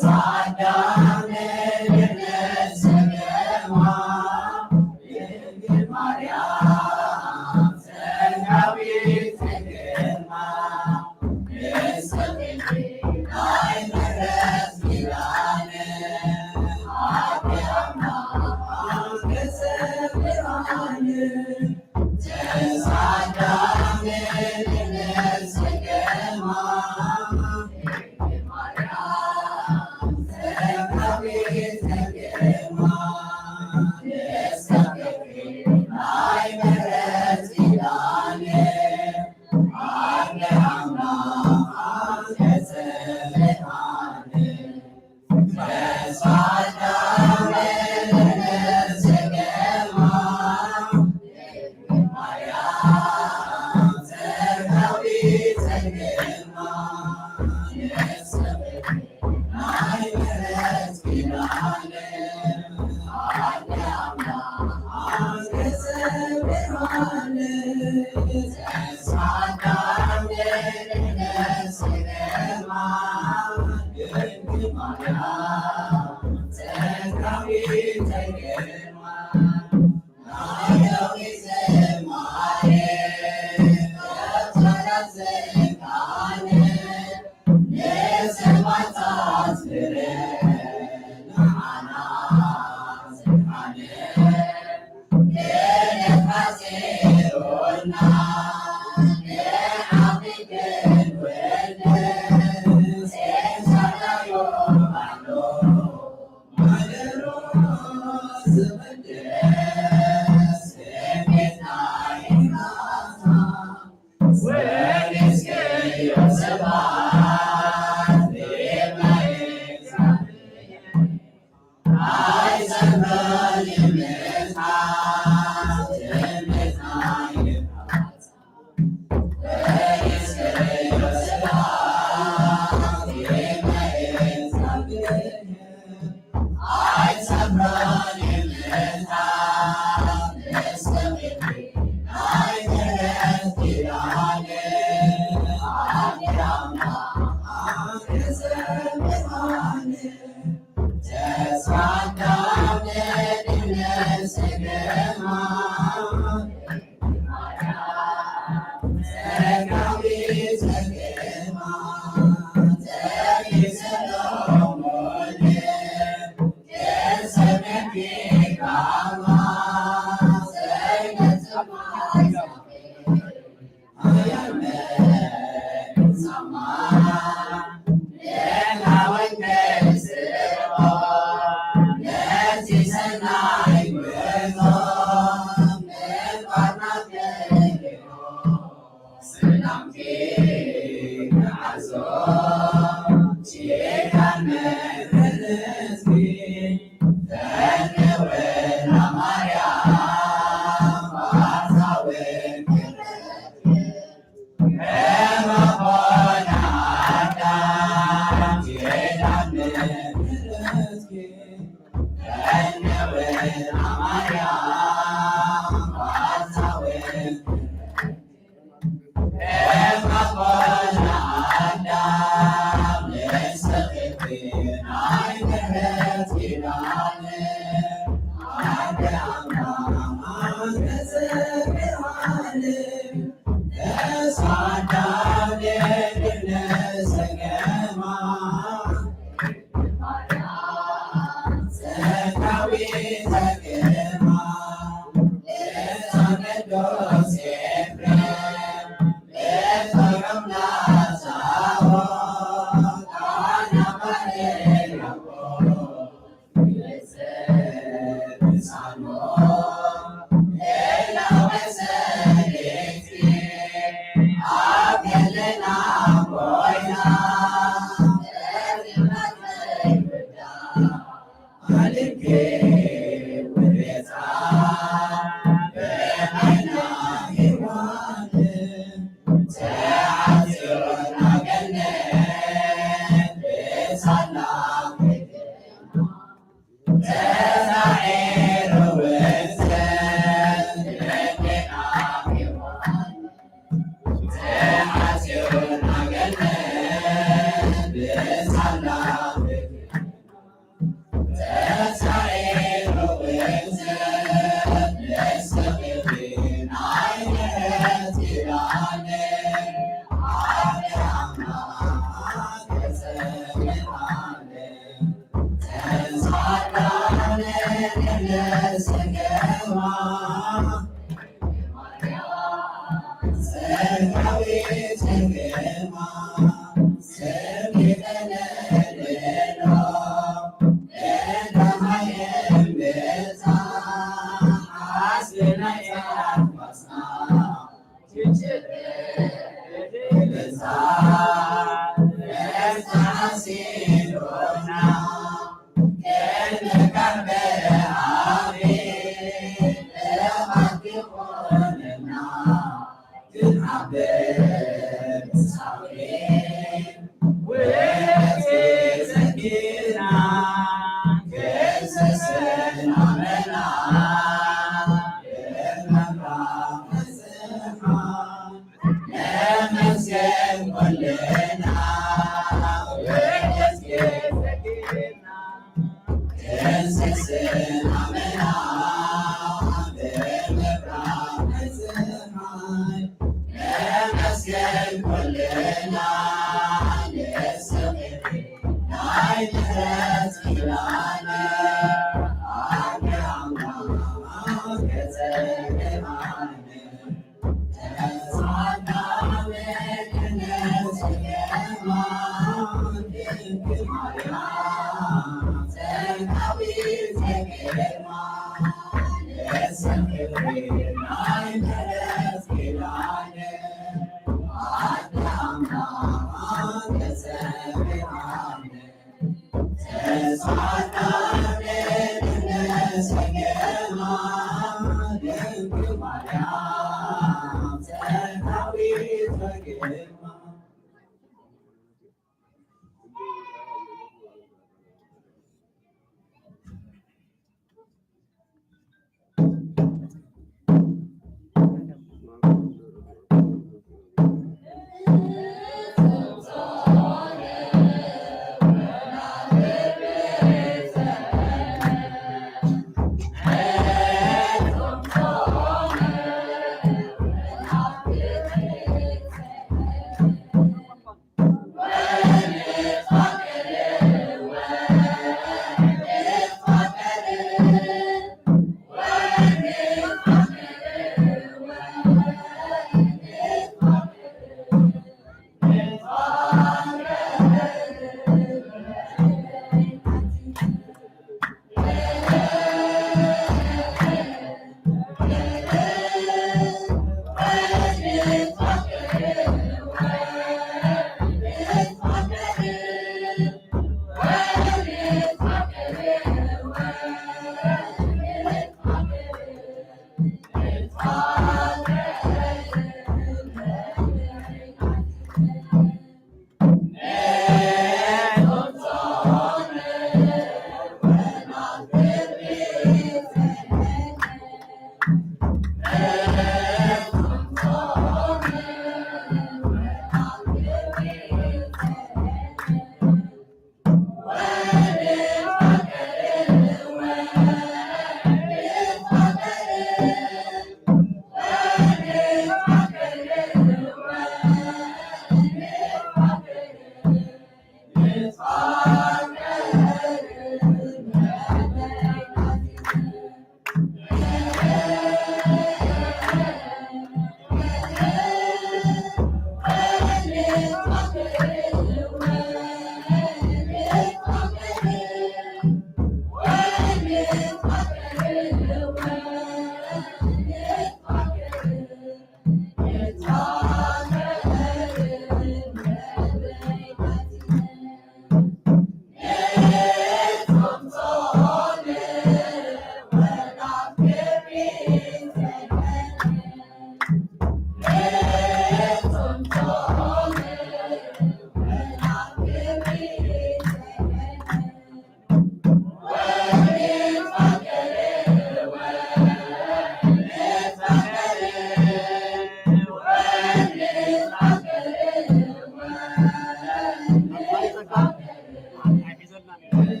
ኣሜን።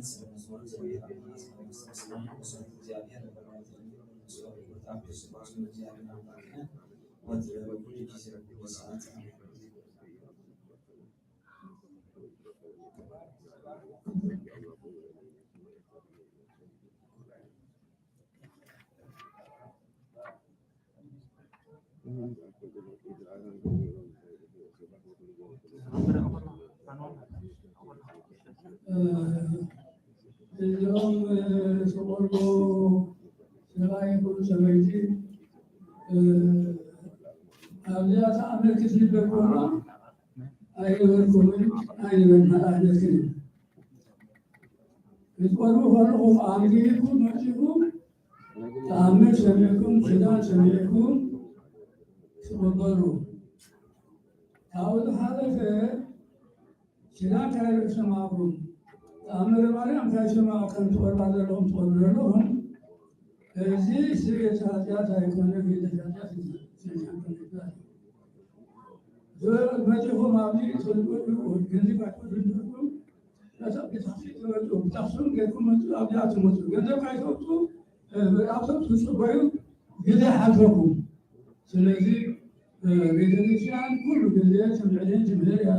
ስለ መዝሙር ዘወይራ ስለ መስመስና ስለ እግዚኣብሔር ለበረከት ስለ ክርስቶስ ስለ እግዚኣብሔር ኣምላክነ ወትረ በኩሉ ጊዜ በኩሉ ሰዓት። እዚኦም ዝቆልዑ ሰብኣይ ይኹኑ ሰበይቲ ኣብዚኣ ተኣምር ክትልበ ከሎ ኣይነበርኩምን ኣይነበርና ኣይነትን። ክትቆልዑ ከለኹም ኣምጊልኩም መጺኹም ተኣምር ሰሚዕኩም፣ ኪዳን ሰሚዕኩም ትቕበሉ። ካብኡ ዝሓለፈ ኪዳን እንታይ ርእዩ ሰማዕኩም? ተኣምረ ማርያም እንታይ ሰማዕ ከም ትቐርባ ዘለኹም ትቐርቡ ዘለኹም። እዚ ስርየት ሓጢኣት ኣይኮነ፣ ቤተ ሓጢኣት እዩ። መጺኹም ኣብዚ ትፈልጡ ገንዘብ ኣይትፈልጡ። ነታ ቤተክርስትያን ትመጹ፣ ብታክስን ጌርኩም መጹ፣ ኣብዚኣ ትመጹ። ገንዘብ ካይተውጡ ኣብቶም ትጽበዩ ግዜ ሓልፈኩም። ስለዚ ቤተክርስትያን ኩሉ ግዜ ትምዕልን ትምህር እያ።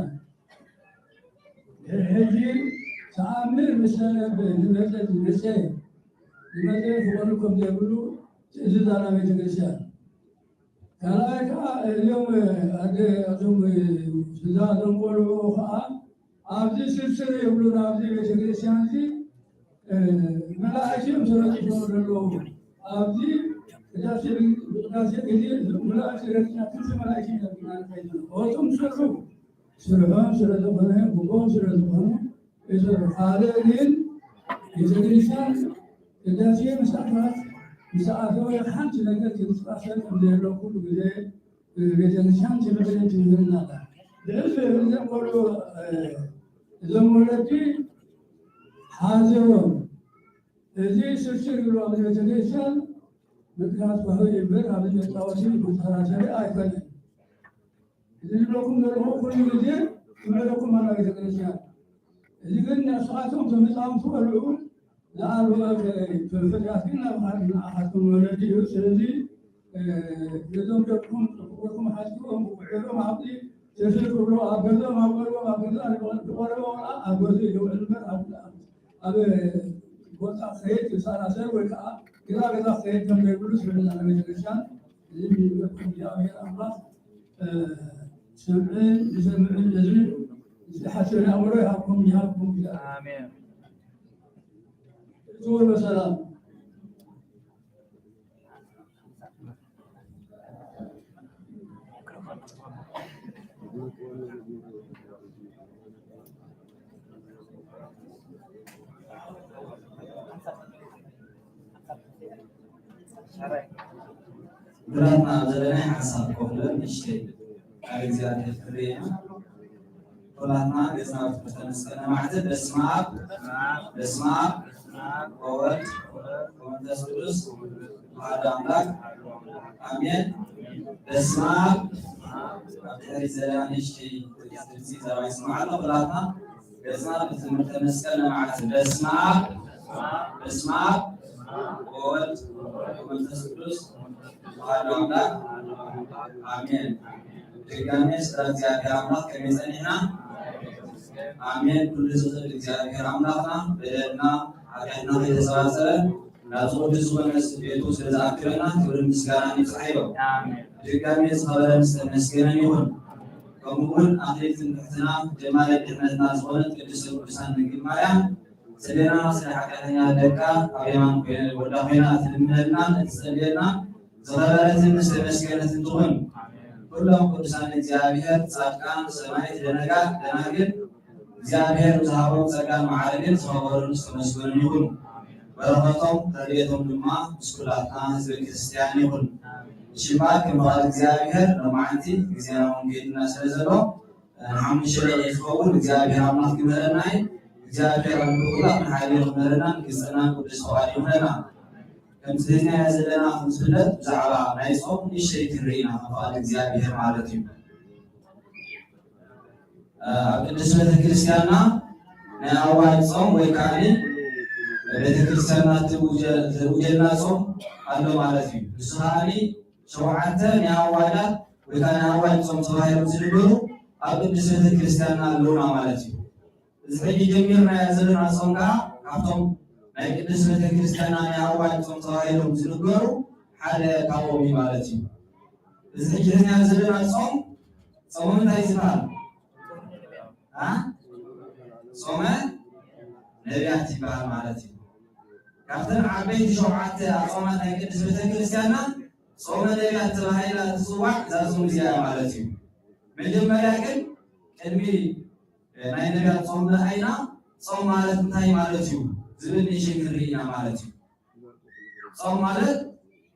ሕጂ ተኣምር ምስ ተነበ ዝመጸ ዝመጸ ዝመጸ ክኾኑ ከም ዘይብሉ ትእዝዝ ኣላ ቤተክርስትያን። ካልኣይ ከዓ እዞም ኣደ እዞም ስዛ እዞም ቆልዑ ከዓ ኣብዚ ስርስር የብሉን። ኣብዚ ቤተክርስትያን እዚ መላእክቲ እዮም ተረፂፎም ዘለዉ። ኣብዚ ቅዳሴ ቅዳሴ ግዜ እዞም መላእክቲ ረድና ክንዲ መላእክቲ ኢና ዝግና ንኸይድ። ኦቶም ስርሑ ስርሖም ስለ ዝኾነ ግቦም ስለ ዝኾነ ይሰርሑ። ካልእ ግን ቤተክርስትያን ቅዳሴ ምስ ኣተወት ምስ ኣተወ ሓንቲ ነገር ክትንቀሳቐስ ከም ዘየለ ኩሉ ግዜ ቤተክርስትያን ትምህርን ትምህርን ኣላ። ብሕዚ እዞም ቆልዑ እዞም ወለዲ ሓዘዎም እዚ ስርስር ይብሉ ኣብ ቤተክርስትያን ምክንያት ባህሪ እምበር ኣብ መጻወቲ መተሓሳሰቢ ኣይኮነን። እዚ ዝብለኩም ዘለኹ ኩሉ ግዜ ይምዕደኩም ኣላ ቤተክርስትያን። እዚ ግን ንስኻትኩም ከም ህፃውንቲ ቆልዑ ንኣልቦ ፍርፍርያት ግን ናብ ንኣኻትኩም ወለዲ እዩ። ስለዚ ነዞም ደቅኩም ፍቅርኩም ሓዝዎም ውዒሮም ኣብዚ ስፍር ክብሎ ኣብ ገዝኦም ኣብ ቀልቦም ኣብ ገዛ ዝቆረበ ቆልዓ ኣብ ገዝኡ ይውዕል እምበር ኣብ ቦታ ክኸይድ ክሰራሰር ወይ ከዓ ገዛ ገዛ ክኸይድ ከም ዘይብሉ ዝሕብርና ቤተክርስትያን እዚ ንብለኩም እግዚኣብሔር ኣምላኽ ስምዕን ዝሰምዕን እዝኒ ዝሓስብን ኣእምሮ ይሃብኩም ይሃብኩም። ኣሜን። እትውሉ በሰላም። ብራትና ኣብ ዘለናይ ሓሳብ ኮፍ ኢለን ንእሽተይ ቃል እግዚኣብሔር ክንርኢ ኢና። ኩላትና ገጽና ኣብ ትምህርተ መስቀል ነማዕትብ። በስመ ኣብ፣ በስመ ኣብ ወወልድ ወመንፈስ ቅዱስ ኣሐዱ ኣምላክ ኣሜን። በስመ ኣብ፣ ኣብ ድሕሪት ዘላ ንእሽተይ ድምፂ ዘረባ ይስምዓና። ኩላትና ገጽና ብትምህርተ መስቀል ነማዕትብ። በስመ ኣብ፣ በስመ ኣብ ወወልድ ወመንፈስ ቅዱስ ኣሐዱ ኣምላክ ኣሜን። ድጋሜ ስለ እግዚኣብሔር ኣምላክ ከመይ ጸኒሕና? ኣሜን። ኩሉ ዝኽእል እግዚኣብሔር ኣምላኽና በደልና ሓጢኣትና ከይተሰባሰበ ናብዚ ቅዱስ ዝኾነ ቤቱ ስለ ዝኣከበና ክብርን ምስጋናን ይብጽሓዮ። ኣሜን። ድጋሜ ዝኸበረን ዝተመስገነን ይኹን። ከምኡ እውን ኣኽሊል ትምክሕትና ጀማሪ ድሕነትና ዝኾነት ቅድስተ ቅዱሳን ድንግል ማርያም ስለ ንሕና ስለ ሓጢኣተኛ ደቃ ኣብ የማን ኮይና ወዳ ኮይና ትልምነልና እትጸልየልና ዝኸበረትን ዝተመስገነትን ትኹን። ኩሎም ቅዱሳን እግዚኣብሔር ጻድቃን ሰማዕት ደነጋ ደናግል እግዚኣብሔር ብዝሃቦም ጸጋን መዓርግን ዝኸበሩን ዝተመስገኑን ይኹኑ። በረኸቶም ረድኤቶም ድማ ምስ ኩላትና ህዝበ ክርስቲያን ይኹን። እሺ እምበኣር ከም ፍቓድ እግዚኣብሔር ሎማዓንቲ ግዜና እውን ከይድና ስለ ዘሎ ንሓሙሽተ ደቂቕ ዝኸውን እግዚኣብሔር ኣምላኽ ክምህረና እዩ። እግዚኣብሔር ኣምላኽ ኩላትና ሓይሉ ክምህረናን ክጸናን ቅዱስ ፍቓዱ ይኹነና። ከምቲ ሒዝናዮ ዘለና ከም ዝፍለጥ ብዛዕባ ናይ ጾም ንእሽተይ ክንርኢ ኢና ከም ፍቓድ እግዚኣብሔር ማለት እዩ። ኣብ ቅድስት ቤተክርስትያንና ናይ ኣዋጅ ጾም ወይ ከዓ ቤተክርስትያንና ትውጀልና ጾም ኣሎ ማለት እዩ። ንሱ ከዓ ሸውዓተ ናይ ኣዋጃት ወይ ከዓ ናይ ኣዋጅ ጾም ተባሂሎም ዝንገሩ ኣብ ቅድስት ቤተክርስትያንና ኣለውና ማለት እዩ። እዚ ሕጂ ጀሚርናዮ ዘለና ጾም ከዓ ካብቶም ናይ ቅድስት ቤተክርስትያንና ናይ ኣዋጅ ጾም ተባሂሎም ዝንገሩ ሓደ ካብኦም እዩ ማለት እዩ። እዚ ሕጂ ሒዝናዮ ዘለና ጾም ጾም እንታይ ዝበሃል? አ? ጾመ ነቢያት ይበሃል ማለት እዩ። ካብተን ዓበይቲ ሸውዓተ ኣጾማት ናይ ቅድስት ቤተክርስትያንና ጾመ ነቢያት ተባሂላ ትጽዋዕ እዛ ጾም እዚኣ ማለት እዩ። መጀመርያ ግን ቅድሚ ናይ ነቢያት ጾም ምርኣይና ጾም ማለት እንታይ ማለት እዩ ዝብል ንእሽተይ ክንርኢ ኢና ማለት እዩ። ጾም ማለት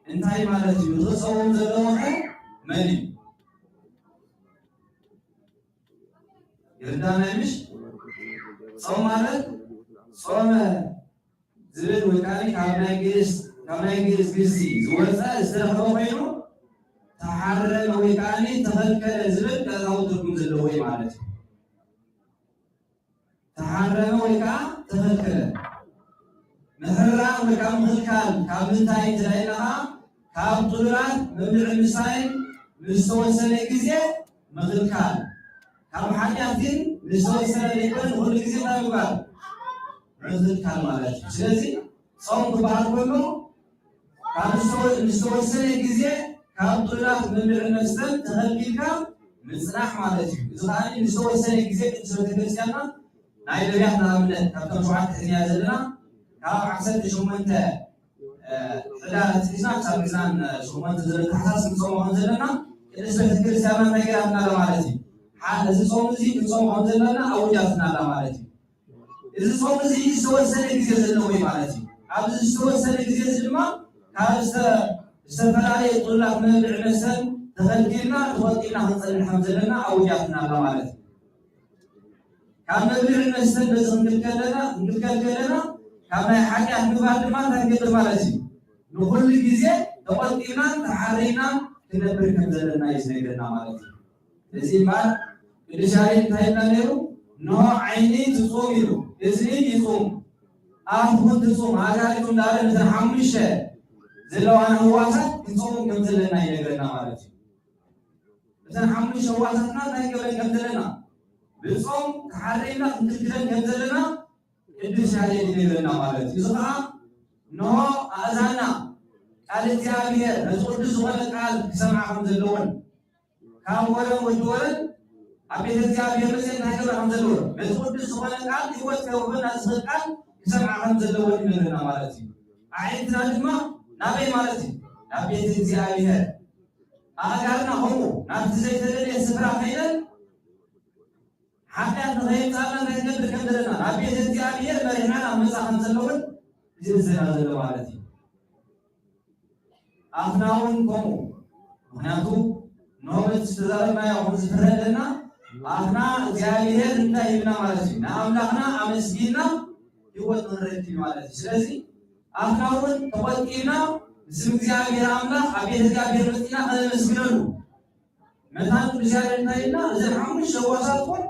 እንታይ ማለት እዩ? እቲ ክጸውም ዘለዎ ኸ መን እዩ? ይርዳና ምሽ? ጾም ማለት ጾመ ዝብል ወይ ከዓ ካብ ናይ ግእዝ ካብ ናይ ግእዝ ግሲ ዝወፀ ዝተረኸበ ኮይኑ ተሓረመ ወይ ከዓ ተኸልከለ ዝብል ቀጥታዊ ትርጉም ዘለዎ እዩ ማለት እዩ። ተሓረመ ወይ ከዓ ተኸልከለ። ምሕራም ወይ ከዓ ምኽልካል ካብ ምንታይ እንተ ኢልና ከዓ ካብ ጥሉላት መብልዕን ምሳይን ንዝተወሰነ ግዜ ምኽልካል። ካብ ሓጢኣት ግን ንዝተወሰነ ዘይኮነ ንኹሉ ግዜ እንታይ ምግባር? ምኽልካል ማለት እዩ። ስለዚ ጾም ክበሃል ከሎ ካብ ዝተወ- ዝተወሰነ ግዜ ካብ ጥሉላት መብልዕን መስተን ተኸልኪልካ ምጽናሕ ማለት እዩ። እዚ ከዓ ንዝተወሰነ ግዜ ቅድስት ቤተክርስትያንና ናይ ነቢያት ንኣብነት ካብቶም ሸውዓተ ሒዝናዮ ዘለና ካብ ዓሰርተ ሸሞንተ ሕዳር ኣትሒዝና ክሳብ ዕስራን ሸሞንተን ዘሎ ታሕሳስ ክንጾሞ ከም ዘለና ቅድስት ቤተክርስትያንና እንታይ ገይራትና ኣላ ማለት እዩ። ሓ- እዚ ጾም እዚ ክንጾሞ ከም ዘለና ኣውጃትና ኣላ ማለት እዩ። እዚ ጾም እዚ ዝተወሰነ ግዜ ዘለዎ እዩ ማለት እዩ። ኣብዚ ዝተወሰነ ግዜ እዚ ድማ ካብ ዝተ- ዝተፈላለየ ጥሉላት መብልዕ መስተን ተኸልኪልና ተቖጢብና ክንጸንሕ ከም ዘለና ኣውጃትና ኣላ ማለት እዩ። ካብ መብልዕ መስተን በዚ ክንክልከል ከለና ክንክልከል ከለና ካብ ናይ ሓጢኣት ምግባር ድማ እንታይ ክንገብር ማለት እዩ? ንኹሉ ግዜ ተቖጢብናን ተሓሪና ክነብር ከም ዘለና እዩ ዝነግረና ማለት እዩ። እዚ እምበኣር ቅዱስ ያሬድ እንታይ ይብላ ነይሩ? እንሆ ዓይኒ ትጹም ኢሉ፣ እዝኒ ይጹም፣ ኣፍ እውን ትጹም፣ ኣእጋር ይጹም እንዳበለ ነተን ሓሙሽተ ዘለዋና ህዋሳት ክንጾም ከም ዘለና ይነግረና ማለት እዩ። እተን ሓሙሽተ ህዋሳትና እንታይ ክገብረን ከም ዘለና ብጾም ተሓሪምና ክንክልክለን ከም ዘለና ቅዱስ ያሬድ ይነግረና ማለት እዩ። እዚ ከዓ እንሆ ኣእዛንና ቃል እግዚኣብሔር ነቲ ቅዱስ ዝኾነ ቃል ክሰምዓ ከም ዘለወን ካብ ወረን ወዲ ወረን ኣብ ቤተ እግዚኣብሔር መፅየን እንታይ ክገብራ ከም ዘለወን ነቲ ቅዱስ ዝኾነ ቃል ህይወት ከውህበና ዝኽእል ቃል ክሰምዓ ከም ዘለወን ይነግረና ማለት እዩ። ኣዒንትና ድማ ናበይ ማለት እዩ? ናብ ቤተ እግዚኣብሔር። ኣእጋርና ከምኡ ናብቲ ዘይተደልየ ስፍራ ከይደን ሓጢኣት ንኸየምፃእና እንታይ ክንገብር ከም ዘለና ናብ ቤተ እግዚኣብሔር መሪሕና ናብ መፃ ከም ዘለውን ዝእዝና ዘሎ ማለት እዩ። ኣፍና እውን ከምኡ። ምክንያቱ ኖበት ዝተዛረብናዮ ከም ዝፍረደና ኣፍና እግዚኣብሔር እንታይ ይብና ማለት እዩ። ንኣምላኽና ኣመስጊና ህይወት ንክንረክብ እዩ ማለት እዩ። ስለዚ ኣፍና እውን ተቆጢብና ንስም እግዚኣብሔር ኣምላኽ ኣብ ቤተ እግዚኣብሔር መፂና ከነመስግነሉ መታን ቅዱስ ያሬድ እንታይ ኢልና? እዘን ሓሙሽተ ህዋሳትኩም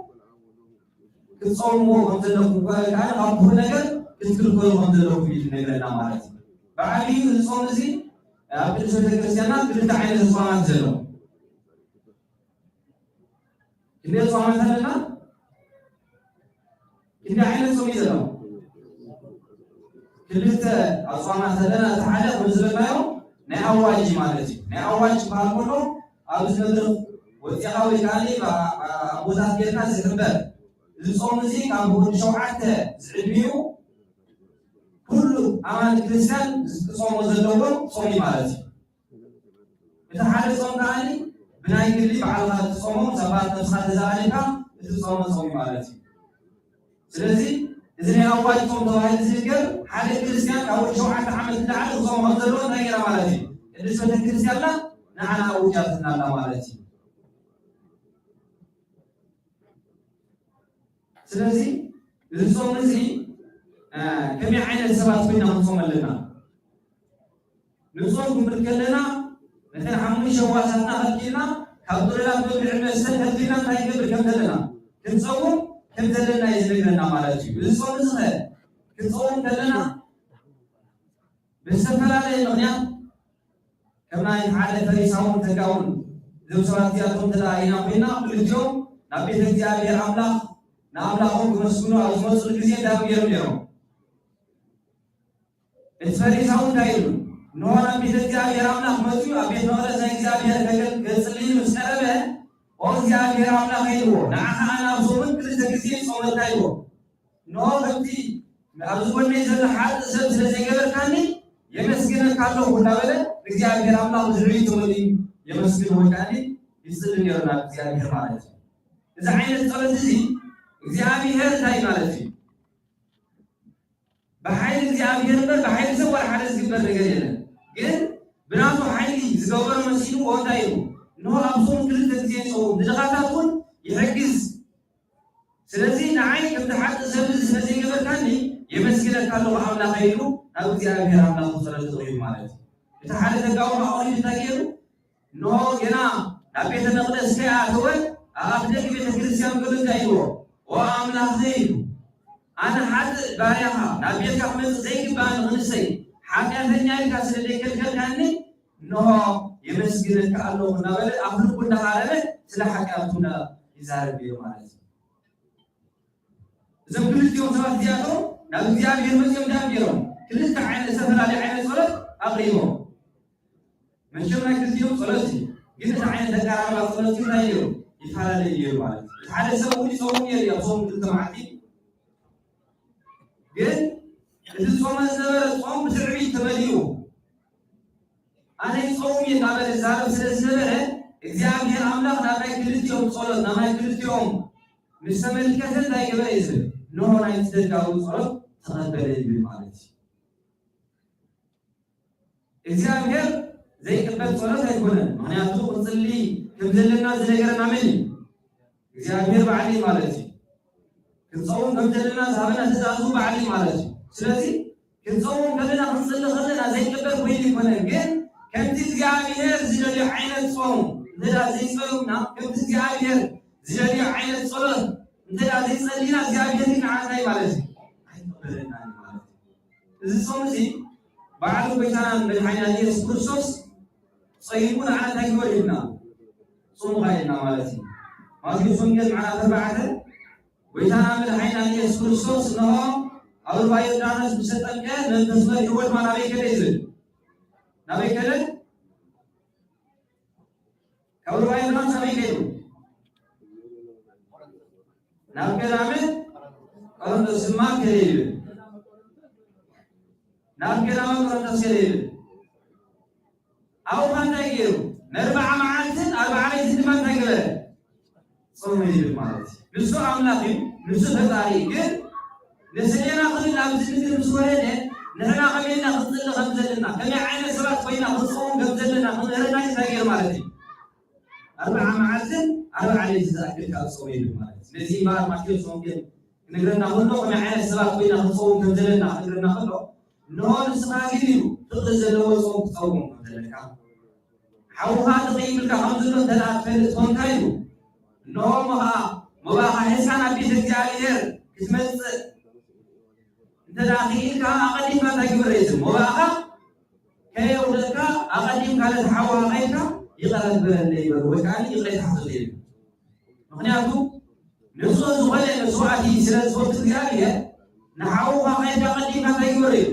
ክትጸውምዎ ከም ዘለኩም፣ ካብ ክፉእ ነገር ክትክልከሉ ከም ዘለኩም እዩ ዝነግረና ማለት እዩ። ብዓብዩ እዚ ጾም እዚ ኣብ ቅዱስ ቤተክርስትያንና ክልተ ዓይነት ኣጽዋማት ዘሎ። ክንደይ ኣጽዋማት ኣለና? ክንደይ ዓይነት ጾም እዩ ዘሎ? ክልተ ኣጽዋማት ኣለና። እቲ ሓደ ከም ዝበልናዮ ናይ ኣዋጅ ማለት እዩ። ናይ ኣዋጅ ክበሃል ከሎ ኣብዚ መድረኽ ወፂኻ ወይ ከዓ ኣቦታት ጌርካ ዝሕበር እዚ ጾም እዚ ካብ ወዲ ሸውዓተ ዝዕድሚኡ ኩሉ ኣማኒ ክርስትያን ክጾሞ ዘለዎ ጾም እዩ ማለት እዩ። እቲ ሓደ ጾም ከዓኒ ብናይ ግሊ ባዕልኻ እትጾሞ፣ ሰባት ነብስኻ ተዛሪብካ እትጾሞ ጾም እዩ ማለት እዩ። ስለዚ እዚ ናይ ኣዋጅ ጾም ተባሂሉ ዝንገር ሓደ ክርስትያን ካብ ወዲ ሸውዓተ ዓመት ንላዕሊ ክጾም ከም ዘለዎ እንታይ ገይራ ማለት እዩ? ቅድስት ቤተክርስትያንና ንዓና ኣውጃትናላ ማለት እዩ። ስለዚ እዚ ጾም እዚ ከመይ ዓይነት ሰባት ኮይና ክንጾም ኣለና? ንጾም ክንብል ከለና ነተን ሓሙሽተ ሕዋሳትና ከልኪልና ካብ ጥሩላት መብልዒ መስተን ከልኪልና እንታይ ንገብር ከም ዘለና ክንጸውም ከም ዘለና እዩ ዝነግረና ማለት እዩ። እዚ ጾም እዚ ኸ ክንጸውም ከለና ብዝተፈላለየ ምኽንያት ከም ናይ ሓደ ፈሪሳውን ተጋውን እዞም ሰባት እዚኣቶም እንተ ደኣ ኢና ኮይና ክልቲኦም ናብ ቤተ እግዚኣብሔር ኣምላኽ ንኣምላኾም ክመስግኑ ኣብ ዝመፁሉ ግዜ እንታይ እዮም ገይሮም ነይሮም? እቲ ፈሪሳዊ እንታይ ኢሉ? እንሆ ናብ ቤተ እግዚኣብሔር ኣምላኽ መጺኡ ኣብ ቤት መቕደስ ናይ እግዚኣብሔር ከገል- ከጽልይ ምስ ቀረበ፣ ኦ እግዚኣብሔር ኣምላኽ ኢልዎ፣ ንዓኻ ኣናብሶምን ክልተ ግዜ ይጾመልካ ኢልዎ። እንሆ ከምቲ ኣብዚ ጎነይ ዘሎ ሓጥእ ሰብ ስለ ዘይገበርካኒ የመስግነካ ኣለኹ እናበለ እግዚኣብሔር ኣምላኽ ብዝርዩ ተወልዩ የመስግን ወይ ከዓኒ ይጽሊ ነይሩ ናብ እግዚኣብሔር ማለት እዩ። እዚ ዓይነት ጸሎት እዚ እግዚኣብሔር እንታይ ማለት እዩ? ብሓይሊ እግዚኣብሔር እምበር ብሓይሊ ሰብ ዋላ ሓደ ዝግበር ነገር የለን። ግን ብናቱ ሓይሊ ዝገበሮ መሲልዎ እንታይ ኢሉ? እንሆ ኣብ ዞም ክልተ ግዜ ይጸውም፣ ንድኻታት እውን ይሕግዝ። ስለዚ ንዓይ ከም ዝሓጥእ ሰብ እዚ ስለ ዘይገበርካኒ የመስግነካ ኣለኹ ኣምላኸይ ኢሉ ናብ እግዚኣብሔር ኣምላኹ ጸሎት ኣቕሪቡ ማለት እዩ። እቲ ሓደ ተጋውሞ ኣቕሪቡ እንታይ ገይሩ? እንሆ ገና ናብ ቤተ መቕደስ ከይኣተወ ኣብ ኣፍ ደገ ቤተ ክርስቲያን ገሉ እንታይ ኢልዎ? ኦ ኣምላኸይ ኢሉ፣ ኣነ ሓጥእ ባርያኻ ናብ ቤትካ ክመጽእ ዘይግባእኒ ክንሰይ ሓጢኣተኛ ኢልካ ስለ ዘይከልከልካኒ እንሆ የመስግነካ ኣለኹ እናበለ ኣብ ልቡ እናሃረመ ስለ ሓጢኣቱ ይዛረብ እዩ ማለት እዩ። እዞም ክልቲኦም ሰባት እዚኣቶም ናብ እግዚኣብሔር መፅዮም እንታይ ገይሮም? ክልተ ዓይነት ዝተፈላለዩ ዓይነት ጸሎት ኣቕሪቦም። መቸም ናይ ክልቲኦም ጸሎት እዩ፣ ግን እቲ ዓይነት ኣቀራርባ ጸሎት ግን እንታይ ገይሩ? ይፈላለዩ ገይሩ ማለት እዩ። እቲ ሓደ ሰብ እውን ይጸውም ነይሩ እዩ ኣብዞም ክልተ መዓልቲ። ግን እቲ ጾመ ዝነበረ ጾም ብትዕቢት ተመሊኡ ኣነ ይጸውም እየ እናበለ ዝዛረብ ስለ ዝነበረ እግዚኣብሔር ኣምላኽ ናብ ናይ ክልቲኦም ጸሎት ናብ ናይ ክልቲኦም ምስ ተመልከተ እንታይ ገበረ እዩ ዝብል? እንሆ ናይቲ ደጋዊ ጸሎት ተቐበለ ይብል ማለት እዩ። እግዚኣብሔር ዘይቅበል ጸሎት ኣይኮነን። ምኽንያቱ ክንጽሊ ከም ዘለና ዝነገረና መን እዩ? እግዚኣብሔር ባዕሊ ማለት እዩ። ክንጸውም ከም ዘለና ዝሃበና ትእዛዙ ባዕሊ ማለት እዩ። ስለዚ ክንጸውም ከለና ክንጽሊ ከለና ዘይቅበል ኮይኑ ኣይኮነን። ግን ከምቲ እግዚኣብሔር ዝደልዮ ዓይነት ጾም እንተ ዘይጸምና ከምቲ እግዚኣብሔር ዝደልዮ ዓይነት ጸሎት እንተ ዘይጸሊና እግዚኣብሔር ግን ንዓና እንታይ ማለት እዩ? ኣይቅበለና ማለት እዩ። እዚ ጾም እዚ ባዕሉ ጎይታናን መድሓኒና ኢየሱስ ክርስቶስ ጸይሙ ንዓና እንታይ ግበሩ ኢልና? ጾሙ ኢልና ማለት እዩ። ማቴዎስ ወንጌል ምዕራፍ ኣርባዕተ ጎይታና መድሓኒና ኢየሱስ ክርስቶስ እንሆ ኣብ ሩባ ዮርዳኖስ ምስ ተጠምቀ መንፈስ መሪሕዎ ድማ ናበይ ከደ ይብል? ናበይ ከደ? ካብ ሩባ ዮርዳኖስ ኣበይ ከይዱ? ናብ ገዳመ ቆሮንቶስ ድማ ከደ ይብል። ናብ ገዳመ ቆሮንቶስ ከደ ይብል። ኣብኡ እንታይ ገይሩ? ንኣርብዓ መዓልትን ኣርብዓ ለይትን ድማ እንታይ ገበረ? ጾመ ይብል ማለት እዩ። ንሱ ኣምላኽ እዩ፣ ንሱ ፈጣሪ እዩ። ግን ንስሌና ክብል ኣብዚ ምድሪ ምስ ወረደ ንሕና ከመይና ክንጽሊ ከም ዘለና ከመይ ዓይነት ሰባት ኮይና ክንጸውም ከም ዘለና ክምህረና እንታይ ገይሩ ማለት እዩ። ኣርብዓ መዓልትን ኣርብዓ ለይትን ዝኣክል ካብ ጾመ ይብል ማለት እዩ። ስለዚ እምበኣር ማቴዎስ ወንጌል ክነግረና ከሎ ከመይ ዓይነት ሰባት ኮይና ክንጸውም ከም ዘለና ክነግረና ከሎ እንሆ ንስኻ ግን ኢሉ ፍቕሪ ዘለዎ ጾም ክትጸውም ከም ዘለካ ሓውኻ ተቐይምልካ ከም ዘሎ እንተ ደኣ ትፈልጥ ኮንካ ኢሉ እንሆ እሞ ኸዓ መባኻ ሒዝካ ናብ ቤተ እግዚኣብሔር ክትመጽእ እንተ ደኣ ክኢልካ ኣቐዲምካ እንታይ ግበር እዩ ዝብል? መባኻ ከየውደልካ ኣቐዲምካ ነቲ ሓውኻ ከይድካ ይቕረ ግበረለይ በሎ ወይ ከዓ ይቕሬታ ሕተቶ ይብል። ምኽንያቱ ንጹህ ዝኾነ መስዋዕቲ ስለ ዝፈቱ እግዚኣብሔር ንሓውኻ ከይድካ ኣቐዲምካ እንታይ ግበር እዩ?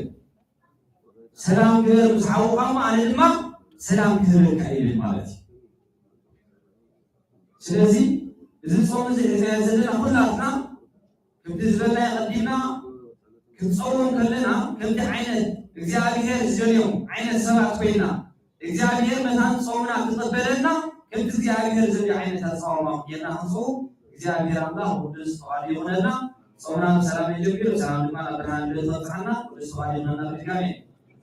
ሰላም ግበር ምስ ሓውኻ እሞ ኣነ ድማ ሰላም ክህበካ እዩ ይብል ማለት እዩ። ስለዚ እዚ ጾም እዚ ሒዝናዮ ዘለና ኩላትና ከምቲ ዝበልናዮ ቀዲምና ክንጸውም ከለና ከምቲ ዓይነት እግዚኣብሔር ዝደልዮም ዓይነት ሰባት ኮይና እግዚኣብሔር መታን ጾምና ክቕበለና ከምቲ እግዚኣብሔር ዝደልዮ ዓይነት ኣጸዋውማ ጌርና ክንጸውም እግዚኣብሔር ኣምላኽ ቅዱስ ፍቓዱ ይኹነልና። ጾምና ብሰላም የጀምር፣ ብሰላም ድማ ናብ ብርሃን ልደቱ ኣብጽሓና። ቅዱስ ተዋሕዶ ይኹነና ብድጋሜ።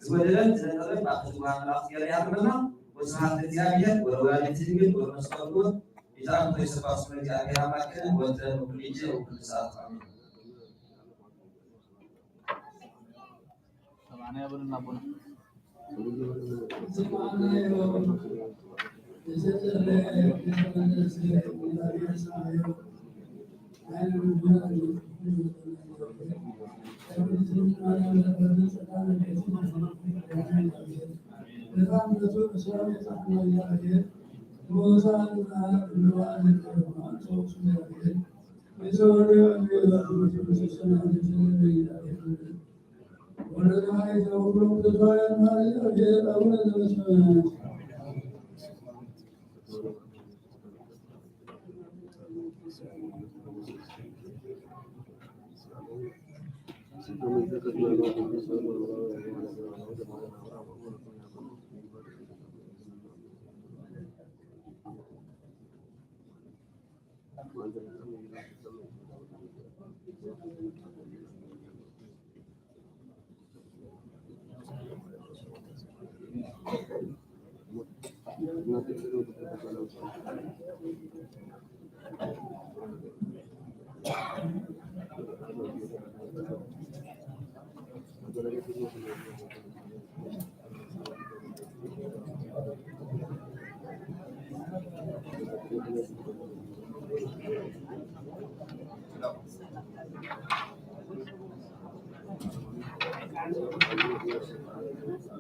ዝጎደለን ዝነጠበን ብኣፈ ትጉሃን መላእኽቲ ገይሩ ይሃብመና። ወስብሐት ለእግዚኣብሔር ወለወላዲቱ ድንግል ወለመስቀሉ ክቡር። ይትረፍ ይትሰባሕ ስመ እግዚአብሔር አምላክነ ወትረ በኩሉ ጊዜ ወበኩሉ ሰዓት አሜን። ሰማንያ በሉና አቡነ።